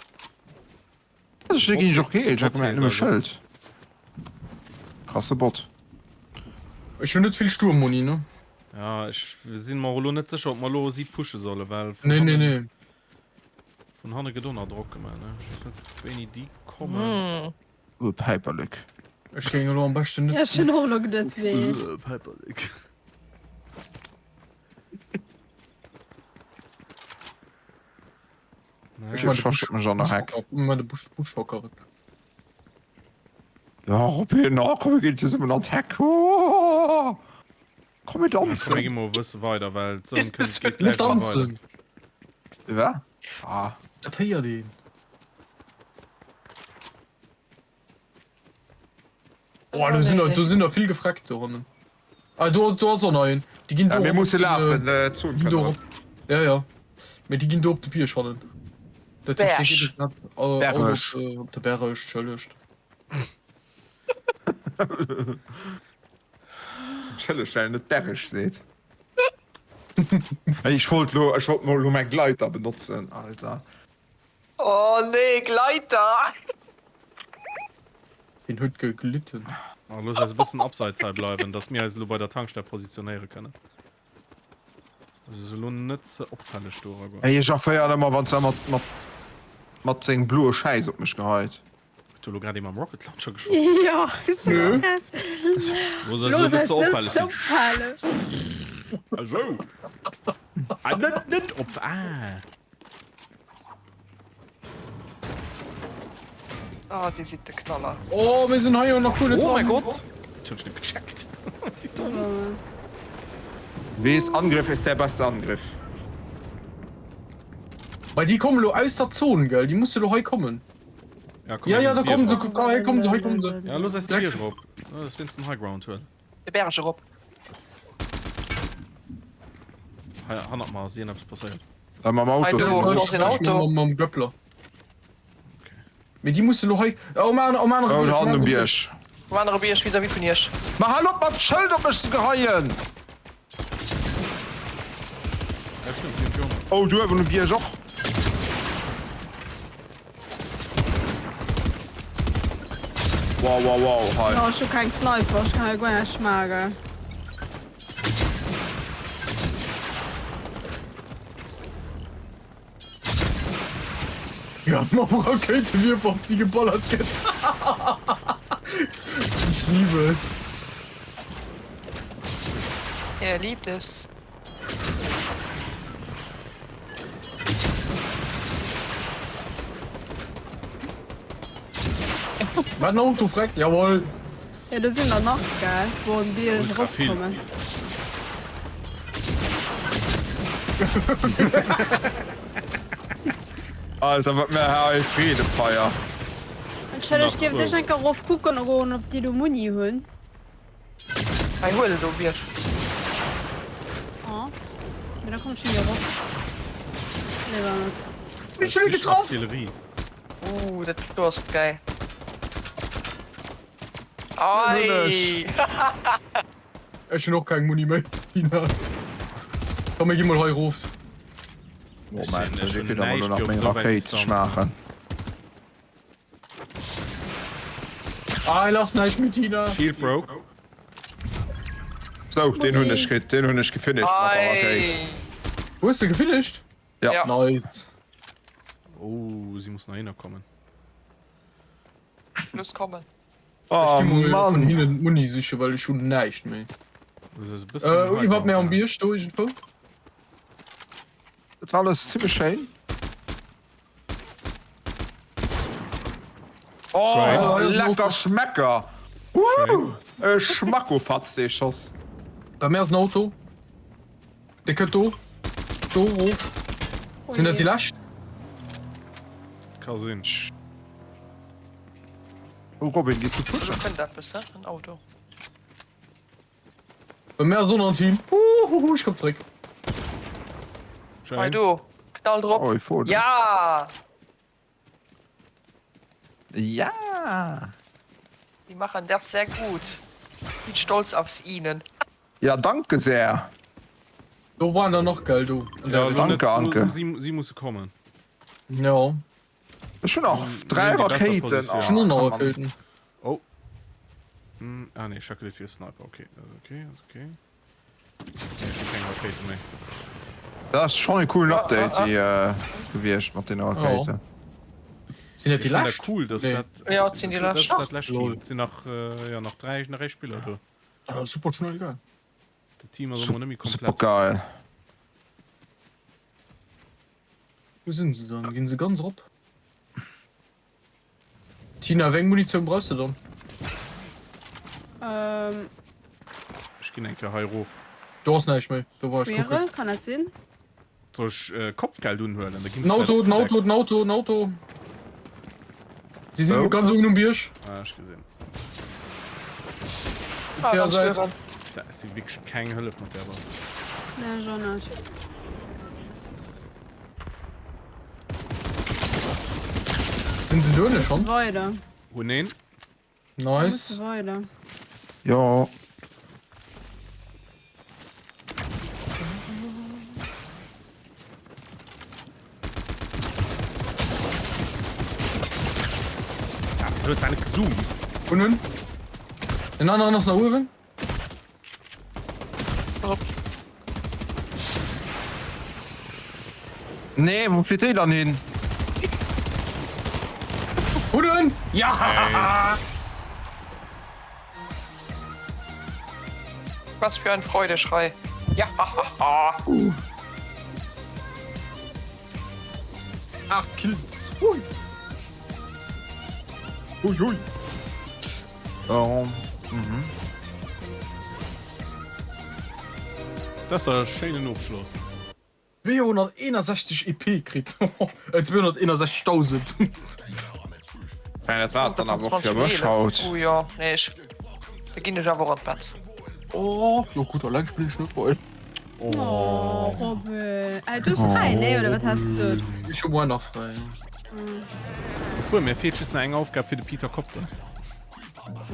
Ech ginn ech och geheelt. Ech hat Bot gemengt nëmme heelt Schëld. Krasse Bot. Ech hunn net vill Sturmmuni, ne? Ja, ech sinn mer och elo net sécher, ob mer elo si pushe solle, well vun Nee, nee, hannen, nee. vun hanne gëtt och nach Drock gemaach, ne? Ech weess net, wéini déi kommen. Uh, Päiperlek. Ech géing elo am beschten net. Ja, ech hunn och elo geduet, wéi. Uh, Päiperlek. Ech Ech verstopp mech an der Heck. Mä de Busch, Buschhocker. Ja, Robin, oh, komm, mir ginn zesummen an d'Heck. Oh, komm, mir Komm, mir danzen. gi mol e bësse weider, well d'Zon kënnt, geet Net gläich erëm weider. danzen! Wat? Ah. Dat héiert een. Oh, do sinn der, do sinn der vill gefreckt dohannen. Ah, do ass, do ass och nach een. Déi ginn Ja, do mir op musse den, lafen, äh, äh, d'Zon ginn kënnt do erëm. op. Ja, ja. Mee déi ginn do op de Bierg hannen. Dat heescht, déi Berg. ginn et grad all, all Berg. op, äh, op de Berg, entschëllegt. Entschëllegt, well en net Berg seet. Ech wollt lo, ech wollt mol lo mäi Gleiter benotzen, Alter. Oh nee, Gleiter! Deen huet geglitten. Oh, looss eis e bëssen abseits hei bleiwen, dass mir eis elo bei der Tankstell positionéiere kënnen. Also ass elo net ze opfälleg do eragoen. Ey, ech erféiert ëmmer, wann se mat, mat, mat sengem bloe Schäiss op mech geheit. Huet do elo grad ee mam Rocket Launcher geschoss? Jo, ech Nö. Looss eis elo Looss net eis ze net opfälleg ze sinn. opfälleg. Esou. Ah, net, net op, ah. Ah, dir sidd de Knaller. Oh, mir sinn hei jo nach guer net Oh dran. mein Gott! Dat hunn ech net gecheckt. Wéi domm. Wees, Angriff ist der beste Angriff. Well déi kommen elo aus der Zon, gell? Déi musse elo hei kommen. Ja, komm, Ja, mir ja, ginn da de Bierg kommen se, erop. hei kommen se, hei kommen se. Ja, looss eis de Direkt. Bierg erop. Looss wéinst den High Ground huelen. De Berg erop. Hei hannert mer ass iergendeppes passéiert. Äh, mam Hei Auto. do. Ech do ass een Auto. Mam, mam Göppler. Mee déi musse lo hei. Oh, um anere, um anere Oh, Bierg, um hannen um anere Bierg. Um anere Bierg vis-à-vis vun iech. Ma hal op mat Schëld op mech ze geheien! Ja, stimmt, déi hunn ech och nach. Oh, du uewen um Bierg och. Wow, wow, wow, hei. Oh, ech hu keng Sniper, ech kann hei guer näischt maachen. Ja, mam Rakéitewierfer op déi geballert gëtt. Ich liebe es. Er liebt es. Wat en Auto freckt, jawohl. Ja, do sinn der nach, gell, wou en Bierg Ultra vill. eropkommen. Alter, wat mir hei Freedefeier. Entschëllegt, dierft ech eng Kéier erof kucken goen, ob déi do Muni hunn? Hei huel do Bierg. Oh. Mee da komm ech ni erop. Léiwer net. Ech hunn e getraff! Artillerie. Uh, dat do ass geil. Ei! Ech hunn och keng Muni méi, Tina. Komm mir gi mol hei erof. Moment, ech hunn awer elo nach meng Rakéit schmaachen. Ah, lass näischt méi, Tina. Shield broke. Sou, deen hunn ech kritt, deen hunn ech gefinished mat der Rakéit. Hues de gefinished? Ja. Nice. Oh, si mussen heihinner kommen. Los kommen. Oh Ech gi mol Mann. vun hinnen d'Muni sichen, well ech hunn näischt méi. Das ass e bëssen Äh, iwwert mir am Bierg do iergendwou. Dat war alles zimmlech schéin. Oh, lecker Schmecker! Woo! E Schmackofatz, dee Schoss. Bei mir ass en Auto. Dee kënnt do. Do erof. Sinn dat déi lescht? Ka sinn. Oh Robin, gees du pushen? Do kënnt eppes, he? En Auto. Bei mär ass och nach en Team. Huhuhu, ech komm zréck. Hei do, knall drop. Oh, ich Ja! Ja! Die machen das sehr gut. Bin stolz auf ihnen. Ja, danke sehr. Do waren der nach, gell, do. Ja, danke, Anke. Sie, sie musse kommen. Ja. Ech hunn nach 3 Rakéiten. Ech hunn och nach Rakéiten. Oh. Hm, ah nee, Schackel fir Sniper. Okay, das ist okay, das ist okay. Nee, ech hunn keng Rakéite méi. Dat ass schonn e coolen Update déi äh, gewiescht mat den Rakéiten. Sinn dat déi Ich fand dat lescht? cool, dass Nee. dat Ja, et sinn déi dat lescht. ass dat lescht Team. Lol. Et sinn nach äh, ja, nach 3 nach 3 Spiller do. Ah, super schnell geil. Dat Team ass ëmmer net méi Super komplett. geil. Wou sinn se dann? Ginn se ganz erop? Tina, wéi eng Munitioun brauchs de dann? Ähm. Ech ginn eng Kéier hei erof. Do ass näischt méi, do war ech kucken. Schwere, kann dat sinn? Soll ech Kopfgeld unhuelen? Da ginn se Den Auto, vläicht den Auto, opgedeckt. den Auto, den Auto. Si sinn Wou? ganz uewen um Bierg. Ah, ech gesinn. Op där Säit. Dat ass wierklech keng Hëllef mat där Waff. Nee, ech och net. Sinn se duerno schonn? Weider. Hunn een. Nice. Weider. Jo. Ah, wieso huet se net gezoomt? Hunn en. Den aneren ass nach uewen. Nee, wou flitt déi dann hin? Hunn en! Ja! Was für ein Freudeschrei. Ja! 8 Kills. Hui. Hui, hui. Oh, mhm. Dat ass e schéinen Ofschloss. 261 EP kritt. Äh, 261.000. Ja, dat war et dann awer och fir mech haut. Oh jo, nee, ech, da ginn ech awer och an d'Bett. Oh, jo gutt, alleng spillen ech net bei. Oh, Robin. Äh, du hues fräi, nee, oder wat has de gesot? Ech hu muer nach fräi, jo. Obwuel, mir feelt just nach eng Aufgab fir de Peter Copter.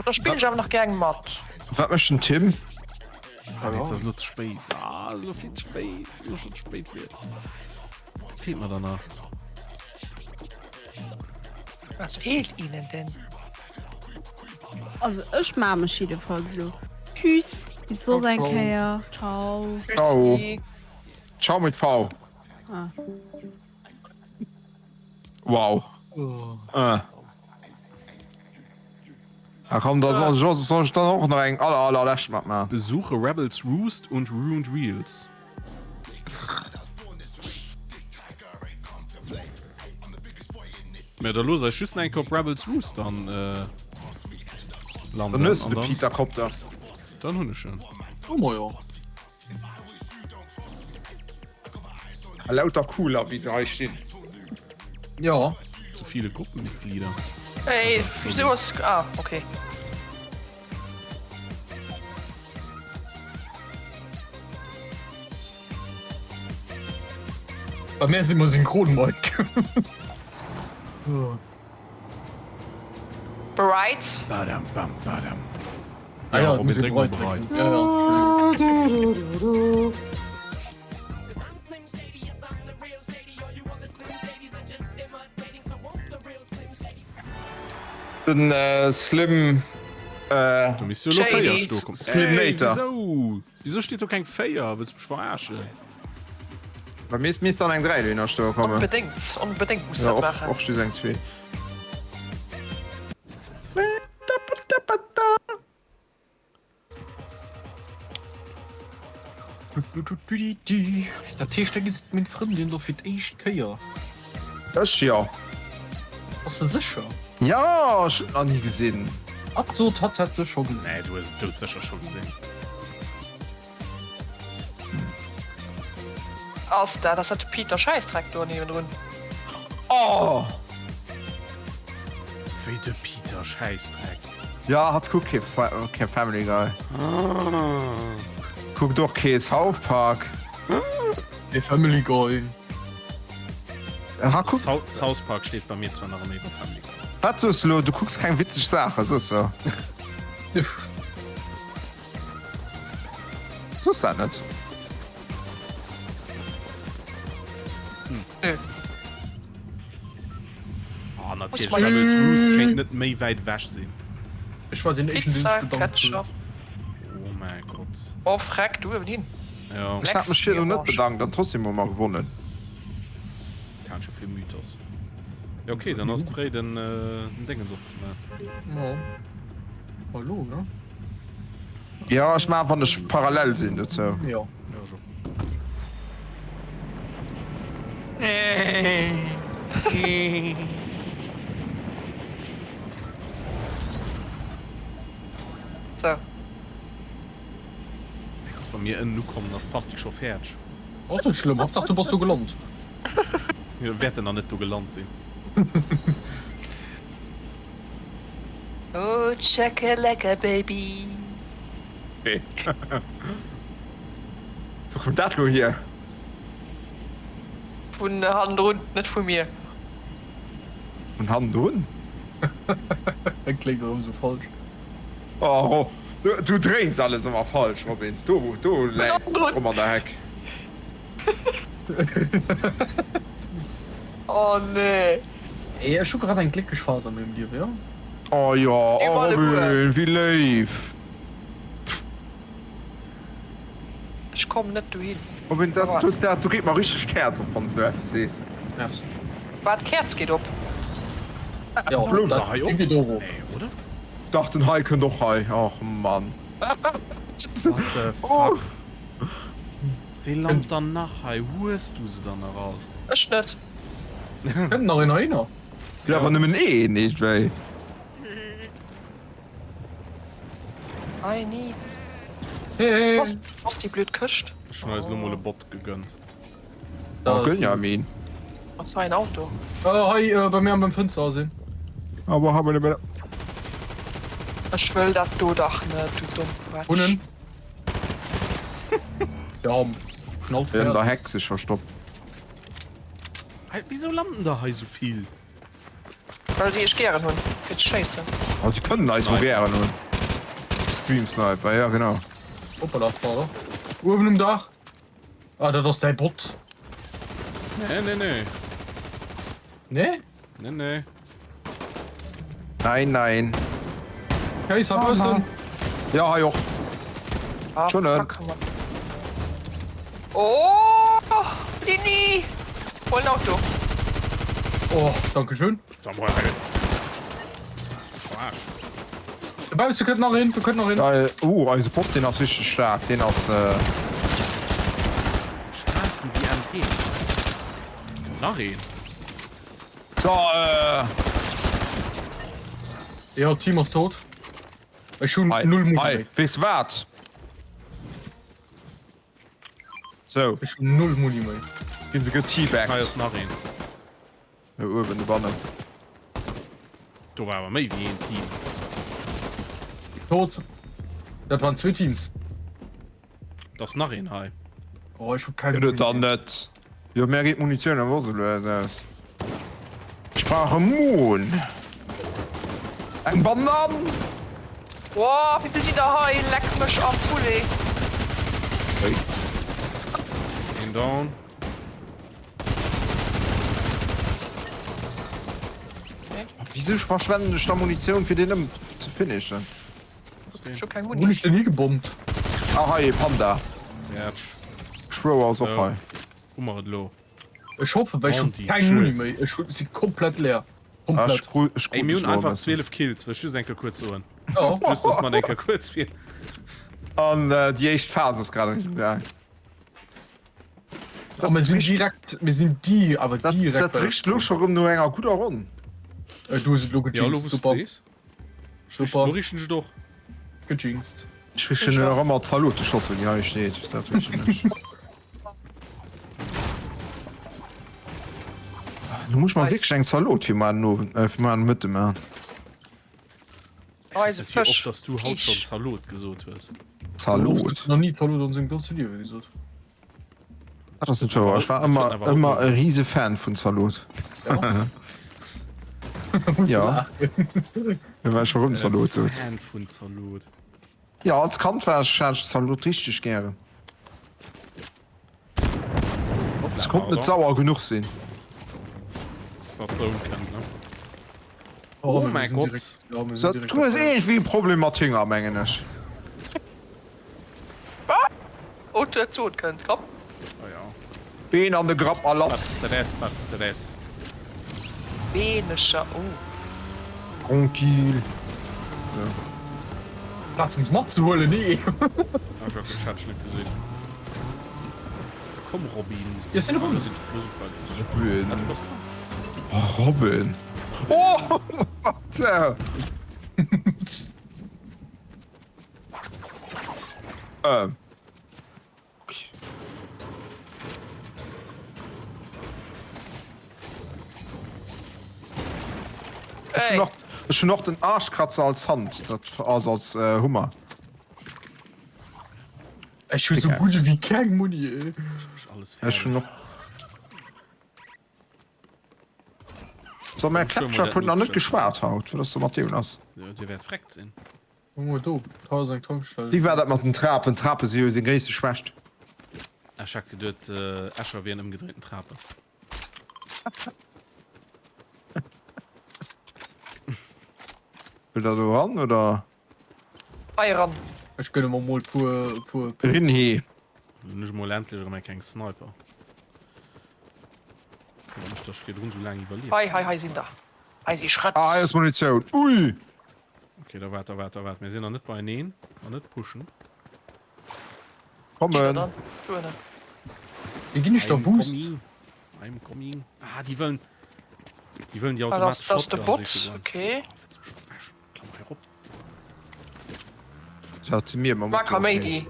Da spillen ech awer nach gär eng mat. Wat mécht den Tim? Ah, nee, et ass elo ze spéit. Ah, et ass elo vill ze spéit. Et ass elo schonn ze spéit fir. Wat feelt mer dann nach? Was fehlt Ihnen denn? Also ech maa mech jiddefalls elo. Tschüss, bis soss eng Kéier. Ciao. Ciao. Ciao mit V. Ah. Wow. Äh. Ah komm, da soll, soll ich dann och nach eng aller allerlescht matmachen. Besuche Rebels Roost und Ruined Wheels. Mä da looss eis just nach eng Kéier op Rebels Roost dann äh, landen. Dann hues du an de dann, Peter Copter. dann hunn ech en. Oh ma jo. A lauter cooler, wéi se hei stinn. Ja. Zu viele Gruppenmitglieder. Hey, wieso ass. Ah, okay. Bei mär si mer synchron, Mike. Oh. Bereit? Badam bam badam. Ah ja, Robin, muss dréck mol bereit bereit. drécken. Ja, ja. Den Slim. Do misst jo elo 4 stoe kommen. Slimnator. Wisou? Wisou steet do keng 4? Wëlls mech verarschen? Bei mir misst dann eng 3 dohinner stoe kommen. Onbedéngt, onbedéngt muss dat maachen. Och just eng 2. Dat heescht, da gesitt meng Frëndin do fir d'éischt Kéier. Ech jo. Bass de sécher? Jo, ech hunn nach ni gesinn. Hatt sot, hatt hätt se scho gesinn. Nee, du hues et doudsécher scho gesinn. Ass dat, ass dat de Peter Schäissdreck do niewendrun? Oh! Wéi de Peter Schäissdreck? Ja, hatt kuckt kee kee Family Guy. Kuckt och kee South Park. Ee Family Guy. Ha kuckt. South Park steet bei mir zwar nach ëmmer iwwer Family Guy. Wat soos de lo? Du kucks keng witzeg Saachen, soos de? Soos dat net? Nö. Ah, natierlech, Devil's Roost kéint net méi wäit ewech sinn. Ech war den éischten, deen Pizza, sech bedankt huet. Ketchup. Oh mäi Gott. Oh freck, du uewen hin. Ja. Ech hat mech virdrun net bedankt an trotzdem hu mer gewonnen. Ganz schön vill Mythos. Ja, okay, dann ass et fréi den, äh, den Dingens opzemaachen. Ja. Hallo, ne? Ja, ech maachen, wann ech parallel sinn dozou. Ja. Ja, ech och. So. Wa mir ënnen ukommen, ass d'Partie scho fäerdeg. Ass net schlëmm, Haaptsaach du bass do gelant. Mir wäerten nach net do gelant sinn. Oh Chakalaka Baby. Wou kënnt dat lo hier? Vun hannendrun, net vu mir. Vun hannendrun? Dat kléngt erëm sou falsch. Oh Ro, du dréins alles ëmmer falsch Robin, do do läit d'Kromm an der Heck. Oh nee. Ey, ech hu grad eng glécklech Phase a mengem Liewen, jo. Oh jo, oh Alleguer. Robin, wéi léif. Ech kommen net dohin. Robin, dat dat do geet mer richteg d'Häerz op wann s du eppes sees. Merci. Wat, d'Käerz geet op? Jo, D'Blumm. dat Hei op? geet och op. Nee, oder? Dach, den hei kënnt och hei. Och Mann. What the fuck? Wee lant dann nach hei? Hues du se dann nach all? Ech net. Kënnt nach een heihinner? Gëtt awer nëmmen een, iergendwéi. I need. Hey. Ass, ass déi blöd Këscht. Ech hunn eis elo mol e Bot gegönnt. Oh, gönn ja min. Was war ein Auto? Äh, hei äh, bei mir am Fenster ass een. Aber haben wir Ech wëll dat do dach net, du domm Quetsch. Hunnen. Ja, knallt In der Heck sech verstoppt. Hey, wieso landen da hei so vill? Well si iech gären hunn, fir ze schéissen. Oh, si kënnen eis mol gären hunn. Stream Sniper, ja genau. Hoppala, pardon. Uewen um Daach. Ah, dat ass däi Bot. Nee, nee, nee. Nee? Nee, nee. Nein, nein. Hey, ist baussen. Ja, hei och. Ah, Schon, ne? fuck, Mann. Oh, Lini! Hol en Auto. Oh, danke schön. Sag mal, ey. Bist du schwach? Dobausse kënnt nach een, do kënnt nach een. Geil. Uh, eise Bot, deen ass richteg staark. Deen ass. Äh... Ech haassen déi MP. Kënnt nach een. So, äh. Jo, Team ass tot. Ech hunn Hei, null Muni hei, méi. weess de wat? So. Ech hunn null Muni méi. Ginn se geteabaggt. Hei ass nach een. Do uewen dobannen. Do war awer méi wéi een Team. Tot. Dat waren zwee Teams. Da ass nach een hei. Oh, ech hu keng Gëtt et dann net. Jo, mär geet d'Munitioun awer och sou lues aus. Ech brauch e Moon. Eng Banann! Woah, wéivill sinn der hei? Leck mech am Poulet! Hey. Een down. Wieso verschwenden ech da Munitioun fir deen ëm ze finishen? Ech hu keng Wou hunn Muni. ech den higebommt? Ah hei e Panda. Fäerdeg. Schwouer ass och So. hei. Hu mer et elo. Ech hoffen, well ech hu Bounty, keng schön. Muni méi. Ech hu si komplett leer. Ah, ech Komplett. kru ech Ey, krut mir es hunn elo e einfach bëssen. 12 Kills, wëll ech just eng Kéier kuerz soen. Ja. Just dass mer et eng Kéier kuerz fir. An déi éischt Phas ass grad eréischt ugaang. A mir sinn direkt, mir sinn di awer Dat direkt dat bei der richt elo scho rëm no enger gudder Ronn. Äh, du hues et elo Ja, elo gejinxt. wou s Super. sees. Super. Lo richten ech et och. Gejinxt. Ech richen nach ëmmer d'Zaloteschossel déi hei steet, dat richen ech. Lo muss ech mer wierklech eng Zalot fir muar den Owend, äh fir muar den Mëtte man. Ech weess net wéi oft dass du haut schonn Zalot gesot hues. Zalot? Nach ni Zalot an sengem ganze Liewe gesot. Dat ass net wouer. Ech war ëmmer ëmmer e rise Fan vun Zalot. Ja. Well ech erëm Zalot sot. Fan vun Zalot. Jo, als Kand war ech hat ech Zalot richteg gären. Hoppla, Se konnt net pardon. sauer genuch sinn. Zalot kënnt, ne? Oh, Oh mäi Gott. So, du hues iergendwéi e Problem mat Hinger, mengen ech. Oh, dat Zon kënnt, komm. Oh ja. Been an de Grapp a lass. Wat Stress, wat Stress. Beenecher, oh. Tranquille. Plaz mech matzehuelen, nee. Ah, ech hab den Chat net gesinn. Da komm Robin. Jo, sinn erëm. Lo sinn lo sinn ech bei dir. Robin. Ah, du bass dran. Oh, Robin. Oh, what the? Ähm. Okay. Ech hunn och, ech hunn och den Arschkratzer als Hand, dat also als äh, Hummer. Ech hu sou gutt ewéi keng Muni, ey. Ech hunn och. So, mä Claptrap huet nach net geschwat haut. Wat ass do mat deem lass? Jo, dee wäert freckt sinn. Junge, do, da ass eng Tankstell. Wéi war dat mat den Trapen? Trape si jo seng gréisste Schwächt. Ech hat geduet, Escher wieren ëmgedréiten Trapen. Wëllt der do eran, oder? Hei eran. Ech gënne mer mol puer puer Pilz. Rinhi. Lo hunn ech mol endlech erëm eng kleng Sniper. Wonnert mech, dass ech virdrun sou laang iwwerlieft Hei, hei, hei sinn der. Hei si Schrëtt. Ah, hei ass Munitioun. Ui! Ok, da waart, da waart, da waart. Mir sinn nach net beieneen. Nach net pushen. Kommen. Wéi ginn ech der I'm Boost? coming. I'm coming. Ah, déi wëllen, déi wëllen déi Ah, das, automatesch das de Shotgun Bot, siche goen. okay. Oh, wëlls du mech verarschen? Klamm hei rop. Dat si mir mam War Motor. Kaméidi.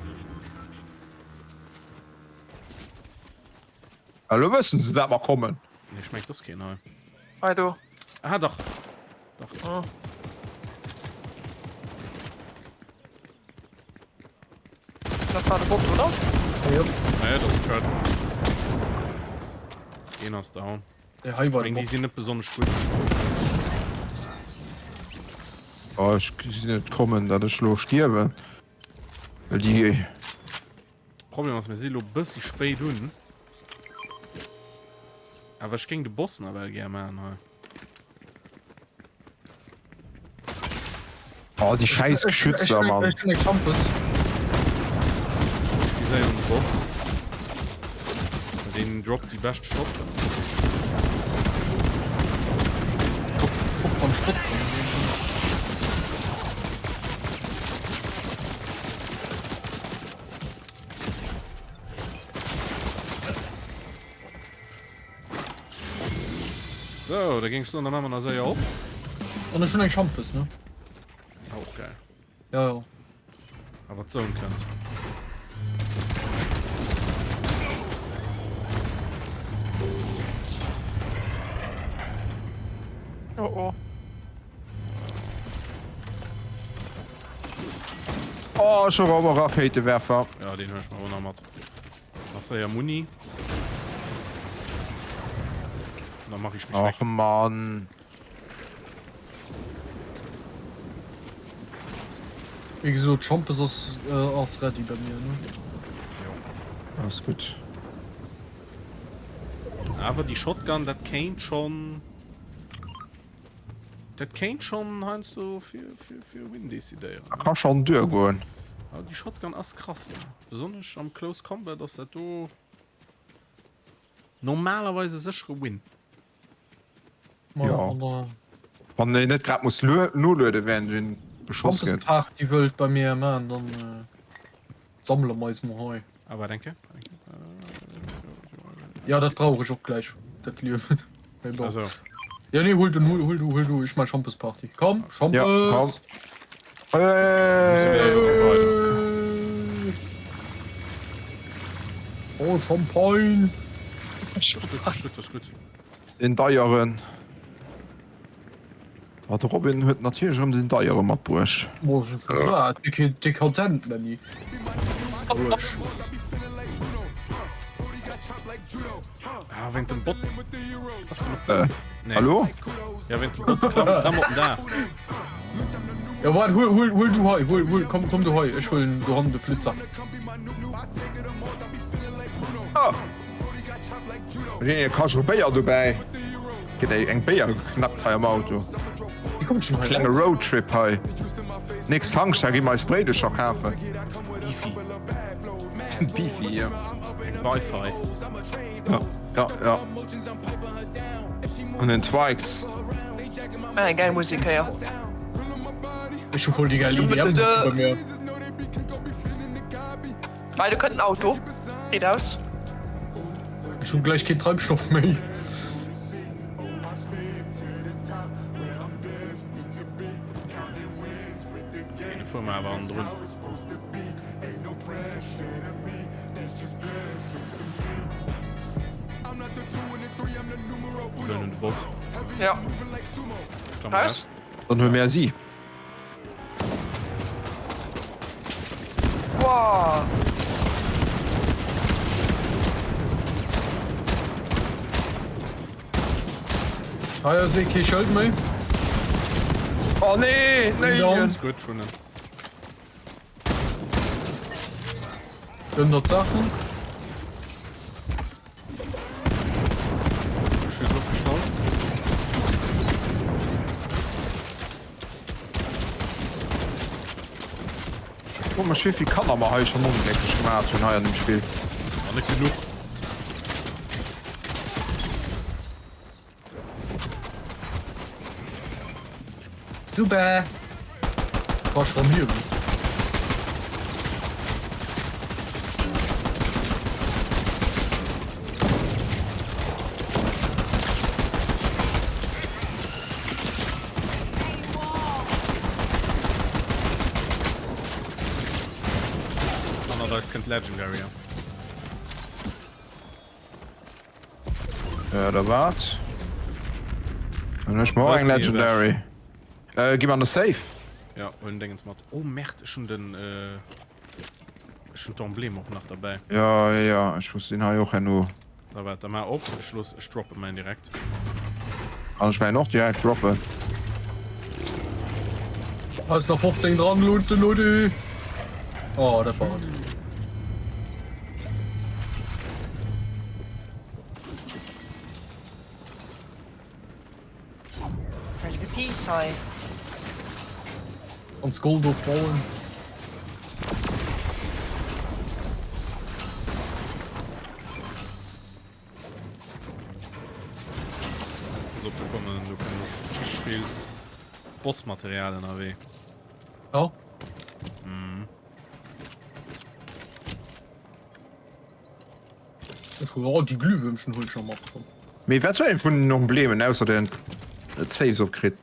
Elo wëssen se dat mer kommen. Nee, ech mengen, et ass keen hei. Hei do. Ah, dach. Dach. Hm. Dat war de Bot, oder? Yep. Nee, dat ass Kurt. Een ass down. Déi hei war Ech meng, déi sinn net besonnesch gutt. Oh, ech gesinn et kommen, dat ech lo stierwen. Well déi. De Problem ass, mir si lo bëssi spéit un. Awer ech géing de Boss nawell gär maachen hei. Oh, déi schäiss Geschützer, Mann. Ech hunn e Campus. Déi séier un de Boss. Deen droppt déi bescht Shotgun. Och wann Shotgun. So, da géing ech soen, da maache mer nach séier op. An ech hunn eng Schampes, ne? Ah, och geil. Ja, ja. Awer d'Zone kënnt. Oh oh. Oh, ech hu rëm e Rakéitewerfer. Ja, deen huele ech mer och nach mat. Nach séier Muni. An da mach ich mech Och weg. Mann. Wéi gesot, Schampes ass ass ready bei mir, ne? Jo. Ass gutt. Awer déi Shotgun, dat kéint schonn, dat kéint schonn heiansdo fir, fir, fir e Win decidéieren. Ka schonn duergoen. Awer déi Shotgun ass krass, ne? Besonnesch am Close Combat ass dat do normalerweis e séchere Win. Jo, wann een net grad muss noluede während een beschoss gëtt. Party wëllt bei mir man, dann sammele mer eis mol hei. Ah waart eng Kéier. Ja dat brauch ech och gläich dat Liewen. Mee bon. Also. Ja nee huel du huel du huel du, ech man Schampesparty. Komm Schampes! Ja komm. Oh Champagne! Ass gutt, ass gutt. Den deieren. Ah, de Robin huet natierlech erëm den deiere matbruecht. Dekontent Männi. Ah, wéint dem Bot. Äh, nee. Hallo? Ja, wéint dem Bot. Klamm, klamm op den Daach. Ja, waart, huel, huel, huel du hei, huel, huel, komm, komm du hei, ech huelen do hannen de Flitzer. Ah! Mir hunn e Kascho Béier dobäi. Gëtt eng Béier geknackt hei am Auto. Klenge Roadtrip hei. Nächst Tankstell gi mer eis Bréidecher kafen. Beefy. Beefy, jo. Eng Wi-Fi. Ja, ja, ja. An den Twikes. Ah, eng geil Musek héier. Ech hu voll déi geil EDM bei mir. Hei, do kënnt en Auto. Geet aus. Ech hu gläich keen Treibstoff méi. Okay, du fuer mer awer an drun. Lo hun de Boss. Ja. Raus. Dann hu mär si. Wow. Hei ass ee kee Schëld méi. Oh nee, nee. Alles gutt, schon. Gönn der d'Saachen. Komesch wéivill Kanner mer hei schon onglécklech gemaat hun hei an dem Spill. An net genuch. Super! War schon hier. Hannert eis kënnt Legendary. Äh, da wat? Dann ech mer och eng Legendary. Äh, gi mer an de Safe. Ja, huelen Dingens mat. Oh Merde, ech hun den, äh, ech hun d'Emblème och nach derbäi. Ja, ja, ja, ech muss den hei och herno. Da waart, da maach op, ech looss, ech droppe mäin direkt. Kann ech mäin och direkt droppen? Hei ass nach 15 dran, Lute Ludi. Oh, dat war et. Rest in peace hei. Ans Gold ofbauen. Pass op, do kommen, do kommen richtig vill Bossmaterial ënnerwee. Ja. Mhm. Ech hu oh, déi Glühwürmchen huel ech nach mat. Komm. Mee wat soll een vun den Emblemen ausser den Saves opkritt?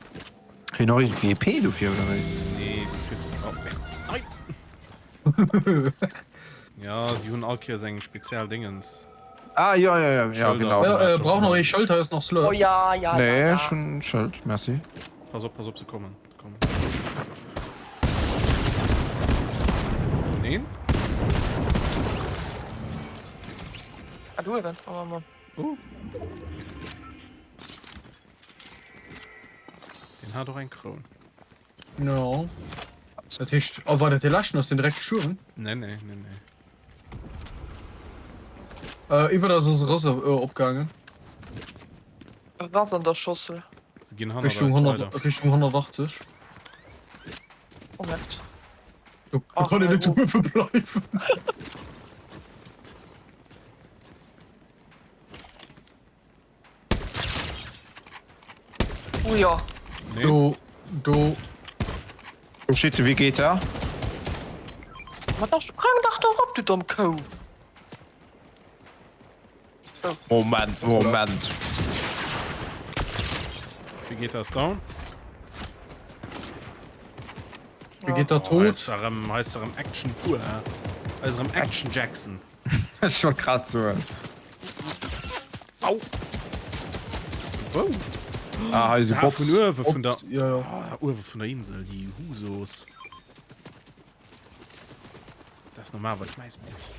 Kritt een och iergendwéi EP dofir oder wéi? Nee, du kriss. Oh, Merde. Nein! Ja, si hunn all Kéiers eng spezial Dingens. Ah jo jo jo ja genau. Ja, äh, brauch nach ee Schëld, hei ass nach Slurp. Oh ja, ja, Nee, ja, ja. ech hunn Schëld, merci. Pass op, pass op, se kommen, se kommen. Neen? Ah, du eben. Oh Mann. Oh. Den hat och eng Kroun. Ja. Dat heescht, oh war dat dee leschten? Ass deen direkt gestuerwen? Nee, nee, nee, nee. Äh, iwwer eis ass e Rass opgaangen. E Rass an der Schossel. Se ginn hannert Richtung eis 100, weider. Richtung 180. Oh merde. Do, do Ach, kann een net oh. uewe bleiwen. Oh jo. Nee. Do, do. Wou steet de Vegeta? Ma da sprang dach do erop, du domm Kou. Moment, Moment. Vegeta ist down. Vegeta Oh, tot. hei ist erëm, hei ist erëm Action pur, hä? Hei ist erëm Action Jackson. Ech wollt grad soen. Au! Wou? Ah, hei si Ah, Bots. vun uewe vun der, Ja, ja. ah, uewe vun der Insel, déi Husos. Dat ass normalerweis mäis Bot.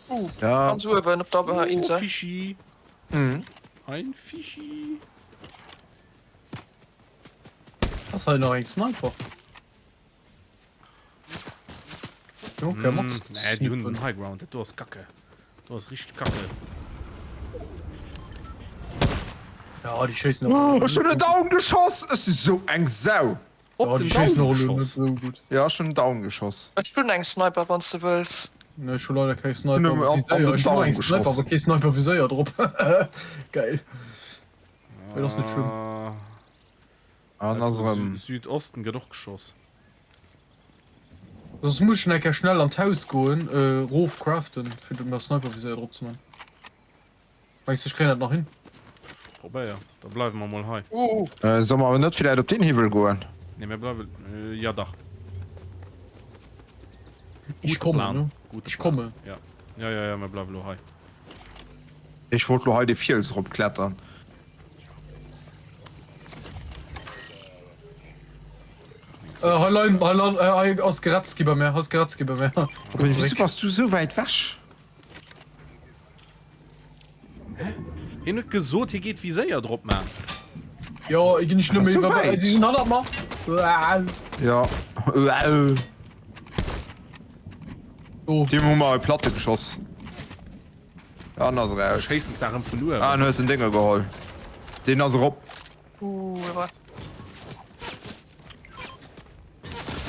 Uh, Ja. ganz uewen op der Oh, Insel. Fischi. Mhm. Ein Fischi. Ass hei nach eng Sniper? Okay, Mm, Max. nee, déi hunn den High Ground. Dat do ass Kacke. Do ass richteg Kacke. Ja, déi schéissen och. Ech hunn en down geschoss! Ech si sou eng Sau! Op Ja, den déi schéissen Down och elo net geschoss. sou gutt. Ja, ech hunn en down geschoss. Ech hunn eng Sniper wanns de wëlls. Nee, ech hu leider keng Hunn Sniper em an Viséier. den Ech hunn Down eng Sniper, geschoss. awer kee Sniper Viséier drop. Geil. Mee dat ass net schlëmm. Ah, An ass erëm. Südosten gëtt och geschoss. Soss muss ech nach eng Kéier schnell an d'Haus goen, rof craften, fir mer Sniper-Viséier drop ze man. Mengs de ech kréien dat nach hin? Probéier, da bleiwe mer mol hei. Solle mer awer net villäit op deen Hiwwel goen? Nee, mir bleiwen, jo dach. Ech kommen, ne? Ech kommen. Ja, ja, ja, ja, mir bleiwe lo hei. Ech wollt lo hei de Fiels erop klettern. Äh, hei leien, hei lan, äh, hei ass geretzt gi bei mir, hei ass geretzt gi bei mir. Wieso bass du sou wäit wech? Hien huet gesot, hie geet Viséier drop man. Jo, ginn ech net méi Sou iwwer. wäit? Si sinn hannert mer. Ja. Do. Deem hu mer e Platte geschoss. An ass eraus. Schéissen zwar erëm vun uewen. Ah, en huet den Dénger geholl. Deen ass erop. Uh,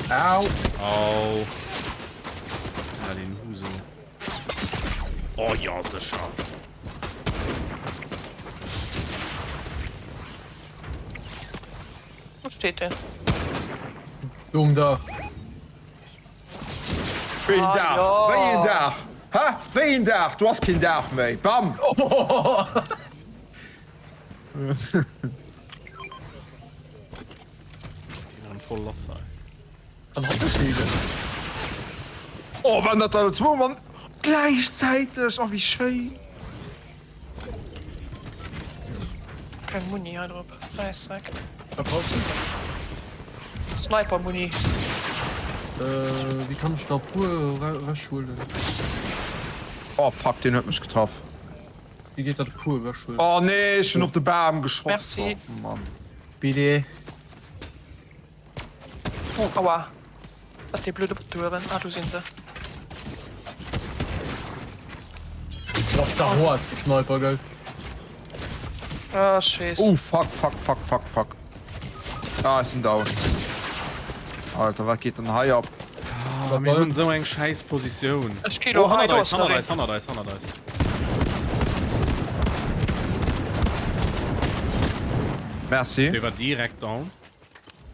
Au. Au. Ah, den Huso. Oh ja, sécher. Wo steet deen? Do um Daach. Wéi een Ah, Daach? jo. Wéi een Daach? Hä? Wéi een Daach? Do ass keen Daach méi. Bam! Voll lass hei. An hat ech eben. Oh, wann dat da zwou Mann gläichzäiteg, oh wéi schéin. Keng Muni hei drop. Schäissdreck. Wat brauchs du? Sniper Muni. Äh, wéi kann ech da puer ewechhuelen? Oh fuck, deen huet mech getraff. Wéi geet dat puer ewechhuelen? Oh nee, ech hunn op de Bam geschoss. Merci. Oh Mann. Bitte. Oh, aua. Wat déi blöde Bottueren. Ah, do sinn se. Dat ass hart, déi Sniper, gell? Ah, ech weess. Oh fuck, fuck, fuck, fuck, fuck. Ah, ech sinn down. Alter, wat geet denn hei ab? Ah, mir hunn esou eng schäiss Positioun. Ech geh do. Oh, Hei, hannert do eis, ass nach hannert een. eis, hannert eis, hannert eis. Merci. Dee war direkt down.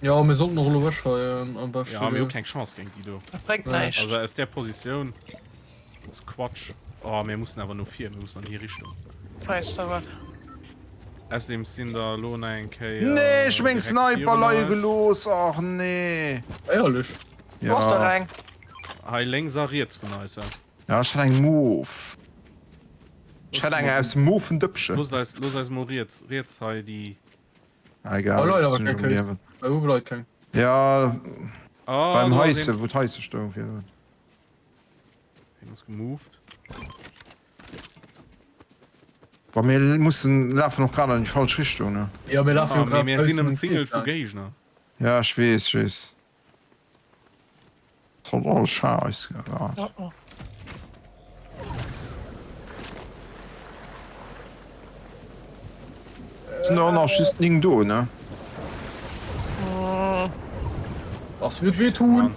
Jo, mir sollten och elo ewech hei am beschten. Ja, mir hu keng Chance géint déi do. Dat bréngt näischt. Also aus där Positioun ass Quatsch. Oh, mir mussen awer no vir, mir mussen an hir Richtung. Weess de wat? Ausserdeem sinn der elo nach eng Kéier Nee, ech hu meng direkt Sniper virun leie eis. gelooss. Och nee. Éierlech? Do ass der Ja. eng. Hei lénks a riets vun eis, ja. Ja, ech hat eng Mof. Ech hat eng aus dem mofen Dëppchen. Loosst eis, loosst eis mol riets, riets hei déi. Ah, egal, Oh, leider ech sinn keng schon Kéis. Liewen. Bei uwe Leit keng. Ja, Ah, beim do ass Heisse, een. wou d'Heisse stoung virdrun. Hien ass gemoved. Boah, mir mussen lafen och grad an déi falsch Richtung, ne? Ja, mir lafen jo Ah, mee grad mir sinn baussen ëmzingelt dem vu Krees Géigner. Ja, ech weess, ech weess. Soll alles Scheiss gehabt. Sind auch nach just 9 do ne? Das wird weh tun.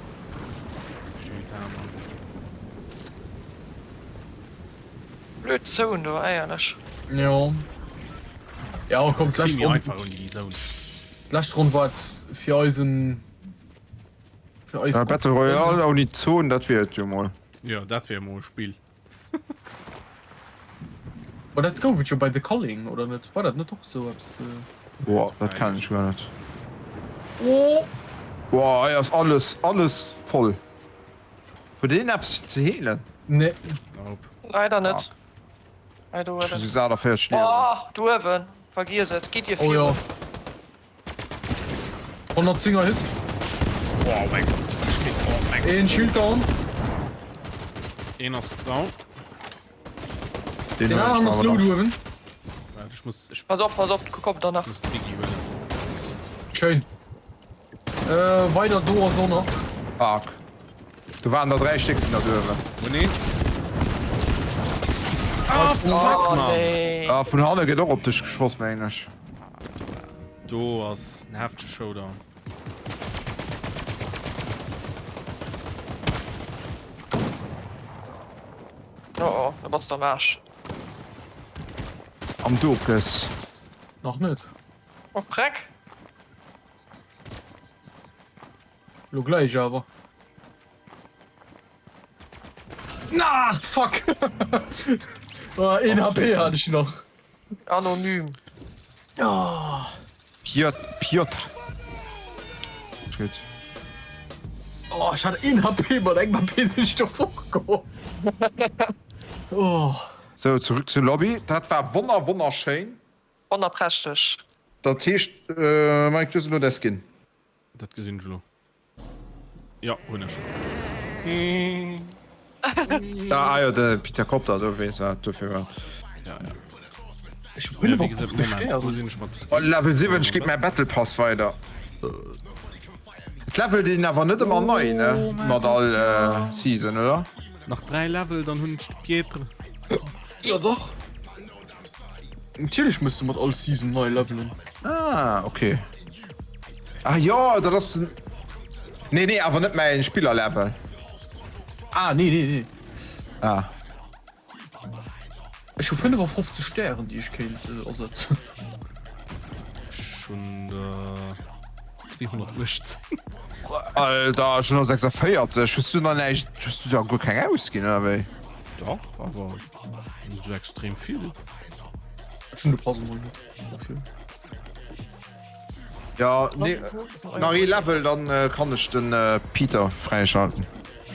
Blöd Zone do, éierlech. Jo. Ja, komm, Das d'lescht méi Ronn, einfach ouni déi Zone. d'lescht Ronn war et fir eisen fir eis Ja, Battle Royale ouni Zone, dat wier et jo mol. Jo, dat wier emol e Spill. Ma dat gouf et jo bei The Culling, oder net? War dat net och sou eppes? Boah, dat kennen ech guer net. Oh! Boah, hei ass alles, alles voll. Huet een eppes fir ze heelen? Nee. Nope. Leider net. Hei do Ech hu uewen. just 48 Liewen. Oh, do uewen. Vergiess et. Gitt dir Oh ja. virun. 110er Hit. Oh mein Gott. Ech krieg, oh mein Gott. Een Shield down. Een ass down. Den Den huelen ech aneren mer ass awer low nach. do uewen. Waart, ech muss, ech Pass op, pass op, kommt danach. muss d'Biggie huelen. Schéin. Äh, weider do ass och nach. Fuck. Do waren der 3 Stéck sinn der duerwen. Wo nee? Ah, fuck, Oh, Mann. nee. Ah, vun hanne gëtt och op dech geschoss, mengen ech. Do ass en heftege Showdown. Oh, oh, da bass de am Aarsch. Am Dokes. Nach net. Oh, Freck. Lo gläich awer. Na, fuck! Oh, een HP hat ech nach. Anonym. Oh. Piotr. Piotr. Gutt. Oh, ech hat een HP, mat engem HP sinn ech do fortgeholl. Oh. Sou, zurück zur Lobby. Dat war wonner wonnerschéin. Wonnerprächteg. Dat heescht, Mike, du hues elo däi Skin. Dat gesinn ech elo. Jo, hunn ech. Ah jo, de Peter Copter, do weess wat dofir war. Ja, ja. Ech Ja, hunn wéi gesot, 55 Moment, wo Stären. sinn ech mat Oh, Level 7 geet mäi Battle Pass weider. Et levelt een awer net ëmmer nei, ne? Oh mäi Mat Gott, all ja. Season, oder? Nach 3 Level, dann hunn ech de Pietre. Ja dach. Natierlech muss de mat all Season nei levelen. Ah, okay. Ah jo, dat ass den. Nee, nee, awer net mäin Spillerlevel. Ah, nee, nee, nee. Ah. Ech hu 55 Stären, déi ech kéint ersetzen. Ech hunn der 218. Alter, ech hunn der 46. Hues du nach näischt, hues du der guer keng ausginn, oder wéi? Dach, awer net esou extrem vill. Ech hunn de Pass emol net dofir. Ja, nee, nach ee Level, dann kann ech den Peter fräischalten.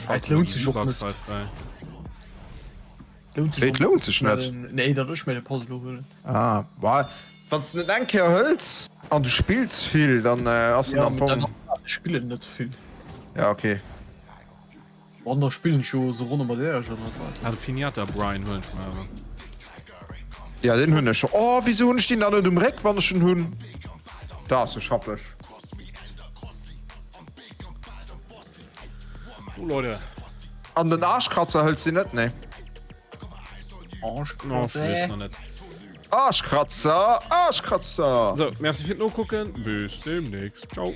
Et lount sech och net. Lount sech Et lount sech net? Nee, datt ech mir de Pass elo huelen. Ah, bah, wann s de en eng Kéier hëls an du spills vill, dann ass en am Fong. Ech spillen net vill. Ja, okay. Wann da spillen ech jo esou Ronne mat Äerch an dat war. Ah, de Pinata Brian huelen ech mer awer. Ja, den hunn ech scho. Oh, wieso hunn ech deen dann net um Réck, wann ech en hunn? Da ass e schappeg. So, Leute. An den Arschkratzer hëls de net, nee? Arschkratzer? Nach net. Arschkratzer, Arschkratzer! So, merci fir d'Nokucken. Bis demnächst. Ciao.